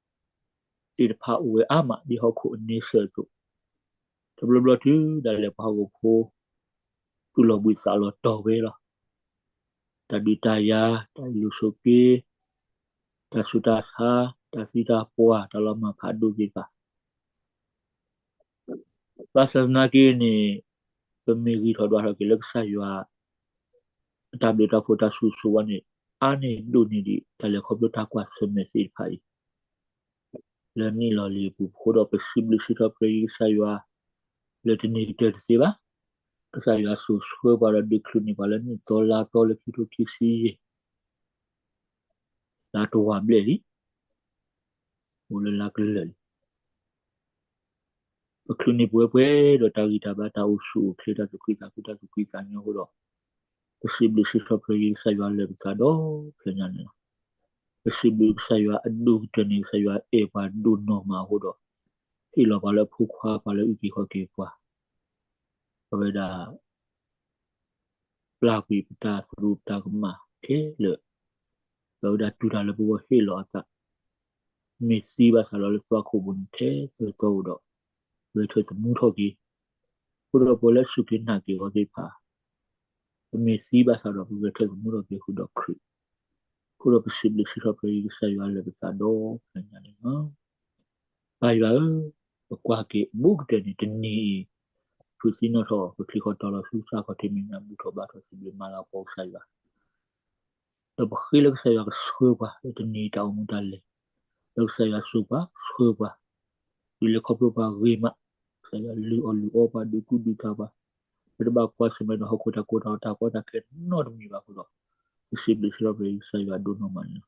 သ့ၣ်တဖၣ်အိၣ်ဝဲအါမးဒ်ဟီၣ်ခိၣ်အန့ဆၢၣ်အသိး, တဘျီဘျီတုၤဒၣ်လဲာ်ပှၤဟီၣ်ခိၣ်ဖိ သူၣ်လီၤဘှံးသးလီၤတီၤဝဲလီၤ. တၢ်ဒုးတၢ်ယၤ, တၢ်အ့ၣ်လိာ်ဆိးက့, တၢ်ဆူးတၢ်ဆါ, တၢ်သံတၢ်ပှၢ်, တၢ်လီၤမၢ်ဖးဒိၣ်သ့ၣ်တဖၣ် ဘၣ်ဆၣ်သနာ်က့န့ၣ်, ပမ့ၢ်ဂံၢ်ထီၣ်ဒွးထီၣ်က့ၤလၢကစၢ်ယွၤ အတၢ်ဘျုးတၢ်ဖှိၣ်တၢ်ဆိၣ်ဂ့ၤဆိၣ်ဝါန့ၣ် အါန့ၢ်ဒိၣ်န့ၢ်ဒံး တၢ်လဲၤခီဖျိတၢ်ကွၢ်ဆၢၣ်မဲာ်သ့ၣ်တဖၣ်အံၤ, လၢနံၣ်လီၤလံၤအပူၤအဃိဒီး ပစံးဘျုးစံးထီၣ်ပတြၢၤက့ၤကစၢ်ယွၤ လၢတနံၤကတၢၢ်တသ့ဘၣ်. ကစၢ်ယွၤစိာ်ဆှၢပှၤဒီးဒုးချုးန့ၢ်ပှၤလၢနံၣ်သီလါသီလၢခံကထိခံဆံယဲၢ် လါတဝာ်ဘျဲၣ်လံ, အိၣ်လၢလါကလၢာ်လံ. ပချုးန့ၢ်ပဝဲပှဲၤဒီးတၢ်ဂံၢ်တၢ်ဘါ တၢ်အိၣ်ဆူၣ်အိၣ်ချ့ တၢ်သူၣ်ခုသးခု တၢ်သူၣ်ဖှံသးညီအဃိဒီး, ပစံးဘျုးစံးထီၣ်ပတြၢၤက့ၤကစၢ်ယွၤလၢာ်ပသးဒီဖျၢၣ်ညါန့ၣ်လီၤ. ပစံးဘျုးကစၢ်ယွၤအဒိၣ်ကတၢၢ်န့ၣ် ကစၢ်ယွၤအဲၣ်ပှၤဒိၣ်နီၢ်မးအဃိဒီး, ဟ့ၣ်လီၤပှၤလၢအဖိခွါ ပှၤလၢအအုၣ်က့ၤခီၣ်က့ၤပှၤ, အဝဲဒၣ် ပျၢ်ကွံာ်ပတၢ်သရူးပတၢ်ကမၣ်ခဲလၢာ်, ဒီးအဝဲဒၣ်တူၢ်တၢ်လၢပဂီၢ်ဟ့ၣ်လီၤအသး, မ့ၢ်သံဘၣ်ဆၣ်ဒီးလၢသွၣ်ခိၣ်ပူၤန့ၣ်ထဲသိသီအိၣ်ဒီး, ဂဲၤထၢၣ်သမူထီၣ်က့ၤ, အဃိဒီးပဝဲလၢအစူၢ်က့ၤနာ်က့ၤအီၤသ့ၣ်တဖၣ်, ပမ့ၢ်သံဘၣ်ဆၣ်ဒီးပဂဲၤထၢၣ်သမူထီၣ်က့ၤဃုာ်ဒီးခရံာ်, အဃိဒီးပစံးဘျုးစံးထီၣ်ပတြၢၤက့ၤကစၢ်ယွၤလၢာ်ပသးဒီဖျၢၣ်ညါန့ၣ်လီၤ. ပၢ်ယွၤဧၢ, ပကွၢ်က့ၤအဘူးကတၢၢ်န့ၣ် တနံၤအံၤ, ဖုးသံနီၣ်ထီၣ် ပချံးဃီၤတီၤလီၤဆူသးခီၣ်ထံးမဲာ်ညါ ဘူၣ်ထီၣ်ဘါထီၣ်စံးဘျုးမၤလၤကပီၤကစၢ်ယွၤ, ဒီးပဃ့လၢကစၢ်ယွၤကဆှၢပှၤ လၢတနံၤအံၤတၢ်အိၣ်မူတၢ်လဲၤ, ဒီးကစၢ်ယွၤစိာ်ပှၤဆှၢပှၤ, ဒုးလဲၤခီဖျိပှၤဂ့ၤမး, ကစၢ်ယွၤလုၢ်အီၣ်လုၢ်အီပှၤ ဒုးကူဒုးကၤပှၤ, ပတဘၣ်ကွၢ်ဆၢၣ်မဲာ်ဒီးဟီၣ်ခိၣ်တၢ်ကိၢ်တၢ်ဂီၤတၢ်ကီတၢ်ခဲနီတမံၤဘၣ်အဃိဒီး, ပစံးဘျုးစံးထီၣ်ပတြၢၤကစၢ်ယွၤဒိၣ်နီၢ်မးန့ၣ်လီၤ.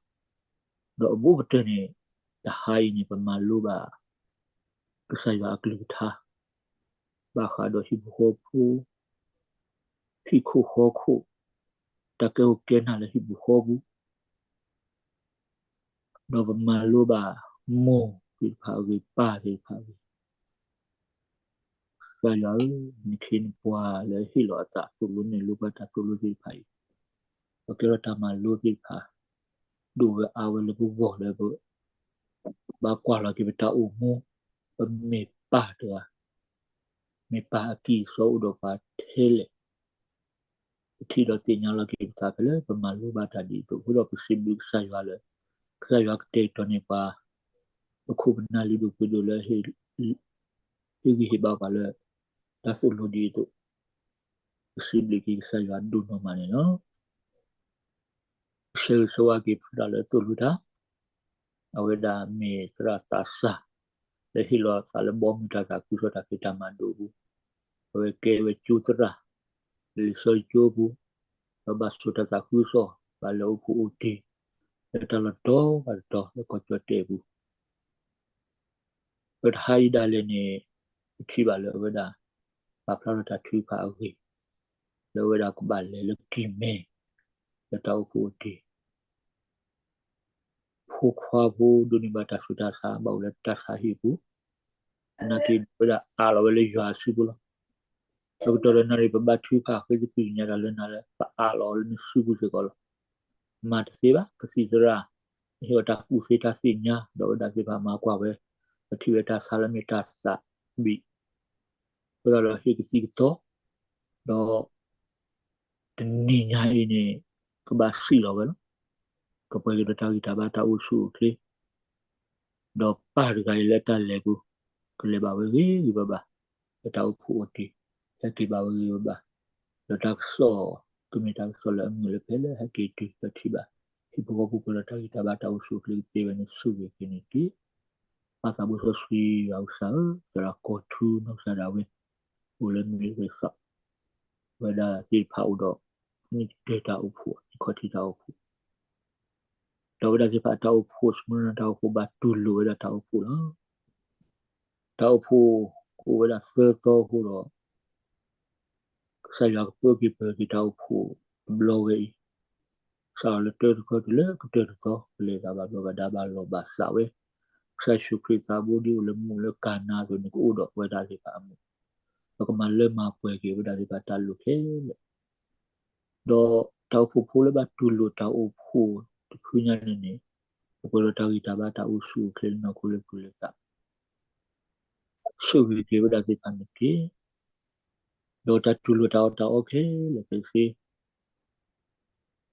ဒီးအဘူးကတၢၢ်န့ၣ်, တဟါအံၤန့ၣ် ပမၤလိဘၣ် ကစၢ်ယွၤအကလုၢ်ကထါ, ဘၣ်ဃးဒီးဟံၣ်ပူၤဃီပူၤ, ဟံၣ်ခိၣ်ဃီခိၣ်, တၢ်ကဲခိၣ်ကဲနၢ်လၢဟံၣ်ပူၤဃီပူၤ, ဒီးပမၤလိဘၣ်မိၢ်သ့ၣ်တဖၣ်အဂ့ၢ် ပၢ်သ့ၣ်တဖၣ်အဂ့ၢ်, ကစၢ်ယွၤဧၢ, နခ့နပှၤလၢအဟ့ၣ်လီၤအသးသိၣ်လိနဲၣ်လိပှၤတၢ်သိၣ်လိသ့ၣ်တဖၣ်အံၤ, ပကဲထီၣ်တၢ်မၤလိသ့ၣ်တဖၣ်, ဒိၣ်ဝဲအါဝဲလၢပဂီၢ်လၢပ ဘၣ်ကွၢ်လီၤက့ၤပတၢ်အိၣ်မူ, ပမ့ၢ်ပၢ်တဂၤ, မ့ၢ်ပၢ်အကံၢ်အစီအိၣ်ဒီးပှၤထဲလဲၣ်, ပထံၣ်ဒီးသ့ၣ်ညါလီၤက့ၤပသးဖဲလၢပမၤလိဘၣ်တၢ်ဒ်အသိး, အဃိဒီးပစံးဘျုးကစၢ်ယွၤလၢ ကစၢ်ယွၤကတဲာ်ကတီၤန့ၢ်ပှၤ ပခိၣ်ပနၢ်လံၤဒိၣ်ပှ့ၤဒိၣ်လၢ ဟ့ၣ်ဂံၢ်ဟ့ၣ်ဘါပှၤလၢ တၢ်သိၣ်လိဒ်အသိး, ပစံးဘျုးက့ၤကစၢ်ယွၤဒိၣ်နီၢ်မးန့ၣ်လီၤ. ဆၢဂ့ၤဆၢဝါက့ၤပသရၣ်လၢသိၣ်လိတၢ်, အဝဲဒၣ်မ့ၢ်သရၣ်သးစၢ် လၢဟ့ၣ်လီၤသးလၢဘီမုၢ်တၢ်သးခုကစီၣ်တၢ်ဖံးတၢ်မၤဒိၣ်အပူၤ, အဝဲကဲဝဲကၠိသရၣ် လၢလံာ်စီဆှံကၠိအပူၤ, ဒီးဘၣ်ဆိၣ်တၢ်သးခုကစီၣ် ဘၣ်လၢအိၣ်ဖှိၣ်အိၣ်တ့ၢ် လၢတၢ်လီၢ်တတီၤဘၣ်တတီၤလၢကီၢ်ကၠီၣ်တဲၣ်အပူၤ လၢတဟါအံၤဒၣ်လဲာ်န့ၣ် ပထံၣ်ဘၣ်လၢအဝဲဒၣ် ပာ်ဖျါထီၣ်တၢ်ထုကဖၣ်အဂ့ၢ် လၢအဝဲဒၣ်ကဘၣ်လဲၤလၢကံၢ်မဲ လၢတၢ်အိၣ်ဖှိၣ်အိၣ်တ့ၢ်, ဖိခွါဖိဒိးန့ၢ်ဘၣ်တၢ်ဆူးတၢ်ဆါ ဘၣ်အိၣ်လၢတၢ်ဆါဟံၣ်အပူၤ, သနာ်က့အဝဲဒၣ်အးလီၤဝဲလၢယွၤအစုပူၤလီၤ. တကတီၢ်ဒီးနၣ်ရံၣ် ပဘါထုကဖၣ်ဃ့သကွံာ်ကညးတၢ်လၢနၤလၢ ပအးလီၤအီၤလၢနစုပူၤစ့ၢ်ကီးလီၤ. မၤတသ့ဘၣ် ကသံၣ်သရၣ် ဟ့ၣ်အီၤတၢ်ကူၣ်သ့တၢ်သ့ၣ်ညါ ဒီးအဝဲဒၣ်သ့ၣ်တဖၣ်မၤကွၢ်ဝဲ, ပထံၣ်ဝဲတၢ်ဆါလၢမ့ၢ်တၢ်သးဘံၣ်, အဃိဒီးဟ့ၣ်ကသံၣ်ကသီ, ဒီး တနံၤညါအံၤန့ၣ် ကဘၣ်စံၣ်လီၤဝဲလီၤ. ကပှဲၤက့ၤဒီးတၢ်ဂံၢ်တၢ်ဘါတၢ်အိၣ်ဆူၣ်အိၣ်ချ့, ဒီးပၢ်တဂၤအံၤလၢတၢ်လဲၤပူၤ ကလဲၤဘၣ်ဝဲဂ့ၤဂ့ၤဘၣ်ဘၣ်, လၢတၢ်အိၣ်ဖှိၣ်အိၣ်တ့ၢ် ဟဲက့ၤဘၣ်ဝဲဂ့ၤဂ့ၤဘၣ်ဘၣ်, ဒီးတၢ်ကစီၣ် ကမ့ၢ်တၢ်ကစီၣ်လၢအမုာ်လၢဖဲလၢဟဲက့ၤတုၤပထံၣ်ဘၣ်, ဟံၣ်ဖိဃီဖိပှဲၤဒီးတၢ်ဂံၢ်တၢ်ဘါတၢ်အိၣ်ဆူၣ်အိၣ်ချ့ကသ့ဝဲန့ၣ် ဆိၣ်ဂ့ၤက့ၤန့ၣ်တက့ၢ်. ပၢ်သးဘိစီဆှံယွၤကစၢ်ဧၢ, သရၣ်ကီၢ်ထူနီၢ်ကစၢ်ဒၣ်ဝဲ အိၣ်လၢမ့ၢ်ဝဲသး ဝဲဒၣ်သ့ၣ်တဖၣ်အိၣ်ဒီး နံၣ်တတၢၢ်တၢ်အိၣ်ဖှိၣ် နံၣ်ခီၣ်ထံးတၢ်အိၣ်ဖှိၣ်, ဒီးဝဲဒၣ်သ့ၣ်တဖၣ်တၢ်အိၣ်ဖှိၣ် စမူနတၢ်အိၣ်ဖှိၣ်ဘၣ်တူၢ်လိာ်ဝဲဒၣ်တၢ်အိၣ်ဖှိၣ်လီၤ. တၢ်အိၣ်ဖှိၣ်အိၣ်ဝဲဒၣ်သၢသီအဃိဒီး ကစၢ်ယွၤကပၢက့ၤပၢက့ၤတၢ်အိၣ်ဖှိၣ်တဘျီဝဲအံၤ, စးထီၣ်လၢတၢတသီတုၤလၢကတၢၢ်တသီ ကလဲၤသးဘၣ်ဘျီဘၣ်ဒါဘၣ်လီၢ်ဘၣ်စးဝဲ, ကစၢ်ယ့ၣ်ၡူးခရံာ်သးဘိဒ်အိၣ်လၢမူးလၢကၤနါအသိးန့ၣ် ကအိၣ်ဒီးဝဲဒၣ်သ့ၣ်တဖၣ်အမူး, ဒီးကမၤလၢမၤပှဲၤက့ၤဝဲဒၣ်သ့ၣ်တဖၣ်တၢ်လိၣ်ခဲလၢာ် ဒီးတၢ်အိၣ်ဖှိၣ်ဖိလၢဘၣ်တူၢ်လိာ်တၢ်အိၣ်ဖှိၣ်တဖုညါန့ၣ်န့ၣ်, ပပှဲၤဒီးတၢ်ဂံၢ်တၢ်ဘါတၢ်အိၣ်ဆူၣ်အိၣ်ချ့လၢနီၢ်ခိလၢသူၣ်လၢသး, ဆိၣ်ဂ့ၤက့ၤဝဲဒၣ်သ့ၣ်တဖၣ်န့ၣ်တက့ၢ်. ဒီးတၢ်တူၢ်လိာ်တၢ်အီၣ်တၢ်အီခဲလၢာ်ခဲဆ့ က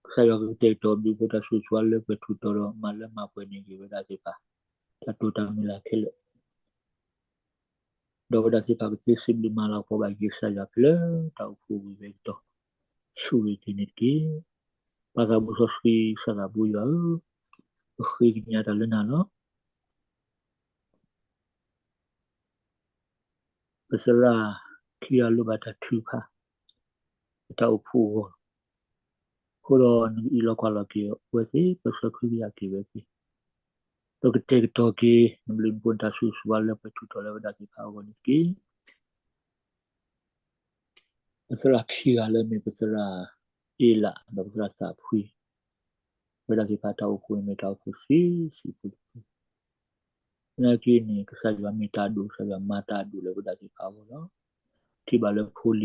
စၢ်ယွၤကကတဲာ်ကတီၤဘျုးဖှိၣ်တၢ်ဆိၣ်ဂ့ၤဆိၣ်ဝါလၢပှဲၤထူၣ်တီၤဒီး မၤလၢမၤပှဲၤန့ၢ်က့ၤဝဲဒၣ်သ့ၣ်တဖၣ် တၢ်တိာ်တၢ်မုၢ်လၢ်ခဲလၢာ်, ဒီးဝဲဒၣ်သ့ၣ်တဖၣ်ကသ့စံးဘျုးမၤလၤကပီၤဘၣ်က့ၤကစၢ်ယွၤဖဲလၢတၢ်အိၣ်ဖှိၣ်ဝံၤဝဲကတီၢ်, ဆိၣ်ဂ့ၤက့ၤန့ၣ်တက့ၢ်. ပၢ်သးဘိစီဆှံကစၢ်သးဘိယွၤဧၢ, ပဃ့ကညးတၢ်လၢနၤလီၤ. ပသရၣ်ခံဂၤလိၣ်ဘၣ်တၢ်ထုကဖၣ် လၢတၢ်အိၣ်ဖှိၣ်အဂီၢ်, အဃိဒီးနကအံးလီၤကွၢ်လီၤက့ၤဝဲသ့ၣ် ပၢဆှၢကဟုကယာ်က့ၤဝဲသ့ၣ်, ဒီးကတဲာ်ကတီၤက့ၤ နဘျုးနဖှိၣ်နတၢ်ဆိၣ်ဂ့ၤဆိၣ်ဝါလၢပှဲၤထူၣ်တီၤလၢဝဲဒၣ်သ့ၣ်တဖၣ်အဂီၢ်န့ၣ်တက့ၢ်. ပသရၣ်ခံဂၤလၢမ့ၢ်ပသရၣ်အ့လး ဒီးပသရၣ်သးဖှံ, ဝဲဒၣ်သ့ၣ်တဖၣ်တၢ်အိၣ်ဖှိၣ်န့ၣ်မ့ၢ်တၢ်အိၣ်ဖှိၣ်ဆံးဆံးဖိတဖု, သနာ်က့န့ၣ် ကစၢ်ယွၤမ့ၢ်တၢ်အဒိၣ် ကစၢ်ယွၤမၤတၢ်အဒိၣ်လၢဝဲဒၣ်သ့ၣ်တဖၣ်အဂီၢ်လီၤ. ထံၣ်ဘၣ်လၢဖိလံၤသ့ၣ်တဖၣ် တၢ်အိၣ်ဖှိၣ်ဖိသ့ၣ်တဖၣ်န့ၣ် ပှဲၤဒီးတၢ်အဲၣ်တၢ်ကွံတၢ်ဃူတၢ်ဖိး ဒီးပထံၣ်ဘၣ်လၢတၢ်အိၣ်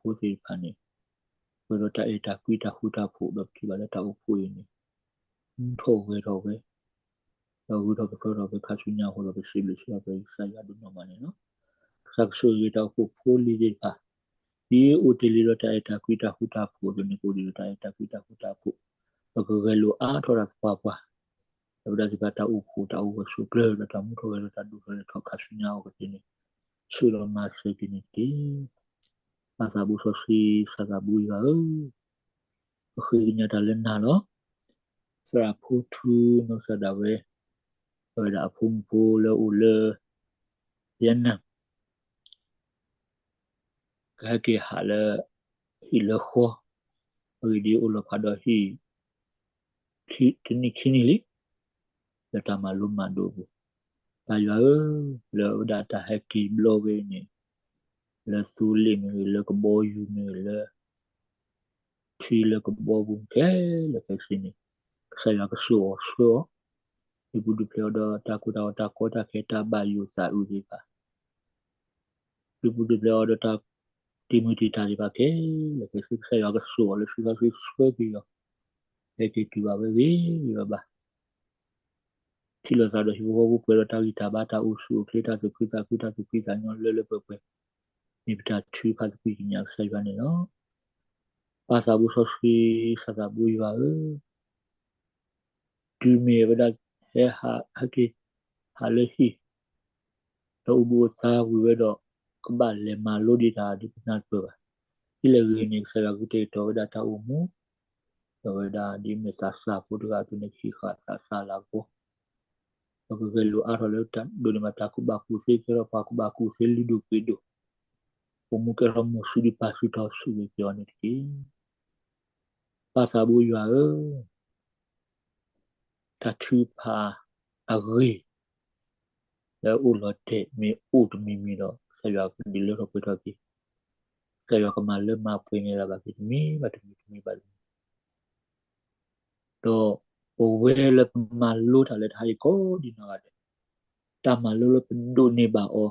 ဖှိၣ်အံၤန့ၣ် မူထီၣ်ဂဲၤထီၣ်ဝဲ, ဒီးဂုာ်ထီၣ်ပသီထီၣ်ဝဲခါဆူညါအဃိဒီး ပစံးဘျုးစံးထီၣ်ပတြၢၤကစၢ်ယွၤဒိၣ်နီၢ်မးန့ၣ်လီၤ. ကစၢ်ကဆိၣ်ဂ့ၤတၢ်အိၣ်ဖှိၣ်ဖိလံၤသ့ၣ်တဖၣ်, ဒ်အိၣ်တ့ၢ်လံဒီးတၢ်အဲၣ်တၢ်ကွံတၢ်ဃူတၢ်ဖိးအသိးန့ၣ် ကအိၣ်တ့ၢ်ဒီးတၢ်အဲၣ်တၢ်ကွံတၢ်ဃူတၢ်ဖိး, ဒီးကဂဲၤလိာ်အါထီၣ်တၢ်သပှၢ်ပှၢ်, ဒီးဝဲဒၣ်သ့ၣ်တဖၣ်တၢ်အိၣ်ဖှိၣ်တၢ်အိၣ်ဂၢၢ်ဆိးကျၢၤ ဒီးတၢ်မူထီၣ်ဂဲၤထီၣ်တၢ်ဒိၣ်ထီၣ်လဲၢ်ထီၣ်ခါဆူညါအဂီၢ်ကသ့န့ၣ် ဆိၣ်ဒီးမၤစၢၤက့ၤန့ၣ်တက့ၢ်. ပၢ်သးဘိစီဆှံကစၢ်သးဘိယွၤဧၢ, ပဃ့ကညးတၢ်လၢနၤလီၤ. သရၣ်ဖိထူနီၢ်ကစၢ်ဒၣ်ဝဲ, အဝဲဒၣ်အဖိမုၣ်ဖိလၢအိၣ်လၢ Vietnam, ကဟဲက့ၤဟးလၢဟံၣ်လၢဃီ, အဂ့ၢ်ဒ်အံၤ အိၣ်လီၤဖးဒီးဟံၣ် တနံၣ်ခံနံၣ်လံ, လၢတၢ်မၤလိမၤဒိးအပူၤ, ပၢ်ယွၤဧၢ, လၢအဝဲဒၣ်တၢ်ဟဲက့ၤဘျီဝဲအံၤန့ၣ်, လၢသူလ့ၣ်မ့ၢ်ဂ့ၤ, လၢကဘီယူၤမ့ၢ်ဂ့ၤ, လၢ ထံလၢကဘီပူၤခဲလၢာ်ခဲဆ့န့ၣ်, ကစၢ်ယွၤကဆိၣ်အီၤဆှၢအီၤ, ဒုးပူၤဒုးဖျဲးအီၤဒီးတၢ်ကိၢ်တၢ်ဂီၤတၢ်ကီတၢ်ခဲတၢ်ဘၣ်ယိၣ်သးအုးသ့ၣ်တဖၣ်, ဒုးပူၤဒုးဖျဲးအီၤဒီးတၢ်တံာ်မုၢ်တံာ်တာ်သ့ၣ်တဖၣ်ခဲလၢာ်ခဲဆ့ ကစၢ်ယွၤကဆိၣ်အီၤလၢဆံသီဆံဆှၢက့ၤအီၤ, ဟဲက့ၤတုၤဘၣ်ဝဲဂ့ၤဂ့ၤဘၣ်ဘၣ် ထံၣ်လိာ်သးဒီးဟံၣ်ဖိဃီဖိ ပှဲၤဒီးတၢ်ဂံၢ်တၢ်ဘါ တၢ်အိၣ်ဆူၣ်အိၣ်ချ့ တၢ်သူၣ်ခုသးခု တၢ်သူၣ်ဖှံသးညီလၢလၢပှဲၤပှဲၤ မ့ၢ်ပတၢ်ထုကဖၣ်သကွံာ်ကညးကစၢ်ယွၤန့ၣ်လီၤ. ပၢ်သးဘိစီဆှံ ကစၢ်သးဘိယွၤဧၢ, တုၤမ့ၢ်ဝဲဒၣ်ဟဲဟး ဟဲက့ၤ ဟးလၢဟံၣ် ဒီးအိၣ်ဘှံးအိၣ်သါဝံၤဝဲဒီး ကဘၣ်လဲၤမၤလိဒံးတၢ်ဒ်ပနၢ်တပၢၢ်ဘၣ်. ဒ်လဲၣ်ဂ့ၤန့ၣ် ကစၢ်ယွၤကတဲာ်ကတီၤဝဲဒၣ်တၢ်အိၣ်မူ ဒီးဝဲဒၣ်ဒ်မ့ၢ်သးစၢ်ဖိတဂၤအသိးန့ၣ် ကဟံးဃာ်သးစၢ်လၢအဂီၢ်, ဒီးကဂဲၤလိာ်အါထီၣ်လၢတၢ်ဒိးန့ၢ်ဘၣ်တၢ်ကူၣ်ဘၣ်ကူၣ်သ့ ကဲထီၣ်ပှၤကူၣ်ဘၣ်ကူၣ်သ့လုၢ်ဒိၣ်ပှ့ၤဒိၣ်, အိၣ်မူကဲထီၣ်မုၢ်ဆူၣ်ဒံးပၢ်ဆူၣ်ထီၣ် ဆိၣ်ဂ့ၤက့ၤအီၤန့ၣ်တက့ၢ်. ပၢ်သးဘိယွၤဧၢ, တၢ်ထုကဖၣ်အဂ့ၢ် လၢအအိၣ်လီၤတဲာ်မ့ၢ်အိၣ်တမံၤမံၤဒီး ကစၢ်ယွၤကဒုးလၢထီၣ်ပှဲၤထီၣ်က့ၤ, ကစၢ်ယွၤကမၤလၢမၤပှဲၤန့ၢ်ဒၣ်ဘၣ်က့ၤ တမံၤဘၣ်တမံၤ တမံၤဘၣ်တမံၤ ဒီးပဝဲလၢပမၤလိတၢ်လၢတဟါအံၤကိးဒံးနီၢ်ဂၤဒဲး, တၢ်မၤလိလၢပဒိးန့ၢ်ဘၣ်အီၤ,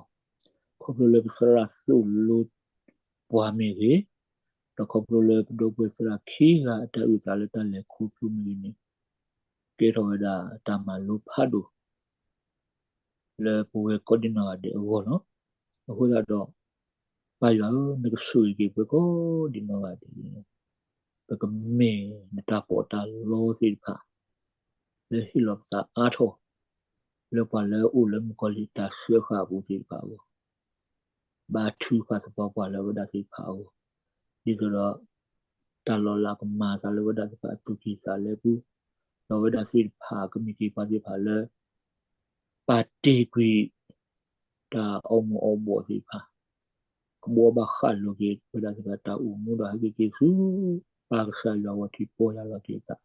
ခီဖျိလၢပသရၣ်သိၣ်လိပှၤမ့ၢ်ဂ့ၤ, ဒီးခီဖျိလၢပဒီပုၢ်ဝဲၢ်သရၣ်ခံဂၤအတၢ်အုၣ်သးလၢတၢ်လဲၤခီဖျိမ့ၢ်ဂ့ၤန့ၣ်, ကဲထီၣ်ဝဲဒၣ်တၢ်မၤလိဖးဒိၣ် လၢပဝဲကိးဒံးနီၢ်ဂၤဒဲးအဂီၢ်လီၤ. အဃိသတးဒီး ပၢ်ယွၤဧၢ, နကဆိၣ်ဂ့ၤက့ၤပှၤကိးဒံးနီၢ်ဂၤဒဲး, ပကမ့ၢ်နတၢ်ပီးတၢ်လီသ့ၣ်တဖၣ် လၢဟ့ၣ်လီၤပသးအါထီၣ် လၢပှၤလၢအအိၣ်လၢမုၣ်ကီၤလံၢ်တၢ်စၢဃာ်အပူၤသ့ၣ်တဖၣ်အဂီၢ်, ဘါထုကဖၣ်သပှၢ်ပှၢ်လၢအဝဲဒၣ်သ့ၣ်တဖၣ်အဂီၢ်, ဒ်သိးဒီး တၢ်လီၤလးကမၤအသးလၢအဝဲဒၣ်သ့ၣ်တဖၣ်အသူၣ်ကံၢ်သးလဲပူၤ, ဒီးအဝဲဒၣ်သ့ၣ်တဖၣ်ကမ့ၢ်က့ၤပှၤသ့ၣ်တဖၣ်လၢ ပာ်တ့ၢ်ကွံာ် တၢ်အီမူၤအီဘှီးသ့ၣ်တဖၣ်, ကဘှီဘၣ်ဃးလိာ်က့ၤဝဲဒၣ်သ့ၣ်တဖၣ်တၢ်အိၣ်မူဒီးဟဲက့ၤက့ၤဆူ ပၢ်ကစၢ်ယွၤအဂီၢ် ထံၣ်ပီၢ်ယၢ်လီၤက့ၤအသး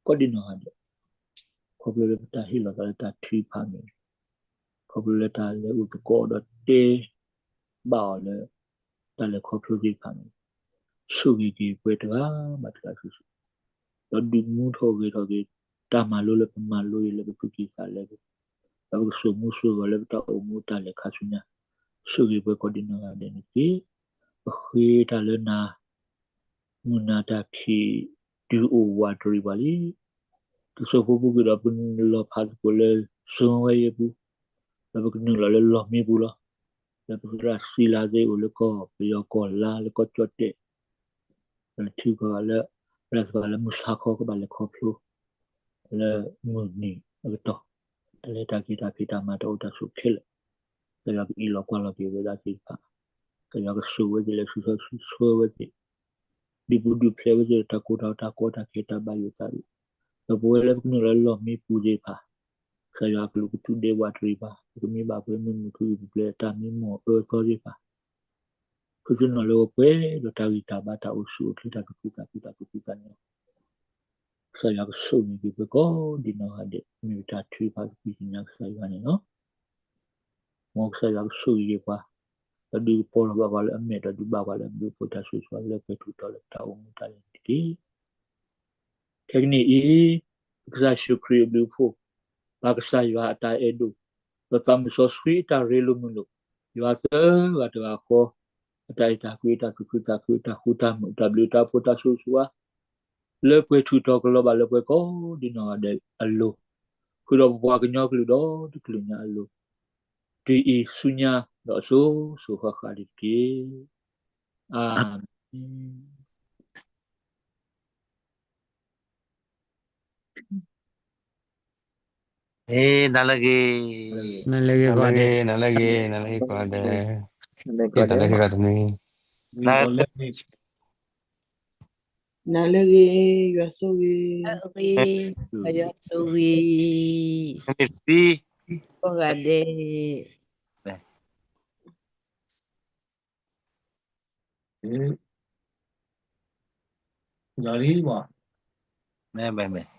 ကိးဒံးနီၢ်ဂၤဒဲး, ခီဖျိလၢပတၢ်ဟ့ၣ်လီၤသးလၢတၢ်ထုကဖၣ်မ့ၢ်ဂ့ၤ, ခီဖျိလၢတၢ်လဲၤအိၣ်သကိးဒီးတဲဘၣ်အီၤလၢ တၢ်လဲၤခီဖျိသ့ၣ်တဖၣ်မ့ၢ်ဂ့ၤ, ဆိၣ်ဂ့ၤက့ၤပှၤတဂၤဘၣ်တဂၤစုာ်စုာ်, ဒီးဒုးမူထီၣ်ဂဲၤထီၣ်က့ၤ တၢ်မၤလိလၢပမၤလိအံၤလၢပသူၣ်ကံၢ်သးလဲပူၤ, ဒီးပကစိာ်မူစိာ်ဂီၤလၢပတၢ်အိၣ်မူတၢ်လဲၤခါဆူညါ, ဆိၣ်ဂ့ၤပှၤကိးဒံးနီၢ်ဂၤဒဲးန့ၣ်တက့ၢ်. ပဃ့တၢ်လၢနၤ မုၢ်နၤတၢ်ခံး တုၤအိၣ်ဝးတရံးပှၤလံ. တစိၢ်ဖိပူၤကွံာ်ဒီးပလီၤဖးသကိးလၢ စိဝဲယဲပူၤ, ဒီးပကနုာ်လီၤလၢလီၢ်မံပူၤလီၤ. လၢပသရၣ်စံလါသ့ၣ်အိၣ်လၢကီၢ်ပယီၤကီၢ်လါလၢကီၢ်ကၠီၣ်တဲၣ်, ဒီးထံကီၢ်လၢ ပသရၣ်လၢမုၢ်ဆါခီကဘၣ်လဲၤခီဖျိ လၢမုၢ်နံၤအကတီၢ်, တၢ်လဲၤတၢ်က့ၤတၢ်ဖံးတၢ်မၤတၢ်အိၣ်တၢ်ဆိးခဲလၢာ်, ကစၢ်ယွၤကအံးလီၤကွၢ်လီၤက့ၤဝဲဒၣ်သ့ၣ်တဖၣ်, ကစၢ်ယွၤကဆိၣ်ဝဲသ့ၣ်လၢဆူၣ်ဆူၣ်ဆှၢဝဲသ့ၣ်, ဒုးပူၤဒုးဖျဲးဝဲသ့ၣ်ဒီးတၢ်ကိၢ်တၢ်ဂီၤတၢ်ကီတၢ်ခဲတၢ်ဘၣ်ယိၣ်သးအံၤ, ဒီးပဝဲလၢပကနုာ်လီၤလီၢ်မံပူၤသ့ၣ်တဖၣ်, ကစၢ်ယွၤအကလူးကထူၣ်ဒဲဝးတရံးဘၣ်, ပကမ့ၢ်ဘၣ်ပှဲၤမုာ်မုာ်ထူယိာ်ပူၤဖျဲးတၢ်မံမီၢ်အၢသီသ့ၣ်တဖၣ်, ဖုသနၢ်လၢအဝဲပှဲၤဒီးတၢ်ဂံၢ်တၢ်ဘါတၢ်အိၣ်ဆူၣ်အိၣ်ချ့တၢ်သူၣ်ခုသးခုတၢ်သူၣ်ဖှံသးညီ, ကစၢ်ယွၤကဆိၣ်ဂ့ၤက့ၤပှၤကိးဒံးနီၢ်ဂၤဒဲး မ့ၢ်ပတၢ်ထုကဖၣ်သကွံာ်ကညးကစၢ်ယွၤန့ၣ်လီၤ. မ်ကစၢ်ယွၤကဆိၣ်ဂ့ၤက့ၤပှၤ, ဒီးဒုးကပီၤထီၣ်ဘၣ်ပှၤလၢအမဲာ် ဒီးဒုးဘၣ်ပှၤလၢအဘျုးအဖှိၣ်တၢ်ဆိၣ်ဂ့ၤလၢပှဲၤထူၣ်တီၤလၢပတၢ်အိၣ်မူတၢ်လဲၤန့ၣ်တက့ၢ်. ခဲကနံၣ်အံၤ, ပကစၢ်ယ့ၣ်ၡူးခရံာ်အဘျုးအဖှိၣ်, ပၢ်ကစၢ်ယွၤအတၢ်အဲၣ်ဒိၣ်, ဒီးသးစီဆှံအတၢ်ရ့လိာ်မုာ်လိာ်, ယွၤသၢဂၤတဂၤဃီ, အတၢ်အဲၣ်တၢ်ကွံ အတၢ်သူၣ်ခုသးခု အတၢ်ဃူတၢ်မုာ် အတၢ်ဘျုးတၢ်ဖှိၣ်တၢ်ဆိၣ်ဂ့ၤဆိၣ်ဝါ လၢပှဲၤထူၣ်တီၤကလီၤဘၣ်လၢပှဲၤကိးဒံးနီၢ်ဂၤဒဲးအလိၤ, ဃုာ်ဒီးပပှၤကညီကလုာ်ဒီတကလုာ်ညါအလိၤ, တုၤအံၤဆူညါဒီးအစိၤစိၤဃၣ်ဃၣ်န့ၣ်တက့ၢ်. အၤမ့ၣ်. နၤလၢအဂ့ၤ, နၤလၢအဂ့ၤ, နၤလၢအဂ့ၤ, နၤလၢအဂ့ၤကိးဂၤဒဲး, နၤလၢအဂ့ၤကိးဂၤဒဲး, နၤလၢအဂ့ၤ, ယွၤဆိၣ်ဂ့ၤ, ယွၤဆိၣ်ဂ့ၤ, ကိးဂၤဒဲး. မ့ၢ်, မ့ၢ်, မ့ၢ်.